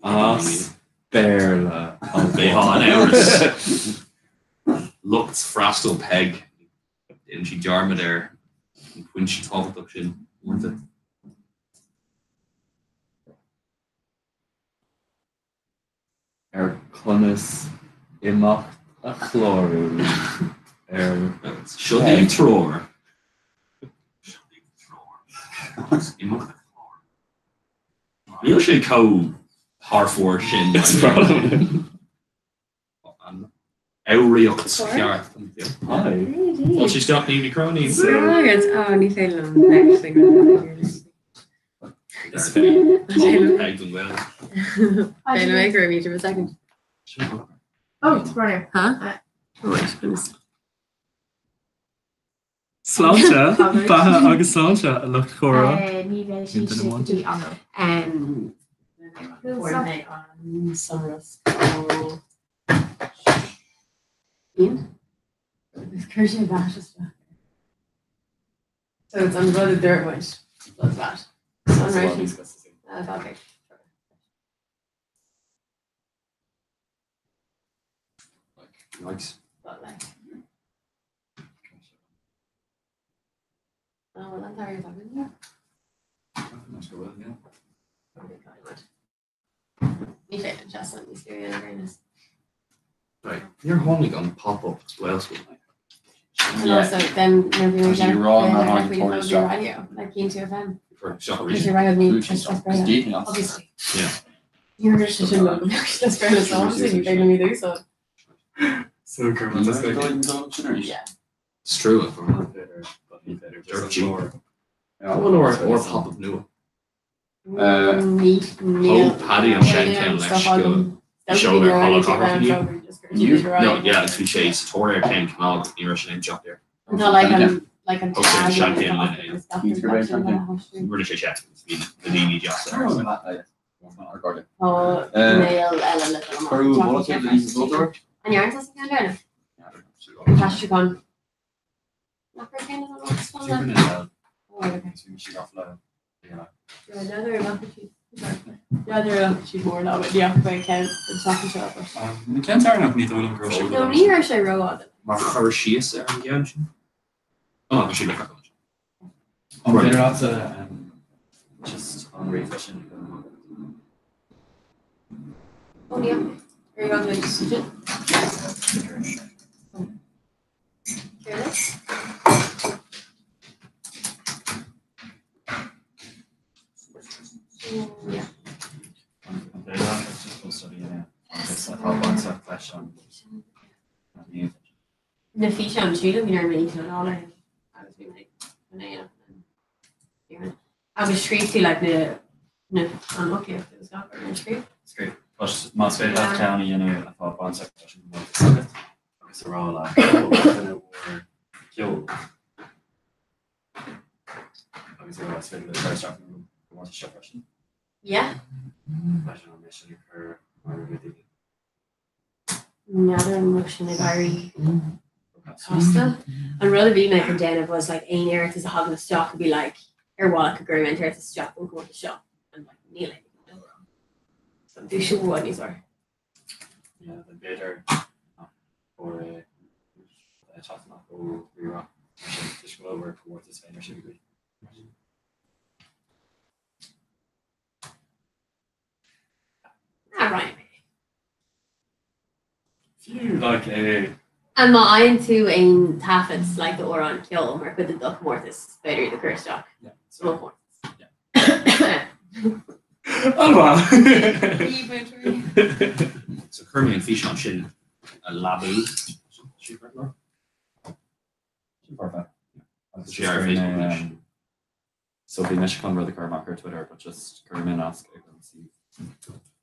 As Béarla Bheifeá in amhras. Lucht freastail Peig. Déanann siad dearmad ar an bpointe tábhachtach sin uaireanta. Ar conas imeacht a chlárú ar Seo daoibh treoir. Seo daoibh treoir. Conas imeacht a chlárú. Níl sé chomh thar fóir sin. Is breá liom. An fhoghraíocht cheart. Fáilte isteach Niamh Ní Chróinín. Agus ó ní féidir liom bheith faoin rud Is féidir. Peig don Ghaeilge. Féidir mé go raibh idir a second. Oh, it's runner. Huh? Oh, wait, goodness. Sláinte, beatha agus sláinte, a lucht comhrá. Ní bheidh sí Aon duine amháin. go dtí annó. Fuair mé an sonrasc ó Ian. Agus chuir sé VAT isteach. So it's an rud a dúirt muid plus VAT. So an raibh sí? Okay. Nice. But like Oh, well, an airgead againn, yeah. Ní féidir seasamh níos lú ar aon nós. Right. Níor tháinig an pop-up Gaelscoil. And also then nuair bhí Tá sí rá ná tháinig tóir isteach. radio like Cinnte FM. Isteach Because you're right, ní Obviously. Yeah. Níor sé sin le Béarla so obviously ní féidir liom iad a úsáid. So gur Yeah. It's true. Or pop-up nua. Ní Thóg Paddy an seancheann leis go seoladh ar Halla Cathrach inniu. No, yeah, bhí sé sa tóir ar ceann cineál agus ní raibh sé in aon teach air. Tá like an like an Thóg sé an tag seancheann linn é. Rinne sé seit agus bhí na daoine deasa air. Tá néal eile le dul amach. An ndearna tusa ceann deireanach? An t-aistriúchán. Nach raibh ceann an Oh, okay. Na ceann deireanach ní dóigh liom go raibh sé No, ní raibh sé rófhada. Mar chur síos ar an gceann sin? Oh, tá sé le feiceáil. An féidir leatsa just an ríomhphost sin a chur amach? Oh, yeah. Are you on the decision? Careless? Yeah. An féidir leat just post a dhéanamh agus atá bainteach leis an Na físeáin sílim bhí ar mé an áir. Agus scríobh tú like na na an fhoclaíocht agus gach rud ar scríobh? Scríobh. Más féidir leat ceann a dhéanamh atá bainteach leis an gcomórtas agat agus a rá leat go bhfuil duine úr ceol agus a rá is féidir leat cur isteach ar an gcomórtas seo freisin. Yeah. Leis an mé sin a chur mar rud daoine. N'fheadar an raibh sin ag éirí casta. An rud a bhí mé chun déanamh was like aon iarratas a thagann isteach a bhí like ar mhaith go gcuirfidh mé an t-iarratas isteach don chomórtas seo and like níl aon no wrong. So bhí sé bhfuath níos fearr. Yeah, then b'fhéidir or teacht amach ó rírá mar sin toisc go bhfuil bhur comórtas féin ar siúl agaibh. Ah, right. Fiú like é. And má fhaigheann tú aon taifead like d'amhrán ceoil mar chuid de do chomórtas, b'fhéidir iad a chur isteach. Yeah. Sa chomórtas. An-mhaith. So chuir mé an físeán sin a leabú. Sin perfect. Agus sé ar Facebook anois. So bhí mise chun rud a chur amach ar Twitter but just chuir mé nasc ag an suíomh.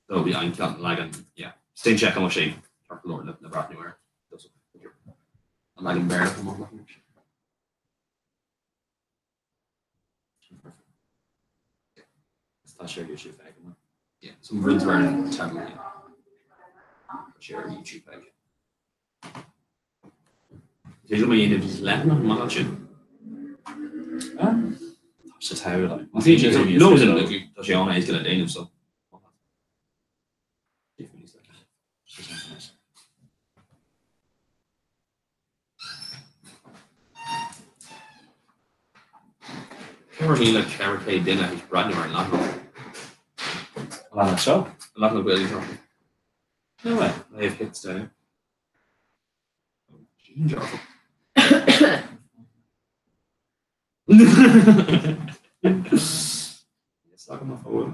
So bhí an ceann leagan, yeah. Stain check an sé ceart go leor le breathnú air. An leagan Béarla chomh maith leis. Tá sé ar YouTube ag an Yeah, so rud ar an teideal, yeah. Tá sé ar YouTube ag. Is féidir liom a dhéanamh níos leithne an maith sin? Tá sé togha like. No, tá sé an-éasca le déanamh so. 4,400 duine ag breathnú ar an leathanach. An leathanach seo? An leathanach Gaeilge seo. No way. They have hits down. Dearfach. Is agam a fóill.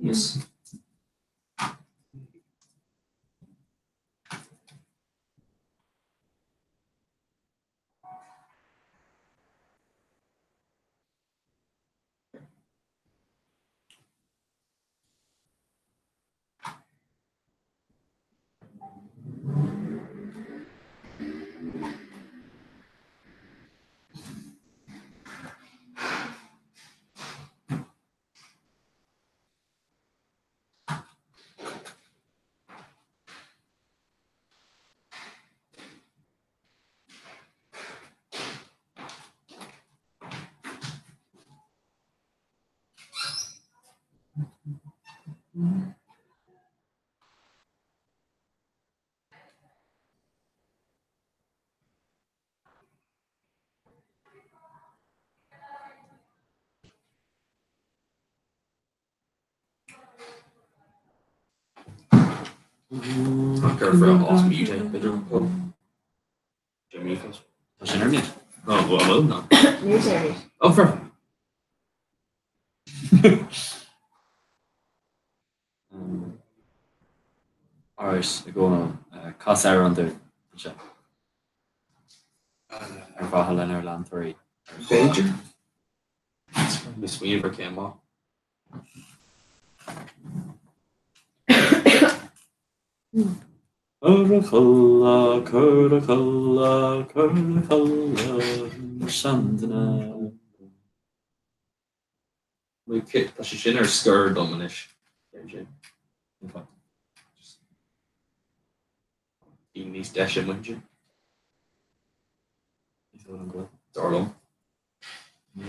Yes. Gur for off mute b'fhéidir Jimmy Tá sin ar mute. Oh, well, well, no. Níl sé ar mute. Oh, fair. Alright, ag gabháil cas amhrán dúinn anseo. Ar mhaithe lenár leantóirí. B'fhéidir. Mé smaoineamh ar cén maith. Cuir a chodladh, cuir a chodladh, cuir a chodladh, seanduine. Tá sé sin ar scor dom anois. Bhí níos deise muintir. Dar liom. Ní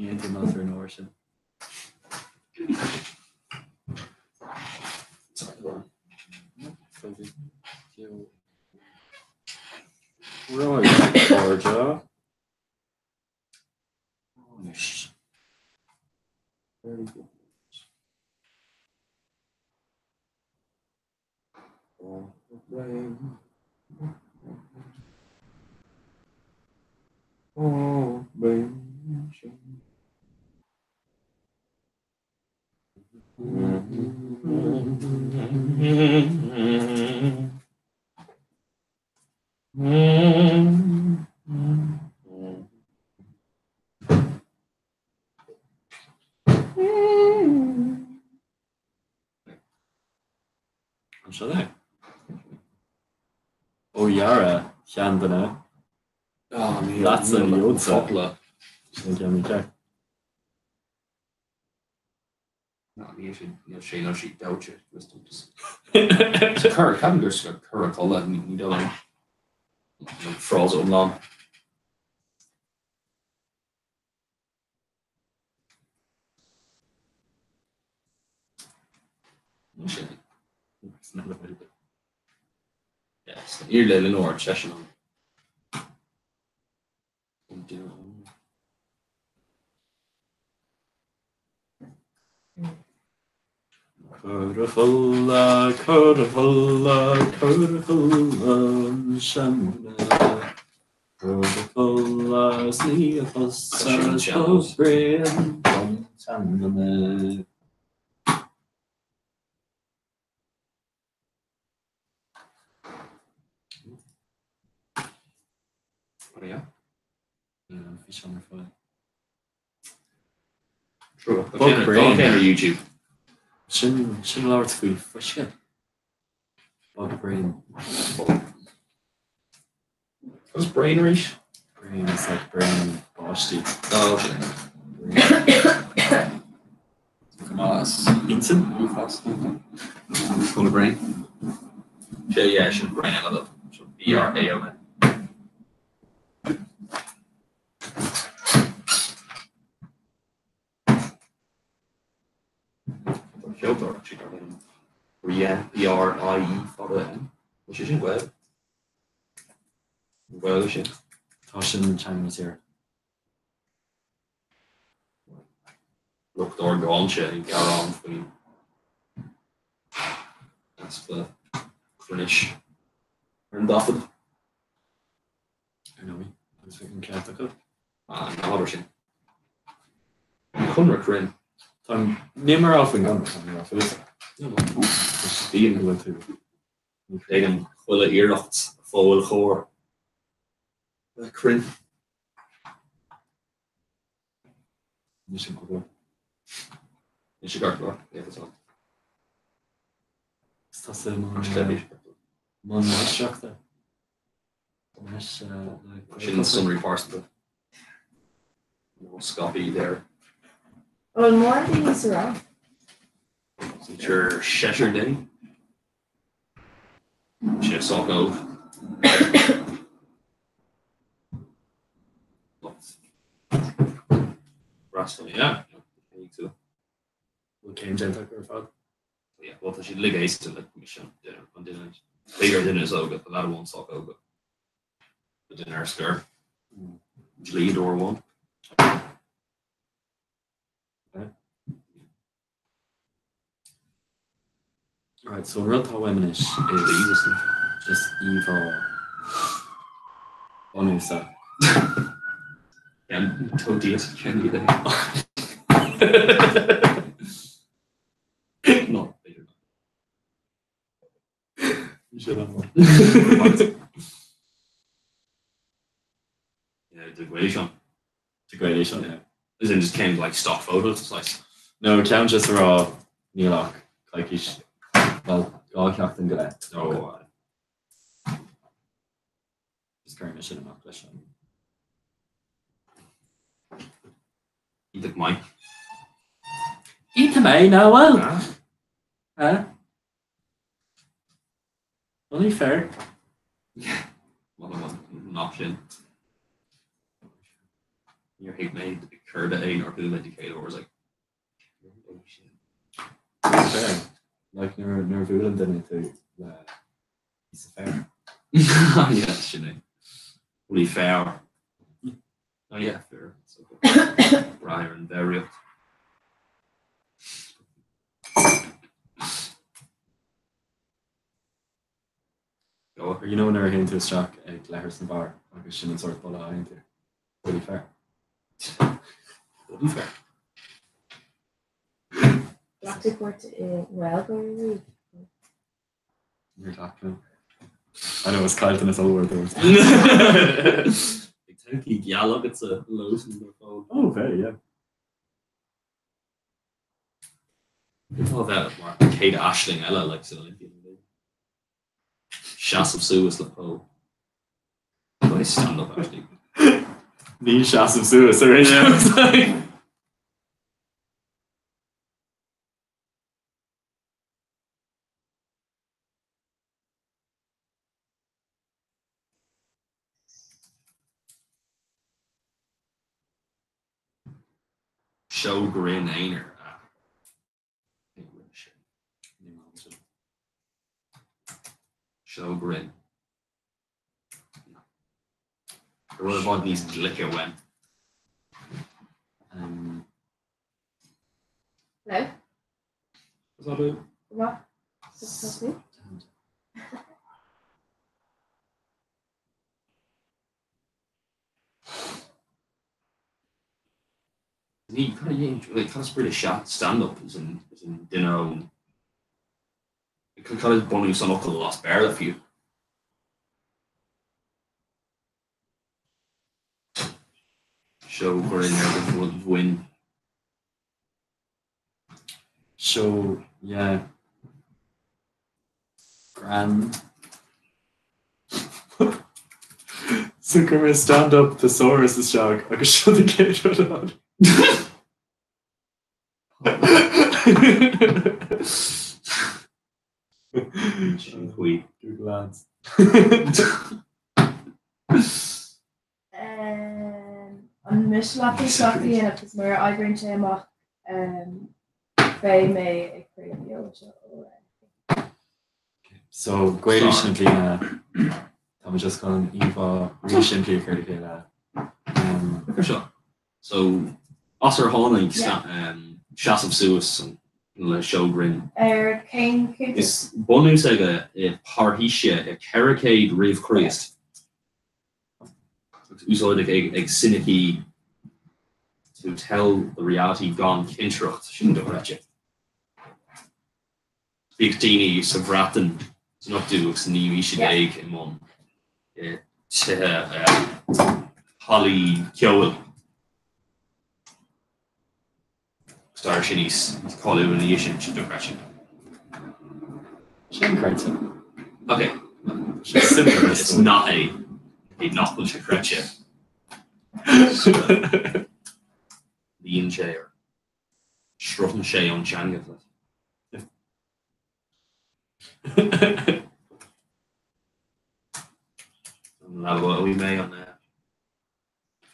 aontaím leat ar an ábhar sin. Right, cairde. Anois. Very good. Oh, rain. Oh, rain. Anseo é. Ó dhara sheanduine. Leatsa leotsa. Sin an ceann ceart. Ná níl sé níl sé nó sí dóite Cur ceapaim gur cur a chodladh ní dóigh liom an frása iomlán. Iar le Lenore seisean an Cur a chodladh, cur a chodladh, cur a chodladh an seanduine. Cur a chodladh 's ní a chosa bog braon don tseanduine. Físeán ar fáil. Bog braon ar YouTube. Sin sin labhairt faoi fuisce. Bog braon. What's brain arís? Brain is like brain báistí. Oh, okay. Cumas. Intinn? Uafás. Full of brain. Sé yeah, sin brain eile so B R A O N. Ceoltóir sí dar ainm Ria B R I E fada N. Bhfuil sé sin Gael? Gael sin. Tá sin teanga na tíre. Lucht ár gcáinte ag gearán faoin easpa cruinnis ar an dtaifead. Ar ndóigh, agus bheadh an ceart acu. Ah, an ábhar sin. An Conradh cruinn. Tá níl mé ag rá faoin gConradh, tá mé ag rá fútsa. Is bíonn go bhfuil tú. Déanaim chuile iarracht a Phóil chóir bheith cruinn. Níl sin go leor. Níl sé ceart go leor, yeah, that's all. Is tá sa mbun máistreachta. Anois le Sin sonraí pearsanta. Nó scaipthe there. Bhfuil mórán daoine sa rang? Sure, seisear duine. Sé sách óg. Freastal, yeah. Bhfuil céim déanta acu ar fad? Yeah, well tá siad uilig aosta le mise an duine an duine b'fhéidir an duine is óige, tá leaid amháin sách óg. Duine ar scor. Dlíodóir amháin. Right, so an rud atá uaim anois is just íomhá bunúsach. Ceann Toadias ceann iad é. No, b'fhéidir not. Sin an rud. Yeah, de Gaeilge. De Gaeilge, yeah. As in just came like stock photos, it's like. No, ceann just a rá níl ach coicís, bhuel, 2 sheachtain go leith. Oh, Just cuirfidh mé sin amach leis an. Iontach maith. Iontach maith, nach bhfuil? Eh? Only fair. Nach sin. Níor thuig mé céard é nuair a chuala mé den chéad uair like Fair. Like nuair nuair a bhuaileann duine tú le píosa féir. Yeah, sin é. Only fair. Oh yeah, fair. Brath ar an bhfoghraíocht. Or you know nuair a théann tú isteach ag leithreas nó beár agus sin an sórt boladh a fhaigheann tú. Bloody fair. Bloody fair. Ghlac tú páirt i nGaelgáire riamh? Níor ghlac liom. I know is caillteanas ollmhór dúirt. Ag todhchaí geal agatsa Lósan go fóill. Oh, very, yeah. Tá bheith mar an chéad aisling eile like san Olympian. Seasamh suas le Pól. Nice stand up actually. Ní seasamh suas ar aon Seó grinn aonair. Seó grinn. Rud i bhfad níos glice uaim. Hello? What's up, boo? What? What's up, Ní cad a dhéanann like cad is brí le stand up as in as in duine ón cad is bunús an fhocail as Béarla fiú? Seó grinn ar do bhoinn. Seó, yeah. Greann. So chuir mé stand up thesaurus isteach agus seo an chéad rud a tháinig. Sin cuí. Google Ads. An miste leat an sliocht a dhéanamh agus mura oibríonn sé amach beidh mé ag craoladh beo anseo ó So Gaelaois na bliana tá muid just chun íomhá rí-simplí a chur le chéile. Seo. So as ar tháinig seasamh suas le seó grinn. Ar cén cuntas? Is bunús aige i Parrhesia i 400 roimh Chríost. Úsáideach ag soinicí to tell the reality gan cinsireacht, sin dochreidte. Bhíodh daoine sa Bhreatain san ochtú agus sa naoú haois déag i mbun tithe hallaí ceoil. Stair sin níos cáiliúla ina dhiaidh sin, sin dochreidte. Sin creidte. Ok. Is nath é é nach bhfuil sé creidte. Líon sé ar sruthann sé ón teanga. An labhróidh mé an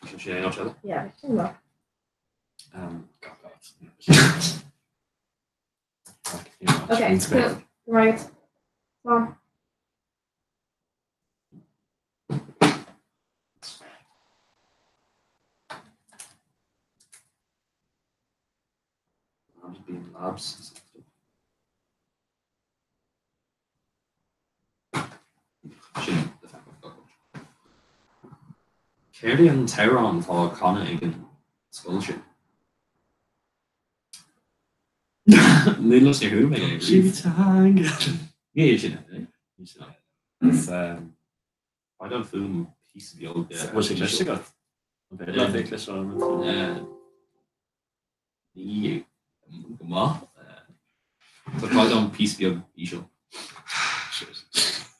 Sin é an eile? Yeah, sin maith. Okay, cool. Right. Come on. Being labs. Sin le feiceáil gach áit. Céard é an t-amhrán atá á chanadh ag an scoil sin? Níl fhios ar chuala mé é riamh. Ní hé sin é. Is Caighdeán fuaim píosa beag de. Bhfuil sé cloiste agat? An féidir leat é cloisteáil an rud? Ní go maith. Tá caighdeán píosa beag íseal.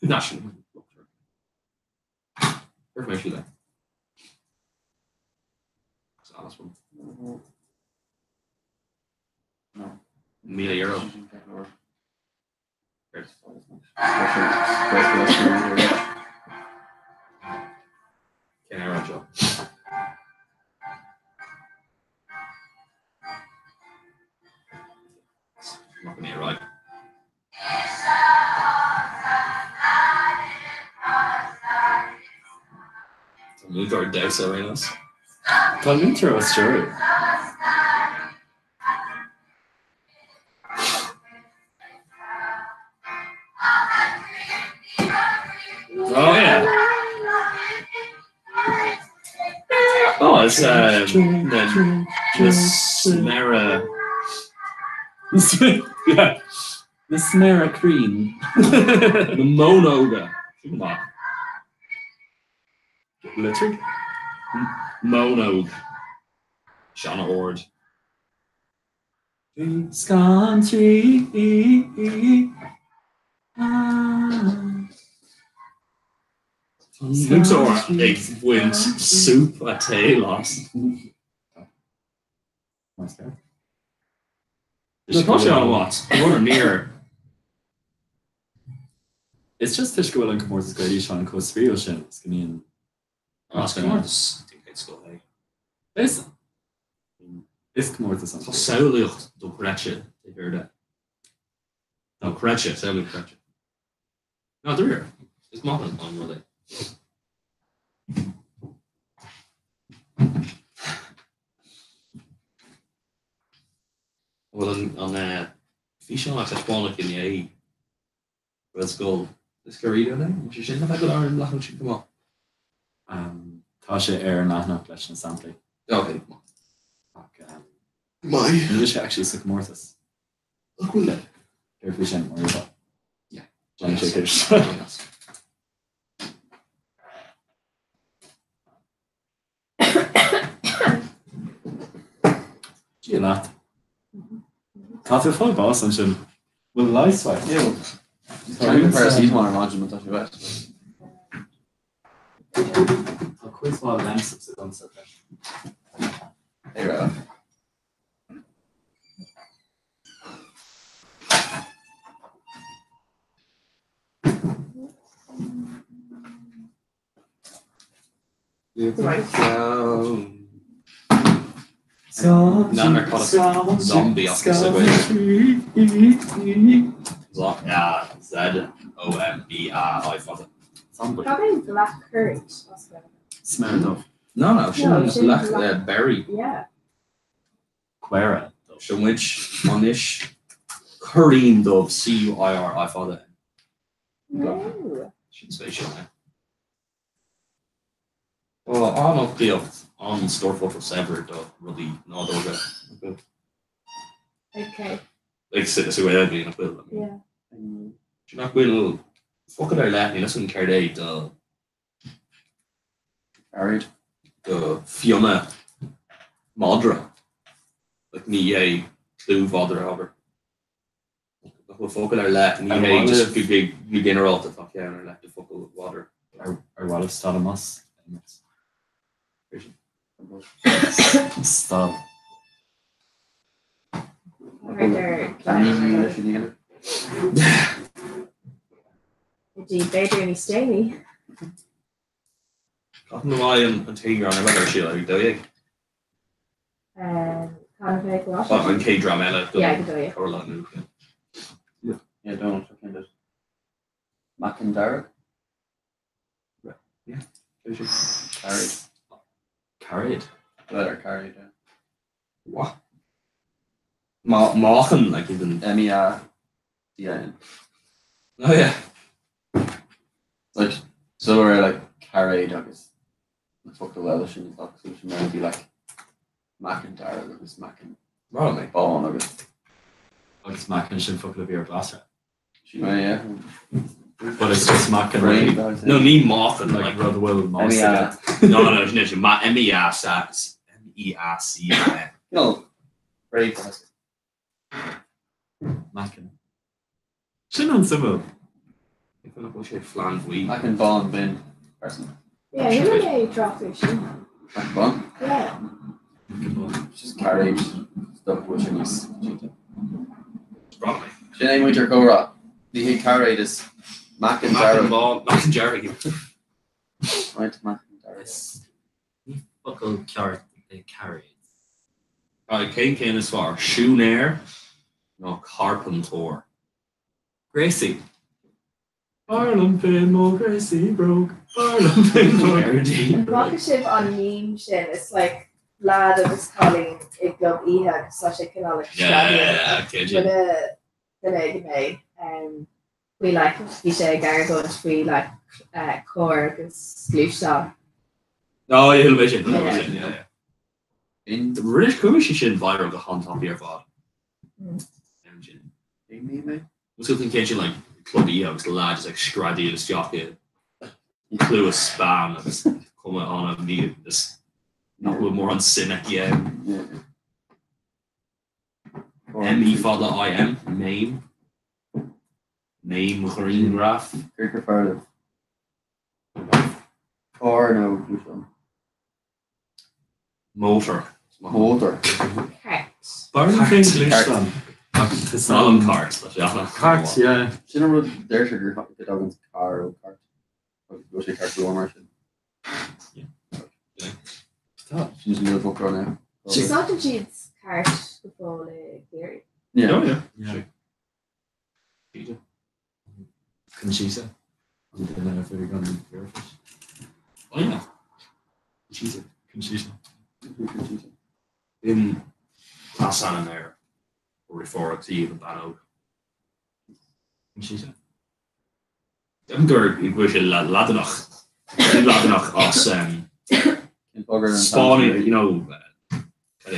National. Cuirfidh mé siúd é. Is Alice one. €1,000. Cén amhrán seo? Not gonna right. Tá múinteoir damhsa ar aon nós. Tá múinteoir á stiúradh. Oh yeah. Oh, is na sméara Yeah. Na sméara cruinn. Na mónóga. Sin go maith. Litrigh? Mónóg. Sean-ord. Scantraí. Múinteoir ag baint súp a tae as. No, tá sé an-mhaith. Rud níor. It's just toisc go bhfuil an comórtas Gaeilge seo an chomh spraíúil sin is go mbíonn Is comórtas den scoth é. Is is comórtas an. Tá samhlaíocht dochreidte taobh thiar de. Dochreidte, samhlaíocht chreidte. Ná dáiríre, is maith liom an rud é. Bhfuil an físeán a taispeánadh inné Gaelscoil Lios An bhfuil sé sin le feiceáil ar an leathanach sin chomh maith? Tá sé ar an leathanach leis na samplaí. Ok. Ach Maith. Níl sé actually sa chomórtas. Nach bhfuil? Céard faoi sin, mar atá? Yeah. Déanann sé ceist. Dia leat. Tá tú ag fáil bás ansin. Bhfuil leigheas uait? Tá roinnt paracetamol ar maidin má tá sé uait. Tá cuid mhaith Lemsips agamsa freisin. Hey, raibh. Zombie as sa Ghaeilge. Z-O-M-B-A-I fada. Zombie. Cad é black currant as Gaeilge? Sméar dubh. No, no, sin No, sin black black- berry. Yeah. Caora dubh. Seo muid anois cuirín dubh C-U-I-R-I fada. No. Sin spéisiúil, eh? Tá an-fhoclaíocht, an-stór focal saibhir do rudaí nádúrtha. Okay. Like sa Ghaeilge nach bhfuil. Yeah. Sin nach bhfuil focal ar leith, níl 'fhios agam céard é do Cairéad. Do fionnadh madra. Like ní hé clú mhadra abair. Nach bhfuil focal ar leith, ní hé just go ginearálta tá ceann ar leith de focal mhadra. Ar mhaith libh stad an mbus? Stad. B'fhéidir níos déanaí. Cathain a bheidh an t-eagrán eile ar siúl ag 12? Cathain a bheidh lá? An chéad dream eile Yeah, ag 12. Comhairle nua. Yeah, don't kind of Mac an Darag. Yeah. Carried. Carried. Letter carried. Yeah. What? Máchan like even M E A D I N. Oh yeah. Like so we're like cairéad agus na focail eile sin is cosúil sin mar a bhí like Mac an Dearg agus Mac an Bán agus Agus meacan sin focal a bhí ar glasra. Sin é, yeah. But it's just meacan Brain like, No, ní máchan like like rud a bhfuil más M E A. aige. No, no, no, sin ma M E A S M E A C A N. No. Brain. Meacan. Sin an-suimiúil. Nach bhfuil sé flannbhuí. Mac an Bán bin person. Yeah, ní mé trácht ar sin. Mac an Bán? Yeah. Meacan bán. Just cairéad stuff bhfuil sé níos cinnte. Probably. Sin é muintir comhrá. Ní hé cairéad is Mac an Mac an Dearg. Bán, Mac an Dearg. Right, Mac an Dearg. Is ní focal ceart é cairéad. Cén ceann is fearr, siúinéir nó carpantóir? Gréasaí. B'fhearr liom féin mo ghréasaí bróg, b'fhearr liom féin mo ghréasaí An bróg. bhfaca sibh an meme sin? It's like lad agus cailín i gclub oíche agus tá sé cineál like Yeah, screadaíl. Rinne duine éigin é um, faoi like bhí sé ag argóint faoi like uh, carr agus gluaisteán. No, yeah, mé sin. Yeah, yeah. In Rinne chuaigh sé sin viral go han-tapaidh ar fad. Mm. M-E-M? Bhfuil an ceann sin like club oíche agus leaids ag screadaíl isteach i gcluas bean agus cuma ana mí is nach bhfuil mórán suim aici ann. M E fada I M, Maim. Maim ghrianghraf. Cé gur fearr libh? Carr nó gluaisteán? Motor. Motor. Cart. B'fhearr liom féin gluaisteán ach tá Maith liom cart, tá sé ana. Cart, yeah. Sin an rud deirtear gur go dtagann carr ó cart agus go bhfuil sé ceart go leor mar sin. Tá. Sin is níl foclóir now. Úsáideann siad cart go fóill i gCiarraí. Yeah. Oh yeah. Yeah. Conchita. An duine a bhuaigh an Eurovision. Oh yeah. Conchita. Conchita. Conchita. In leasainm ar ríomhaireachtaí an bean óg. Conchita. Ceapaim gur go bhfuil sé Laidineach. Laidineach as Spáinnis, you know, cad é?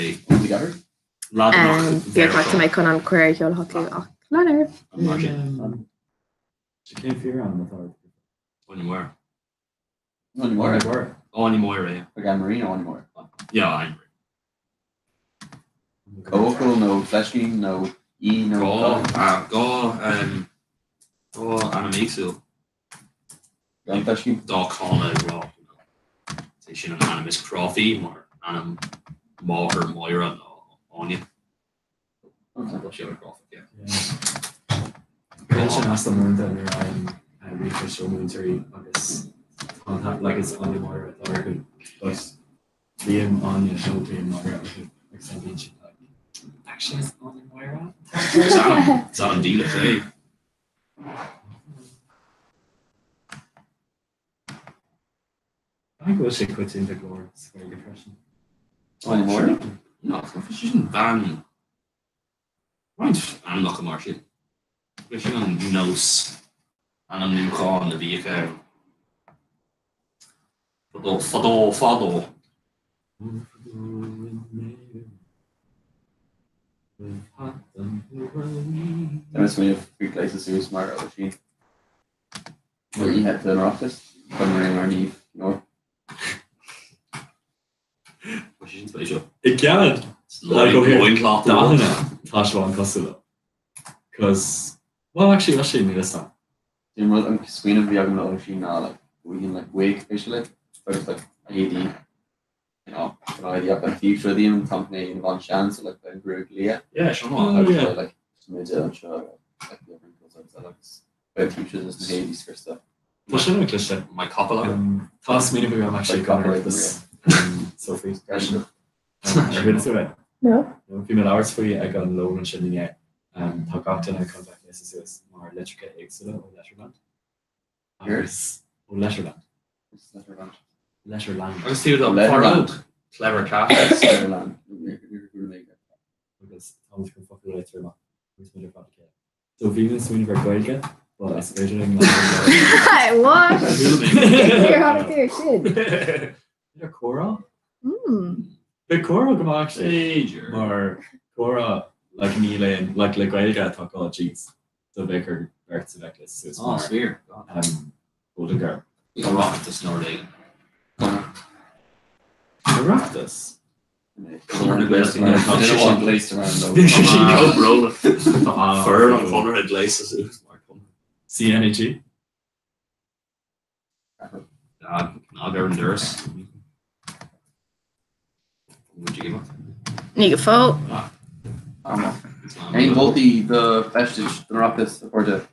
Laidineach. Bhí mé chun an cuireadh a sheoladh chucu ach lean air. Mar sin. Cén fíorainm atá ort? Áine Máire. Áine Máire. Áine Máire, yeah. Ag Anne Marie nó Áine Máire? Yeah, Áine Marie. Comhfhocal nó fleiscín nó í nó Dhá dhá dhá ainm éagsúil. Gan fleiscín? Dá cána ag rá. Is é sin an ainm is cráifí mar ainm máthair Máire ná Áine. Tá sé an-chráifeach, yeah. Bíonn sin as an uaireanta nuair a fhaighim ríomhphoist ó mhúinteoirí agus tá like is Áine Máire atá orthu but bíonn Áine nó bíonn Máire orthu agus then bíonn siad like actually is Áine Máire Is ainm dílis é. I think go bhfuil sé coitianta go leor sa Ghaeilge freisin. Áine Máire? No, tá sin bean roinnt ainmneacha mar sin. Bhí sin an nós ainmniúcháin a bhíodh ann fadó fadó fadó. Tá mé ag smaoineamh faoi gléasadh suas mar Oisín. Nuair oíche den Oireachtas, chun mar aon mar Niamh Nór. Sin spéisiúil. I gcead! Like ó thaobh dathanna, tá sé an-cosúil leo. Cos, well actually, actually níl 'fhios a'm. Sin rud an smaoineamh a bhí agam le Oisín ná like go bhfaighinn like wig basically agus like a héadaí you know an éadaí ach an taobh seo díom tá mé ina bhean sean so like beidh an gruaig liath. Yeah, seo maith. Agus beidh like smideadh anseo like the wrinkles agus eile agus beidh an taobh seo de na héadaí scriosta. Tá sin an-chliste. My capall agam. Tá smaoineamh agam actually go Oireachtas Sophie freisin. Ar chuala tú é? No. Bhí mé ag labhairt faoi ag an lón ansin inné. Tá gach duine chun bheith gléasta suas mar litreacha éagsúla ó Letterland. Agus ó Letterland. Letterland. Letterland. Agus tú do Letterland. Clever cat. Letterland. Agus táimid chun focal a litriú amach agus muid ar fad le chéile. So bhí mé ag smaoineamh ar Gaeilge, but is féidir linn What? Céard tháinig tú air sin? B'fhéidir comhrá? Beidh comhrá go maith actually. B'fhéidir. Mar comhrá like níl aon like le Gaeilge tá gá jeans. So bheadh ar beirt a bheith gléasta suas mar fíor. Golden Girl. Oireachtas nó rud éigin. Oireachtas? Conradh na Gaeilge. Tá foireann an Chonartha gléasta suas mar Conradh. CNAG? Cnag ar an doras. Would you give up? Ní go fóill. Aon mholtaí do feistis don Oireachtas a chairde?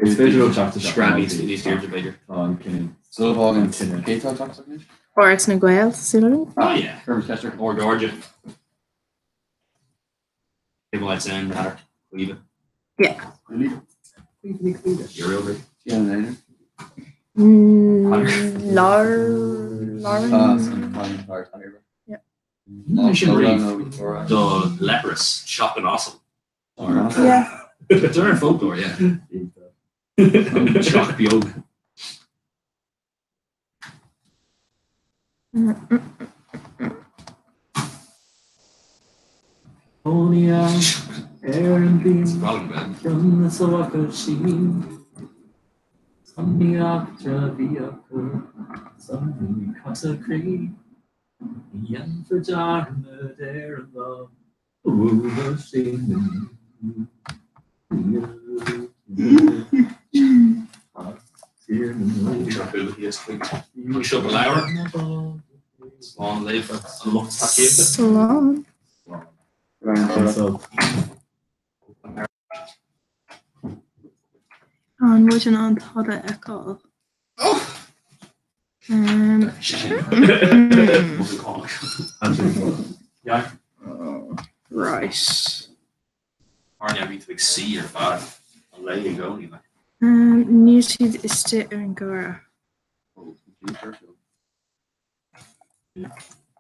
Is féidir leo teacht isteach. Screaming níos airde b'fhéidir. Tá an cinneadh. Sula bhfágann cé atá ag teacht isteach anois? Áras na nGael, tá súil agam. Oh yeah. Cuirim ceist ar. Ard airde. Cé bhfuil san radharc Caoimhe? Yeah. Uriel. Déanann Lár Ah, san cailín atá ar Tiger. Yeah. Sin riamh do leithreas shopping awesome. Yeah. It's ar folklore, yeah. Teach beag. Cónaí ann ar an bpian cionn is a bhfaca sí. Is iomaí eachtra a bhí acu, is iomaí casadh croí. Ní dhéanfar dearmad ar an lá a bhuail sí mé. Siopa leabhar. Slán libh an lucht tacaíochta. Slán. An bhfuil in ann tada a fheiceáil? Right. Áine, bhí tú ag suí ar feadh an lae i gcónaí, like. Níl siad istigh ar an gcamera.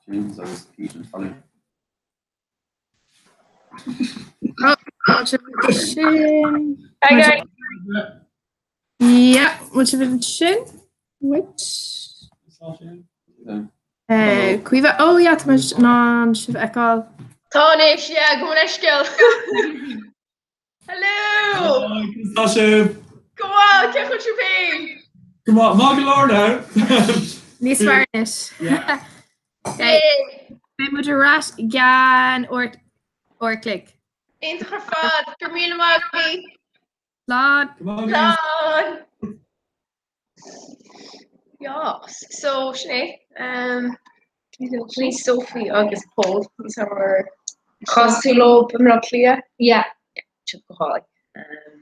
James agus Pete and Polly. Sin. Hi guys. Yeah, bhfuil sibh ansin? Wait. Caoimhe, oh yeah, tá muid in ann sibh a fheiceáil. Tá anois, yeah, gabh mo leithscéal. Hello! Tá sibh. Go maith, cén chaoi a bhfuil sibh féin? Go maith, maith go leor now. Níos fearr anois. Beidh muid ar ais i gceann uair an chloig. Iontach ar fad, go raibh míle maith agaibh. Slán. Slán. Yes, so sin é. Um, sin Sophie agus Paul ar chas tú leo i mBleá Cliath? Yeah. Siad go hálainn. Um,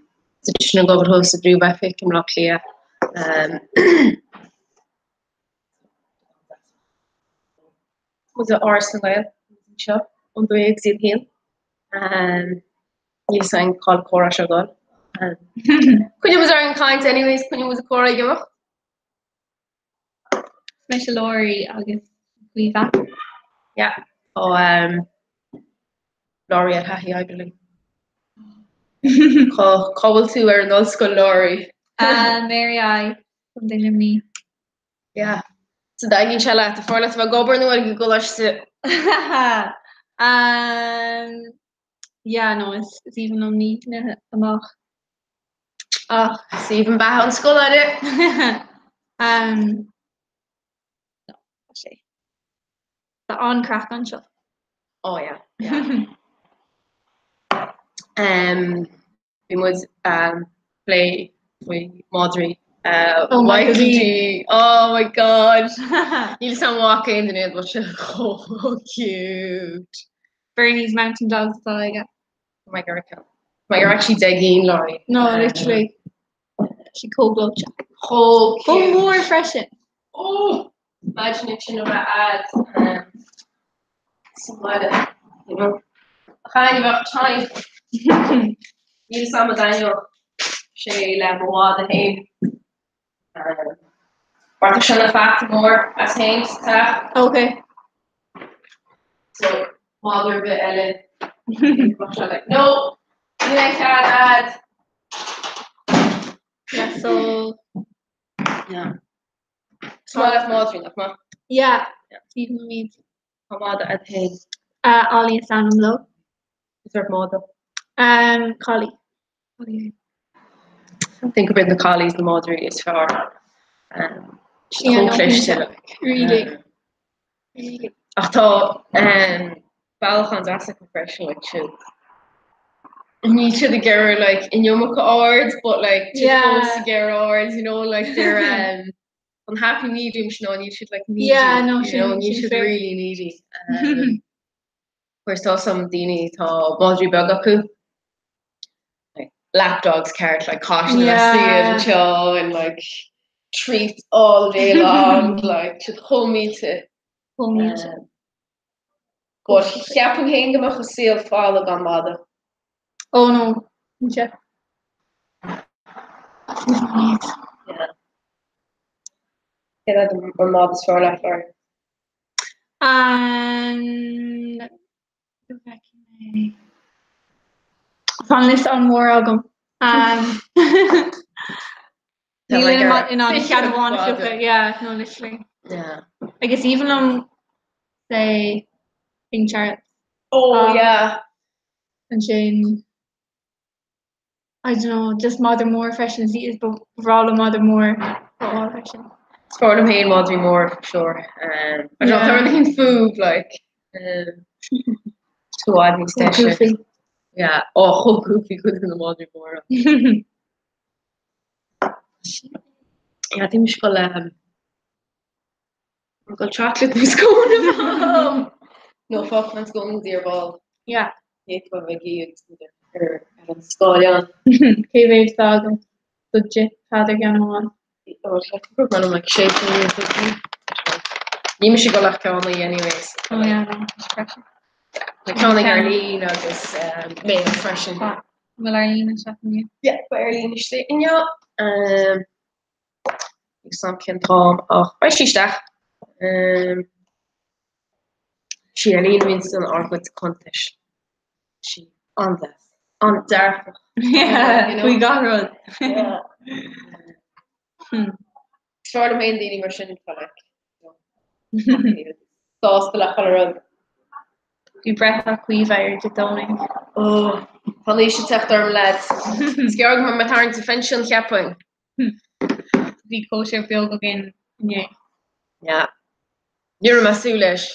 so sin an gobal sa bpríomhoifig i mBleá Cliath. Um, Muid i Áras na nGael anseo ón 12 go dtí an 1. Um, Níl fhios againn cá bhfuil comhrá seo ag dul. Coinneoidh muid orainn ag caint anyways, coinneoidh muid an comhrá ag imeacht. Mise Laurie agus Caoimhe. Yeah, ó um, Laurie ar thaithí oibre linn. Cá cá bhfuil tú ar an ollscoil Laurie? Uh, Mary I, Contae Luimnigh. Yeah. So dtaitníonn sé leat, an fearr leat a bheith ag obair nó ag an gcoláiste? um, Yeah, no, is is aoibhinn liom na nithe amach. Ach, is aoibhinn beatha an scoláire. Um, no, tá sé. Tá an-craic anseo. Oh yeah, yeah. Um, Bhí muid ag plé faoi madraí. Oh my Michael D. Oh my god. Níl fhios agam an bhfaca aon duine iad but sé chomh cute. Bernese Mountain Dogs atá aige. Oh my god. My god, actually deich gcinn Laurie. No, literally. Sí chomh gleoite. Chomh cute. Chomh mór freisin. Oh! Imagine it sin a bheith a'd sa mbaile, you know. Ach aon bheadh time. Níl fhios agam an dtaitneodh sé le mo mhadra féin. Mar tá sé ina pheata mór as féin sa teach. Ok. So, madra ar bith eile. Bheadh sé like, no! Níl aon chead a'd. Yeah, so... Yeah. Is maith leat madraí, nach maith? Yeah, is aoibhinn liom iad. Tá madra a'd féin. Ollie is ainm dó. Cén sórt madra. Um, collie. Collie. I think gurb iad na collies na madraí is fearr. Um, Yeah, no, chomh cliste, like. Really. Really. Ach tá um, bealach an-deas acu freisin, like, siad. Níl siad ag iarraidh like an iomarca aird but like siad Yeah. fós ag iarraidh aird, you know, like they're um, an happy medium sin nó níl siad like needy, Yeah, no, you sin- know, níl sin siad fair. really needy. Um, of course tá some daoine tá madraí beaga acu like lap dogs ceart like caithfidh siad a bheith Yeah. suí anseo and like treats all day long like siad chomh millte. Chomh millte. Um, But cheapfainn féin go mbeadh an saol fada gan mada. Oh no, cinnte. Yeah. Cé hiad an mada is fearr leat, Laurie? An go bhfeicfidh mé. Tá an liosta an-mhór agam. Um, Níl in ann ceann amháin a phiocadh, yeah, no, literally. Yeah. Agus aoibhinn liom, say, King Charles. Oh, yeah. Ansin I don't know, just madra mór freisin is is ba bhreá liom madra mór a fháil freisin. Is fearr liom féin madraí móra for sure. Um, I don't know, tá rud éigin fúthu like um, i bhfad níos Chomh deise. goofy. Yeah, ó chomh goofy cuid de na madraí móra. Yeah, bhí mise ag dul um, ag dul chocolate nó scone a No fuck man scones ar ball. Yeah. Ní go bheidh iad ar ar an scáileán. Cé mhéad atá agam do d'ith Peadar ceann amháin? Ó tá man like sé Ní mise go leach ceann anyways. Oh yeah, no, freisin. Na ceann ag Arlene agus mé freisin. Bhfuil Arlene anseo inniu? Yeah, ba Arlene istigh inniu. Um, Agus an cén t-am ach beidh sí isteach. Sí Arlene a bhíonn san ár gcuid cuntais. Sí an-deas, an-dearfach. Faoi gach rud. Is fearr liom féin daoine mar sin atá like, sásta le chuile rud. Bhí breithlá Caoimhe ar Dé Domhnaigh. Ó, tá an aois ag teacht orm lads. Is gearr go mbeidh mé ag tarraingt an phension cheapfainn. Bhí cóisir beag againn inné. Yeah. Ní raibh mé ag súil leis.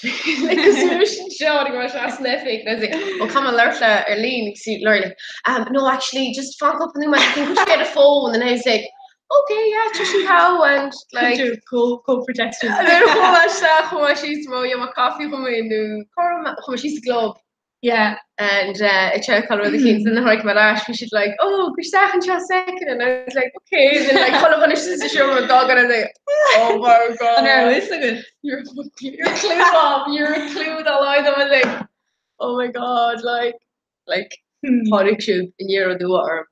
Like cosúil leis an seo go raibh sé as an oifig and I was like, oh caithfidh mé labhairt le Arlene agus sí Lori like, um, no actually just fan cúpla nóiméad I think we should get a phone and I was like, okay yeah trishy how and like Co co-protection. And then chuaigh mé isteach chuaigh mé síos mo yeah, my coffee chuaigh mé nó cá raibh mé chuaigh mé síos sa gclub Yeah. And uh, ag seiceáil rud éicint and then tháinig mé ar ais bhí siad like, oh, go isteach anseo second and I was like, okay. And then like chuile dhuine sa seomra dog and I was like, oh my god. An raibh fhios agat? You're you're clue Bob, you're a clue dá laghad I was like, oh my god, like, like, tháinig siad aniar aduaidh orm.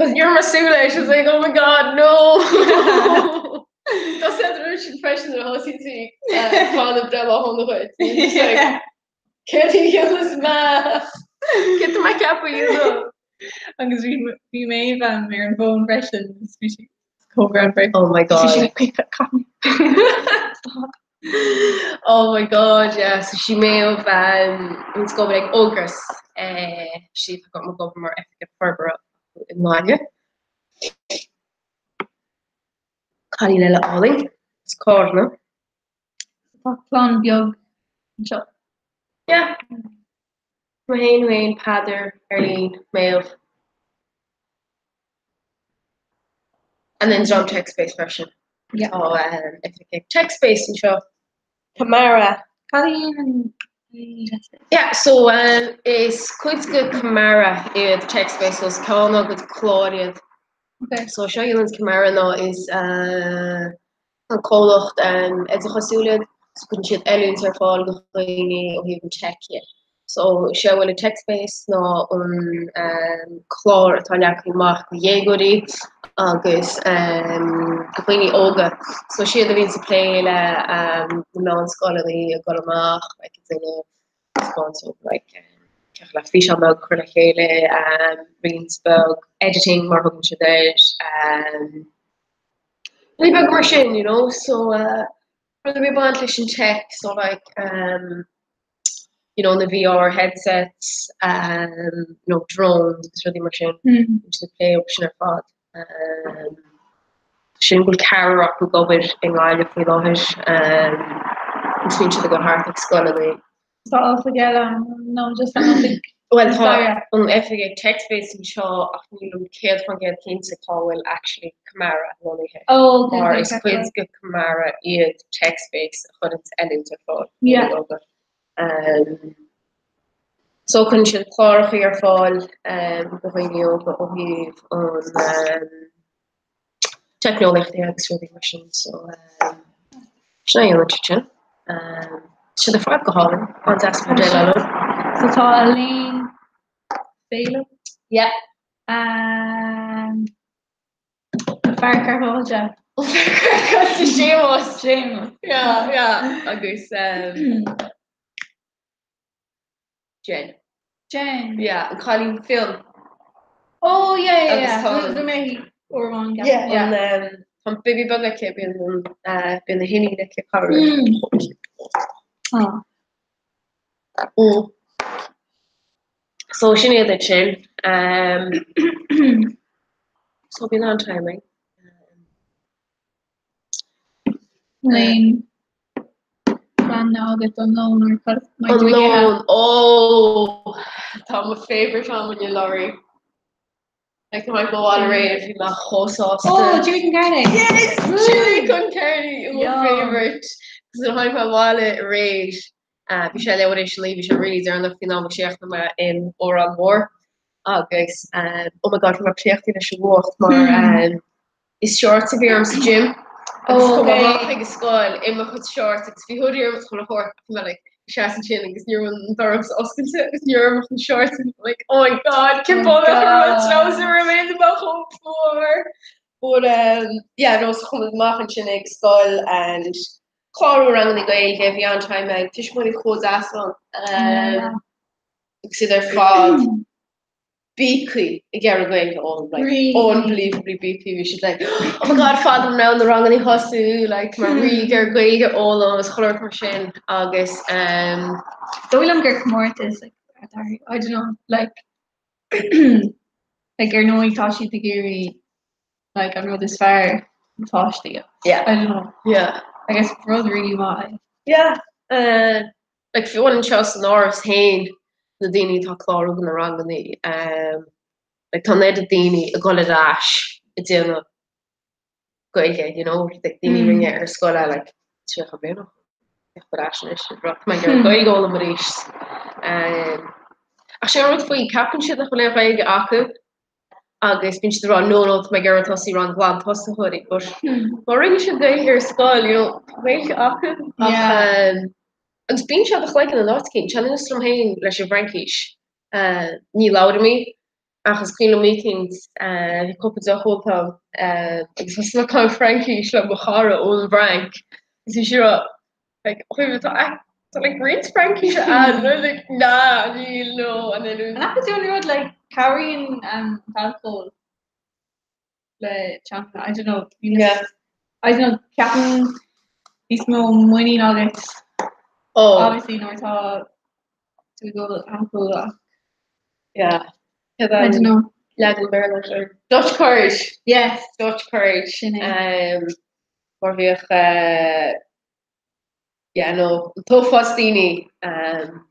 Cos ní raibh mé ag súil leis, I was like, oh my god, no! Tá sé raibh siad freisin nuair a thosaigh sí fána breithlá shona dhuit. Céard a dhéanfas mé? Céard tá mé ag ceapadh a dhéanamh? Agus bhí bhí Maeve ar an bhfón freisin agus bhí sí chomh greannmhar. Oh my Bhí god. sí quick coffee. Stop. Oh my god, yeah. So sí Maeve um, ag obair ag Ógras. Eh, sí atá ag obair mar oifigeach forbartha i mBaile. Cailín eile álainn, is Cárna. Tá clann beag anseo. Yeah. Mé féin, Wayne, Peadar, Arlene, Maeve. And then dream TechSpace freisin. Yeah. Tá um, oifig TechSpace anseo. Camara. Cad a dhéanann Yeah, so um, is cuid de Camara iad TechSpace, so is ceann dá gcuid clár iad. Okay. So seo a dhéanann Camara ná is uh, an comhlacht um, oideachasúil iad, so cuireann siad oiliúint ar fáil do dhaoine ó thaobh an tech dhe. So sé a bhfuil i TechSpace ná an um, clár atá leagtha amach do dhéagóirí agus um, do dhaoine óga. So siad a bhíonn ag plé le um, na meánscoileanna ag dul amach, like, ag déanamh sponsor like um, le físeán beag a chur le chéile, um, roinnt beag editing mar a thugann siad air, um, Rudaí beag mar sin, you know, so uh, rud a bhí baint leis an tech, so like, um, you know, na VR headsets, um, you know, drones agus rudaí mar sin, Mm. bíonn siad ag plé leo sin ar fad. Um, sin go bhfuil ceathrar acu ag obair i nGaillimh faoi láthair, um, agus bíonn siad ag dul thart ag scoileanna. Tá oifig eile ann nó just an oifig Bhuel tá staire. an oifig ag TechSpace anseo ach nílim 100% cinnte cá bhfuil actually Camara lonnaithe. Oh, okay, Mar okay, is okay. cuid de Camara iad TechSpace a chuireann oiliúint ar fáil. Yeah. Um, so cuireann siad cláracha ar fáil um, do dhaoine óga ó thaobh an um, teicneolaíochtaí agus rudaí mar sin so um, sin é an sin. Um, siad ar fad go hálainn, an-deas mar déileáil leo. So tá Elaine Féile. Yeah. Um, fear craiceáilte. Séamus. Séamus. Yeah, yeah. Agus um, Jen. Jen. Yeah, an cailín fionn. Oh yeah, yeah, Agus yeah. tá- Bhí mé uair amháin Yeah, yeah. an um, tá an baby beag aici bíonn an uh, bíonn na hiníon aici cabhair. Mm. Oh. Mm. So sin iad ansin. Um, so bíonn an-time ag. Aon plean agat don lón or cad An lón, oh! Tá mo favourite am inniu Laurie. Like tá mé go bhfuil aréir bhí mé chomh sásta. Oh, chili con carne! Yes! Chili con carne, my favourite. Cos nuair a tháinig mé abhaile aréir, bhí sé leathuair tar éis a 9, bhí sé really deireanach faoin am a chríochnaigh mé in Órán Mór agus oh my god bhí mé préachta leis an bhfuacht mar is shorts a bhí orm sa gym agus chuaigh mé amach ag an scoil i mo chuid shorts agus bhí hoodie orm chuile shórt ach bhí mé like seasamh ansin agus ní raibh an doras oscailte agus ní raibh ach an shorts and like oh my god cén fáth nach raibh an trouser orm é mé chomh fuar but um, yeah no so chuaigh mé amach ansin ag scoil and clárú ranganna Gaeilge bhí an-time ag tuismitheoirí chomh deas ann um, agus iad ar fad bíogtha ag iarraidh Gaeilge a fhoghlaim, like, Really? unbelievably bíogtha, bhí siad like, oh my god, fad an raibh na ranganna thosú, like, mar really ag iarraidh Gaeilge a fhoghlaim agus chuile shórt mar sin agus um, Dóigh liom gur comórtas like, I don't know, like, like ar ndóigh tá siad ag iarraidh like an rud is fearr na páistí. Yeah. I don't know. Yeah. I guess rud really maith. Yeah. Uh, like fiú anseo san áras féin na daoine atá ag clárú do na ranganna um, like tá an oiread daoine ag dul ar ais ag déanamh Gaeilge, you know, like daoine mm. rinne ar scoil le like 30 bliain ó shin ar ais anois ag rá tá mé ag iarraidh Gaeilge a fhoghlaim arís. Um, ach sin an rud faoi ceapann siad nach bhfuil aon Ghaeilge acu agus bíonn siad ag rá no no tá mé ag iarraidh tosú rang glan tosaitheoirí but má rinne siad Gaeilge ar scoil you know tá Gaeilge acu ach um, agus bíonn sé i do chloigeann in áit éicint, tá nós liom féin leis an bhFraincis uh, ní labhraím í ach is cuimhin liom oíche uh, bhí cúpla deoch ólta agam uh, agus thosaigh mé ag caint Fraincis le mo chara ón bhFrainc agus bhí sí ag rá Like, chuimhne tá tá like roinnt Fraincise ann, no like nah, níl, no, and then An bhfaca tú an rud like cabhraíonn um, alcohol le teanga, I don't know. Yeah. I don't know, ceapaim níos mó muinín agat. Oh. Obviously nuair atá tú ag ól alcohol ach. Yeah. I don't know. Leagan Béarla sure. Dutch courage. Yes. Dutch courage. Sin é. Um, mar bhíodh uh, yeah, no, an t-uafás daoine um,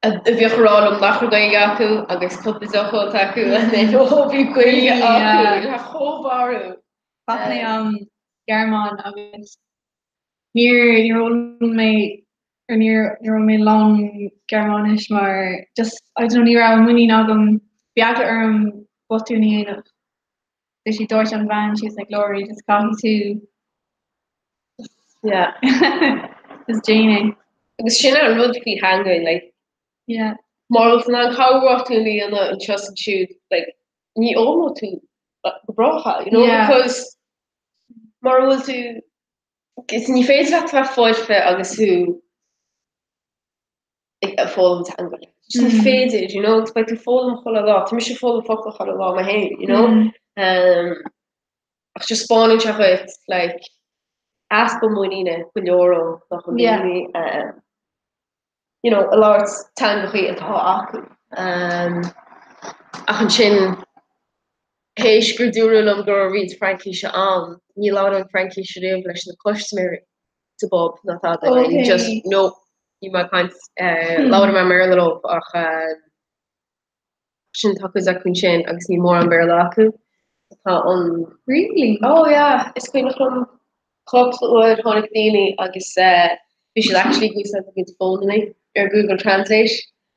a bhíodh ag rá liom nach raibh Gaeilge acu agus cúpla deoch ólta acu and then oh bhí Gaeilge acu Yeah. chomh barrúil. Chaith mé am Gearmáin agus níor níor fhoghlaim mé or níor níor fhoghlaim mé a lán Gearmáinis mar just I don't know ní raibh muinín agam bhí eagla orm botún a dhéanamh. So she dúirt an bhean she's like Laurie just caithfidh tú Yeah. just déan é. Agus sin an rud faoi theanga like Yeah. Mura bhfuil tú in ann comhbhotún a dhéanamh anseo is ansiúd like ní fhoghlaimeoidh tú go brách é, you know, Yeah. because mura bhfuil tú is ní féidir leat bheith foirfe agus tú ag foghlaim teanga. Just ní féidir, you know, agus beidh tú ag foghlaim chuile lá, tá mise ag foghlaim focal chuile lá mé féin, you know. Um, ach just spáineann sé dhuit, like, easpa muiníne go leor ó na daoine, um, you know, ag labhairt teangachaí atá acu. Um, ach ansin, théis gur dúradh liom go raibh roinnt Fraincíse ann, ní labhraím Fraincis riamh leis na custaiméirí sa bpub ná tada. Like, Okay. just, no, níl mé ag caint, eh, labhraím i mBéarla leo ach eh, sin tá cuid acu ansin agus níl mórán Béarla acu. Tá an Really? Oh yeah, is cuimhneach liom cúpla uair tháinig daoine agus eh, bhí siad actually ag úsáid a gcuid fónanna ar Google Translate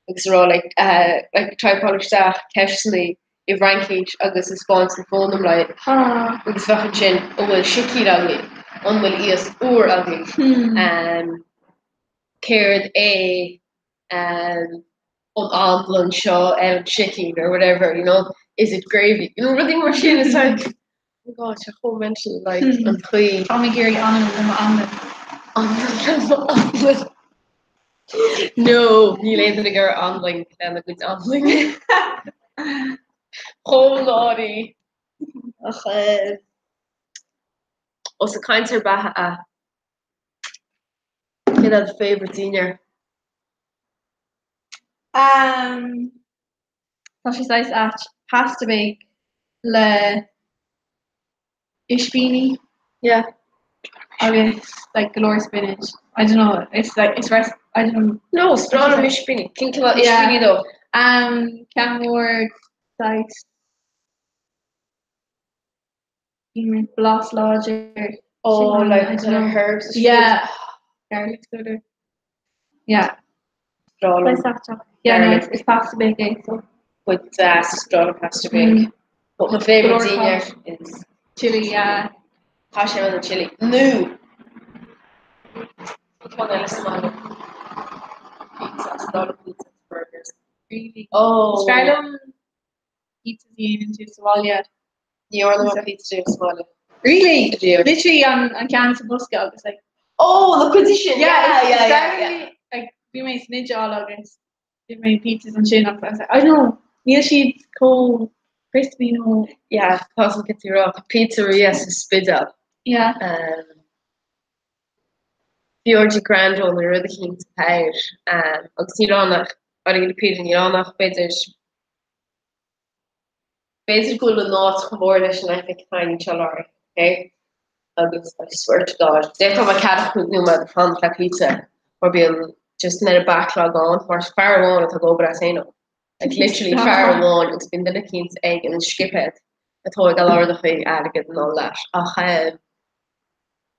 agus ag rá like eh, like typeáil isteach ceisteanna i bhFraincis agus ag spáint an fón dom like agus bheadh ansin an bhfuil sicín agaibh, an bhfuil iasc úr agaibh, um, céard é um, an anlann seo ar an sicín or whatever, you know, is it gravy? You know, rudaí mar sin, it's like, oh my god, sé chomh mental, like, an chaoi. Tá mé ag iarraidh anlann le m'anlann. Anlann le m'anlann. No, níl aon duine ag iarraidh anlainn lena gcuid anlainn. Chomh náirí. Ach, eh, os ag caint ar beatha a. Cén do favourite dinnéar? Um, Tá sé saghas ait. Pasta bake le ispíní. Yeah. Agus like go leor spinach. I don't know, it's like it's rest I don't know. No, is breá liom ispíní. Cén cineál ispíní though? Um, ceann mór saghas blas láidir. Oh, like I don't kind of know. herbs. Yeah. Garlic sort of. Yeah. Breá liom. Yeah, no, it's pasta bake é, so. But is breá liom pasta bake. But my favourite dinner is chili, yeah. Tá sé an chili. Nó! Ceann eile sa mbaile. Pizza, is breá liom pizza agus burgers. Really? Oh. Is fearr liom pizza a dhéanann tú sa bhaile. Ní orla mar pizza déanamh sa bhaile. Really? Riamh. Literally an an ceann sa bhosca agus like Oh, na cuid sin! Yeah, Yeah, yeah, yeah, yeah. Like bhí mé san Iodáil agus bhí mé pizzas ansin agus I was like, I don't know, níl siad chomh crispy nó Yeah, tá san pizza rá. Tá pizzeria sa Spidéal. Yeah. Um, Fiordi Grando nó rud eicínt air. Um, agus níl ann ach, ar an gcríde, níl ann ach b'fhéidir B'fhéidir go bhfuil an áit chomh mór leis an oifig atá againn anseo láithreach, okay? Agus I swear to God, d'fhéadfá bheith ceathracha cúig nóiméad ag fanacht le pizza mar bíonn just an oiread backlog ann mar is fear amháin atá ag obair as aon Like literally fear amháin agus bíonn duine eicínt ag an scipéad atá ag dul ardachai airgead and all that. Ach eh,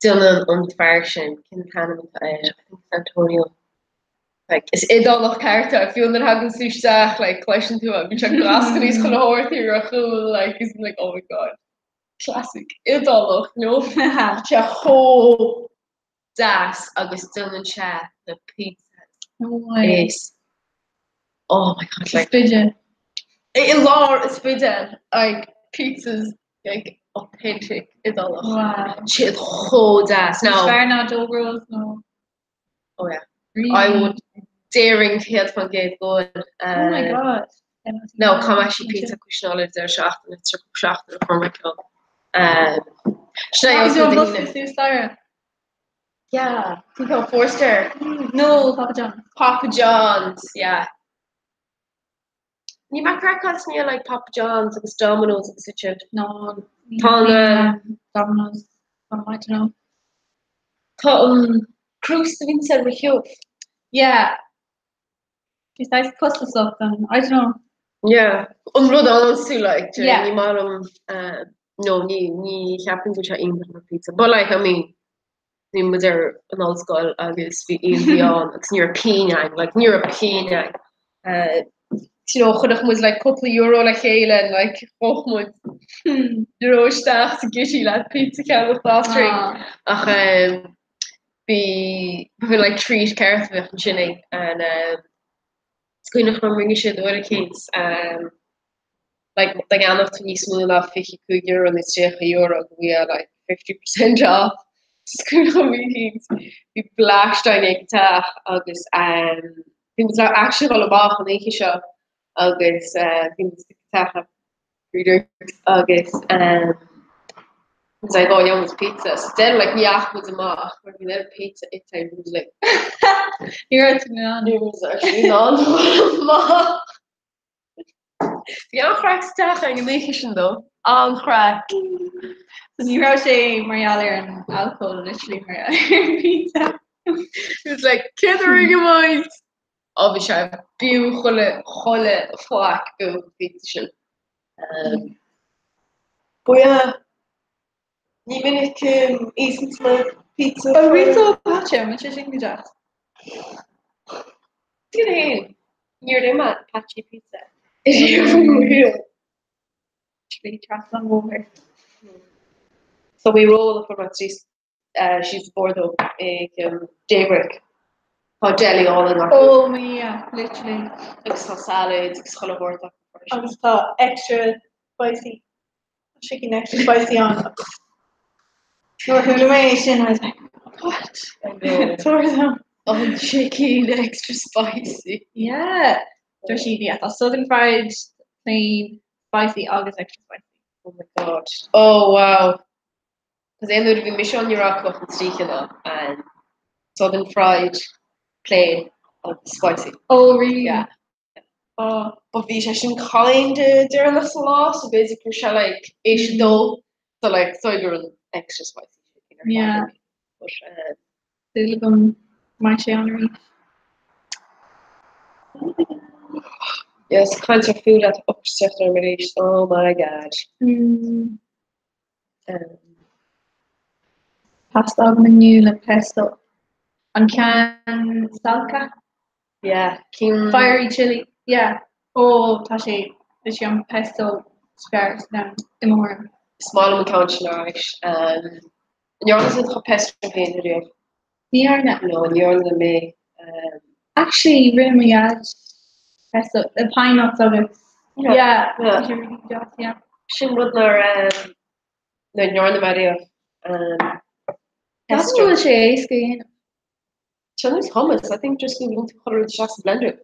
déanann an fear sin, cén t-ainm atá air? I think it's Antonio. Like, is Iodálach ceart é, fiú nuair a thagann tú isteach, like, cloiseann tú é, bíonn sé ag lascadh níos chuile shórt ar a chúl, like, is like, oh my god, classic Iodálach, you know? Tá sé chomh deas agus déanann sé na pizzas No way. is, oh my god, like, Spidéal. I lár an Spidéil, like, pizzas, like, authentic Iodálach. Wow. Siad chomh deas. Now, Is fearr ná Dough nó Oh yeah. Really? I would déarfainn 100% go bhfuil. Oh my god. No, caithfidh mé actually pizza cuisneáil ar deireadh seachtaine, tar seachtain a chur mé ceann. Sin é Agus also an daoine. bhosca suas staighre? Yeah, think of four star. No, Papa John's. Papa John's, yeah. Ní mé craiceáilte ní like Papa John's agus Domino's agus iad sin. No, Tá na Domino's, oh, I don't know. Tá an crústa a bhíonn ar mo shiúl. Yeah. Is saghas costasach an, I don't know. Yeah, an rud ann like, Yeah. ní maith liom, eh, no, ní ní cheapaim go bhfuil sé iontach mar pizza. But like, I mean, bhí muid ar an ollscoil agus bhí aon ann agus ní raibh pingin againn, like, ní raibh pingin againn. Eh, you know, chuirfeadh muid like cúpla euro le chéile and like chuaigh muid euro isteach sa gcity le pizza ceannach last Ah. Ach um, bhí bhí like treat ceart a bheadh ansin ag and um, is cuimhneach liom rinne siad uair eicínt um, like dá gceannódh tú níos mó ná €25 nó €30 go bhfuil like 50% off. Is cuimhneach liom uair eicínt bhí bleaist againn ag an teach agus um, bhí muid actually dul amach an oíche seo agus uh, bhí muid ag teach free agus um, was like, oh, gheobhaidh muid pizza. So then like ní fhaca muid amach mar bhí an pizza ite and muid like Ní raibh tú in ann. Ní raibh muid actually in ann dul amach. Bhí an-chraic sa teach ag an oíche sin though. An-chraic. So ní raibh sé mar gheall ar an alcohol, literally mar gheall ar an pizza. It was like, céard a rinne muid? Ó bhí sé b'fhiú chuile chuile faic b'fhiú an pizza sin. Um, but yeah, ní minic um, íosann mé pizza. Ó bhí tú paite, an sé sin go deas. Cén fhéin? Níor ith mé patchy pizza. Literally trasna an bhóthair. So bhí roll a chur mé síos síos Bordeaux ag Daybreak. Tá deli álainn acu. Oh my yeah, literally. Agus tá salads agus chuile shórt acu freisin. Agus tá extra spicy, chicken extra spicy ann. Nuair a chuala mé é sin, I was like, what? Tabhair dom. An chicken extra spicy. Yeah. Dúirt siad, yeah, tá southern fried, plain, spicy agus extra spicy. Oh my god. Oh wow. Cos aon uair a bhí mise ann ní raibh acu ach an trí chineál, an southern fried, plain agus spicy. Oh really? Yeah. Oh, but bhí sé sin kinda deireanach sa lá, so b'fhéidir go raibh sé like théis a dó, so like so go raibh an extra spicy chicken ar fad Yeah. But um, Súil agam go mbeidh sé ann arís. Yes, caint ar food at ocras ag teacht orm arís, oh my god. Mm. Um, Pasta agam inniu le pesto. An ceann salsa? Yeah, cinn. Fiery chili, yeah. Ó, tá sé, is é an pesto is fearr sa domhan, i mo thuairim. Is maith liom an ceann sin arís. Um, an ndearna tú do pesto féin riamh? Ní dhearna. No, ní dhearna mé. Um, Actually, rinne mo dhaid pesto, le pine nuts agus, Yeah, yeah, yeah. tá sé really deas, yeah. Sin rud nár um, nach ndearna mé riamh. Um, Ceapaim go bhfuil sé éasca a dhéanamh. Sin is hummus, I think just go bhfuil tú chur isteach sa blender.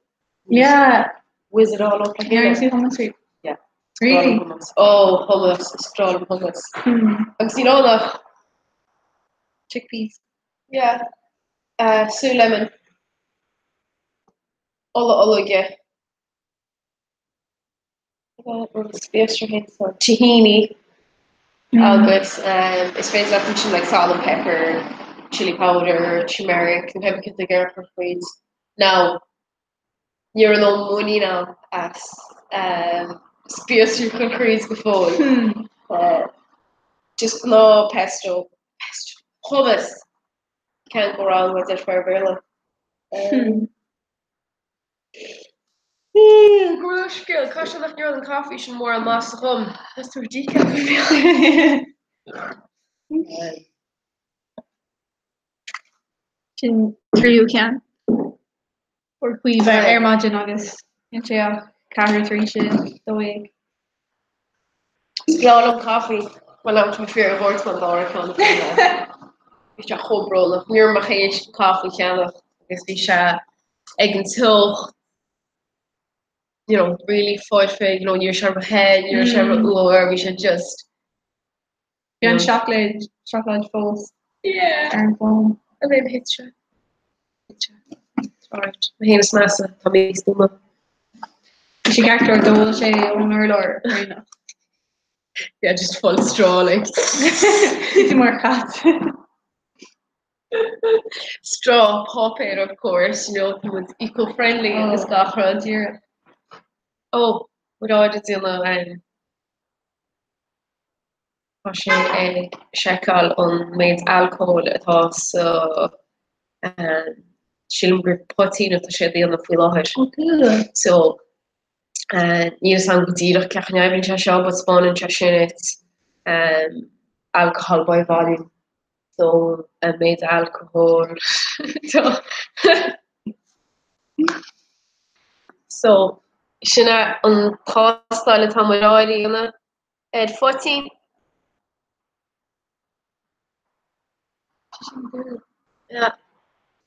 Yeah. Whiz it all up le Ndearna chéile. tú hummus riamh? Yeah. Really? Hummus. Oh, hummus, is breá liom hummus. Hmm. Agus ní raibh ach Chickpeas. Yeah. Uh, sú lemon. Ola olóige. Tahini agus is féidir leat ansin like salt and pepper, chili powder, turmeric, nó pé cad a chur faoi. Now, ní raibh mé muiníneach as spíosraí chun cur go fóill. Just gnáth pesto, pesto, hummus! Can't go wrong with it for Béarla. Go raibh scéal, caithfidh sé nach ndearna an caife sin mórán maitheasa dhom. Is tú decaf a bhí. Sin tríú ceann. Fuair Caoimhe ar maidin agus níl sé ach ceathrú tar éis a 12. Is breá liom caife. Bhuel, tá mé fíor-dhóirt an dara ceann. Bhí sé chomh brónach. Ní raibh mé théis caife a cheannach agus bhí sé ag an teocht you know, really foirfe, you know, ní raibh sé ró-the, ní raibh sé ró-fhuar, bhí sé just. Bhí an seacláid, seacláid fós Yeah. ar an bhfón. A bheith thit sé. Thit sé. Alright. Mé féin is measa, tá mé stuama. Bhí sé ceart go leor d'ól sé ón urlár réineach. Yeah, just full straw, like. Bhí tú mar chat. Straw páipéir of course, you know, tá muid eco-friendly agus gach rud. Díreach. Ó, muid ag déanamh um, Tá sé ag seiceáil an méid alcóil atá sa um, sílim gur poitín atá sé ag déanamh faoi láthair. Oh, cool. So, uh, níl a fhios agam go díreach cén chaoi a n-oibríonn sé seo, but spáineann sé sin duit um, alcohol by volume. So, an méid alcóil So, sin é an tástáil atá muid á dhéanamh ar phoitín. Yeah.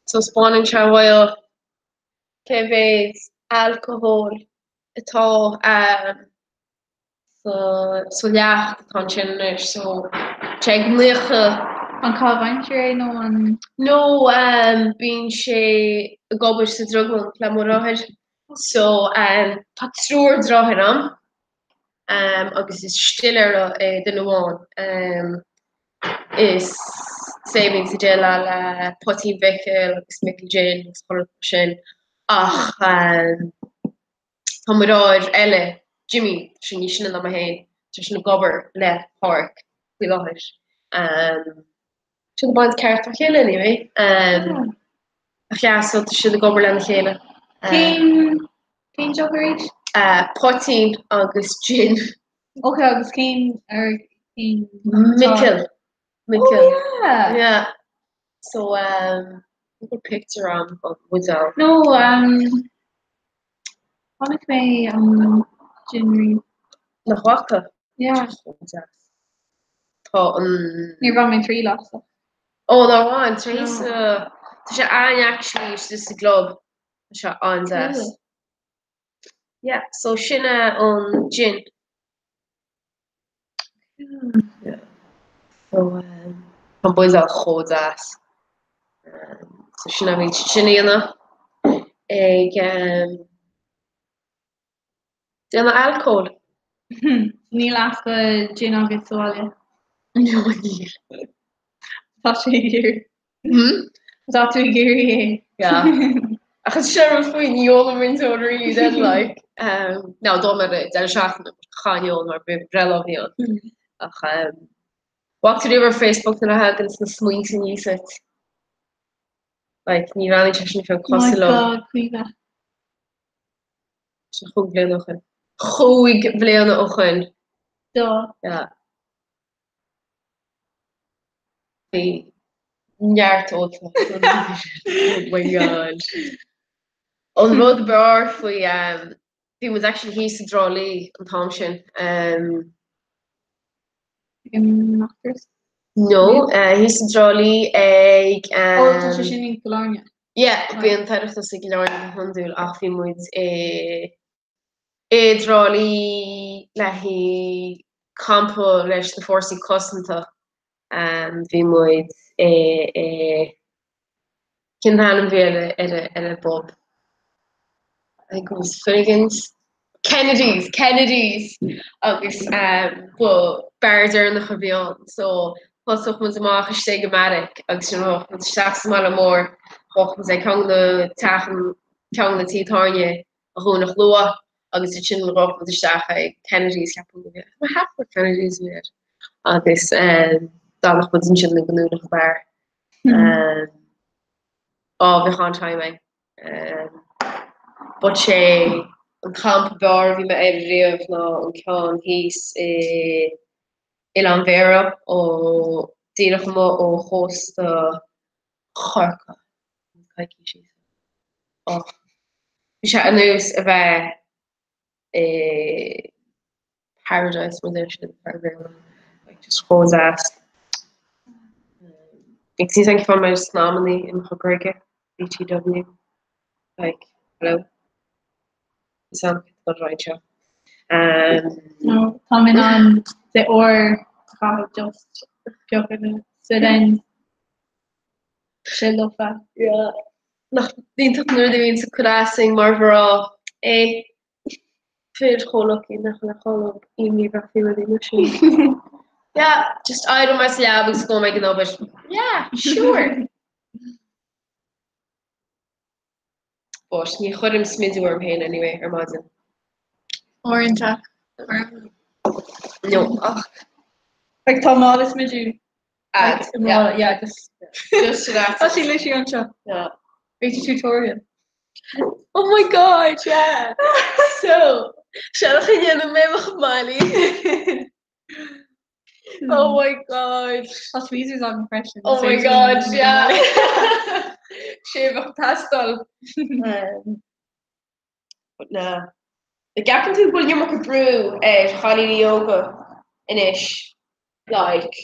So spáineann sé bhuel cé mhéad alcóil atá um, sa leacht atá ansin anois so tá sé ag 90. An caitheamh aimsire é nó an. No bíonn sé ag obair sa drioglann le mo dheartháir so tá triúr deartháir a'm agus is stiléara é duine amháin. Is é a bhíonn ag déileáil le poitín Mhicil agus Micil Gin agus chuile rud mar sin ach Tá mo dheartháir eile, Jimmy, tá sé níos sine ná mé féin, tá seisean ag obair le Páraic faoi láthair. Siad ag baint ceart dá chéile anyway. Ach yeah, so tá siad ag obair lena chéile. Cén cén deoch arís? Poitín agus gin. Ok, agus cén ar cén Micil. Micil. Oh yeah! Yeah. So um, put picture on but without. No, um, chonaic mé an gin riamh. Nach bhfaca? Yeah. Tá an... Níor bhain mé triail as. Ó, nár bhain, tar éis Tá sé an-actually istigh sa gclub. Tá sé an-deas. Yeah, so sin é an gin. Yeah. So um, tá an buidéal chomh deas. Um, so sin a bhíonn sin a dhéanamh ag um, Déanamh alcóil. Níl easpa gin agat sa bhaile? No, níl. Tá sé ag iarraidh. Hmm? Tá tú ag iarraidh é. Yeah. Ach is sin rud faoi ní ólaim roinnt óraí then like um, no, d'ól mé deireadh seachtaine chaithfinn ól mar breithlá a bhí ann. Ach um, bhfaca tú riamh ar Facebook nuair a thagann na smaointe aníos ort. Like, ní bhreathnaíonn sé sin fiú My cosúil liom. God, Caoimhe. Sin chúig bhliana ó shin. Chúig bhliana ó shin. Do. Yeah. Bhí neart ólta. Oh my God. An rud b'fhearr faoi um, bhí muid actually thíos i dTrá Lí an t-am sin. Um, Ag an Oireachtas? No, uh, thíos i dTrá Lí ag Ó, tá sé um, sin i gCill Airne. Yeah, bíonn an tOireachtas i gCill Airne go hiondúil ach bhí muid i i dTrá Lí le haghaidh campa leis na fórsaí cosanta. Bhí muid i i cén t-ainm a bhí ar ar ar an bpub? I think it was Finnegan's? Kennedy's, Kennedy's! Agus ba beár deireanach a bhí ann so thosaigh muid amach istigh i mbeairic agus ansin chuaigh muid isteach sa mbaile mór, chuaigh muid ag ceann de na teach, ceann de na tithe tábhairne a dhúnadh luath agus ansin chuaigh muid isteach ag Kennedy's, ceapaim go bhí, cheap mé Kennedy's a bhí air agus d'fhanadh muid ansin go ndúnadh an beár. Á, bhíodh an-time againn. But sé an campa b'fhearr a bhí mé air riamh ná an ceann thíos i Oileán Bhéarra ó díreach amuigh ó chósta Chorcaí. Coicís síos. Ó, bhí sé ar nós a bheith i paradise mar deir siad ar Bhéarla. Like just chomh deas. Ag sí thank you for my snamannaí i mo chuid gruaige, BTW. Like, hello. Is an an roinn seo. Um, No, tá mé in ann de uair a chaitheamh just piocadh na split ends sé lofa. Yeah. Nach iontach nuair a bhíonn sa cur as mar mhrá é Fir chomh lucky nach bhfuil a cholg imní faoi rudaí mar sin. Yeah, just éireoidh mé as leaba agus gabhfaidh mé ag an obair. Yeah, sure! But ní chuirim smidiú orm féin anyway ar maidin. Uaireanta. No, ach. Like tá mála smidiú. Ad, yeah. Yeah, just. Just that. Tá sí literally anseo. Yeah. Bhí tutorial. Oh my god, yeah! So, seancha dhéanamh mé mo Mholly. Oh my god. Tá tweezers agam freisin. Oh my god, yeah. Sé bheadh teastáil. But na. An gceapann tú go bhfuil an iomarca brú ar chailíní óga anois, like,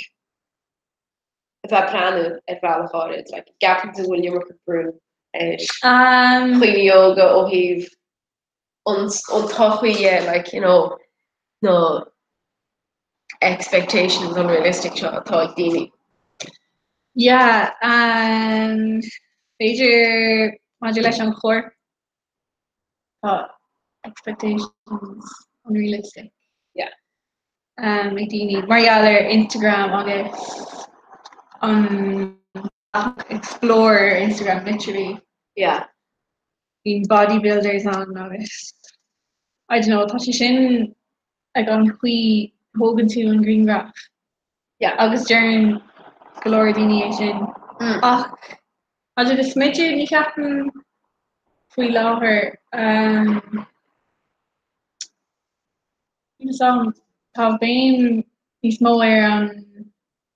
a bheith ag breathnú ar bhealach áirid, like, an gceapann tú go bhfuil an iomarca brú ar dhaoine óga ó thaobh an tsochaí dhe, like, you know, na expectations unrealistic seo atá ag daoine? Yeah, um, b'fhéidir maidir leis an chorp tá expectations unrealistic. Yeah. Um, ag daoine mar gheall ar Instagram agus an explore Instagram literally. Yeah. Bíonn bodybuilders ann agus I don't know, tá sé sin ag an chaoi a thógann tú an grianghraf. Yeah. Agus deireann go leor daoine é sin. Mm. Ach maidir le smideadh, ní cheapaim faoi láthair um, níl 'fhios a'm, tá béim níos mó ar an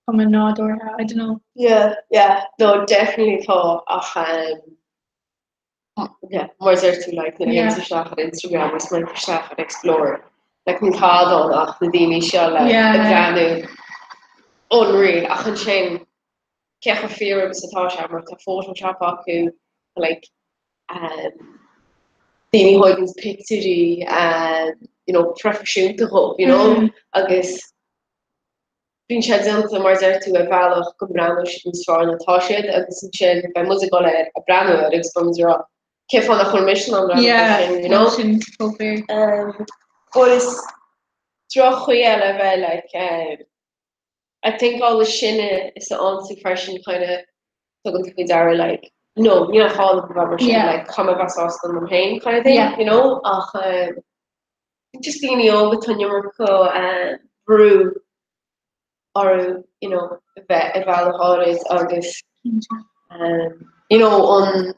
chuma nádúrtha, I don't know. Yeah, yeah, no, definitely tá ach um, yeah, mar a deir tú like nuair a théann tú isteach ar Instagram agus nuair a théann tú isteach ar Explore, like níl tada ann ach na daoine seo like ag breathnú unreal ach ansin cé chomh fíor agus atá sé mar tá Photoshop acu like um, daoine a thógann pictiúirí um, you know, proifisiúnta dhóibh, you know, mm. agus Bíonn sé déanta, mar a deir tú, ar bhealach go mbreathnóidh siad níos fearr ná atá siad agus ansin beidh muid ag dul air ag breathnú air agus beidh muid ag rá, cén fáth nach bhfuil mise in ann breathnú mar sin, you know? Sin chomh fíor. Um, But is droch-chaoi eile a bheith like um, I think all the sine is a ionsaí freisin kind of tugann tú faoi deara like no ní nach áil a bheith mar sin Yeah. like caithfidh mé bheith sásta liom féin kind of thing Yeah. you know ach um, just daoine óga tá an iomarca um, brú orthu you know a bheith ar bhealach áirid agus um, you know an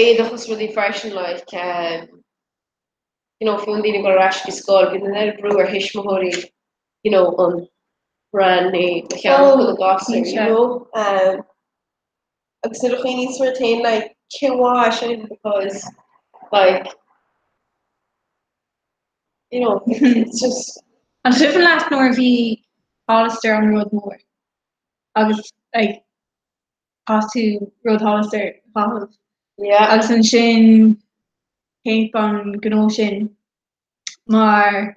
éadach is rudaí freisin like um, you know, fiú na daoine ag dul ar ais go scoil, bíonn an oiread brú ar thuismitheoirí, you know, an brand name a cheannach do na gasúir, you know. Um, agus nuair a chuimhníonn tú ort féin, like, cén mhaith sin because, like, you know, it's just... An cuimhin leat nuair a bhí Hollister an rud mór agus like, chaith tú rud Hollister a chaitheamh. Yeah. Agus ansin theip an gnó sin mar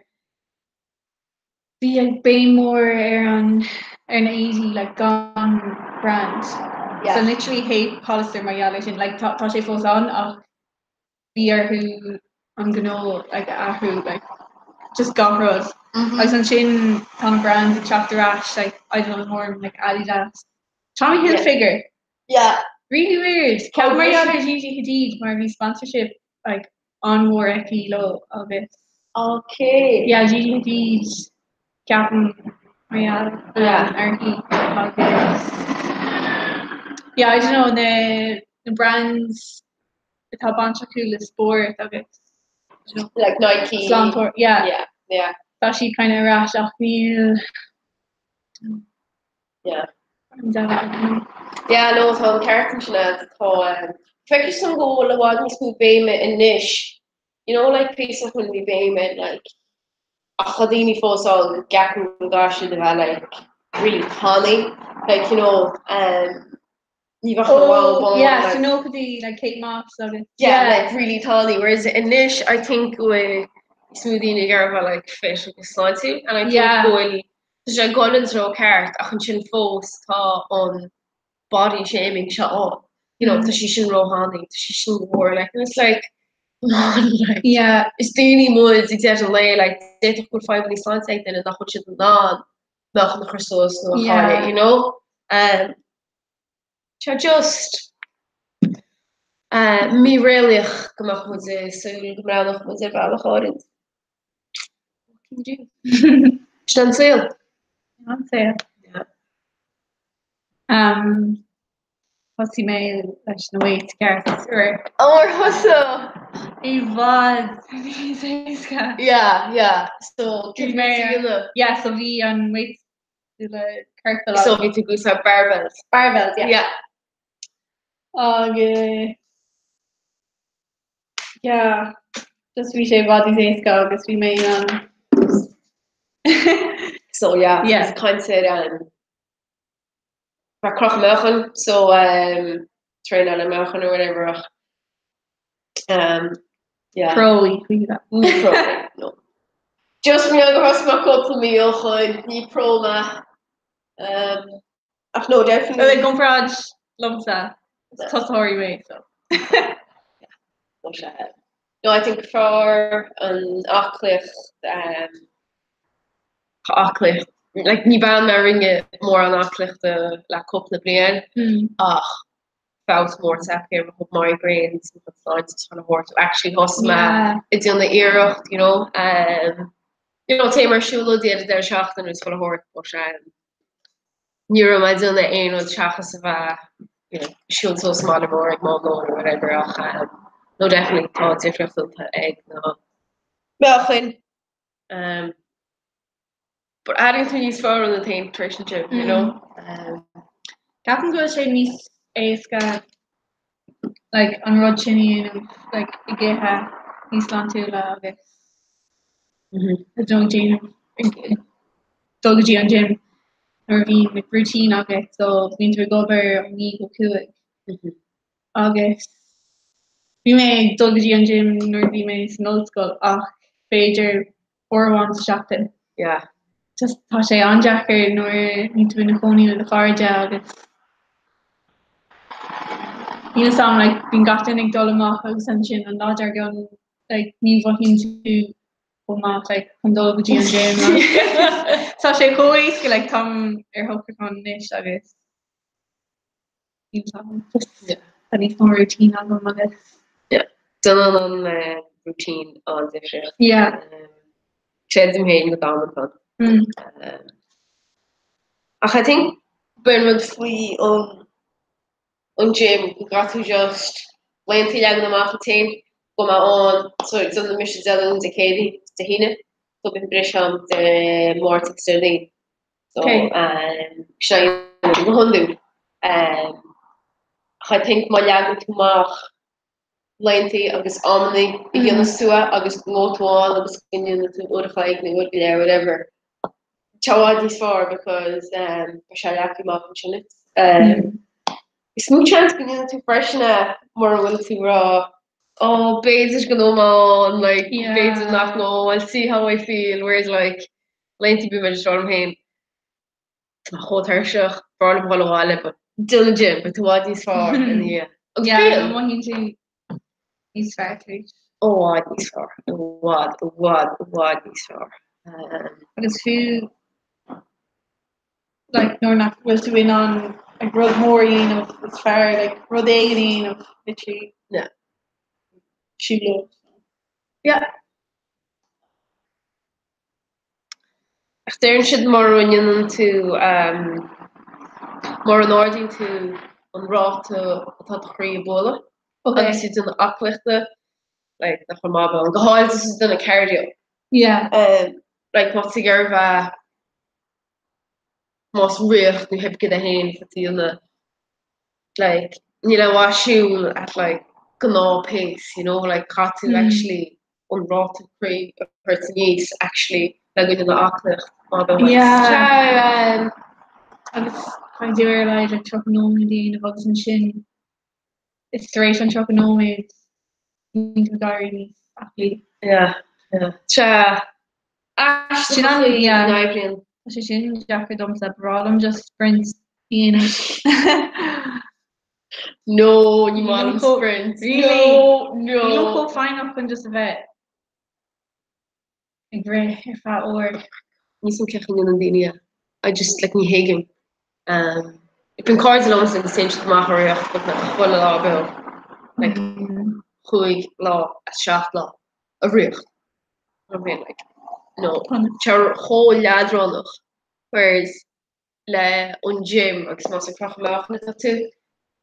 bhí like béim mór ar an ar na éadaí like gan brand. Yeah. So literally theip Hollister mar gheall ar sin. Like tá tá sé fós ann ach bhí orthu an gnó like a athrú like just gach rud. Agus ansin tá na brands ag teacht ar ais like I don't know more like Adidas. Tommy Hilfiger. Yeah. Really weird. Ceapaim mar gheall ar Gigi Hadid mar bhí sponsorship like an-mhór aici leo agus. Okay. Yeah, Gigi Hadid ceapaim mar gheall Yeah. uirthi agus yeah, I don't know na na brands atá baint acu le spórt agus Like Nike. Sláinteoir, yeah. Yeah, yeah. Tá siad kind of ar ais ach níl Yeah. an dealbh agam. Yeah, no, tá an ceart ansin agat, tá um, feictear dom go bhfuil i bhfad níos mó béime anois, you know, like píosa ó shin bhí béim ar like ach tá daoine fós ann go gceapann go gcaithfidh siad a bheith like really tanaí, like you know, um, ní bheadh na Oh, bán yeah, like so nóchaidí like Kate Moss agus yeah, like really tanaí, whereas anois I think go bhfuil níos mó daoine ag iarraidh a bheith like fit agus sláintiúil and I think Yeah. go bhfuil tá sé ag dul an treo ceart ach ansin fós tá an body shaming seo ann. You know, Mm. tá sí sin róthanaí, tá sí sin mór, like, and it's like, come on, like, Yeah. is daoine muid ag deireadh an lae, like, d'fhéadfadh go bhfuil fadhbanna sláinte ag duine nach bhfuil siad in ann meáchan a chur suas nó a Yeah. chailleadh, you know? Um, Tá just míréalaíoch go mbeadh muid ag súil go mbreathnódh muid ar bhealach áirid. What can you do? Sin an saol. An saol. Yeah. Um, thosaigh mé leis na weights ceart or Ó, ar thosaigh? I bhfad níos éasca. Yeah, yeah. So, Bhí mé, yeah, so bhí an weights le corp So bhí tú ag úsáid barbells. Barbells, yeah. Yeah. Agus yeah, just bhí sé i bhfad níos éasca agus bhí mé in ann So yeah, Yeah. is caint ar um, bheith crochadh meáchain, so um, traenáil le meáchan or whatever ach um, yeah. Pro í Caoimhe. Ní pro mé, no. Just mé gur thosaigh mé cúpla mí ó shin, ní pro mé. Um, ach no, definitely. Well, i gcomparáid liomsa, is tosaitheoirí mé, so. No, sé. No, I think for an aclaíocht, um, aclaíocht, like, ní bean mé a rinne mórán aclaíochta le cúpla bliain, ach feabhas mór tagtha ar mo chuid migraines, mo chuid sláinte is chuile shórt. Actually thosaigh mé ag déanamh iarracht, you know, um, you know, téim ar siúlóidí ar an deireadh seachtaine is chuile shórt, but um, ní raibh mé ag déanamh aon rud seachas a bheith, you know, siúl suas an baile mór ag mám lóin or whatever ach um, no definitely tá difríocht déanta ag na meáchain. Um, But airíonn tú níos fearr ionat féin tar éis an gym, you know? Um, Ceapaim go bhfuil sé níos éasca like, an rud sin a dhéanamh like, ag ithe níos sláintiúla agus I don't déanamh ag dul go dtí an gym nuair a bhíonn like, routine agat so bíonn tú ag obair ó 9 go 5 agus bhí mé ag dul go dtí an gym nuair a bhí mé san ollscoil ach b'fhéidir uair amháin sa seachtain. Yeah. Just tá sé an-deacair nuair a bhíonn tú ina chónaí le do chairde agus níl 'fhios a'm like bíonn gach duine ag dul amach agus ansin an lá dár gcionn like ní mhothaíonn tú. Chomh maith like chun dul go dtí an gym Tá sé chomh éasca like táim ar shocrúchán anois agus tá níos mó routine agam agus. Yeah. Déanann an eh, routine an difríocht. Yeah. Creidim féin go damanta. Mm. Um, ach I think b'in rud faoi an an gym go gcaithfidh tú just laethanta a leagan amach duit féin go mbeidh ann so déanfaidh mise Dé Luain Dé Céadaoin agus Dé hAoine so bíonn breis am Dé Máirt agus Déardaoin so Okay. um, sin é go hiondúil. Um, ach I think má leagann tú amach laethanta agus amanna a dhéanfas tú é agus go ngabhfaidh tú ann agus go ndéanfaidh tú uair a chloig nó uair go leith whatever. Tá i bhfad níos fearr because um, tá sé leagtha amach ansin duit. Um, is mó chance go ndéanfaidh tú freisin é mura bhfuil tú ag rá oh b'fhéidir go ngabhfaidh mé ann like Yeah. b'fhéidir nach ngabhfaidh I'll see how I feel whereas like laethanta bíonn mé just ag rá liom féin Tá mé chomh tuirseach, b'fhearr liom dhul abhaile but déan an gym, beidh tú i bhfad níos fearr ina dhiaidh. Agus Yeah, bíonn. mothaíonn tú níos fearr tar éis. I bhfad níos fearr, i bhfad, i bhfad, i bhfad níos fearr. Um, Agus fiú like nuair nach bhfuil tú in ann like rud mór a dhéanamh is fearr like rud éigin a dhéanamh literally Yeah. siúlóid. Yeah. Ach deireann siad mura ndéanann tú, mura n-ardaíonn tú an ráta atá do chroí ag bualadh agus tú ag déanamh aclaíochta, like, nach bhfuil maith ann, go háirithe is tú ag déanamh cardio. Yeah. Like, má tá tú ag iarraidh bheith, más rith nó pé cad é féin atá tú a dhéanamh, like, níl aon mhaith siúl at like gnáth pace, you know, like caithfidh tú actually an ráta croí a thabhairt aníos actually le go ndéanfaidh aclaíocht má bheadh Yeah. Agus caithfidh tú ar a laghad like 30 nóiméad a dhéanamh agus ansin is tar éis an 30 nóiméad bíonn tú ag éirí níos aclaí. Yeah, yeah. Sea, aisteach Sin an an- chaoi yeah. n-oibríonn. Tá sé sin deacair domsa, ba bhreá liom just sprint a dhéanamh. No, ní maith liom sprint. Really? No, no. Nílim chomh foighneach chun just a bheith ag rith ar feadh uair. Níl a fhios agam cén chaoi a ndéanann daoine é. I just, like, ní thuigim. Um, bíonn cairde liomsa agus téann siad amach ag rith beagnach chuile lá beo. Like, chúig lá as seacht lá ag rith. I mean, like, no, tá chomh leadránach. Whereas, le an gym agus más ag crochadh meáchain atá tú,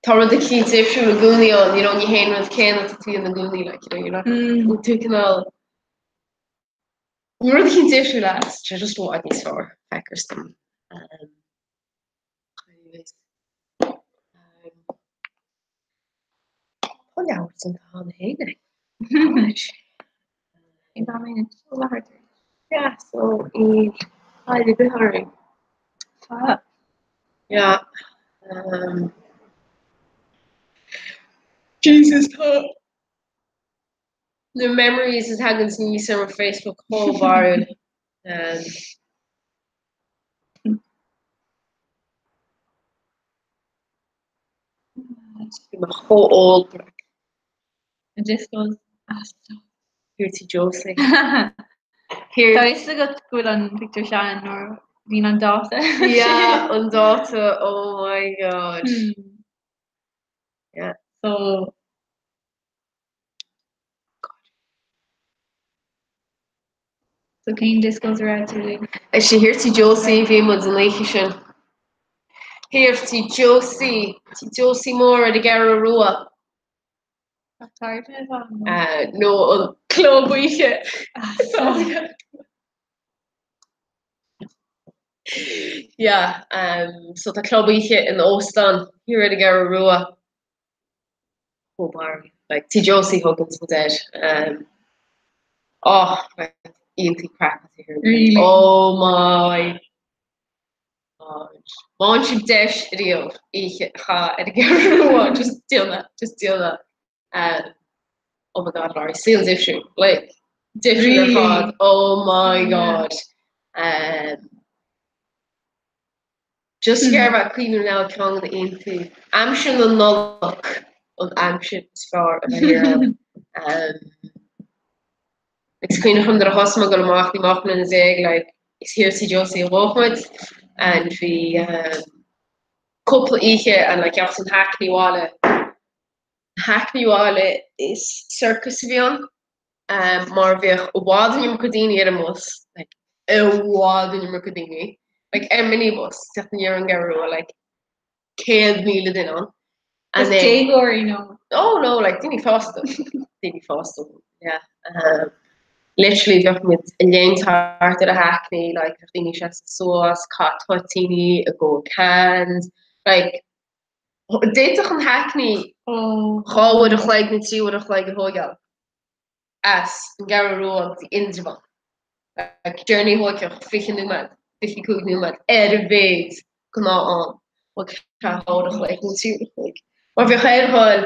tá rud eicínt difriúil i gcónaí ann, you know, ní haon rud céanna atá tú a dhéanamh i gcónaí, like, you know, you're not, níl tú cineál, rud eicínt difriúil as, tá sé just i bhfad níos fearr, feictear dom. Um, anyways, um, tá leabhar san tá na héine. Yeah, so í Heidi Bihari. Yeah. Um, Jesus tá na memories a thagann aníos ar Facebook chomh barrúil. Um, Bhí mé chomh óg. An discos as. Thiar Tí Josie. Tá a fhios agat go bhfuil an pictiúr sean nuair a bhíonn an dáta. Yeah, an dáta, oh my god. Yeah. So So cén discos a raibh tú ag? Actually, thiar Tí Josie bhí muid an oíche sin. Thiar Tí Josie, Tí Josie Mór ar an gCeathrú Rua. Nó an club oíche. Yeah, um, so tá club oíche in óstán thiar ar an gCeathrú Rua. Chomh barrúil. Like, Tí Josie thuganns muid air. Um, oh, like, iontach craic atá here. Really? Oh my God. Má fhaigheann sibh deis riamh oíche a chaitheamh ar an gCeathrú Rua, just déan é, just déan é. Um, oh my God, Laurie, saol difriúil. Like, difriúil ar Really? fad. Oh my Yeah. God. Um, Just ag iarraidh bheith ag cuimhniú now ceann de na oícheantaí. Aimsir na Nollag an aimsir is fearr a bheith thiar ann. Like is cuimhneach liom nuair a thosaigh mé ag dul amach, bhí mé 18 mbliana like is thiar Tigh Josie a dhódh muid and bhí um cúpla oíche and like theacht an Hackney abhaile Hackney abhaile is circus a bhí ann um mar bhíodh i bhfad an iomarca daoine ar an mbus like i bhfad an iomarca daoine like ar minibus teacht aniar ón gCeathrú Rua like 100,000 duine ann. And then déagóirí nó? Oh no, like daoine fásta. Daoine fásta, yeah. Um, literally bheadh muid ag léimt thart ar an Hackney, like bheadh daoine ag seasamh suas, caitheamh toitíní, ag ól cans, like d'fhéadfadh an Hackney 2 uair a chloig nó 3 uair a chloig a thóigeáil. as an gCeathrú Rua go dtí Indreabhán. Like, journey a thóigfeadh 20 nóiméad, 25 nóiméad ar a mhéad gnáth-am. Bhuel, dhá uair a chloig nó 3 uair a chloig. Mar bheadh air dhul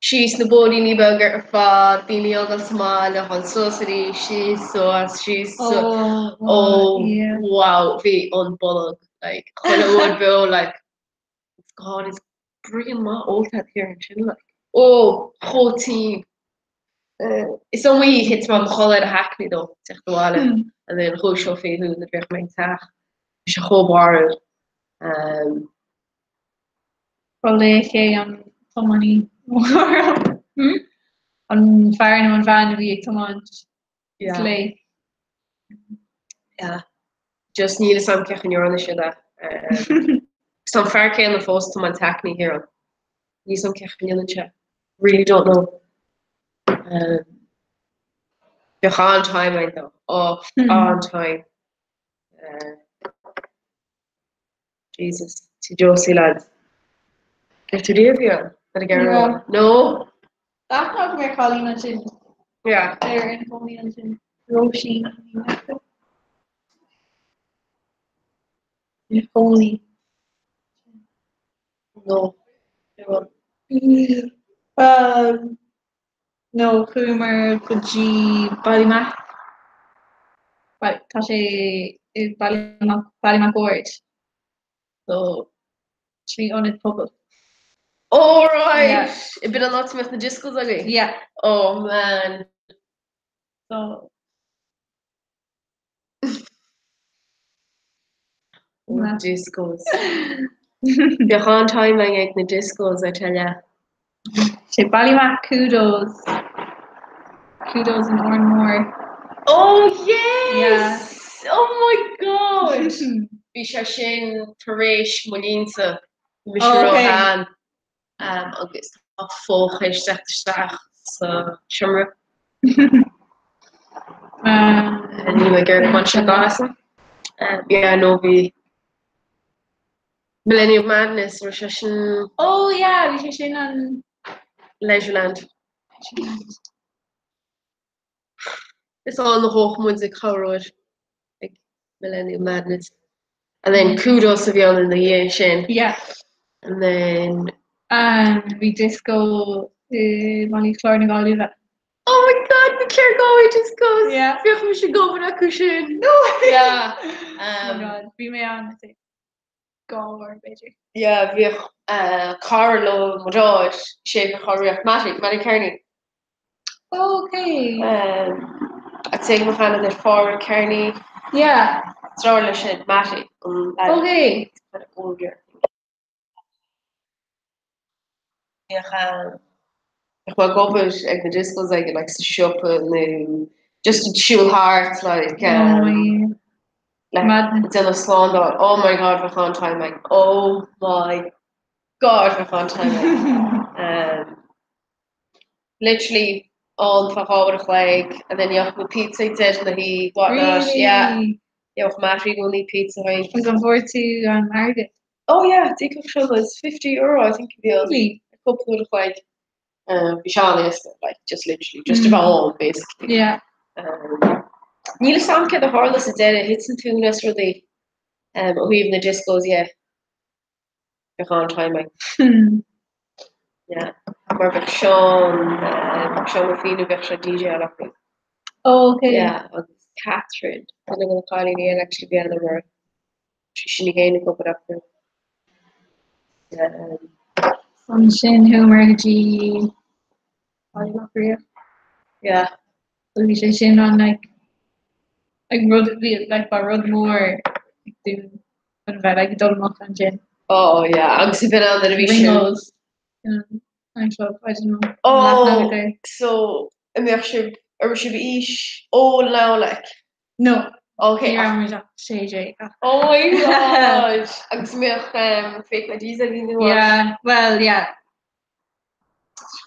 síos na bóithríní beaga ar fad, daoine ag dul sa mbaile, dhul suas arís, síos, suas, síos, suas. Oh, Oh, yeah. wow, bhí an bolg, like, chuile uair beo, like, God, is braon maith ólta agat thiar ansin, like. Ó, chomh tinn. Is iomaí oíche thit mé i mo chodladh ar an Hackney though, teacht abhaile, and then dhúiseofaí thú nuair a bheadh mé ag teacht. Bhí sé chomh barrúil. Ba laoch é an tiománaí mór. An fear nó an bhean a bhí ag tiomáint. Is laoch. Yeah. Just níl 'fhios a'm cén chaoi a ndearna siad é. Agus tá an fear céanna fós ag tiomáint Hackney thiar ann. Níl 'fhios a'm cén chaoi a ndéanann sé. Really don't know. Um, bheadh an-time ann though. Oh, an-time. Uh, Jesus, Tigh Josie lads. Raibh tú riamh thiar ann? Ar an gCeathrú Rua? No? D'aithneodh go mbeadh cailín ansin. Yeah. Ar ina cónaí ansin. Róisín Ní Mheachair. Ina cónaí. No. Um, no, chuamar go dtí Ballymac. Tá sé i Ballymacward. So, sin ionad pobail. Oh right! Yeah. B'in an áit a mbeadh na discos agaibh? Yeah. Oh man. So, Oh, discos. Bheadh an-time ag na discos, I tell ya. Sé Ballymac Kudos. Kudos in Órán Mór. Oh yes! Yeah. Oh my god! Bhí sé sin tar éis mo linnse. Bhí mise Oh, okay. róshean. Um, agus tá fóchais teacht isteach sa seomra. Ní mé gur bhain sé gas. Yeah, no bhí Millennium Madness raibh sé sin Oh yeah, bhí sé sin an Leisureland. Is ann a dhódh muid ag corruair ag Millennium Madness. And then Kudos a bhí ann ina dhiaidh sin. Yeah. And then Um, bhí disco i mBaile Chláir na Gaillimhe. Oh my God, the Claregalway discos! Yeah. Bhíodh mise ag obair acu sin. No! Yeah. Oh my God, bhí mé ann I think dhá uair b'fhéidir. Yeah, bhíodh uh, cara le mo dhaid, sé a bhíodh á Matty, Matty Kearney. Okay. Um, I'd say mo cheann ar Phádraig Kearney. Yeah. Deartháir leis sin, Matty. An lad. Okay. Kind of older. Bhíodh um, bhíodh mé ag obair ag na discos aige like sa siopa nó just ag siúl thart like um, Oh, yeah. like Madness. déanamh slándáil. Oh my God, bheadh an-time ag. Oh my God, bheadh an-time ag. Um, literally ann fá dhá uair a chloig and then gheobhadh muid pizza ag deireadh na hoíche, whatnot, Really? yeah. Gheobhadh Matty i gcónaí pizza chugainn. Agus an bhfuair tú an airgead? Oh yeah, d'íocfadh sé muid €50 I think a bhí ann. Really? Cúpla uair a chloig. Um, bhí sé an-éasca, like just literally, just a bheith ann basically. Yeah. Um, níl a fhios agam céard a tharla sa deireadh, thit an tóin as rudaí um, ó thaobh na discos, yeah. Bheadh an-time ag. Yeah. Mar bheadh Seán, uh, Seán Ó Fianna bheadh sé DJ acu. Oh, okay. Yeah, agus Catherine, duine de na cailíní eile actually bhí ann mar sí sin í féin ag obair acu. Um, Ansin chuamar go dtí Baile Locha Riach. yeah. So bhí sé sin an like like rud bhí like ba rud mór like dúinn chun bheith like ag dul amach ansin. Oh yeah, agus bhí ann nuair a bhí sin. Ringo's you know, nightclub, I don't know. Oh, so an mbeadh sibh, an raibh sibh aois óg now like? No. Okay. Ní raibh muid ach 16 ach. Oh my god! Agus an mbeadh um, fake IDs agaibh nó what? Yeah, well yeah.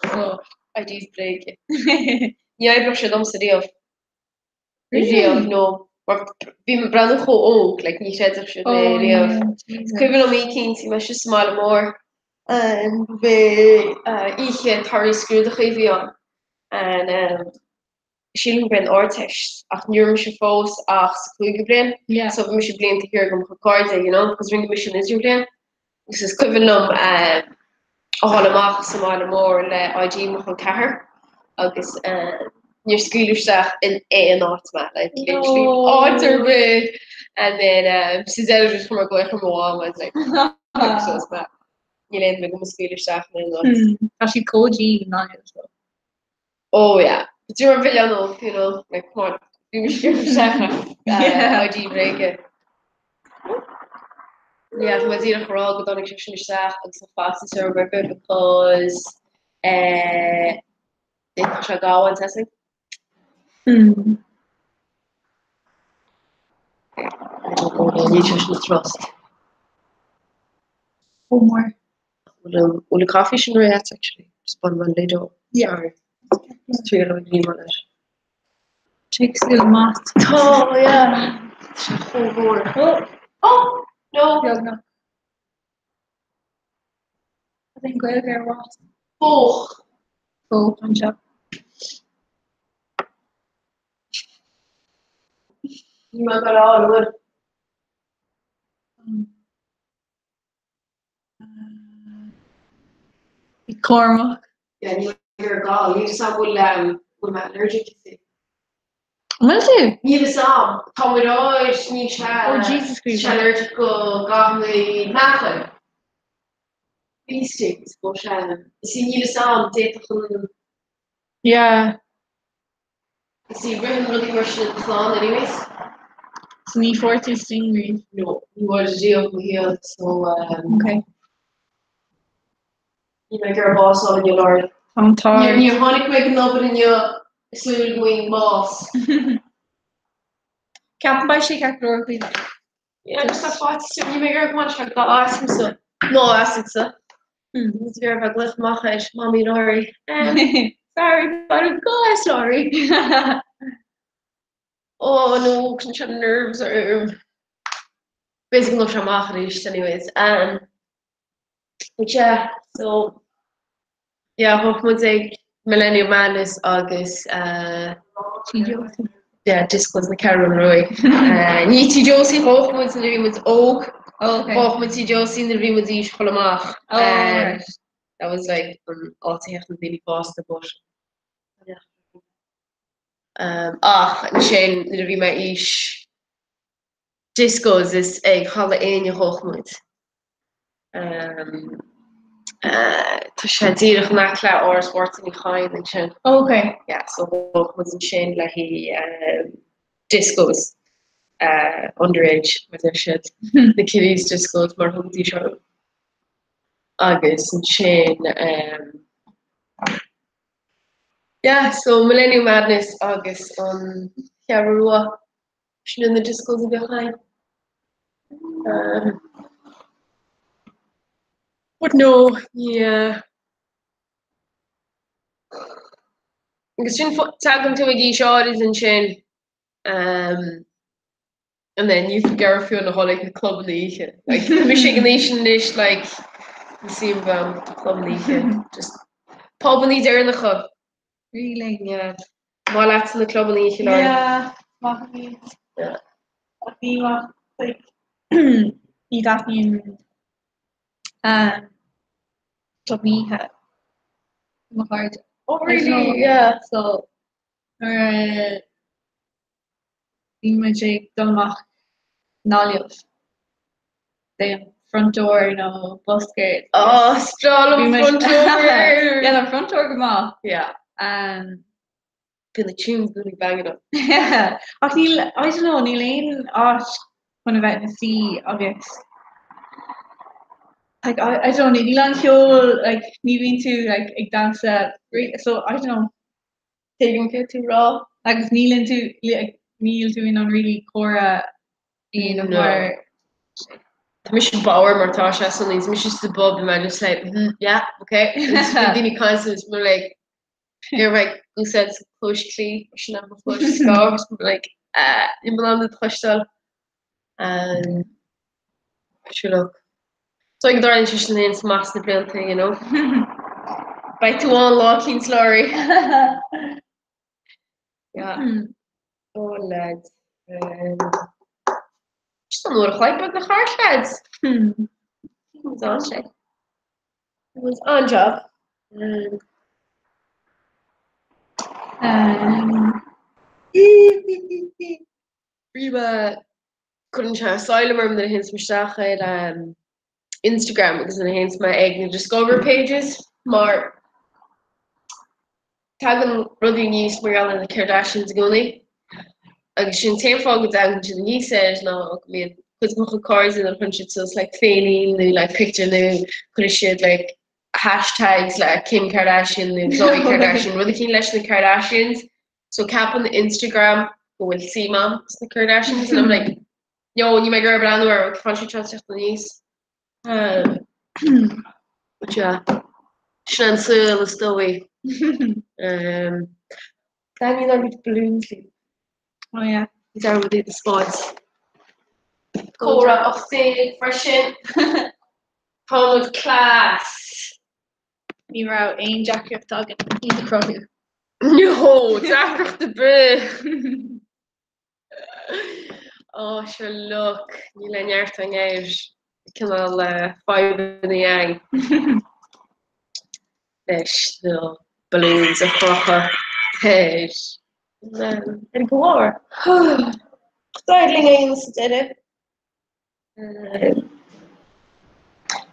So. IDs bréige. Ní oibreodh sé domsa riamh. Really? Riamh, no. Mar bhí mé ag breathnú chomh óg, like ní chreidfeadh siad mé Oh riamh. yeah, Is Jesus. cuimhin liom oíche eicínt, bhí mé síos sa mbaile mór, and bhí uh, oíche tar éis scrúdachaí a bhí ann. And um, sílim gurb é an Ardteist, ach ní raibh mise fós ach sa cúigiú bliain, Yeah. so bhí mise blianta thiar agam chun cairde, you know, because rinne mise an idirbhliain. Agus is cuimhin liom a dhul amach sa mbaile mór le ID mo chol ceathar agus níor scaoileadh isteach in aon áit mé, like literally áit ar bith. And then sa deireadh just chuir mé glaoch ar mo mham, I was like, so it's mé. Níl aon duine agam a scaoileadh isteach in aon áit. Tá siad chomh dian i nGaillimh so. Oh yeah. But you're a villain, you know, like come on. Bhí mise isteach ID bréige. Yeah, tá mé díreach ag rá go dtáinig sé sin isteach agus tá faitíos orm roimhe because eh d'fhéadfadh sé gabháil testing. Hmm. I don't know, níl sé sin a trust. Chomh mór. Bhfuil an coffee sin réidh agat actually? Just bun man lid ó. Yeah. Sorry. It's too early ní mar leis. Sé cosúil le mat. Tá, yeah. Tá sé chomh mór. Oh! Oh! No! Beagnach. Cad é an Ghaeilge ar what? Fóch. Fóch anseo. Ní mar go raibh an bhfuil. Cormac. Yeah, níl ar gá. Níl fhios a'm bhfuil bhfuil mé allergic you see. An bhfuil tú? Níl fhios a'm. Tá mé ráit, níl sé Oh Jesus Christ. sé allergic go gathanna meáchain. Bee stings, go sé. You see, níl fhios a'm, d'fhéadfadh an Yeah. You see, ritheann rudaí mar sin i do chlann anyways. So ní fuair tú sting riamh? No, ní bhfuair riamh mo shaol, so um, Okay. Níl mé ag iarraidh bás a fháil inniu, Laurie. Tá an t-ádh. Níor níor tháinig mé ag an obair inniu ag súil go bhfaighinn bás. Ceapaim beidh sé ceart go leor faoi Yeah, just tá faitíos orm, níl mé ag iarraidh go mbainfeadh sé go asamsa. Nó asatsa. Níl mé ag iarraidh bheith ag glaoch amach ar Mamaí Laurie. Um, sorry, but I've got Laurie. Oh no, cuireann sé nerves orm. B'fhéidir go ndófaidh sé amach arís anyways. Um, but yeah, so yeah, thóg muid ag Millennium Madness agus uh, yeah, Discos na Ceathrún Rua. Uh, ní Tigh Josie thóg muid nuair a bhí muid óg. Oh, okay. Thóg muid Tigh Josie nuair a bhí muid aois dhul amach. Oh, Um, right. That was like an áit a théadh na daoine fásta but um, ach ansin nuair a bhí mé aois discos is ag Halla Éinne a thóg muid. Um, uh, tá sé díreach in aice le Áras Mháirtín Uí Chadhain ansin. Oh, okay. Yeah, so thóg muid ansin le haghaidh um, discos uh, underage mar deir siad na kiddies discos mar thugaidís orthu. Agus ansin um, yeah, so Millennium Madness agus an Cheathrú Rua sin iad na discos a bheadh againn. Um, but no, yeah. Agus sin tagann tú ag aois áirid ansin um, and then you can get fiú a dhul ag na clubanna oíche. Like, tá mise ag an aois sin anois, like, ní suim agam clubanna oíche. Just pubanna deireanacha. Really? Yeah. Maith leat na clubanna oíche, Lauren? Yeah, maith iad. Yeah. Ach ní maith, like, ní thaitníonn um, club oíche mo chairde. Oh, really? Yeah. So, nuair a bhí muid ag dul amach i nGaillimh, b'é an front door nó Buskers. Oh, is breá liom front door! Yeah, an front door go maith. Yeah. Um, Bíonn na tunes i gcónaí banging up. Ach níl, I don't know, níl aon áit chun a bheith ina suí agus like I, I don't know, níl an ceol like ní bhíonn tú like ag damhsa so I don't know. Tuigim céard tú rá. Agus níl tú like níl tú in ann really comhrá a dhéanamh No. mar Tá mise bodhar mar tá sé so níos mise sa bpub and I'm just like mm, yeah, okay. Agus bíonn daoine ag caint agus mé like You're like úsáid sa chluais chlí sin an chluais scoth like uh, níl mé in ann cloisteáil. Um, sure look. So ag dár sé sin aon amach sna blianta, you know. Beidh tú ann lá eicínt Laurie. Yeah. Oh lads. Um, Just an uair a chloig beag na thart lads. Hmm. An sé. It was an-job. Um, Um, Ríba cuireann sé asylum orm nuair a théanns mé isteach ar um, Instagram agus nuair a théanns mé ag na Discover pages mar tagann rudaí aníos mar gheall ar na Kardashians i gcónaí. Agus sin an t-aon fáth go dtagann siad aníos air ná go mbíonn cuid de mo chuid cairde nuair a chuireann siad suas like féinín nó like picture nó cuireann siad like hashtags le Kim Kardashian nó Khloe Kardashian, rud eicínt leis na Kardashians. So ceapann Instagram go bhfuil suim a'm sna Kardashians and I'm like, no, níl mé ag iarraidh breathnú orthu, tá siad ag teacht aníos. Um, but yeah, sin an saol is dóigh. Um, Daniel ar gcuid balloons linn. Oh yeah. Is ar rudaí de spáid. Comhrá 18 freisin. Tá muid class. Ní raibh aon deacracht againn iad a chruthú. No, deacracht ar bith. Oh, sure look, níl aon neart againn air. Cineál fadhbanna againn leis na balloons a chrochadh ar ar an gclár. D'éirigh linn é a dhéanamh sa deireadh.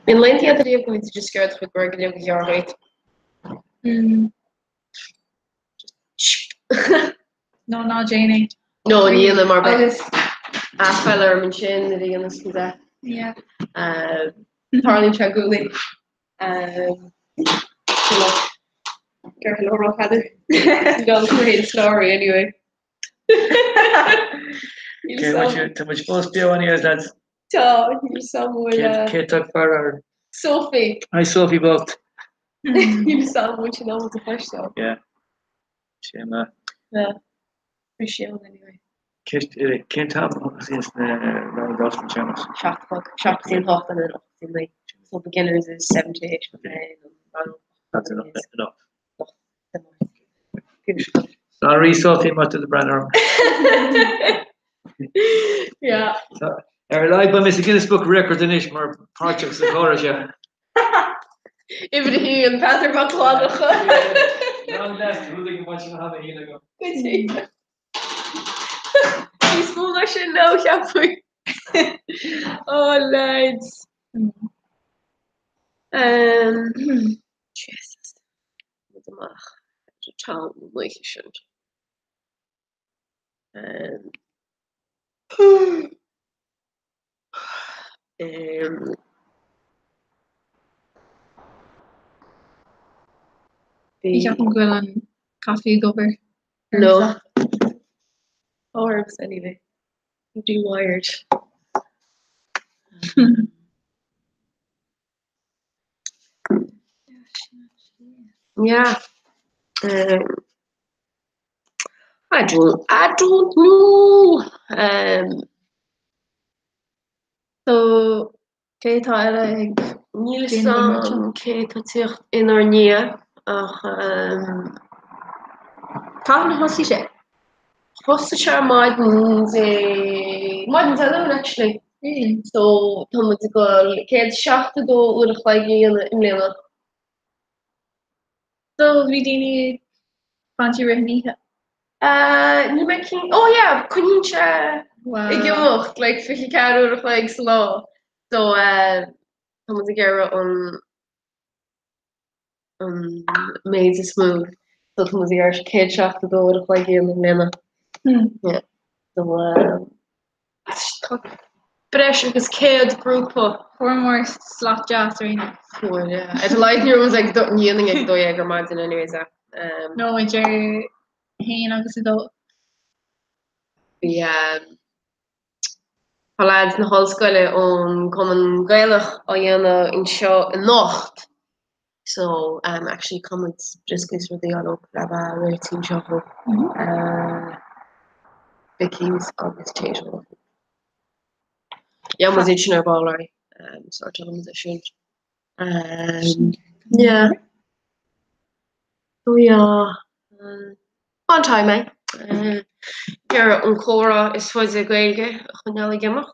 Bíonn laethanta agat ariamh go mbíonn tú just ag iarraidh do chuid gruaige uilig a ghearradh díot. No, ná déan é. No, ní dhéanfainn mar beidh aiféala orm ansin nuair a dhéanas mé é. Yeah. Tarlaíonn sé i gcónaí. Ceart go leor, Peadar. Gan cur slóirí anyway. Tá muid fós beo anyways lads. Tá, níl sam bhfuil. Cé atá ag faire orainn? Sophie. Hi Sophie bocht. Níl sam bhfuil sin ábalta cloisteáil. Yeah. Sin é. Yeah. Bhí sí ann anyway. Cén t-am a thosaíonn na ranganna damhsa Séamus? 7 a chlog. 7 go dtí an 8 and then 8 go dtí 9. So beginners is 7 to 8 but then rang That's enough. Enough. Sorry Sophie má tá tú ag breathnú orm. Yeah. Ar a laghad beidh mé sa Guinness Book of Records anois mar páirteach sa chomhrá seo. Uimhir a haon, Peadar Mac Fhlannchadha. Longest ruling much na hana híle go. Níos mó ná sin nó cheapfainn. Oh lads. Um, Jesus. Muid amach ar an town an oíche sin. Um, um, Ní cheapaim go bhfuil an caife ag obair. No. Orbs anyway. Rewired. Yeah. Um, I don't, I don't know. Um, So, cé atá eile ag Níl a fhios agam cé atá ag tíocht inár ndiaidh ach um, cathain a thosaigh sé? Thosaigh sé maidin Dé, maidin Dé Luain actually. Really? So tá muid ag dul 172 uair a chloig a dhéanamh i mbliana. So bhí daoine ag caint i rith an oíche? Uh, níl mé cinn, oh yeah, coinníonn sé ag imeacht like 24 uair a chloig sa lá. So uh, tá muid ag iarraidh an an méid is mó. So tá muid ag iarraidh 172 uair a chloig a dhéanamh i mbliana. Yeah. So tá breis agus 100 grúpa. Fuair muid slot deas ar aon nós. Fuair, yeah. Ar a laghad ní raibh muid ag ní dhéanfainn ag 12 ar maidin anyways yeah. No, idir 1 agus 2. Bhí Tá leaids na hollscoile ón gCumann Gaelach á dhéanamh anseo anocht so actually caithfidh muid brioscaí is rudaí a fháil le bheith réitithe anseo dhó. Bickies agus Tayto. Yeah, muid sin ar ball alright. Sortáil muid é sin. Yeah. So yeah. An-time é. Iarraidh an comhrá is faide Gaeilge a choinneáil ag imeacht.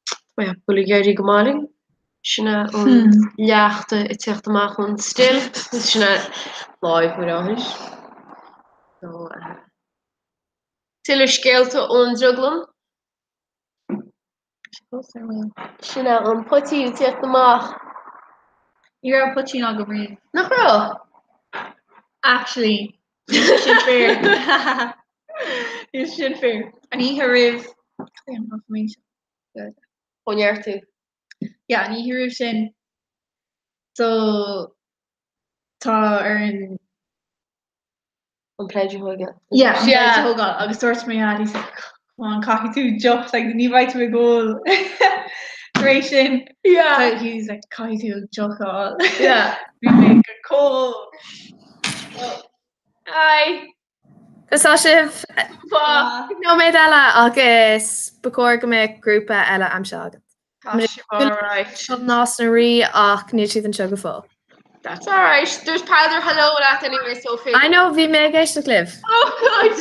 Tá mé ag dul ag éirí go maith linn. Sin é an leacht ag teacht amach ón still. Sin é live faoi láthair. So, tuilleadh scéalta ón drioglann. Sin é an poitín ag tíocht amach. Ní raibh poitín agam riamh. Nach raibh? Actually, níl sé sin fíor. Níl sé sin fíor. An oíche roimh, cad é an confirmation? Ó neartú. Yeah, an oíche roimh sin. So, tá orainn An pledge a thógáil. Yeah, an pledge a thógáil agus dúirt mé yeah, he's like, come on, caithfidh tú deoch, like, ní bheidh tú ag ól tar éis sin. Yeah. So he's like, caithfidh tú deoch a fháil. Yeah. Bhí mé go cold. Hi. Conas tá sibh nóiméad eile agus ba chóir go mbeadh grúpa eile anseo agat. Tá sé alright. Nás na Rí ach níl siad anseo go fóill. That's alright. Dúirt Peadar hello leat anyway, Sophie. I know, bhí mé ag éisteacht libh. Oh God!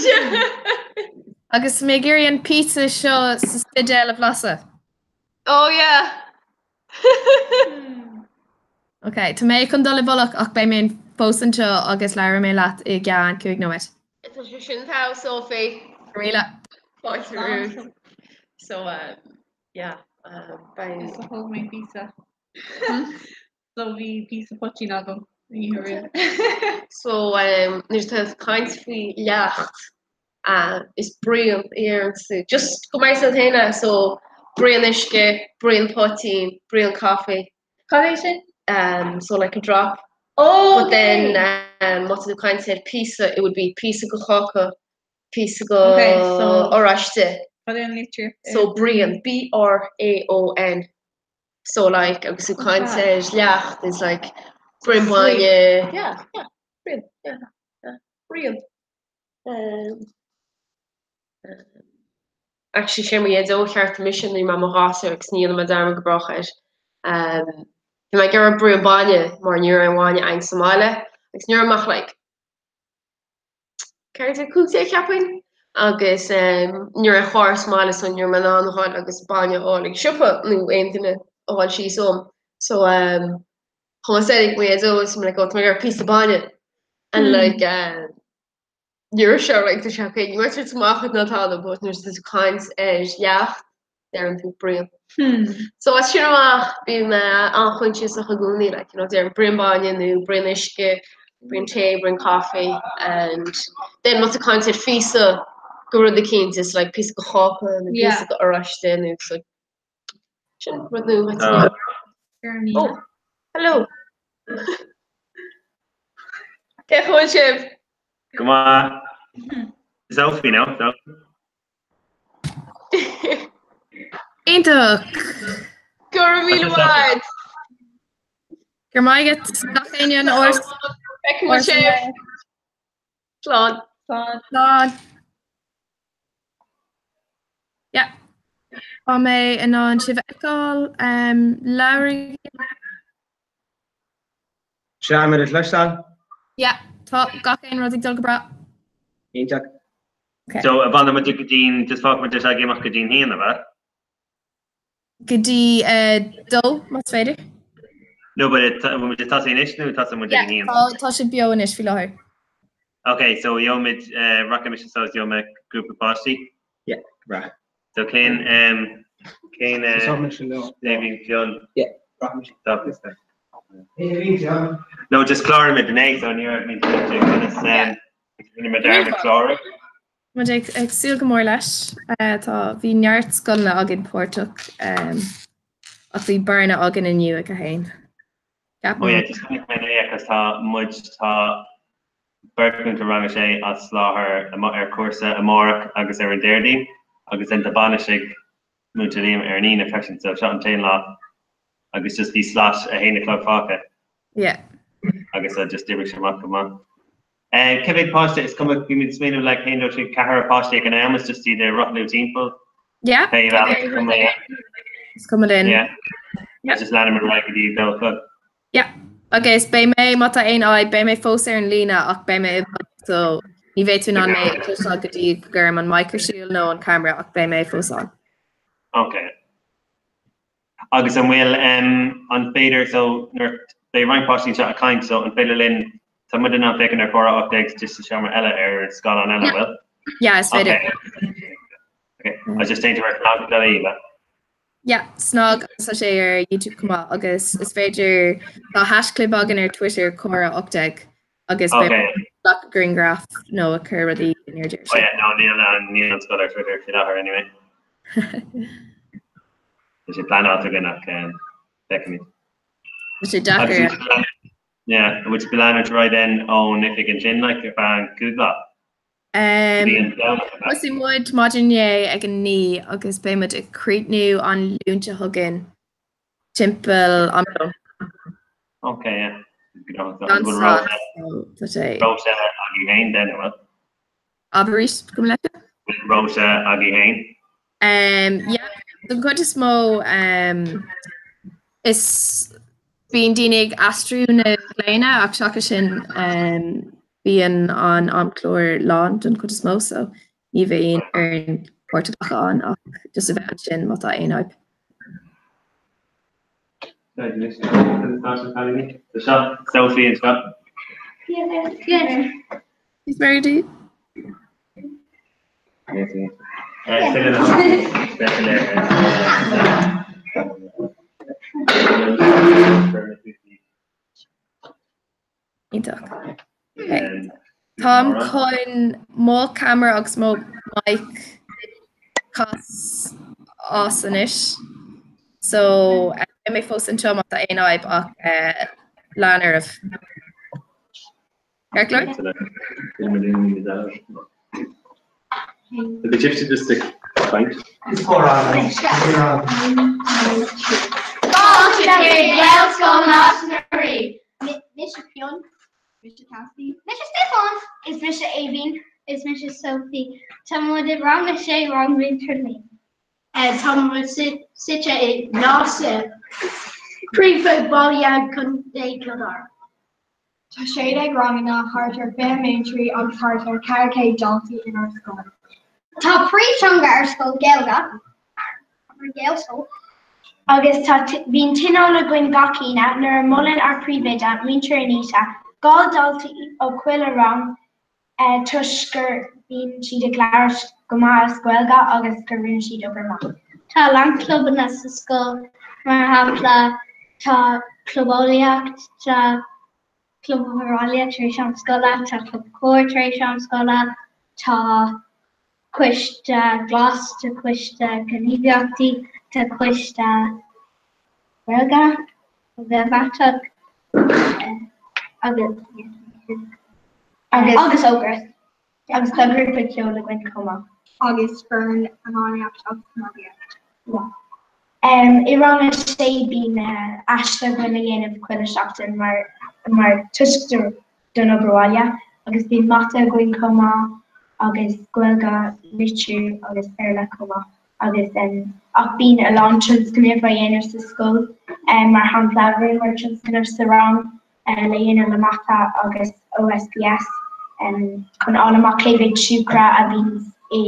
Agus mé ag iarraidh an pizza seo sa Spidéal a bhlaiseadh. Oh yeah. Ok, tá mé chun dul i bhfolach ach beidh mé fós anseo agus labhróidh mé leat i gceann 5 nóiméad. Tá sé sin togha, Sophie. Míle. Fáilte romhat. So, um, Yeah, beidh. So thóg mé píosa. So bhí píosa poitín agam an oíche roimh. So nuair atá tú ag caint faoi leacht, is braon a deireann tú. Just go mbeidh siad féin so braon uisce, braon poitín, braon caife. Cad é sin? Um, so like a drop. Oh, But then um, má tá tú ag caint ar píosa, it would be píosa go cháca, píosa go Okay, so- oráiste. Cad é an litriú? So braon, B-R-A-O-N. So like, agus tú ag caint ar leacht is like braon bainne. Yeah, yeah, braon, yeah, yeah, braon. Um, um, actually sé mo dhaideo a cheartaigh mise nuair a bhí mé i mo ghasúr agus ní dhéanfaidh mé dearmad go brách air. Um, bhí mé ag iarraidh braon bainne mar ní raibh aon bhainne againn sa mbaile agus ní raibh mé ach like 14, 15 cheapfainn, agus ní raibh carr sa mbaile so ní raibh mé in ann a dhul agus bainne a fháil ag siopa nó aon duine a dhul síos uaim. So chuaigh mé soir ag mo dhaideo agus bhí mé like oh tá mé ag iarraidh píosa bainne and like ní raibh sé like tá sé okay ní raibh tú amach ná tada but nuair atá tú ag caint ar leacht deireann tú braon. So as sin amach bíonn mé an-choinsiasach i gcónaí like you know deirim braon bainne nó braon uisce, braon tae, braon caife and then má tá tú ag caint ar phíosa go rud eicínt is like píosa go cháca nó píosa go oráiste nó so sin rud nua. Oh, hello. Cén chaoi a bhfuil sibh? Go maith. Sophie, no? Sophie. Iontach! Go raibh míle maith agat. Go raibh maith agat gach éinne an áit. Feicfidh muid sibh. Slán. Slán. Yeah. Tá mé in ann sibh a fheiceáil. Labhraigí. Sea, mé le cloisteáil? Yeah, tá gach aon rud ag dul go breá. Iontach. Okay. So, fanfaidh muid go dtí, just fágfaidh muid é ag imeacht go dtí'n haon, ab ea? Go dtí dó, más féidir. No, but it, bhfuil muid ag tosú anois nó tosóidh muid ag an haon? Yeah, tá siad beo anois faoi láthair. Ok, so gheobhaimid, rachaidh mise suas, gheobhaidh mé grúpa páistí. Yeah, go breá. So cén, cén, So mise leo. Léibhín Fionn? Yeah, rachaidh mise. Stop. No, just cláraigh muid inné, so ní raibh muid conas rinne muid dearmad clárú. Muid ag ag súil go mór leis. Tá bhí neart scoileanna againn páirteach ach bhí bearna againn inniu ag a haon. Oh yeah, just chonaic mé inné agus tá muid tá beirt mhúinteoir rang a sé as láthair ar cúrsa amárach agus ar an Déardaoin agus then tá bainis ag Múinteoir Liam ar an Aoine freisin so seo an t-aon lá agus just bhí slot a haon a chlog fágtha. Yeah. Agus so just d'oibrigh sé amach go maith. Eh, cé mhéad páiste is cuma bhí muid ag smaoineamh like haon dó trí ceathrar páistí ag an am is just iad ag rothlú timpeall. Yeah. Pé bhealach is cuma yeah. Is cuma linn. Yeah. Yeah. Just leanamar ar aghaidh go dtí a dó a chlog. Yeah. Agus beidh mé, má tá aon fhadhb, beidh mé fós ar an líne ach beidh mé i bhfad so ní bheidh tú in ann mé a chloisteáil go dtí go gcuirim an mic ar siúl nó an camera ach beidh mé fós ann. Ok. Agus an bhfuil, em, an féidir, so nuair, beidh roinnt páistí anseo ag caint so an féidir linn, tá muid in ann féachaint ar Comhrá 18 just sa seomra eile ar scáileán eile, an bhfuil? Yeah, is féidir. Ok. Ok. Agus just déantar ar cnag do Aoibhe. Yeah, SnaG agus tá sé ar YouTube chomh maith agus is féidir, tá haischlib againn ar Twitter Comhrá 18 agus beidh Okay. ag glacadh grianghraf nó ag cur rudaí in airde ar Oh sin. yeah, no, níl an, níl an scoil ar Twitter faoi láthair anyway. Tá sé pleanáilte againn ach um, feicfimid. Tá sé deacair. Agus an- Yeah, an bhfuil tú ag leanúint ar aghaidh then ón oifig ansin like ar feadh an cúig lá? Thosaigh muid maidin inné ag a 9 agus beidh muid ag críochnú an Luan seo chugainn timpeall am lóin. Ok, yeah. Gan stad, so tá sé. Rota agaibh féin then, an bhfuil? Abair arís, gabh mo leithscéal? Rota agaibh féin? Yeah, don chuid is mó is bíonn daoine ag aistriú na glaonna ach seachas sin bíonn an amchlár lán don chuid is mó so ní bhíonn orainn páirt a ghlacadh ann ach just a bheith ansin má tá aon fhadhb. Seo Sophie anseo. He's very deep. Iontach. Táim chun mo camera agus mo mic cas as anois. So beidh mé fós anseo má tá aon fhadhb ach lean oraibh. Ceart go leor? The gypsy just stick fight. Gaelscoil Nás na Rí. Mise Fionn. Mise Cassidy. Mise Stiofán. Is mise Aoibhinn. Is mise Sophie. Tá muid i rang a sé rang Mhúinteoir Liam. Tá muid suite i Nás, príomhbhaile Contae Chill Dara. Tá 16 ranganna, thart ar 20 múinteoirí agus thart ar 400 daltaí inár scoil. Tá príomhtheanga ár scoil Gaeilge, ár Gaelscoil. Agus tá bíonn tionól againn gach Aoine nuair a mholann ár príomhoide, Múinteoir Anita, 2 daltaí ó chuile rang toisc gur bíonn siad ag labhairt go maith as Gaeilge agus gur rinne siad obair maith. Tá a lán clubanna sa scoil, mar shampla tá club eolaíocht, tá club amhránaíocht tar éis am scoile, tá club cóir tar éis am scoile, tá coiste glas, tá coiste gníomhaíochtaí, tá coiste Gaeilge, Gaelbhratach agus agus Ógras agus tá grúpa ceoil againn chomh maith. Agus foireann iománaíocht agus camógaíocht. I rang a sé bíonn aiste againn le dhéanamh chuile seachtain mar mar toisc don obair bhaile agus bíonn mata againn chomh maith agus Gaeilge, litriú agus Béarla chomh maith agus ach bíonn a lán tionscnaimh á dhéanamh sa scoil mar shampla rinneamar tionscnamh sa rang le dhéanamh le mata agus OSPS chun fháil amach cé mhéad siúcra a bhíonn i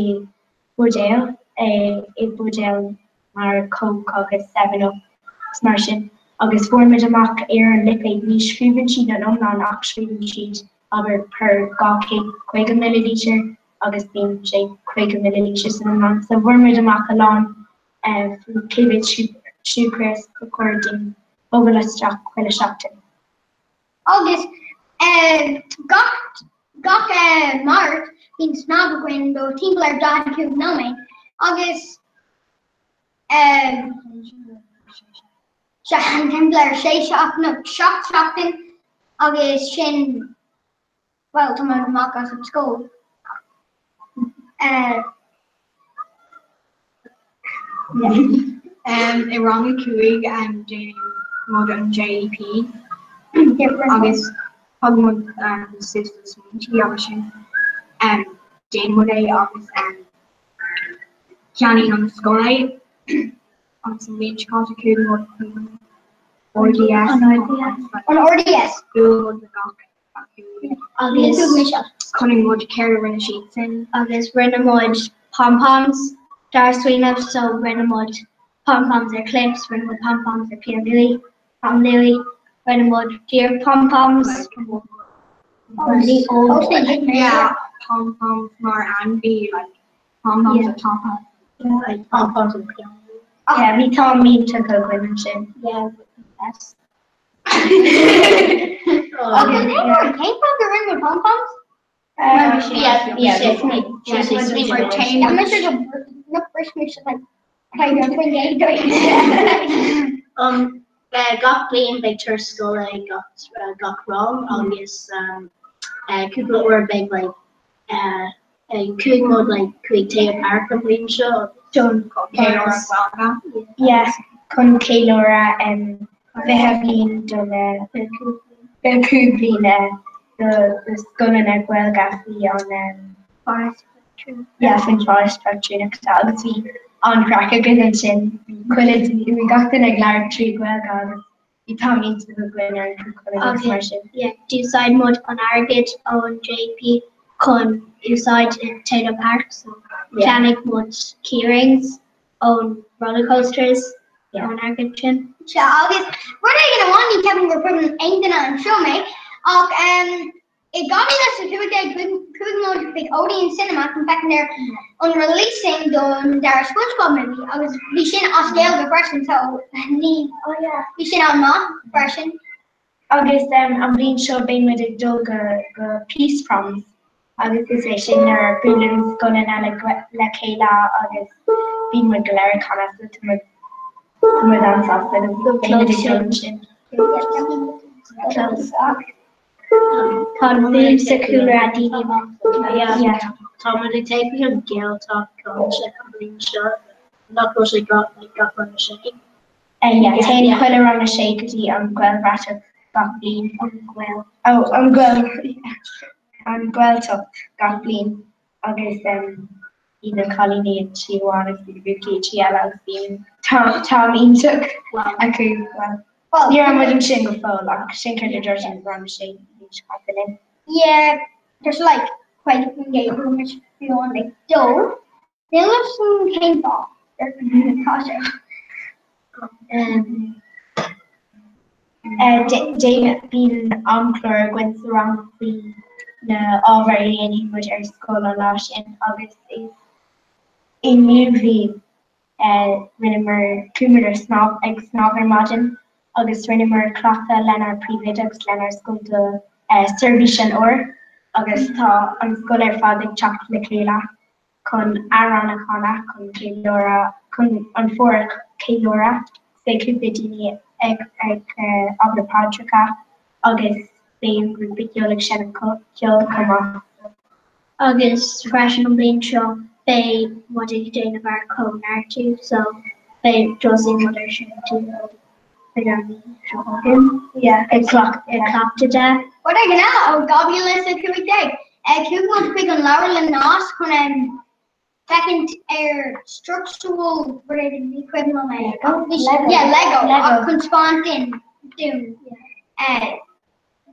buidéal i buidéal mar Coke agus 7up agus mar sin agus fuair muid amach ar an lipéad ní scríobhann siad an iomlán ach scríobhann siad abair per 250 milliliter agus bíonn sé 50 milliliter san iomlán so fuair muid amach a lán faoi cé mhéad siúcra is ba chóir dúinn. Bogadh isteach chuile seachtain. Agus gach gach Máirt bíonn snámh againn do timpeall ar 45 nóiméad agus sea timpeall ar sé seacht nó 7 seachtain agus sin bhuel tá muid amach as an scoil. I rang a 5 déanann muid an JEP agus tugann muid suas na smaointí agus sin déanann muid é agus ceannaíonn an scoil é agus an bhliain seo caite chuaigh muid chuig an RDS An RDS. Bhuail muid le gach Agus chonaic muid céard a rinne siadsan. Agus rinne muid pom-poms dár smaoineamh so rinne muid pom-poms ar clips, rinne muid pom-poms ar Pierre Louis, Tom Louis, rinne muid deer pom-poms. Yeah, pom-poms mar ainmhí, like pom-poms a top hat. Like pom-poms and piano. Yeah, bhí t-am iontach againn ansin. Yeah, yes. Agus cén fáth gur rinne muid pom-poms? Yeah, yeah, Um, gach bliain beidh turas scoile ag gach rang agus cúpla uair beidh like chuaigh muid like chuig Tayto Park an bhliain seo Chun yeah, chun ceiliúradh 20 bliain do na 25 bliain do na scoileanna Gaeilge faoi an yeah, faoin Pháras Patrúnachta agus bhí an-chraic againn ansin. Chuile bhí gach duine ag labhairt trí Ghaeilge agus bhí t-am iontach againn ar an Chú Chulainn agus mar sin. Yeah, d'úsáid muid an airgead ón JEP chun úsáid i Tayto Park so cheannaigh muid keyrings ón rollercoasters ón airgead sin. Sea, agus rud éigin amháin, ní ceapaim gur cuimhin aon duine anseo mé, ach i 2015 chuaigh muid chuig Odeon Cinema chun féachaint ar an releasing don dara SpongeBob movie agus bhí sin as Gaeilge freisin so ní bhí sin an-mhaith freisin. Agus an bhliain seo beidh muid ag dul go go Peace Proms agus is é sin nuair a buaileann scoileanna le le chéile agus bíonn muid go léir ag canadh so tá muid tá muid an-sásta go beidh muid ag dul ansin. Tá an fuaim sa chúlra daoine maith. Tá muid ag téigh chuig an Ghaeltacht an bhliain seo nach bhfuil sé gach gach rang a sé. Yeah, téann chuile rang a sé go dtí an Ghaelbhratach gach bliain. An Ghael. Oh, an Ghael, an Ghaeltacht gach bliain agus bíonn na cailíní i dtí amháin agus bíonn na buachaillí i dtí eile agus bíonn t-am iontach acu. Well, ní raibh muid ansin go fóill ach sin céard a dúirt an rang a sé an bhliain seo caite linn. Yeah, there's like quite a few games which we want like dó. Níl a fhios agam cén fáth tá sé. Bíonn amchlár againn sa rang faoi na ábhair a dhéanfaidh muid ar scoil an lá sin agus is inniu bhí rinneamar chuamar ar snámh ag snámh ar maidin agus rinneamar cleachtadh lenár príomhoide agus lenár scoil do seirbhís an fhómhair agus tá an scoil ar fad ag teacht le chéile chun amhrán a chanadh, chun ceiliúradh, chun an fómhar a cheiliúradh. Beidh cúpla daoine ag ag abair paidreacha agus beidh an grúpa ceoil ag seinm ceoil chomh maith. Agus freisin an bhliain seo beidh muid ag déanamh ár cóineartú so beidh tosaíonn muid ar sin timpeall b'fhéidir an mhí seo chugainn. Yeah, ag cleachtadh de. Rud éigin eile ó 2015, chuaigh muid chuig an leabharlann Nás chun féachaint ar structural rud éigin, ní cuimhin liom é. Lego? Yeah, Lego, ach chun taispeáint dúinn.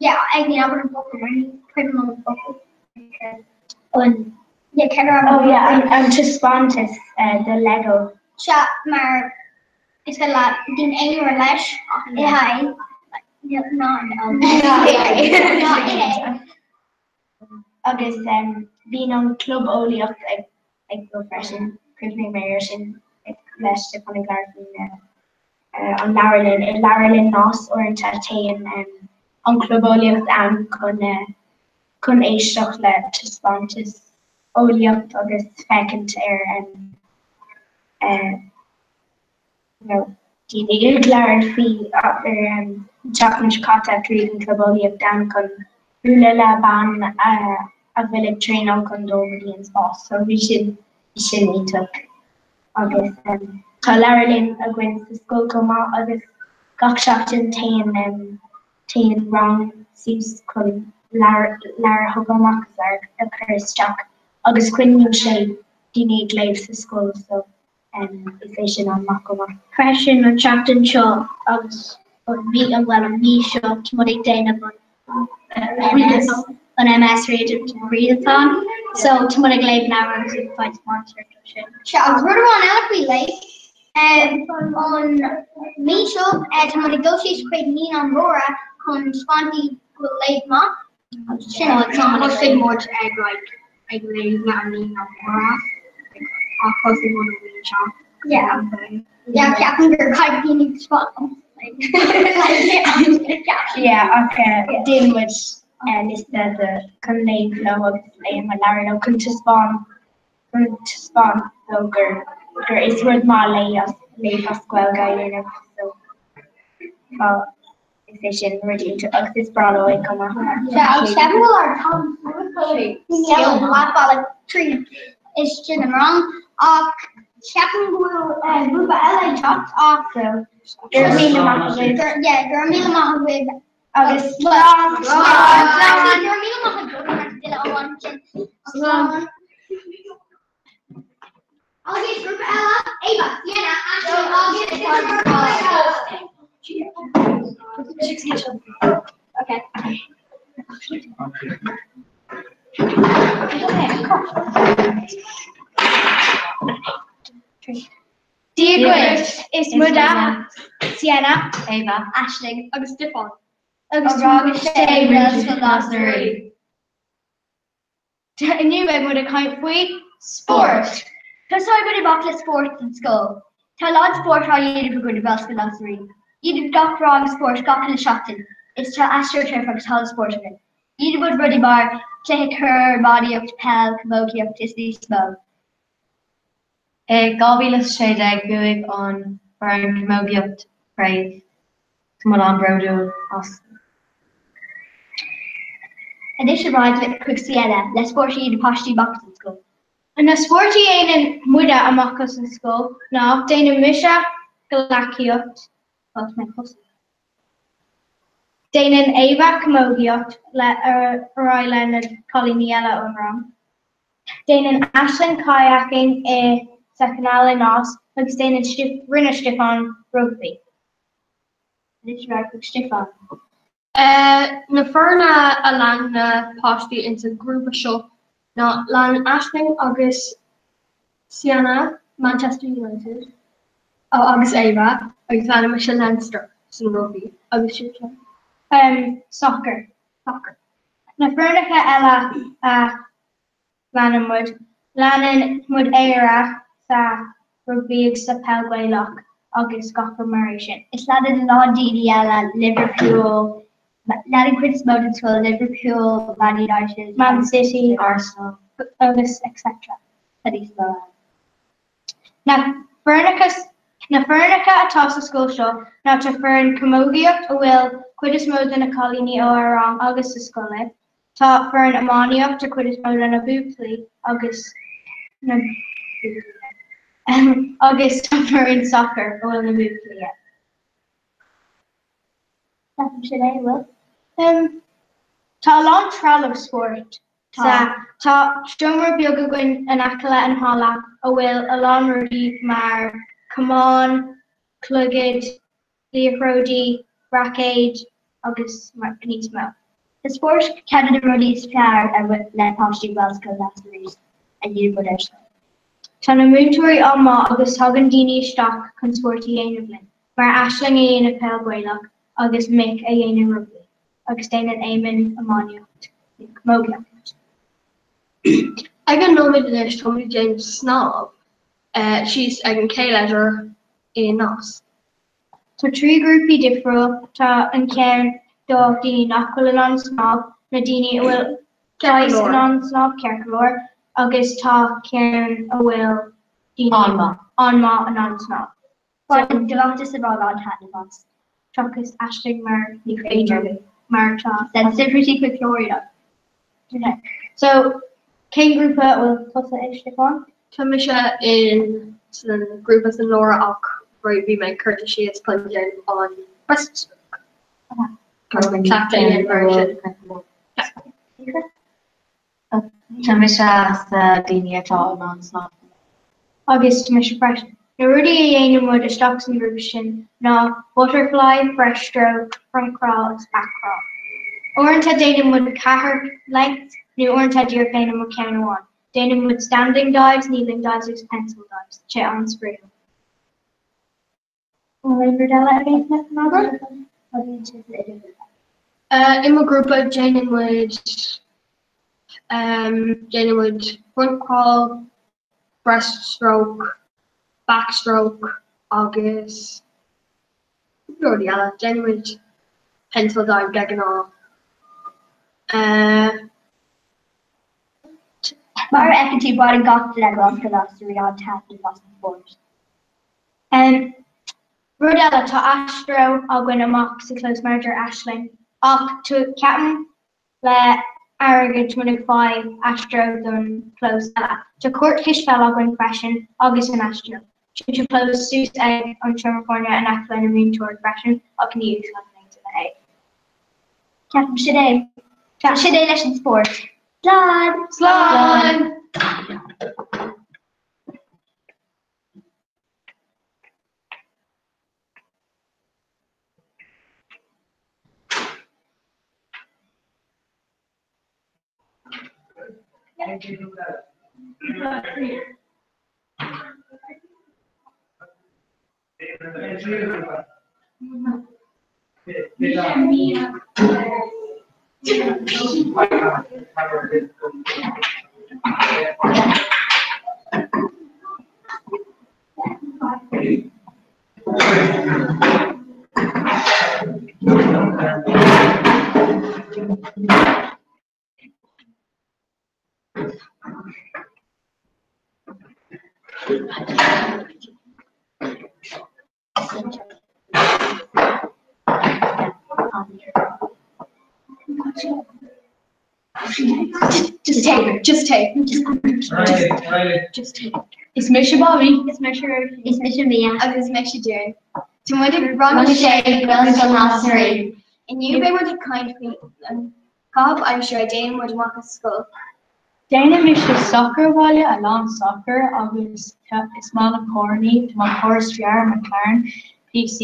Yeah, ag ní abair an focal mar ní cuimhin liom an focal. An Yeah, cé go raibh Oh yeah, an taispeántas de Lego. Sea, mar Is féidir leat déan aon rud leis ach ithe é. Ná ith é. Agus bíonn an club eolaíocht ag dul freisin, chuimhnigh mé air sin leis Stiofán ag labhairt faoi na an leabharlann. I leabharlann Nás uaireanta téann an club eolaíocht ann chun chun éisteacht le taispeántas eolaíocht agus féachaint ar you know daoine ag labhairt faoi ar an tseachtain seo caite chuaigh an club eolaíocht ann chun bualadh le bean a bhfuil ag traenáil chun dul go dtí an spás so bhí sin bhí sin iontach agus tá leabharlann againn sa scoil chomh maith agus gach seachtain téann téann rang suas chun leabhar leabhar a thógáil amach agus leabhar a chur isteach agus coinníonn sé daoine ag léamh sa scoil so is é sin an-mhaith chomh maith. Freisin an tseachtain seo agus an mhí an bhuel an mhí seo tá muid ag déanamh an MS an MS readathon so tá muid ag léamh leabhar agus ag fáil sponsor dó sin. Sea, agus rud amháin eile faoi léamh, an mhí seo tá muid ag dul síos chuig Naíonáin Mhóra chun taispeáint daoibh go bhfuil léamh maith agus sin Thosaigh muid ag like ag léamh le an Naíonáin Mhóra like ach thosaigh muid an bhliain seo. Yeah. Yeah, ceapaim gur caithfidh daoine taispeáint Yeah, ach déanann muid liosta de chun léamh leo agus léamh an leabhar leo chun taispeáint chun taispeáint dó gur gur is rud maith léamh as léamh as Gaeilge a dhéanamh so tá Is é sin rud iontach agus is breá leo é chomh maith. Sea, agus ceapaim go bhfuil ár t-am suas tríd istigh an rang ach ceapaim go bhfuil grúpa eile ag teacht ach Go raibh míle maith agaibh. Yeah, go raibh míle maith agaibh Agus slán! Slán! Go raibh míle maith agaibh mar duine amháin sin. Slán! Agus grúpa eile, Ava, Sienna, Ashley agus Okay. Dia dhuit, is muide Sienna, Ava, Aisling agus Stiofán. Agus rang a sé Gaelscoil Nás na Rí. Inniu beidh muid ag caint faoi spórt! Tosóidh muid amach le spórt san scoil. Tá a lán spórt á dhéanamh againn i Gaelscoil Nás na Rí. Déanann gach rang spórt gach uile seachtain is tá astroturf agus halla spóirt againn. Déanann muid rudaí mar cluiche corr, iománaíocht, peil, camógaíocht is níos mó. I 2016 bhuaigh an foireann camógaíocht craobh. Tá muid an-bhródúil as. Anois ar aghaidh chuig Sienna le spórt a dhéanann páistí amach as an scoil. Na spóirt a dhéanann muide amach as an scoil ná déanann mise gleacaíocht, bhuel tá mé ag tosú. Déanann Ava camógaíocht le ar aghaidh le na cailíní eile ón rang. Déanann Aisling kayaking i sa chanáil i Nás agus déanann rinne Stiofán rugbaí. Anois ar aghaidh chuig Stiofán. Na foirne a lean na páistí insa ghrúpa seo ná lean Aisling agus Sienna Manchester United agus Ava agus lean mise Leinster san rugbaí agus sibhse? Soccer. Soccer. Na foirneacha eile a leanann muid. Leanann muid Éire sa rugbaí agus sa peil Gaelach agus gach rud mar é sin. Is leanann a lán daoine eile Liverpool, leanann cuid is mó den scoil Liverpool, Man United, Man City, Arsenal agus etc. Tá níos mó ann. Na foirneacha Na foirneacha atá sa scoil seo ná tá foireann camógaíocht a bhfuil cuid is mó de na cailíní ó ár rang agus sa scoil i. Tá foireann iománaíocht a cuid is mó de na buachaillí agus na buachaillí agus tá foireann sacair a bhfuil na buachaillí ann. Ceapaim sin é, an bhfuil? Tá a lán trealamh spóirt sa Tá seomra beag againn in aice le an halla a bhfuil a lán rudaí mar camáin, clogaid, liathróidí, raicéid agus níos mó. Is spórt ceann de na rudaí is fearr le páistí Ghaelscoil Nás na Rí a dhéanamh muid ar scoil. Tá na múinteoirí an-mhaith agus tagann daoine isteach chun spórt a dhéanamh linn, mar Aisling a dhéanamh peil Gaelach agus Mick a dhéanamh rugbaí agus déanann Éamonn iománaíocht nó camógaíocht. Ag an nóiméad anois táimid ag déanamh snámh síos ag an K Leisure i Nás. Tá 3 grúpaí difriúil, tá an ceann do daoine nach bhfuil in ann snámh, na daoine a bhfuil saghas in ann snámh, ceart go leor, agus tá ceann a bhfuil daoine an-mhaith in ann snámh. Baineann gach duine an-taitneamh as, seachas Aisling mar ní féidir mar tá sensitivity chuig clóirín ann. Ok, so cén grúpa a bhfuil tusa i, Stiofán? Tá mise in san grúpa san lár ach bhí mé curtha síos chun déanamh an breaststroke. Tá mé cleachtadh a dhéanamh air sin. Tá mise sa daoine atá in ann snámh. Agus tá mise freisin. Na rudaí a dhéanann muid isteach san grúpa sin ná butterfly, breaststroke, front crawl agus back crawl. Uaireanta déanann muid ceathair lengths nó uaireanta díreach déanann muid ceann amháin. Déanann muid standing dives, kneeling dives agus pencil dives. Tá sé an-spraíúil. An bhfuil aon rud eile ag aon duine agaibh? Tá bíonn sibh le idirghrúpa. I mo ghrúpa déanann muid déanann muid front crawl, breaststroke, backstroke agus rudaí eile. Déanann muid pencil dive de ghnáth. Mar a fheiceann tú, baineann gach duine i nGaelscoil Ghlasraí an-taitneamh as an spórt. Rud eile, tá Astro againn amach sa chlós mar a deir Aisling, ach ceapaim le airgead tá muid ag fáil Astro don chlós eile. Tá cúirt cispheile againn freisin agus an Astro. Tá clós suas ag an seomra foirne in aice lena múinteoir freisin ach ní úsáideann aon duine é. Ceapaim sin é. Sin é leis an spórt. Slán! Slán! Just take, just take, just, just take. Is mise Bobby. Is mise Róisín. Is mise Mia. Agus is mise Doireann. Tá muid ag rang a sé Gaelscoil Ghlasraí. Inniu beidh muid ag caint faoi an caitheamh aimsire a déanann muid amach as scoil. Déanann mise sacar abhaile, a lán sacar, agus is maith liom carrannaí, tá mo charr is fearr McLaren PC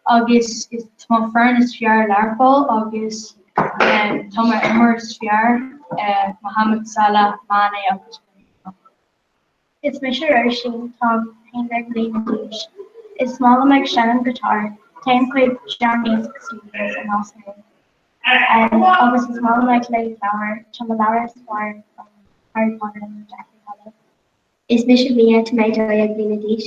agus tá mo foireann is fearr Learpholl agus tá mo imreoir is fearr Mohamed Salah, Mane agus Firmino. Is mise Róisín, táim 11 bliana d'aois. Is maith liom ag seinm guitar, téim chuig Jam Music Studios i Nás na Ríogh. Agus is maith liom ag léamh leabhar, tá mo leabhar is fearr Harry Potter and the Deathly Hallows. Is mise Mia, tá mé 12 bliana d'aois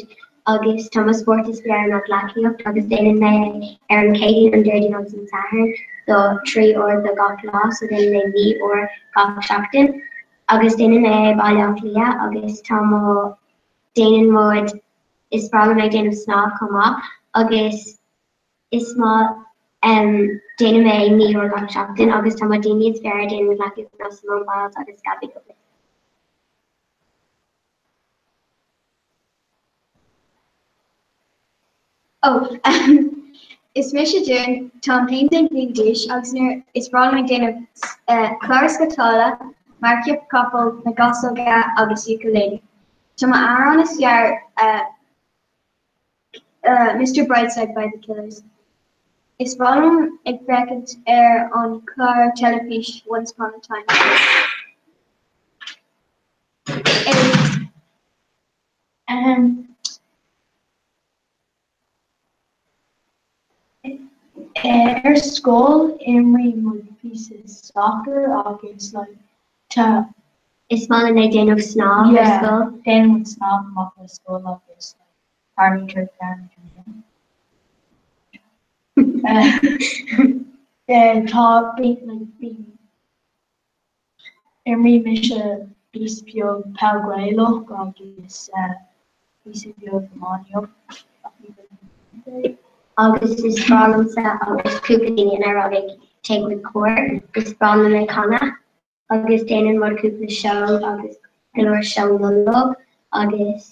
agus tá mo spórt is fearr ná gleacaíocht agus déanann mé é ar an Chéadaoin, an Déardaoin agus an Satharn do 3 uair do gach lá so déanann mé 9 uair gach seachtain agus déanann mé é i Baile Átha Cliath agus tá mo déanann muid is breá liom ag déanamh snámh chomh maith agus Is maith déanann mé 9 uair gach seachtain agus tá mo daoine is fearr a déanann gleacaíocht ná Simone Biles agus Gabby Douglas. Oh, is mise Doireann, táim 11 bliain d'aois agus nuair is breá liom ag déanamh clár scipeála, marcaíocht capall, na gasóga agus ukulele. Tá m'amhrán is fearr Mr Brightside by The Killers. Is breá liom ag féachaint ar an chlár teilifís Once Upon a Time. Ar scoil imríonn muid píosa soccer agus like tá. Is maith linn ag déanamh snámh ar scoil. Yeah, déanann muid snámh amach ar scoil agus like tarraingítear ceann. Tá like imrím mise píosa beag peil Gaelach agus píosa beag iománaíocht ach ní bhfuil Agus is breá liomsa agus cúpla daoine inár rang ag téigh chuig cór, is breá liom ag canadh agus déanann muid cúpla seó agus go leor seó Nollag agus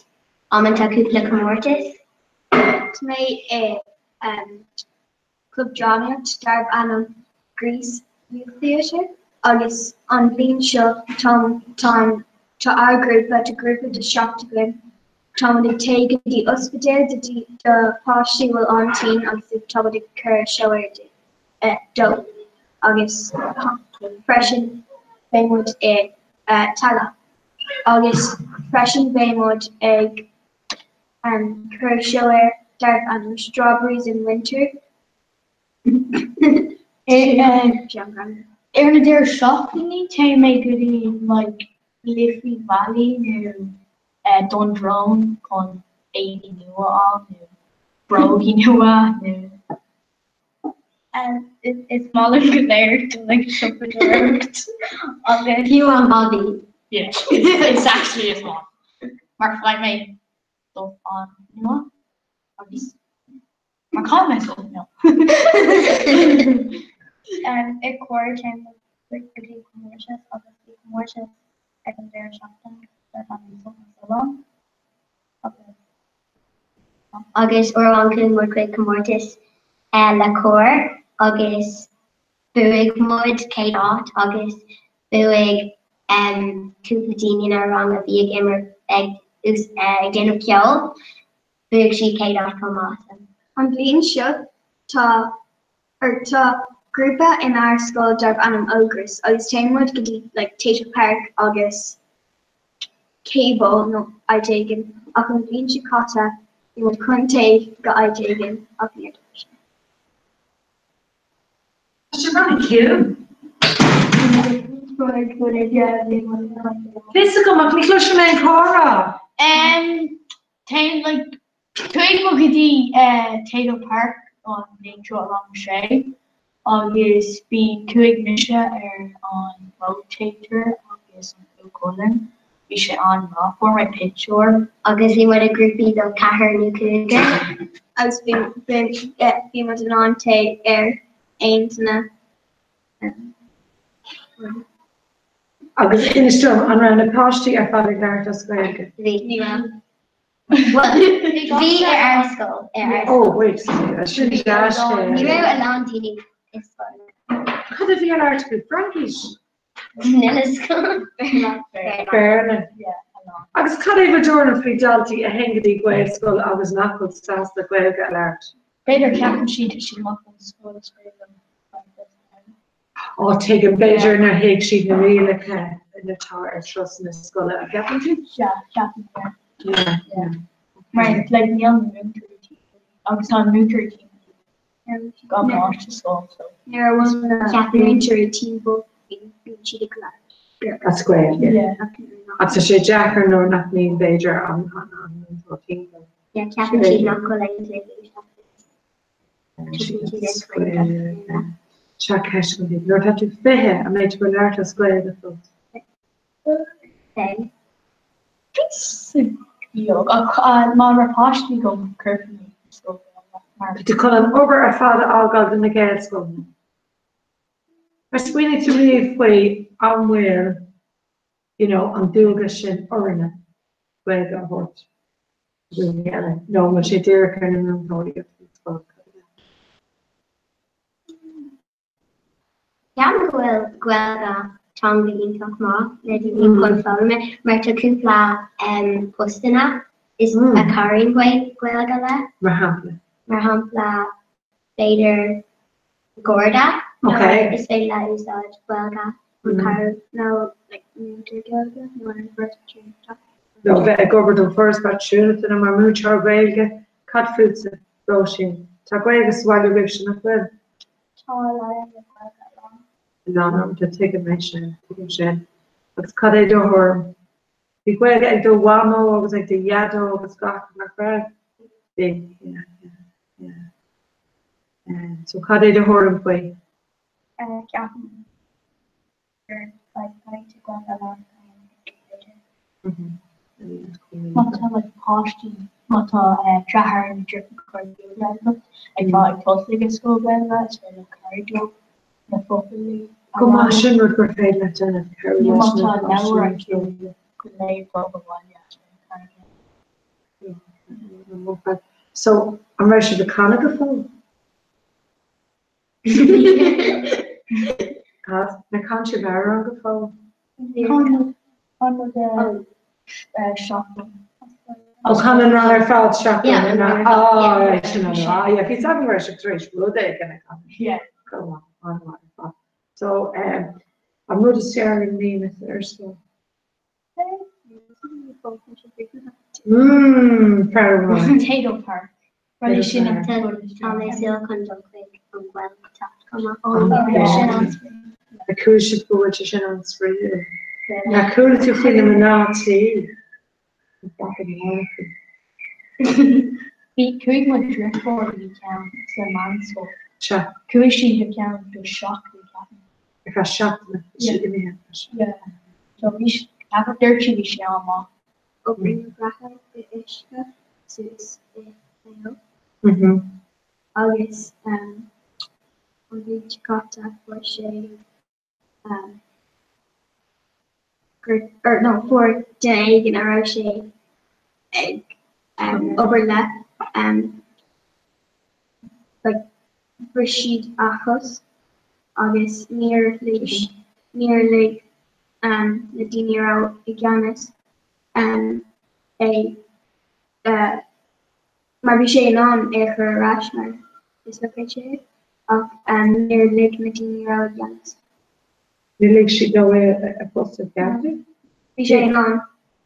amanta cúpla comórtas. Tá mé i club drámaíocht darb ainm Grease Youth Theatre agus an bhliain seo tá tá tá ár grúpa, tá grúpa de 7 againn, tá muid ag téigh go dtí ospidéal do do páistí a bhfuil an-tinn agus tá muid ag cur seó ar dóibh agus freisin beidh muid i Tallaght agus freisin beidh muid ag cur seó ar darb ainm Strawberries in Winter. Ar na deireadh seachtainí téann mé go dtí like Liffey Valley nó Dundrone chun éadaí nua a fháil nó brógaí nua nó. Is maith liom go léir dul ag siopadóireacht agus. Fiú an Bobby. Yeah, it's actually is maith. Mar faigh mé stuff an-nua agus mar caithfidh mé stuff nua. I gcór téann muid go dtí comórtas agus bhí comórtas ag an deireadh seachtaine darb ainm Sult na Sollán agus. Agus uair amháin chuaigh muid chuig comórtas le cór agus bhuaigh muid céad áit agus bhuaigh cúpla daoine inár rang a bhí ag imirt ag ag déanamh ceoil, bhuaigh siad céad áit chomh maith. An bhliain seo tá or tá grúpa inár scoil darb ainm Ógras agus téann muid go dtí like Tayto Park agus Cable nó áit éigin ach an bhliain seo caite bhí muid chun téigh go áit éigin ach níor tharla sé. Tá sibh an-chiúin. Fios agam ach ní chloisim aon chomhrá. Téann like chuaigh muid go dtí Tayto Park an bhliain seo i rang a sé agus bhí chuaigh mise ar an rotator agus an Cú Chulainn. Bhí sé an-mhaith. Fuair mé pictiúr. Agus bhí muid i grúpaí de ceathrar nó cúigear. Agus bhí bhí muid in ann téigh ar aon duine. Agus inis dom, an raibh na páistí ar fad ag labhairt as Gaeilge? Bhí. Ní raibh. Bhí ar ár scoil, ar ár Oh, wait, sin deas-scéal. Ní raibh a lán daoine i scoil. Cad a bhí á labhairt acu? Fraincis? Níl a fhios agam. Béarla. Agus cad é bhur dtuairim faoi daltaí a théann go dtí Gaelscoil agus nach bhfuil sásta Gaeilge a labhairt? B'fhéidir ceapann siad tá siad amach ón scoil is féidir leo Á, tuigim, b'fhéidir nár thuig siad na rialacha atá ar turasanna scoile, an gceapann tú? Yeah, ceapaim, yeah. Yeah, yeah. Mar like níl na múinteoirí timpeall agus tá na múinteoirí timpeall gach áit sa scoil so. Nuair a bhfuil na múinteoirí timpeall bíonn siad ag labhairt. As Gaeilge. Yeah. Agus tá sé deacair nuair nach mbíonn b'fhéidir an múinteoir timpeall. Yeah, ceapann siad nach bhfuil aon duine ag éisteacht. Seo ceist agam duit. Nuair atá tú 20, an mbeidh tú ag labhairt as Gaeilge fós? Beidh. Píosa beag, ach má raibh páistí agam chuirfinn i scoil Ghaeilge mar. Tá tú chun an obair ar fad a fhágáil do na Gaelscoileanna. Ar smaoinigh tú riamh faoi an bhfuil you know an dualgas sin orainne Gaeilge a thabhairt? daoine eile, nó an bhfuil sé díreach ar na múinteoirí agus an scoil? Ceapaim go bhfuil Gaeilge teanga iontach maith le daoine chun foghlaim mar tá cúpla postanna is a cabhraíonn Gaeilge le. Mar shampla? Mar shampla b'fhéidir Garda nó is féidir le úsáid Gaeilge chun cabhrú nó like múinteoir Gaeilge nó an Foras Pátrúnachta. Nó bheith ag obair don Foras Pátrúnachta nó mar múinteoir Gaeilge, cad fútsa, Róisín? Tá Gaeilge sa bhaile agaibhse, nach bhfuil? Tá labhraím Gaeilge a lán. A lán uaireanta, tuigim é sin, tuigim sin. Agus cad é do thuairim? Bhí Gaeilge ag do mhamó agus ag do dhaideo agus gach, nach raibh? Bhí, yeah, yeah, yeah. So cad é do thuairim faoi? Ceapaim gur like caithfidh tú Gaeilge a labhairt b'fhéidir. Má tá like páistí, má tá deartháir nó deirfiúr Gaeilge agat atá ag tosú ag scoil Gaeilge, is féidir leat cabhrú leo na focail a Go maith, sin rud gur féidir leat déanamh, cabhrú Nó má leis na tá leabhar páistí. acu go léamh dóibh abhaile, is féidir cabhrú leo. So, an raibh sibh ag canadh go fóill? Cad? Ar chan sibh amhrán go fóill? Chan muid seachtain. Ó chan an rang ar fad seachtain. Yeah. Ah, right, sin an rang. Yeah, bhí seven raibh sibh tar éis rud éigin a chanadh. Yeah. Go maith, an-mhaith ar fad. So, um, an rud is fearr i mbliana ar scoil? Mmm, fear maith. Potato Park. Rudaí sin an Tá mé ag súil chun dul chuig an Ghaeltacht chomh maith. Sin an-spraoi. Ar chuala sibh go bhfuil sé sin an-spraoiúil? Ar chuala tú faoi na mná tí? Bhí chuaigh mo dheirfiúr go dtí ceann sa meánscoil. Sea. Chuaigh sí go ceann do seachtain ceapaim. Ar feadh seachtaine, bhí sí imithe ar feadh seachtaine. Yeah. So bhí sí, ceapaim, dúirt sí bhí sé an-mhaith. Oibríonn mo dheartháir i uisce suas i Maigh Eo agus an bhliain seo caite fuair sé gur, or no, fuair duine éigin a raibh sé ag obair le like bhris siad a chos agus níor lig níor lig na daoine a raibh i gceannas é mar bhí sé in ann é a chur ar ais mar dislocate sé é ach níor lig na daoine a raibh i gceannas. Níor lig siad dó é a chos a cheartú? Bhí sé in ann,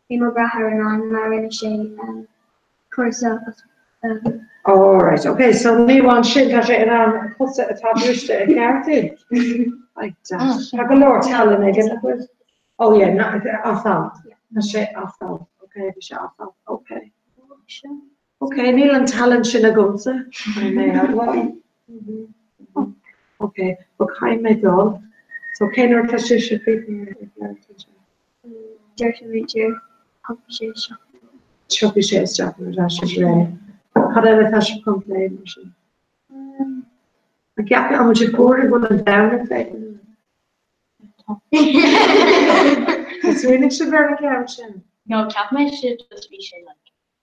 bhí mo dheartháir in ann mar rinne sé cúrsa All right, okay, so ní amháin sin, tá sé in ann a chosa atá briste a cheartú. Like that. Tá go leor tallann aige, nach bhfuil? Oh yeah, no, as-alt. Tá sé as-alt. Okay, bhí sé as-alt. Okay. Okay, níl an tallann sin agamsa. Caithfidh mé a admháil. Okay, but caithfidh mé dul. So cén uair atá sibhse críochnaithe ag labhairt anseo? Deir sé b'fhéidir tiocfaidh sé isteach. Tiocfaidh sé isteach nuair atá sibh réidh. Cad eile atá sibh chun plé mar sin? An gceapann an bhfuil sibh buartha go bhfuil an domhan ag féachaint orainn? Ar smaoinigh sibh ar an gceann sin? No, cheap mé sin just bhí sé like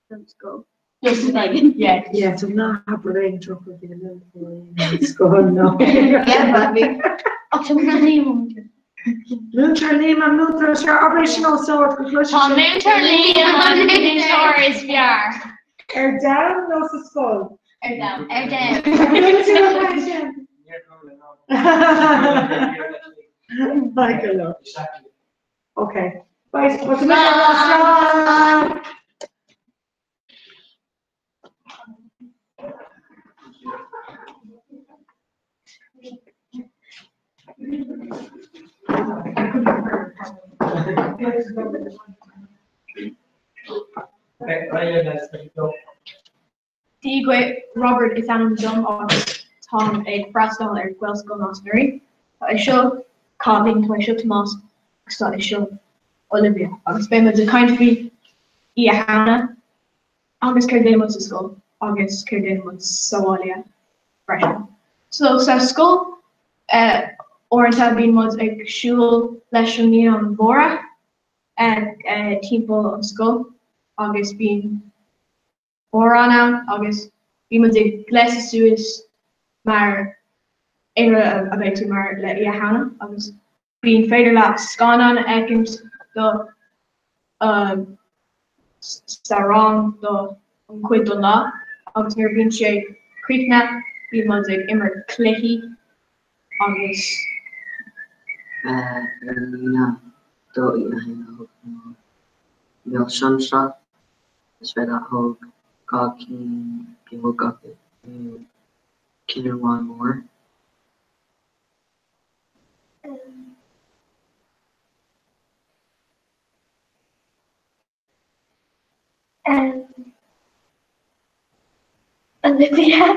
Let's go. Just like yeah. Yeah, so ná habair aon droch rud faoi na múinteoirí scoil no. Yeah, but bhí. Ach tá múinteoir Liam. Múinteoir Liam an múinteoir is fearr, abair sin os ard go gcloisfidh Tá múinteoir Liam an múinteoir is fearr. Ar domhan nó sa scoil? Ar domhan. Ar domhan. Michael. Okay. Right, what's the matter? Dia dhuit, Robert is ainm dom agus táim ag freastal ar Ghaelscoil Nás na Rí. Tá é seo Caitlín, tá é seo Tomás agus tá é seo Olivia agus beidh muid ag caint faoi Oíche Shamhna agus céard a dhéanann muid sa scoil agus céard a dhéanann muid sa bhaile freisin. So sa scoil uaireanta bíonn muid ag siúl leis an naíonáin mhóra timpeall an scoil agus bíonn amhrán ann agus bíonn muid ag gléasadh suas mar aon rud a bheidh tú mar le Oíche Shamhna agus bíonn féidir leat scannán a fheicint do sa rang do an chuid don lá agus nuair a bhíonn sé críochnaithe bíonn muid ag imirt cluichí agus. Ar an Aoine 2 1 a thug na milseáin seo. Is rud a thóg 2 cinn beag acu nó cinn amháin mór. Olivia.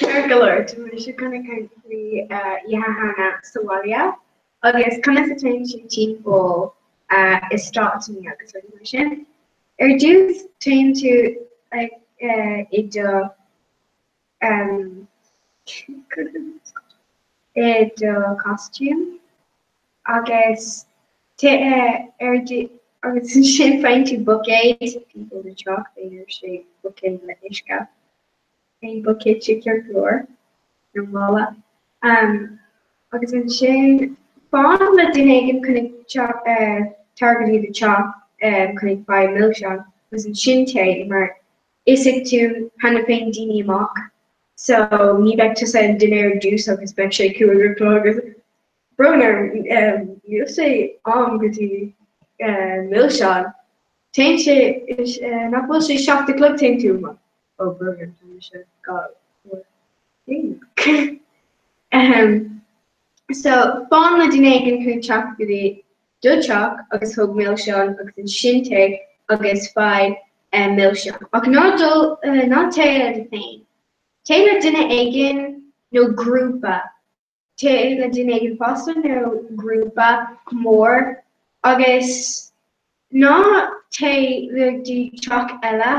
Ceart go leor, tá mise chun ag caint faoi Oíche Shamhna sa bhaile agus conas a téann sé timpeall i stráiceanna agus rudaí mar sin. Ar dtús, téann tú i do i do costume agus ar agus ansin faigheann tú buicéad timpeall do teach, b'fhéidir sé buicéad le uisce. Aon buicéad sé ceart go leor, nó mála. Agus ansin fan le duine éigin chun ag tar go dtí do teach chun ag faigh milseáin agus ansin téigh mar íosfaidh tú cheana féin daoine amach so ní bheidh tusa an duine ar dtús agus beidh sé 5 a chlog agus brón orm níl sé am go dtí milseáin. Téann sé nach bhfuil sé 7 a chlog téann tú amach. Ó brón orm tá mise 2 uair déanach. So fan le duine éigin chun teacht go dtí do teach agus thóg milseáin agus ansin téigh agus faigh milseáin. Ach ná dul ná téigh le do féin. Téigh le duine éigin nó grúpa. Téigh le duine éigin fásta nó grúpa mór agus ná téigh go dtí teach eile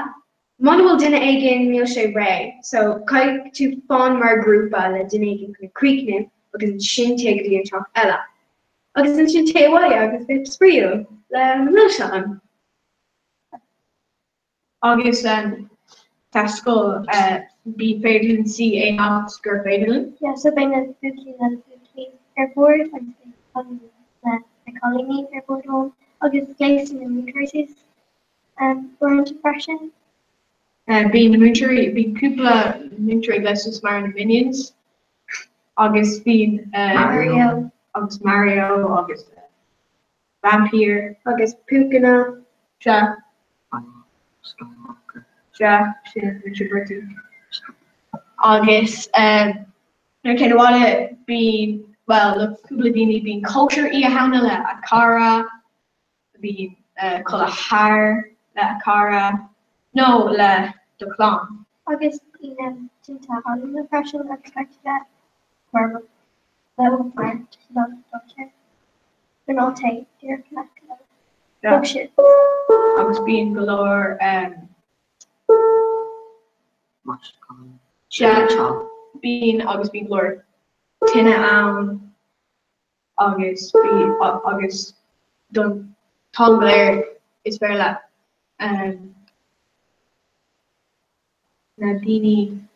muna bhfuil duine éigin níl sé réidh so caithfidh tú fan mar grúpa le duine éigin chun críochnú agus ansin téigh go dtí an teach eile agus ansin téigh abhaile agus bheith spraíúil le milseáin. Agus sa scoil, ní féidir linn suí aon áit gur féidir linn. Yeah, so beidh na buachaillí le na buachaillí ar bord agus beidh na cailíní le na cailíní ar bord amháin agus gléasann na múinteoirí suas uaireanta freisin. Bíonn na múinteoirí, bíonn cúpla múinteoirí gléasta suas mar na Minions agus bíonn Mario. agus Mario agus Vampír. Agus púcanna. Sea. Sea, sin Richard Bertie. Agus nuair a téann abhaile bíonn, bhuel, le cúpla daoine bíonn cóisir Oíche Shamhna le a cara, bíonn codladh thar le a cara nó le do chlann. Agus bíonn tinte ealaíne freisin agus caithfidh tú bheith cúramach leo mar tá siad an-dainséarach. Ná téigh díreach in aice leo. Thug siad. Agus bíonn go leor Sea, bíonn agus bíonn go leor tine ann agus bí agus don t-am go léir is fearr le na daoine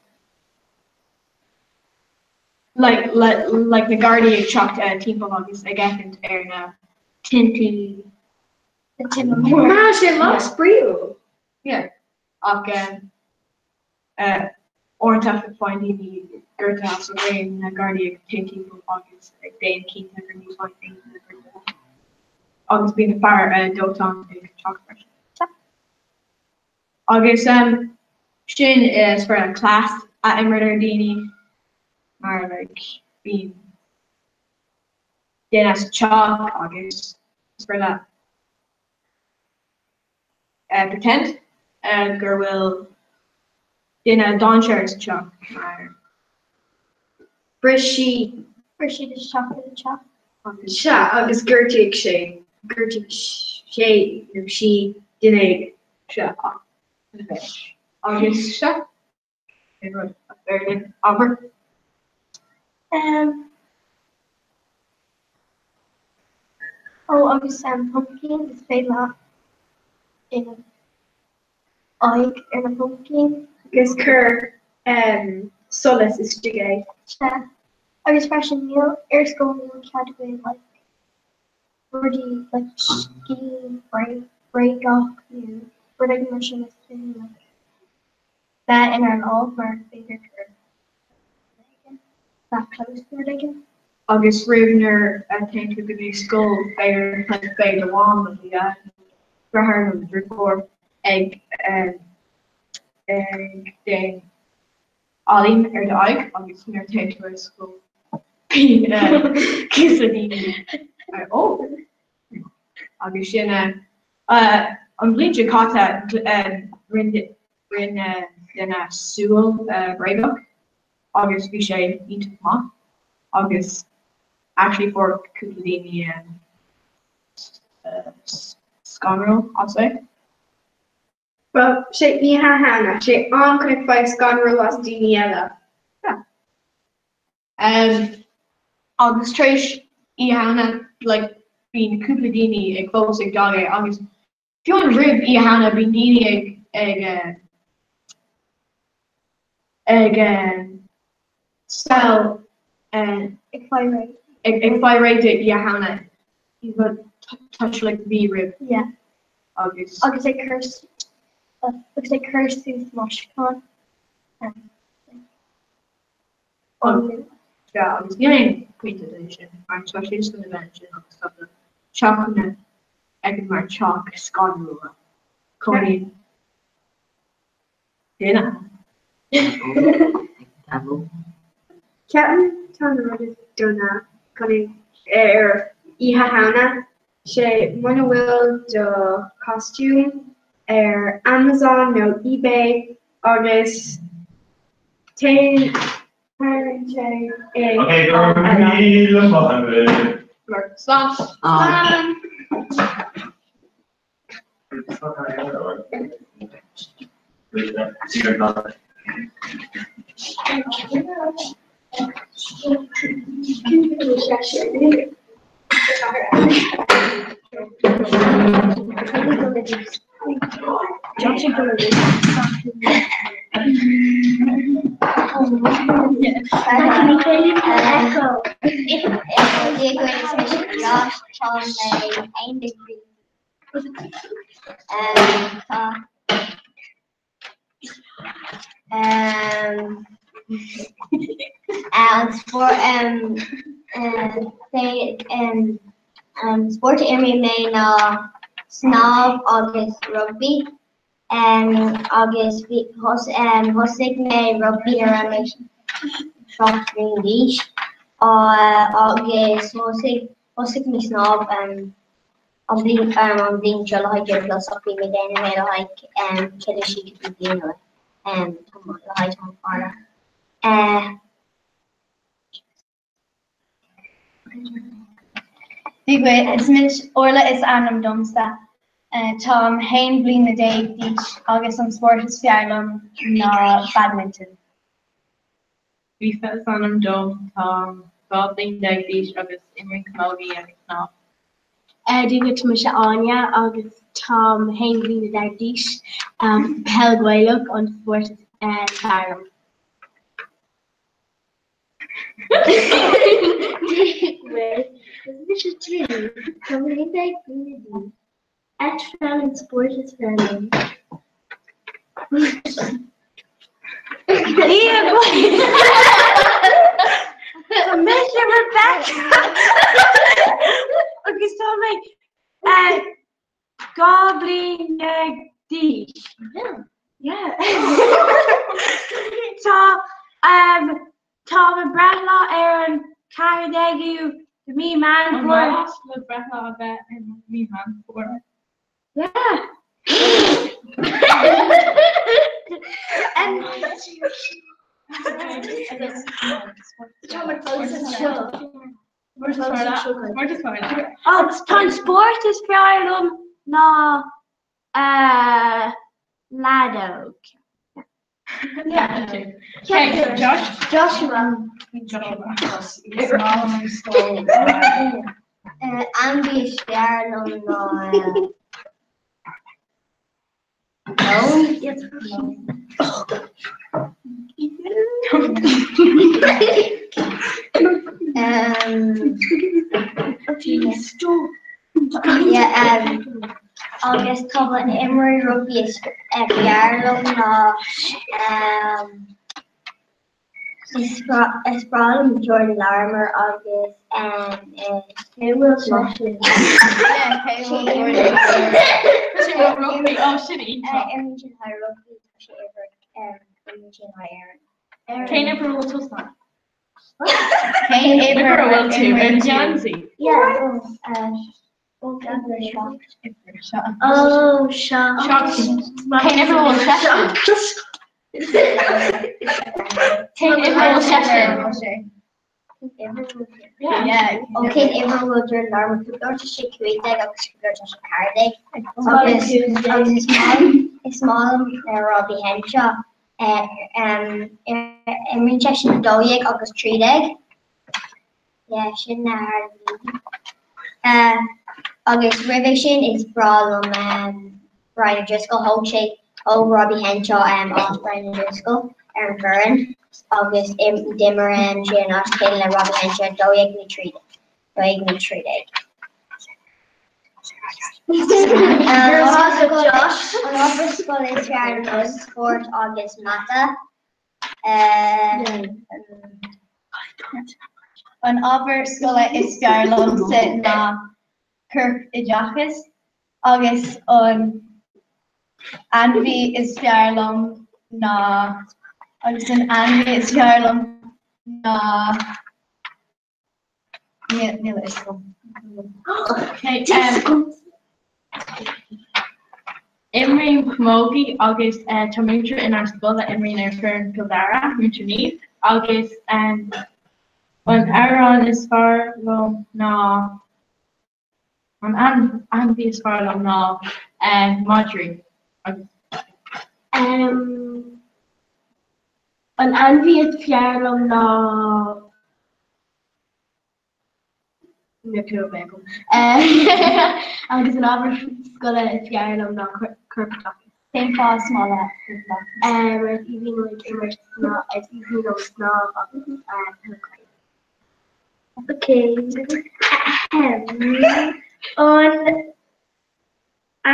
like like na Gardaí ag teacht timpeall agus ag féachaint ar na tintí. Na tine mór. Mar sé lá spraíúil. Yeah. Ach uaireanta faigheann daoine gortaithe so bíonn na Gardaí ag téamh timpeall agus ag déanamh cinnte gur ní faigheann aon duine gortaithe. Agus bíonn fear dóiteáin ag teacht freisin. Agus sin is fearr le cleas a imirt ar daoine mar like bíonn duine sa teach agus is fearr le pretend gur bhfuil duine dainséarach sa teach mar. Bris sí. Bris siad isteach i do teach. Sea, agus gortaigh sé, gortaigh sé nó sí duine éigin. Sea, agus sea, sin rud a bhfearr linn, abair. Um, ó, agus um, pumpkin, is féidir leat déanamh aghaidh ar na pumpkin. Agus cuir um, solas istigh é. Sea. Agus freisin níl, ar scoil níl cead againn like rudaí like scian bréagach nó rud éigin mar sin is féidir like bheith inár lámh mar b'fhéidir gur that close nó rud éigin. Agus roimh nuair a théann tú go dtí scoil b'fhéidir like beidh do mham nó do dhaid nó do dheartháir nó do dheirfiúr ag ag déanamh ealaín ar do aghaidh agus nuair a théann tú ar scoil bíonn cúpla daoine ó agus sin an bhliain seo caite rinne duine súil bréagach. agus bhí sé iontach maith agus actually fuair cúpla daoine scanrúil as é. Bhuel, sé Oíche Shamhna, sé am chun ag fáil scanrúil as daoine eile. Um, agus tar éis Oíche Shamhna, like, bíonn cúpla daoine ag fós ag dul é agus fiú an roimh Oíche Shamhna bíonn daoine ag ag eh, ag eh, sell eh, Ag fáil réidh. ag ag fáil réidh do Oíche Shamhna but tá sé like mí roimh Yeah. agus Agus ag cur agus ag cur suas maisiúcháin. Um, Yeah, agus níl aon pointe de sin mar tá sé just gonna bheith ansin agus tá na teachanna ag mar teach scanrúla. Cónaí duine. Ceapaim tá an rud is dona chun ar Oíche Shamhna sé muna bhfuil do costume ar Amazon nó eBay agus téann tarlaíonn sé i Ok, go raibh míle maith agat. Slán. Slán. An spórt a imríonn mé ná snámh agus rugbaí agus thosaigh mé rugbaí nuair a raibh mé 7 bliain d'aois agus thosaigh mé snámh an bhliain an bhliain seo le haghaidh deireadh plus ach bhí mé ag déanamh é le haghaidh cúpla sí cúpla bliain ó le haghaidh Tom Fara. Dia dhuit, is mise Orla is ainm domsa. Táim 11 bliana d'aois agus an spórt is fearr liom ná badminton. Lisa is ainm dom, táim 12 bliain d'aois agus imrím camogie agus snámh. Dia dhuit, mise Áine agus táim 11 bliana d'aois. Peil Ghaelach an spórt is fearr liom. Is mise Trinity, táim 11 bliana d'aois. Eitpheil an spórt is fearr liom. Tá mise Rebecca agus tá mé 12 bliain d'aois. Yeah. Tá tá mo breithlá ar an 14ú de mí Meán An Fómhair. maith leat do bhreithlá a bheith i mí Mheán Fómhair? Yeah. Tá an spórt is fearr liom ná leadóg. Joshua. Ainmhí is fearr liom ná leon. Agus tá an imreoir rugbaí is fearr liom ná is breá liom Jordan Larmour agus cé bhfuil Cén uimhir a bhfuil tusa? Cén uimhir a bhfuil tú ar gheansaí? Ó, seo. Cén uimhir a bhfuil seisean? Cén uimhir a bhfuil seisean? Ó cén uimhir a bhfuil Jordan Larmour? Cúpla uair tá sé 15 agus cúpla uair tá sé 14. Agus agus is maith is maith liom Robbie Henshaw. Imríonn seisean 12 agus 13. Yeah, sin na Agus roimhe sin is breá liom Brian O'Driscoll. Thóg sé thóg Robbie Henshaw áit Brian O'Driscoll ar an bhfoireann agus d'imir sé an áit chéanna le Robbie Henshaw 12 nó 13. 12 nó 13. An ábhar scoile is fearr liom spórt agus mata. An ábhar scoile is fearr liomsa ná corpoideachas agus an ainmhí is fearr liom ná agus an ainmhí is fearr liom ná Níl a fhios agam. Imrím camogie agus tá múinteoir inár scoil a imríonn ar foireann Chill Dara, Múinteoir Niamh, agus an amhrán is fearr liom ná an ainmhí is fearr liom ná madraí agus. An ainmhí is fearr liom ná Níl clue ar bith agam. Agus an ábhar scoile is fearr liom ná corpoideachas. Cén fáth is maith leat corpoideachas? Mar is aoibhinn liom ag imirt is aoibhinn liom snámh agus peil Gaelach. Ok. An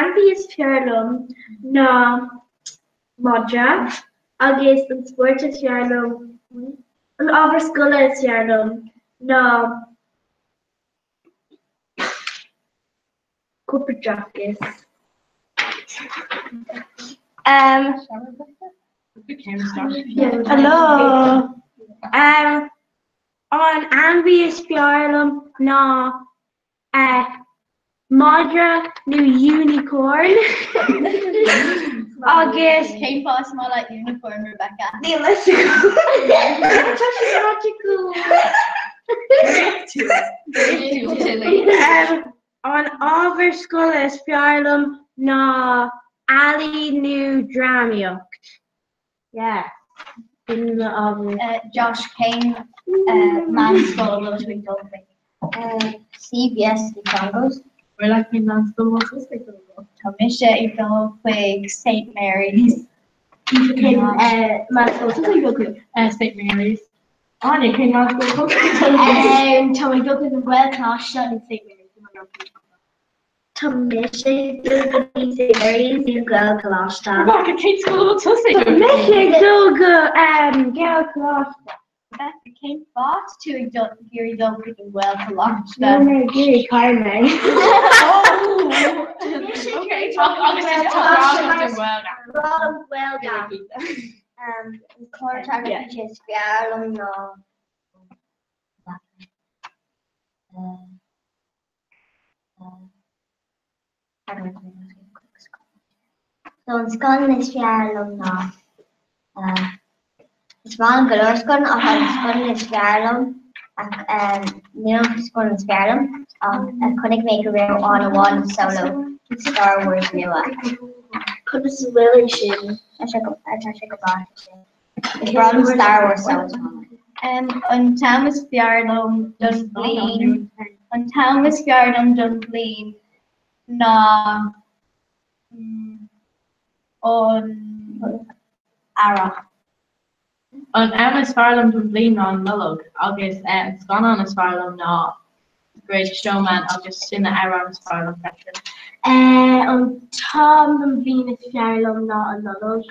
ainmhí is fearr liom ná madra agus an spórt is fearr liom, an ábhar scoile is fearr liom ná corpoideachas. Hello. An ainmhí is fearr liom ná madra nó unicorn agus. Cén fáth is maith leat unicorn, Rebecca? Níl a fhios agam. Tá sé magical. An ábhar scoile is fearr liom ná ealaín nó drámaíocht. Yeah. Sin na ábhair. Josh, cén meánscoil a bhfuil tú ag dul chuig? CBS i Clongowes. Bhfuil leat cén meánscoil a bhfuil tusa ag dul chuig? Tá mise ag dul chuig St Mary's. Cén meánscoil tusa ag dul chuig? St Mary's. Áine, cén meánscoil tusa ag dul chuig? Tá mé ag dul chuig an Ghaelcholáiste nó St Mary's. Tá mise ag dul go dtí St Mary's nó Gaelcholáiste. Rebecca, cén scoil a bhfuil tusa ag dul Tá mise ag dul go Gaelcholáiste. Rebecca, cén fáth tá tú ag dul ag iarraidh dul chuig an Ghaelcholáiste? Níl mé ag iarraidh, caithfidh mé. Gaeilge. An clár teilifíse is fearr liom ná So an scannán is fearr liom ná Is maith liom go leor scannán ach an scannán is fearr liom níl an scannán is fearr liom ach chonaic mé go raibh an amháin Solo Star Wars nua. Conas a bhfuil é sin? Tá sé go tá sé go breá sin. Is breá liom Star Wars so is maith liom. An t-am is fearr liom don bhliain An t-am is fearr liom don bhliain ná an Earrach. An am is fearr liom don bhliain ná an Nollaig agus an scannán is fearr liom ná The Greatest Showman agus sin an amhrán is fearr liom freisin. An t-am don bhliain is fearr liom ná an Nollaig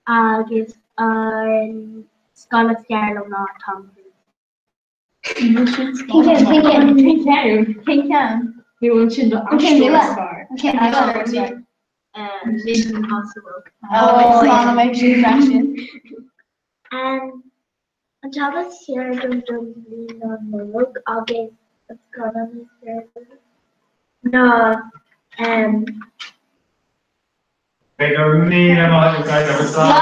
agus an scannán is fearr liom ná Tom Cruise. Cén ceann? Cén ceann? Cén ceann? Ní bhfuil sin do An ceann aisteoir nua? is fearr. An ceann nua? Mission Impossible. Oh, is maith liom é sin freisin. An t-am is fearr liom don bhliain ná an Nollaig agus an scannán is fearr liom ná Go raibh míle maith agat agus slán.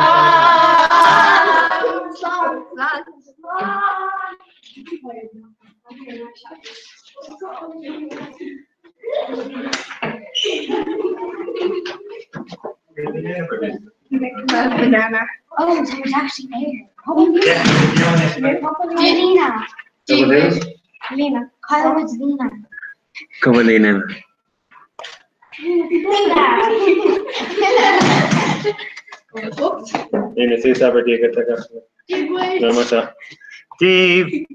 Banana. Oh, there's actually there. Lena. Lena. Kyle was Lena. Go bhfuil Lena. Lena. Lena suas abair Dia duit agus. No mar seo. Dia daoibh.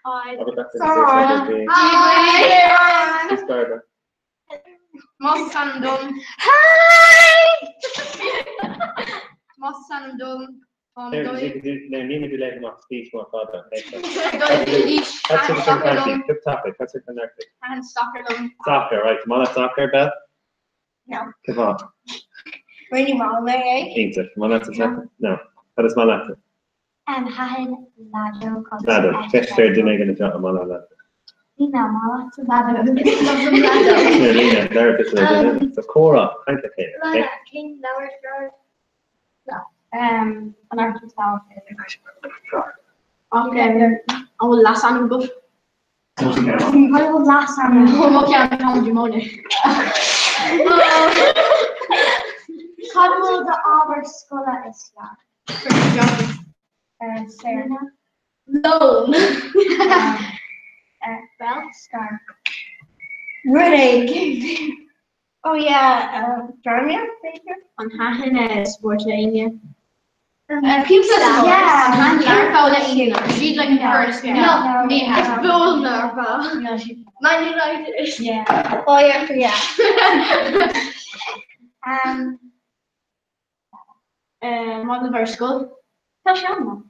Hi. Abair gach duine suas abair Dia. Hi. Suas Barbara. Tomás is ainm dom. Hi! Tomás is ainm dom. Táim Ní dóigh. tú le amach speech mór fada. Aois. Soccer liom. Topic, Cad é an Thaitin soccer liom. Soccer, right. Maith leat soccer, Beth? No. Cén fáth? Really maith mé é. Iontach. Maith leat soccer? No. Cad is maith leat? Um, thaitin leadóg agus Leadóg. Ceist ar duine éigin anseo an maith leat leadóg. Lena, maith leat leadóg. Lena, labhair tusa le duine. So comhrá, caint le chéile. okay? Lena, cén leabhar is fearr? Um, an Arctic Owl. Ach an bhfuil leasainm agat? An bhfuil leasainm? Mo cheann Tom Dumone. Cad bhfuil d'ábhar scoile is fearr? Sarah. Lón. Bell Scar. Rud éigin. Oh yeah, drámaíocht, b'fhéidir? An thaitin spórt le éinne? Pizza Yeah. Yeah. Learpholl le éinne. Siad like first. No, ní It's bull Learpholl. Man United. Yeah. Oh yeah, yeah. Um, Maith libh ar scoil? Tá sé an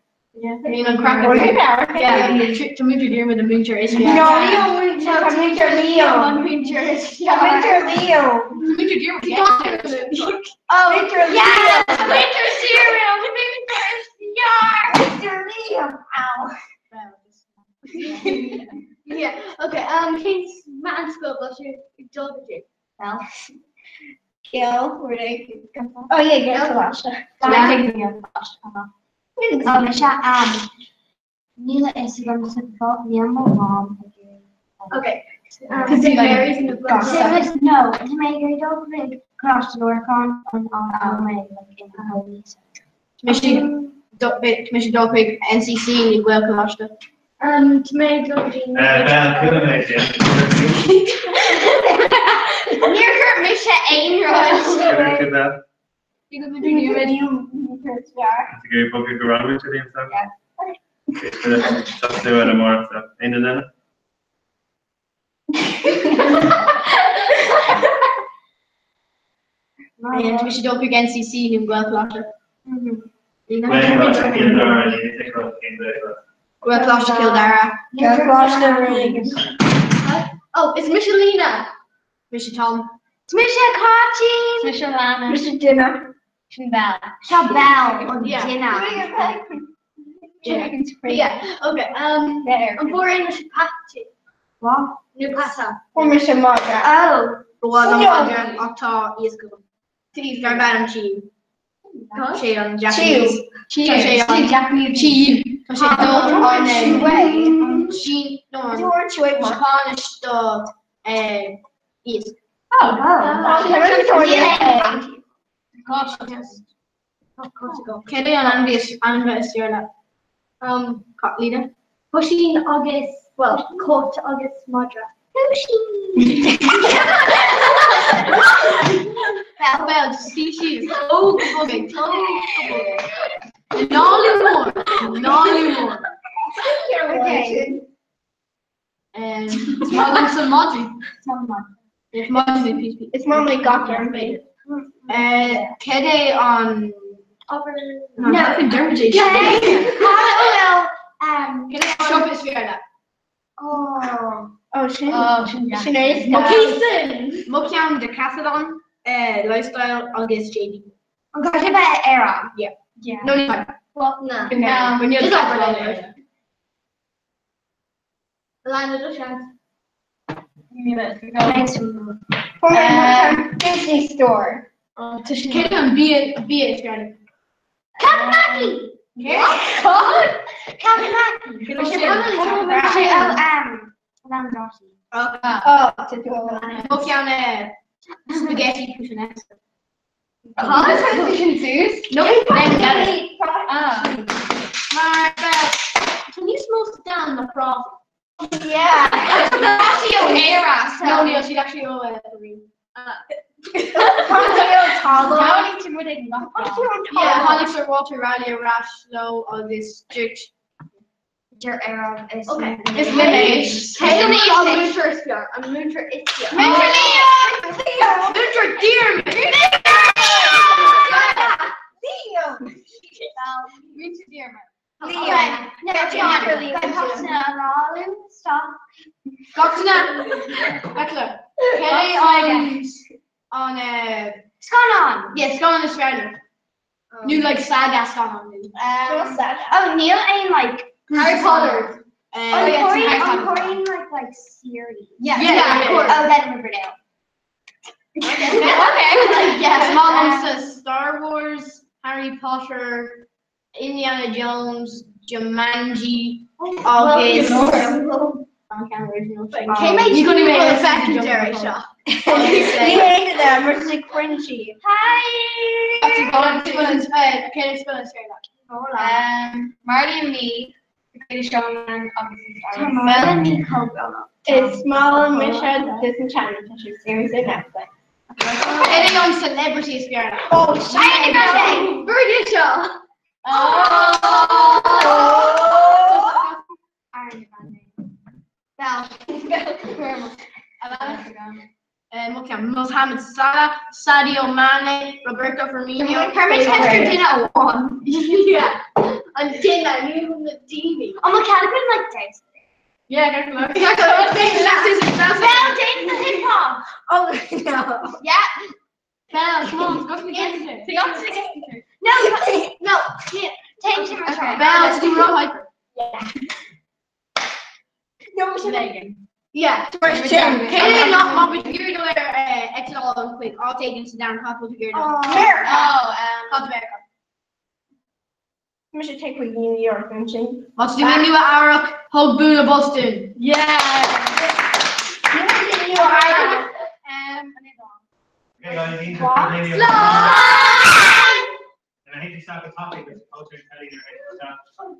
Bíonn an craic Well, againn. yeah. Yeah, Tá múinteoir Diarmuid an múinteoir is No, Leo múinteoir, tá múinteoir Leo. An múinteoir is Tá múinteoir Leo. Múinteoir Diarmuid. Oh, múinteoir Leo. Yeah, Winter cereal, winter cereal. Múinteoir Leo. Ow. Yeah, okay. Um, cén meánscoil bhfuil sibh ag dul go dtí? Bell. Gael, rud éigin. Oh yeah, Gaelcholáiste. Tá mise um, níl a fhios agam sa níl mo mham ag iarraidh. Okay. St. Mary's in the St. No, tá mé ag iarraidh dul chuig Coláiste Lorcáin an am mé like in cónaí. Tá mise ag dul chuig NCC i Gaelcholáiste. Um, tá mé ag dul go dtí. Bell, chuala mé sin. Níor chuir mise aon rud. Chuala tú Bell? Bhí go múinteoir Diarmuid. Tá go bogadh go rang muid Liam so? Tá tú ar amárach so. Aon duine eile? Tá mise ag dul chuig NCC nó an Gaelcholáiste. Gaelcholáiste Chill Dara, ní cén Gaelcholáiste. Gaelcholáiste Chill Dara. Gaelcholáiste Réigiún. Oh, is mise Lena. Mise Tom. Is mise Cáitín. Is mise Lana. Mise Duine. Sin Bell. Seo Bell an Yeah. duine. Yeah, okay. Um, an bhfuair aon mise peataí? What? Nó peata? Fuair mise madra. Oh. Bhuel an madra ach tá iasc agam. Darb ainm Chiu. Sé an Japanese. Tá sé an Japanese. Chiu. Tá sé dul an Sín nó an Dúirt tú ag mar. Seapáinis do iasc. Oh. Cé é an ainmhí is ainmhí is fearr leat? Um, Lena? Puisín agus, well, cat agus madra. Puisín. Bell, Bell, sí síos. Ó, go bog, ó, go bog. Nálú mór, nálú mór. Okay. Is maith liomsa madraí. Is madraí PSP. Is maith le gach ainmhí. Cad é an Obair. No. Dermot. Cad um, Cad é an siopa is fearr leat? Oh. Oh, sin. Oh, sin Sin é. Mo ceann Mo cheann Decathlon, Lifestyle agus JD. An gá sé bheith ar an? Yeah. Yeah. No, ní What? No. No. When you're Is the Lana, do seans. Thanks. Fuair mé Disney store. Cad é an bia bia is fearr leat? Captain Maggie! Mo cheann spaghetti puttanesca. No, Mar tá níos mó sa domhan ná prátaí. Yeah. Actually ó Éire. No, níl siad actually ó Peru. Yeah, tháinig Sir Walter Raleigh ar ais leo agus dúirt Deir ar is Okay. Is mé. Cé an múinteoir is fearr? An múinteoir is fearr. Múinteoir Liam! Múinteoir Diarmuid! Liam! Múinteoir Diarmuid. Liam. Stop. Gach duine. Ecla. Cé an an Scannán. Yeah, scannán is fearr liom. Nó like saga scannán. Oh, níl aon like Harry Potter. An yeah, Coreen Harry an Potter. Coreen like like series. Yeah, yeah, of course. Oh, then Riverdale. Okay. Yeah, Small says Star Wars, Harry Potter, Indiana Jones, Jumanji, August. Cé mhéad You couldn't even bhfuil affect feicthe Jerry seo? Shaw. Ní haon them, we're just cringy. Hi. Marley and Me, The Greatest Showman, agus Is small mission Disenchanted tá sé series ar Netflix. Any on celebrity is fearr. Oh, Ariana Grande! Very good Oh! Ariana Grande. Okay, Mohamed Salah, Sadio Mane, Roberto Firmino. Kermit Hester duine amháin. Yeah. An duine ní na daoine. Oh, my Calvin like dance. Yeah, Bell, Bell dance the hip hop. Oh no. Yeah. Bell, come on, go to the kitchen. No, no, take to my Bell, to do row hyper. No, we Yeah. Cé nach má bhí ar eitleán chuig áit éigin sa domhan cá bhfuil tú America. Oh, Cá America. We should take with New York and sin. Má tú mé Nua Eabhrac thóg bualadh bos dúinn. Yeah. Okay, guys, these What? are the Slán! And I hate to stop the topic, there's a culture and telly there. I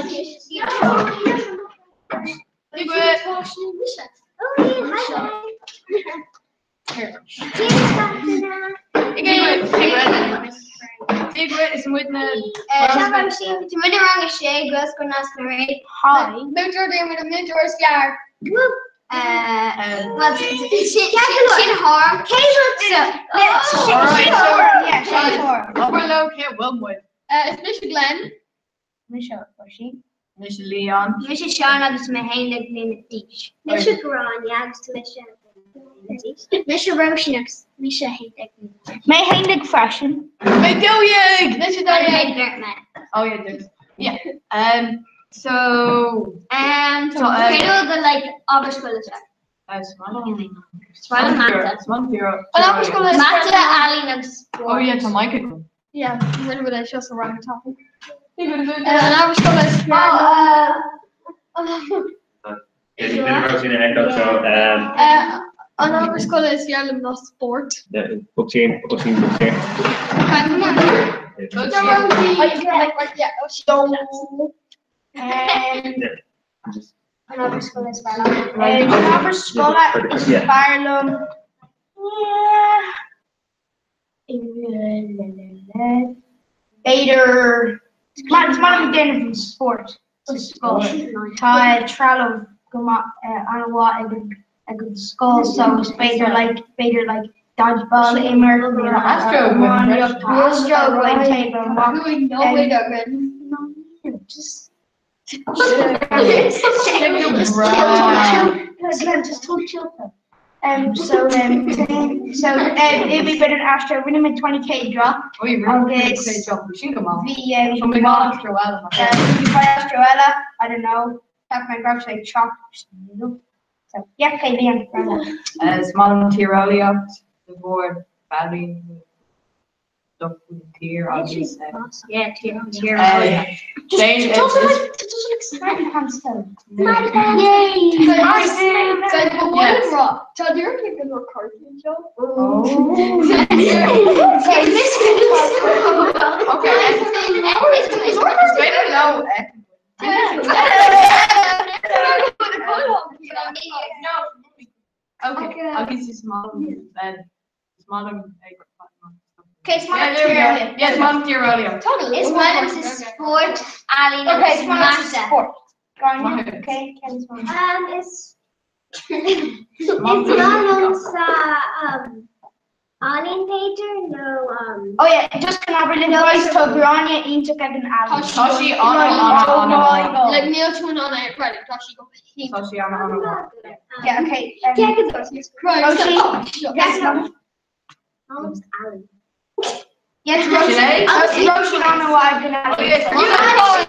hate to stop. Is muidne Muid rang sé Gaelscoil Nás na Rí. Hi. Múinteoir Diarmuid an múinteoir is fearr. Well, sin harm. Overload cé bhfuil muid. Is mise Glenn. Mise Oisín. Mise Leon. Mise Seán agus mé féin ag bliana d'aois. Mise Gráinne agus mise Mise Róisín agus mise haon ag Mé féin ag freisin. Mé dóigh! Mise dóigh. Oh yeah, there's yeah. So So uh, the like ábhar scoile seo. Smile Mata. Mata Mata ealaín agus Oh yeah, tá Mike agam. Yeah, rinne é seo sa rang topic. An ábhar scoile is fearr. Yeah, you've been approaching the echo, so An ábhar scoile is fearr liom ná sport. yeah, Oisín, Oisín, Oisín. An ábhar scoile is fearr liom. An ábhar scoile is Yeah. fearr liom. B'fhéidir is maith liom déanamh an spórt sa scoil. Tá trealamh go maith an-mhaith ag an ag an scoil so is féidir like b'fhéidir like dodgeball imirt nó Astro Astro againn taobh amach. No way againn. Just Glenn, just talk chill. So so it'd be better Astro rinne mé 20k drop Oh, you really agus drop sin go maith. bhí Tá mé Astro eile. bhí Astro eile I don't know Cheap mé go raibh sé ag teacht. So yeah, okay, Liam. Is maith liom tíreolaíocht de bharr bealaí stuff faoin tír agus Yeah, tír tír. Jane, Just like smarty pants though. Smarty pants. Yay! Guys, but what is wrong? Tá dúir cé go bhfuil cartoon show? Okay. Is féidir leo Okay, agus is maith liom is maith liom ag Okay, is maith Yeah, there we go. Yeah, is maith liom tíreolaíocht. Is maith liom sa spórt, ealaín Okay, agus is maith liom sa mata. spórt. Gráinne, okay, Ken is maith. Is is maith liom sa ealaín b'fhéidir nó Oh yeah, just can abair linn guys tá Gráinne iontach ag an ealaín. Tá sí an-an-an-an. Like níl tú in ann é a chreideamh, tá sí go Tá sí an-an-an. Yeah, okay. Yeah, Roisin, yes, no. ealaín. Yes, Roisin. Sinéad? Roisin an-mhaith ag an Oh, yes, ealaín.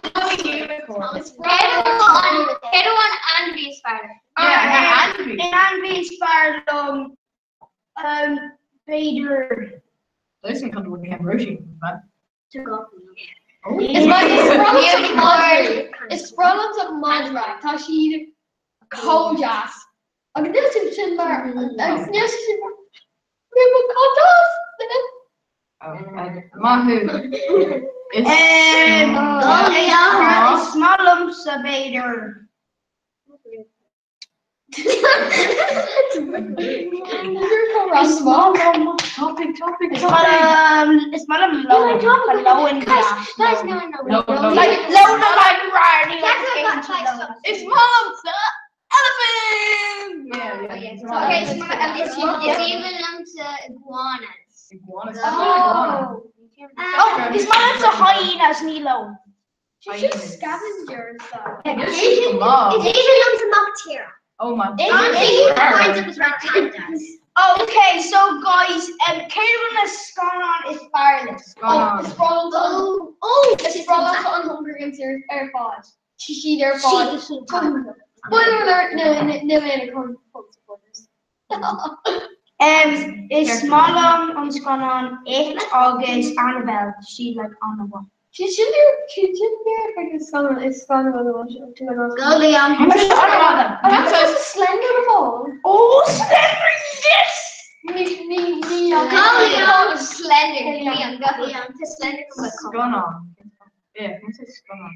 Cé an ainmhí is fearr? Yeah, ainmhí. An ainmhí is fearr liom b'fhéidir. Listen, come to Cam Roisin, man. Is maith is breá liomsa madra, tá siad chomh deas. Agus níl siad sin mar agus níl siad sin mar Bhí mo codás! Maith thú. Is maith liomsa b'fhéidir. Is maith liom topic, topic, Is maith liom is maith liom leon. Tá leon deas. Guys, no, no, No, no. Like leon like rarely. Is maith liomsa elephant! Yeah, yeah. Okay, is aoibhinn liomsa iguanas. Iguanas. Oh. Oh, is maith liomsa hyenas ní leon. She's just scavengers though. Yes, she's the mom. Is aoibhinn liomsa mac tíre. Oh my Is kinds of red pandas. Okay, so guys, cé na scannán is fearr leat? Oh, is breá liomsa Oh, oh, is breá liomsa an Hunger Games ar ar fad. Tá siad ar fad. Spoiler alert, no, no, no, spoilers. Is maith liom an scannán It agus Annabelle, sí like an-mhaith. She's sin she's sin there is scannán is scannán Go Leon. That's a slender ball. Oh, Slender, yes! Ní ní ní Go Leon Slender. Leon, go Leon. Tá Slender go maith. Scannán. Yeah, can say scannán.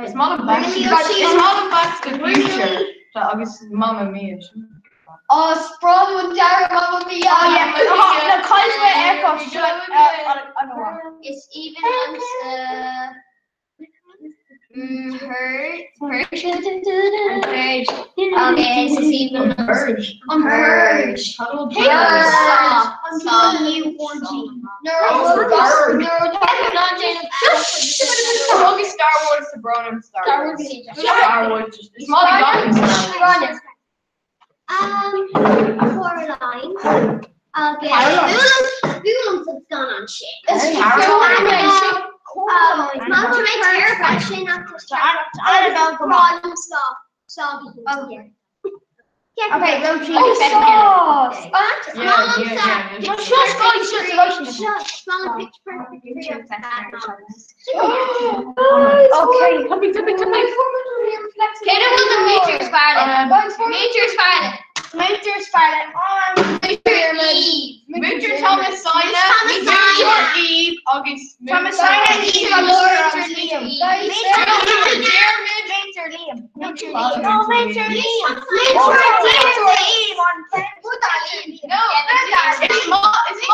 Is maith liom Back Really, is Roisin? maith liom Back to the Future. Tá agus Mamma Mia. Oh, sprawl an dara Mamma Mia. Oh yeah, no, caithfidh mé aircraft an-mhaith. Is aoibhinn liomsa herd Purge an Purge agus is aoibhinn liomsa An Purge. Purge. Thug Star Wars to Brown Star Star Wars. Wars. Star Wars. Is maith liom Star Wars. Coraline. Agus Bhuailim sa scannán sin. Is Coraline. Coraline. Má tá mé terrified sin Annabelle go maith. Coraline saw saw Oh yeah. Okay, Roisin. Oh, sauce. Yeah, yeah, yeah. yeah. Shush, guys, shush, Roisin. Shush, small picture perfect. Okay. Topic, topic, topic. Cé bhfuil the Major Scarlet? Major Scarlet. Major Scarlet. Major Eve. Múinteoir Thomas Sina, Thomas Múinteoir Eve agus Thomas Sina, Eve agus Liam. Múinteoir Diarmuid. Major Liam. Major Liam. Oh, Major Liam. Major Liam on No, it's Ma, it's Ma.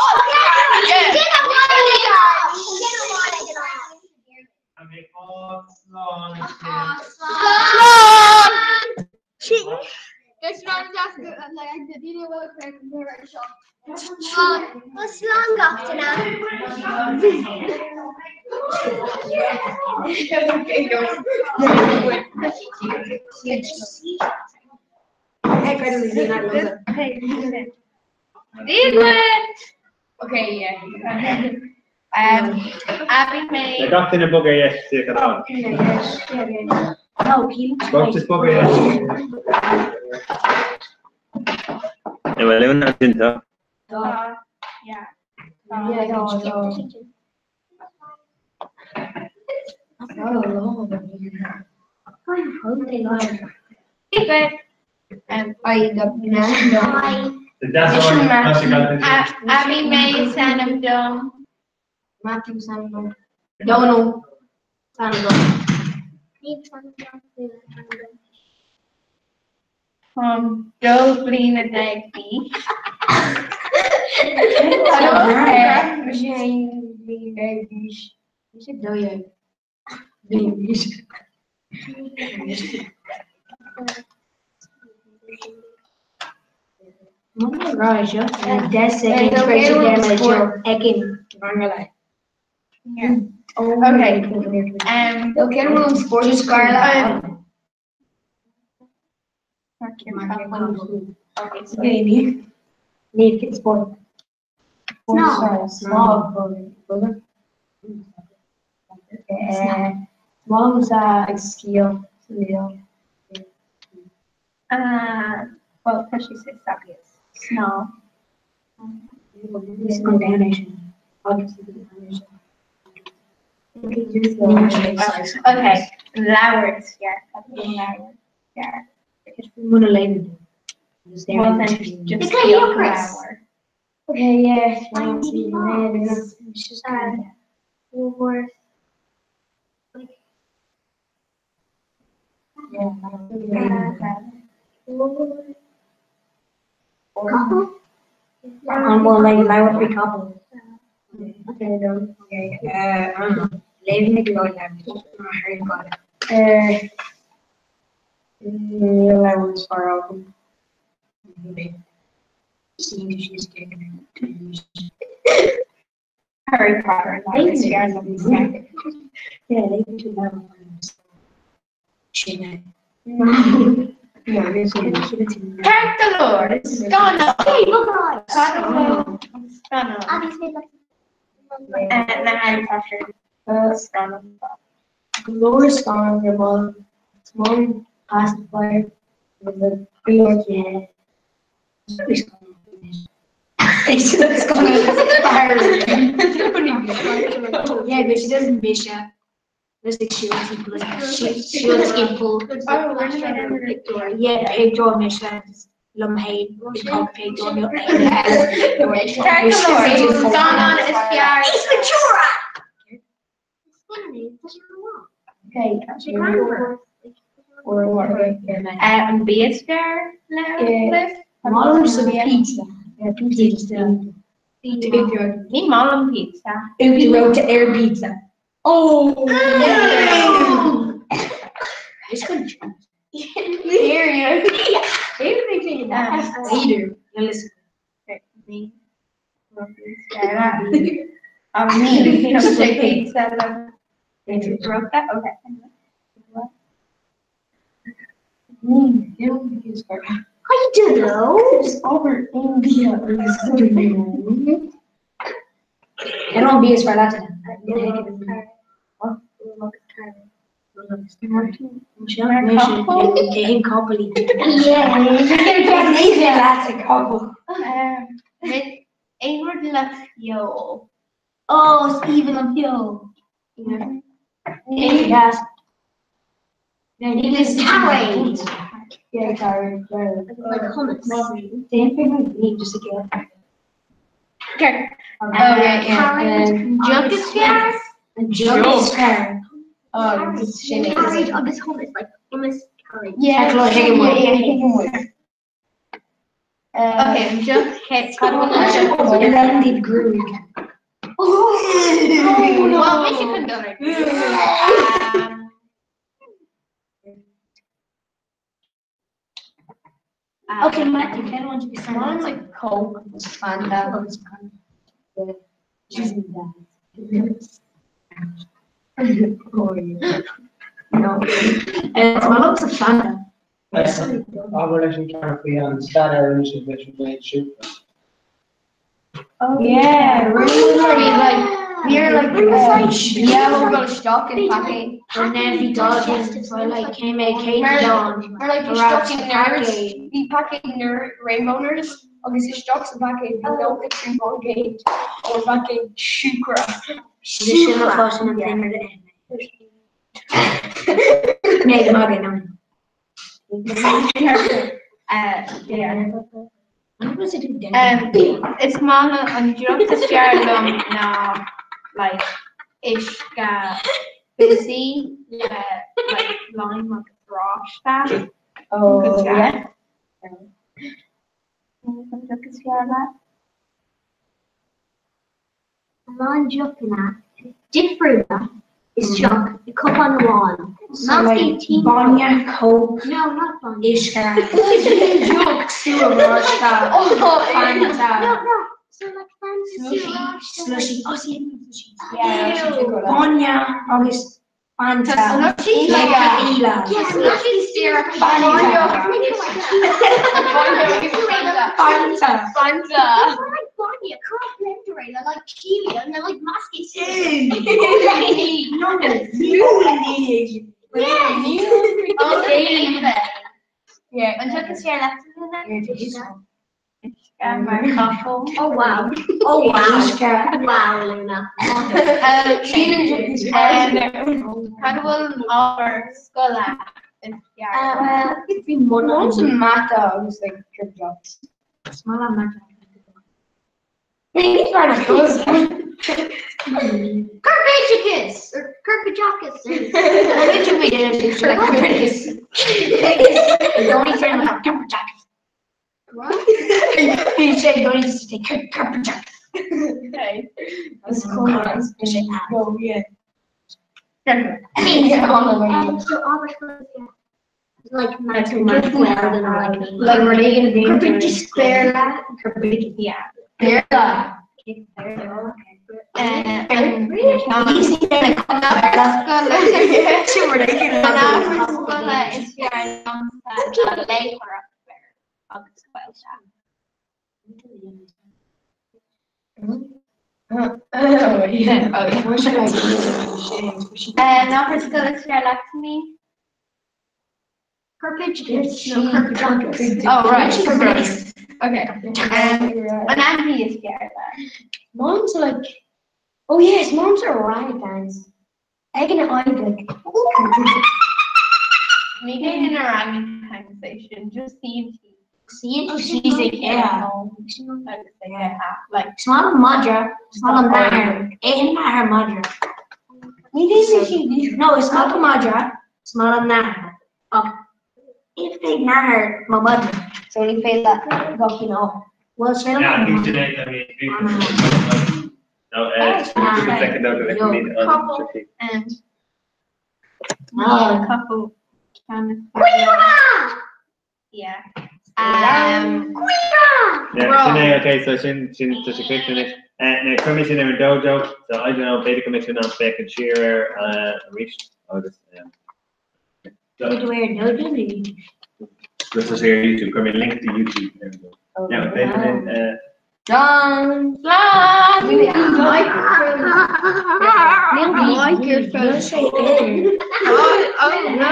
Yeah. Guys, round deas like I did you know what seo. Slán gach duine. Okay, yeah. Abby May. Le gach duine bog ar dheis sa No, he looks Bog just bog ar dheis. Bhfuil leún an tinta? Yeah. Abby May is ainm dom. Matthew is ainm dom. Donal is ainm dom. Táim 12 bliana d'aois. Mise 11 bliain d'aois. Mise 12 bliain d'aois. Okay. Mámsa ag sciáil sa Leon. Well, tá sé sa snámh. Okay, leabhar is fearr. Leabhar is fearr. Muna léim. Well, then just leabhar. Okay, yeah. An bhfuil le leabhar faoi capall? Léim go leor leabhar mar Harry Potter. Níl leabhar is fearr agam. Harry Potter leabhar is fearr liomsa. Ceart go leor, scannán. Scannán. Na Harry Potter scannán. Go leor scannán gur maith liom Pacifier go leor Yeah, but she doesn't miss it. There's like she wants people she she wants people. Yeah, picture mission. Liom féin picture Scannán is fearr. Ace Ventura! Okay. An bia is fearr libh? Maith liom pizza. Yeah, pizza. Ní maith liom pizza. Úd to air pizza. Oh! It's good. Here you. Later. Now listen. Me. Me. Pizza. Wrote that? Okay. I don't know. It's over India. I don't be as far Latin. Aon rud le feoil. Oh, Stephen an feoil. Yes. It is carrot. Yeah, carrot. Like hummus. Just a girl. Okay. Okay, yeah. Jug is fearr? Jug is fearr. Oh, sin é. Carrot agus hummus, like hummus carrot. Yeah, yeah, Okay, jug cé Randy Groog. Well, mise chun dul ar. Okay, Matthew, can I want you to be Mine's like Coke, Fanta. No. My love's a Fanta. Abair leis an ceann faoi an staidéar a rinne sibh leis an méid siúcra. Oh Yeah, really like we're like yeah, we'll stock in packing. We're dodging, so like came a cake down. We're like stuck in nerds. We packing nerd rainbow nerds. Agus isteach sa bpaicéad bhí 93% ón bpaicéad siúcra. Sin an fáth sin an t-aon rud a ith mé. Mé ag magadh, no. Is maith liom an deoch is fearr liom ná like uisce fizzy le like lime agus oráiste. Oh yeah. An deoch is fearr leat? A lán deochanna difriúla isteach i cupán amháin. So like bainne, coke, No, not bainne. uisce, deoch, sú oráiste, Fanta. No, no. So like Fanta, sú oráiste. Slushy. Oh, sí, slushy. Yeah. Bainne agus Fanta. Fanta. Fanta. Like bainne, cuir blender é le like kiwi and then like measctha No, Yeah. An deoch is fearr leat Mar capall. Oh wow. Oh wow. Wow, Luna. Cad a bhfuil an ábhar scoile is fearr? Bhí Mom's an mata agus like drip drops. Small am mata. Corpoideachas or corpoideachas. Bhí sé going to say corpoideachas. Okay. That's cool. Oh yeah. So ábhar scoile like math math well than like Like we're making a Corpoideachas Béarla, yeah. Béarla. An ábhar scoile is fearr liomsa ná léitheoireacht agus Gaeilge. Oh yeah. An ábhar scoile is fearr leat me? Corpoideachas no corpoideachas. Oh right. Okay. An ainmhí is fearr leat? Mom's like, oh yes, mom's are orangutans. Egg and I like, Ní in orangutan station, just C and T. C and T. She's a yeah. Like Small madra, small matter, in matter madra. No, it's not a madra, small matter. Oh, if they matter, my mother. It's only fail that you know. Well, it's fail Yeah, I think today, I mean, no, just a second, no, I can meet on Couple and Oh. couple can Yeah. Yeah, sin é, okay, so sin sin tá sé críochnaithe anois. Now chuir mé sin ar an dojo, so I don't know, b'fhéidir go mbeidh sé in ann féachaint siar air arís agus Did you wear dojo? Just sé ar YouTube, chuir mé link to YouTube there we go. Now, b'fhéidir linn Done. Microphone. Oh, no.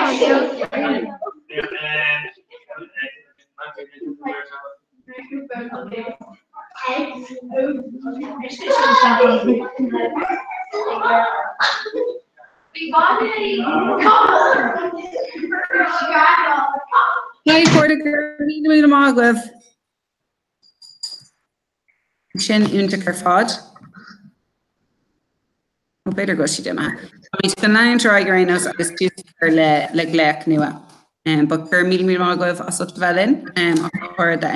Hi chairde go raibh míle míle maith agaibh. Sin iontach ar fad. Ó b'fhéidir go bhfuil siad imithe. Táimid chun leanúint ar aghaidh ar aon nós agus tús a chur le le glaoch nua. But go raibh míle míle maith agaibh as ucht a bheith linn ach go háirithe.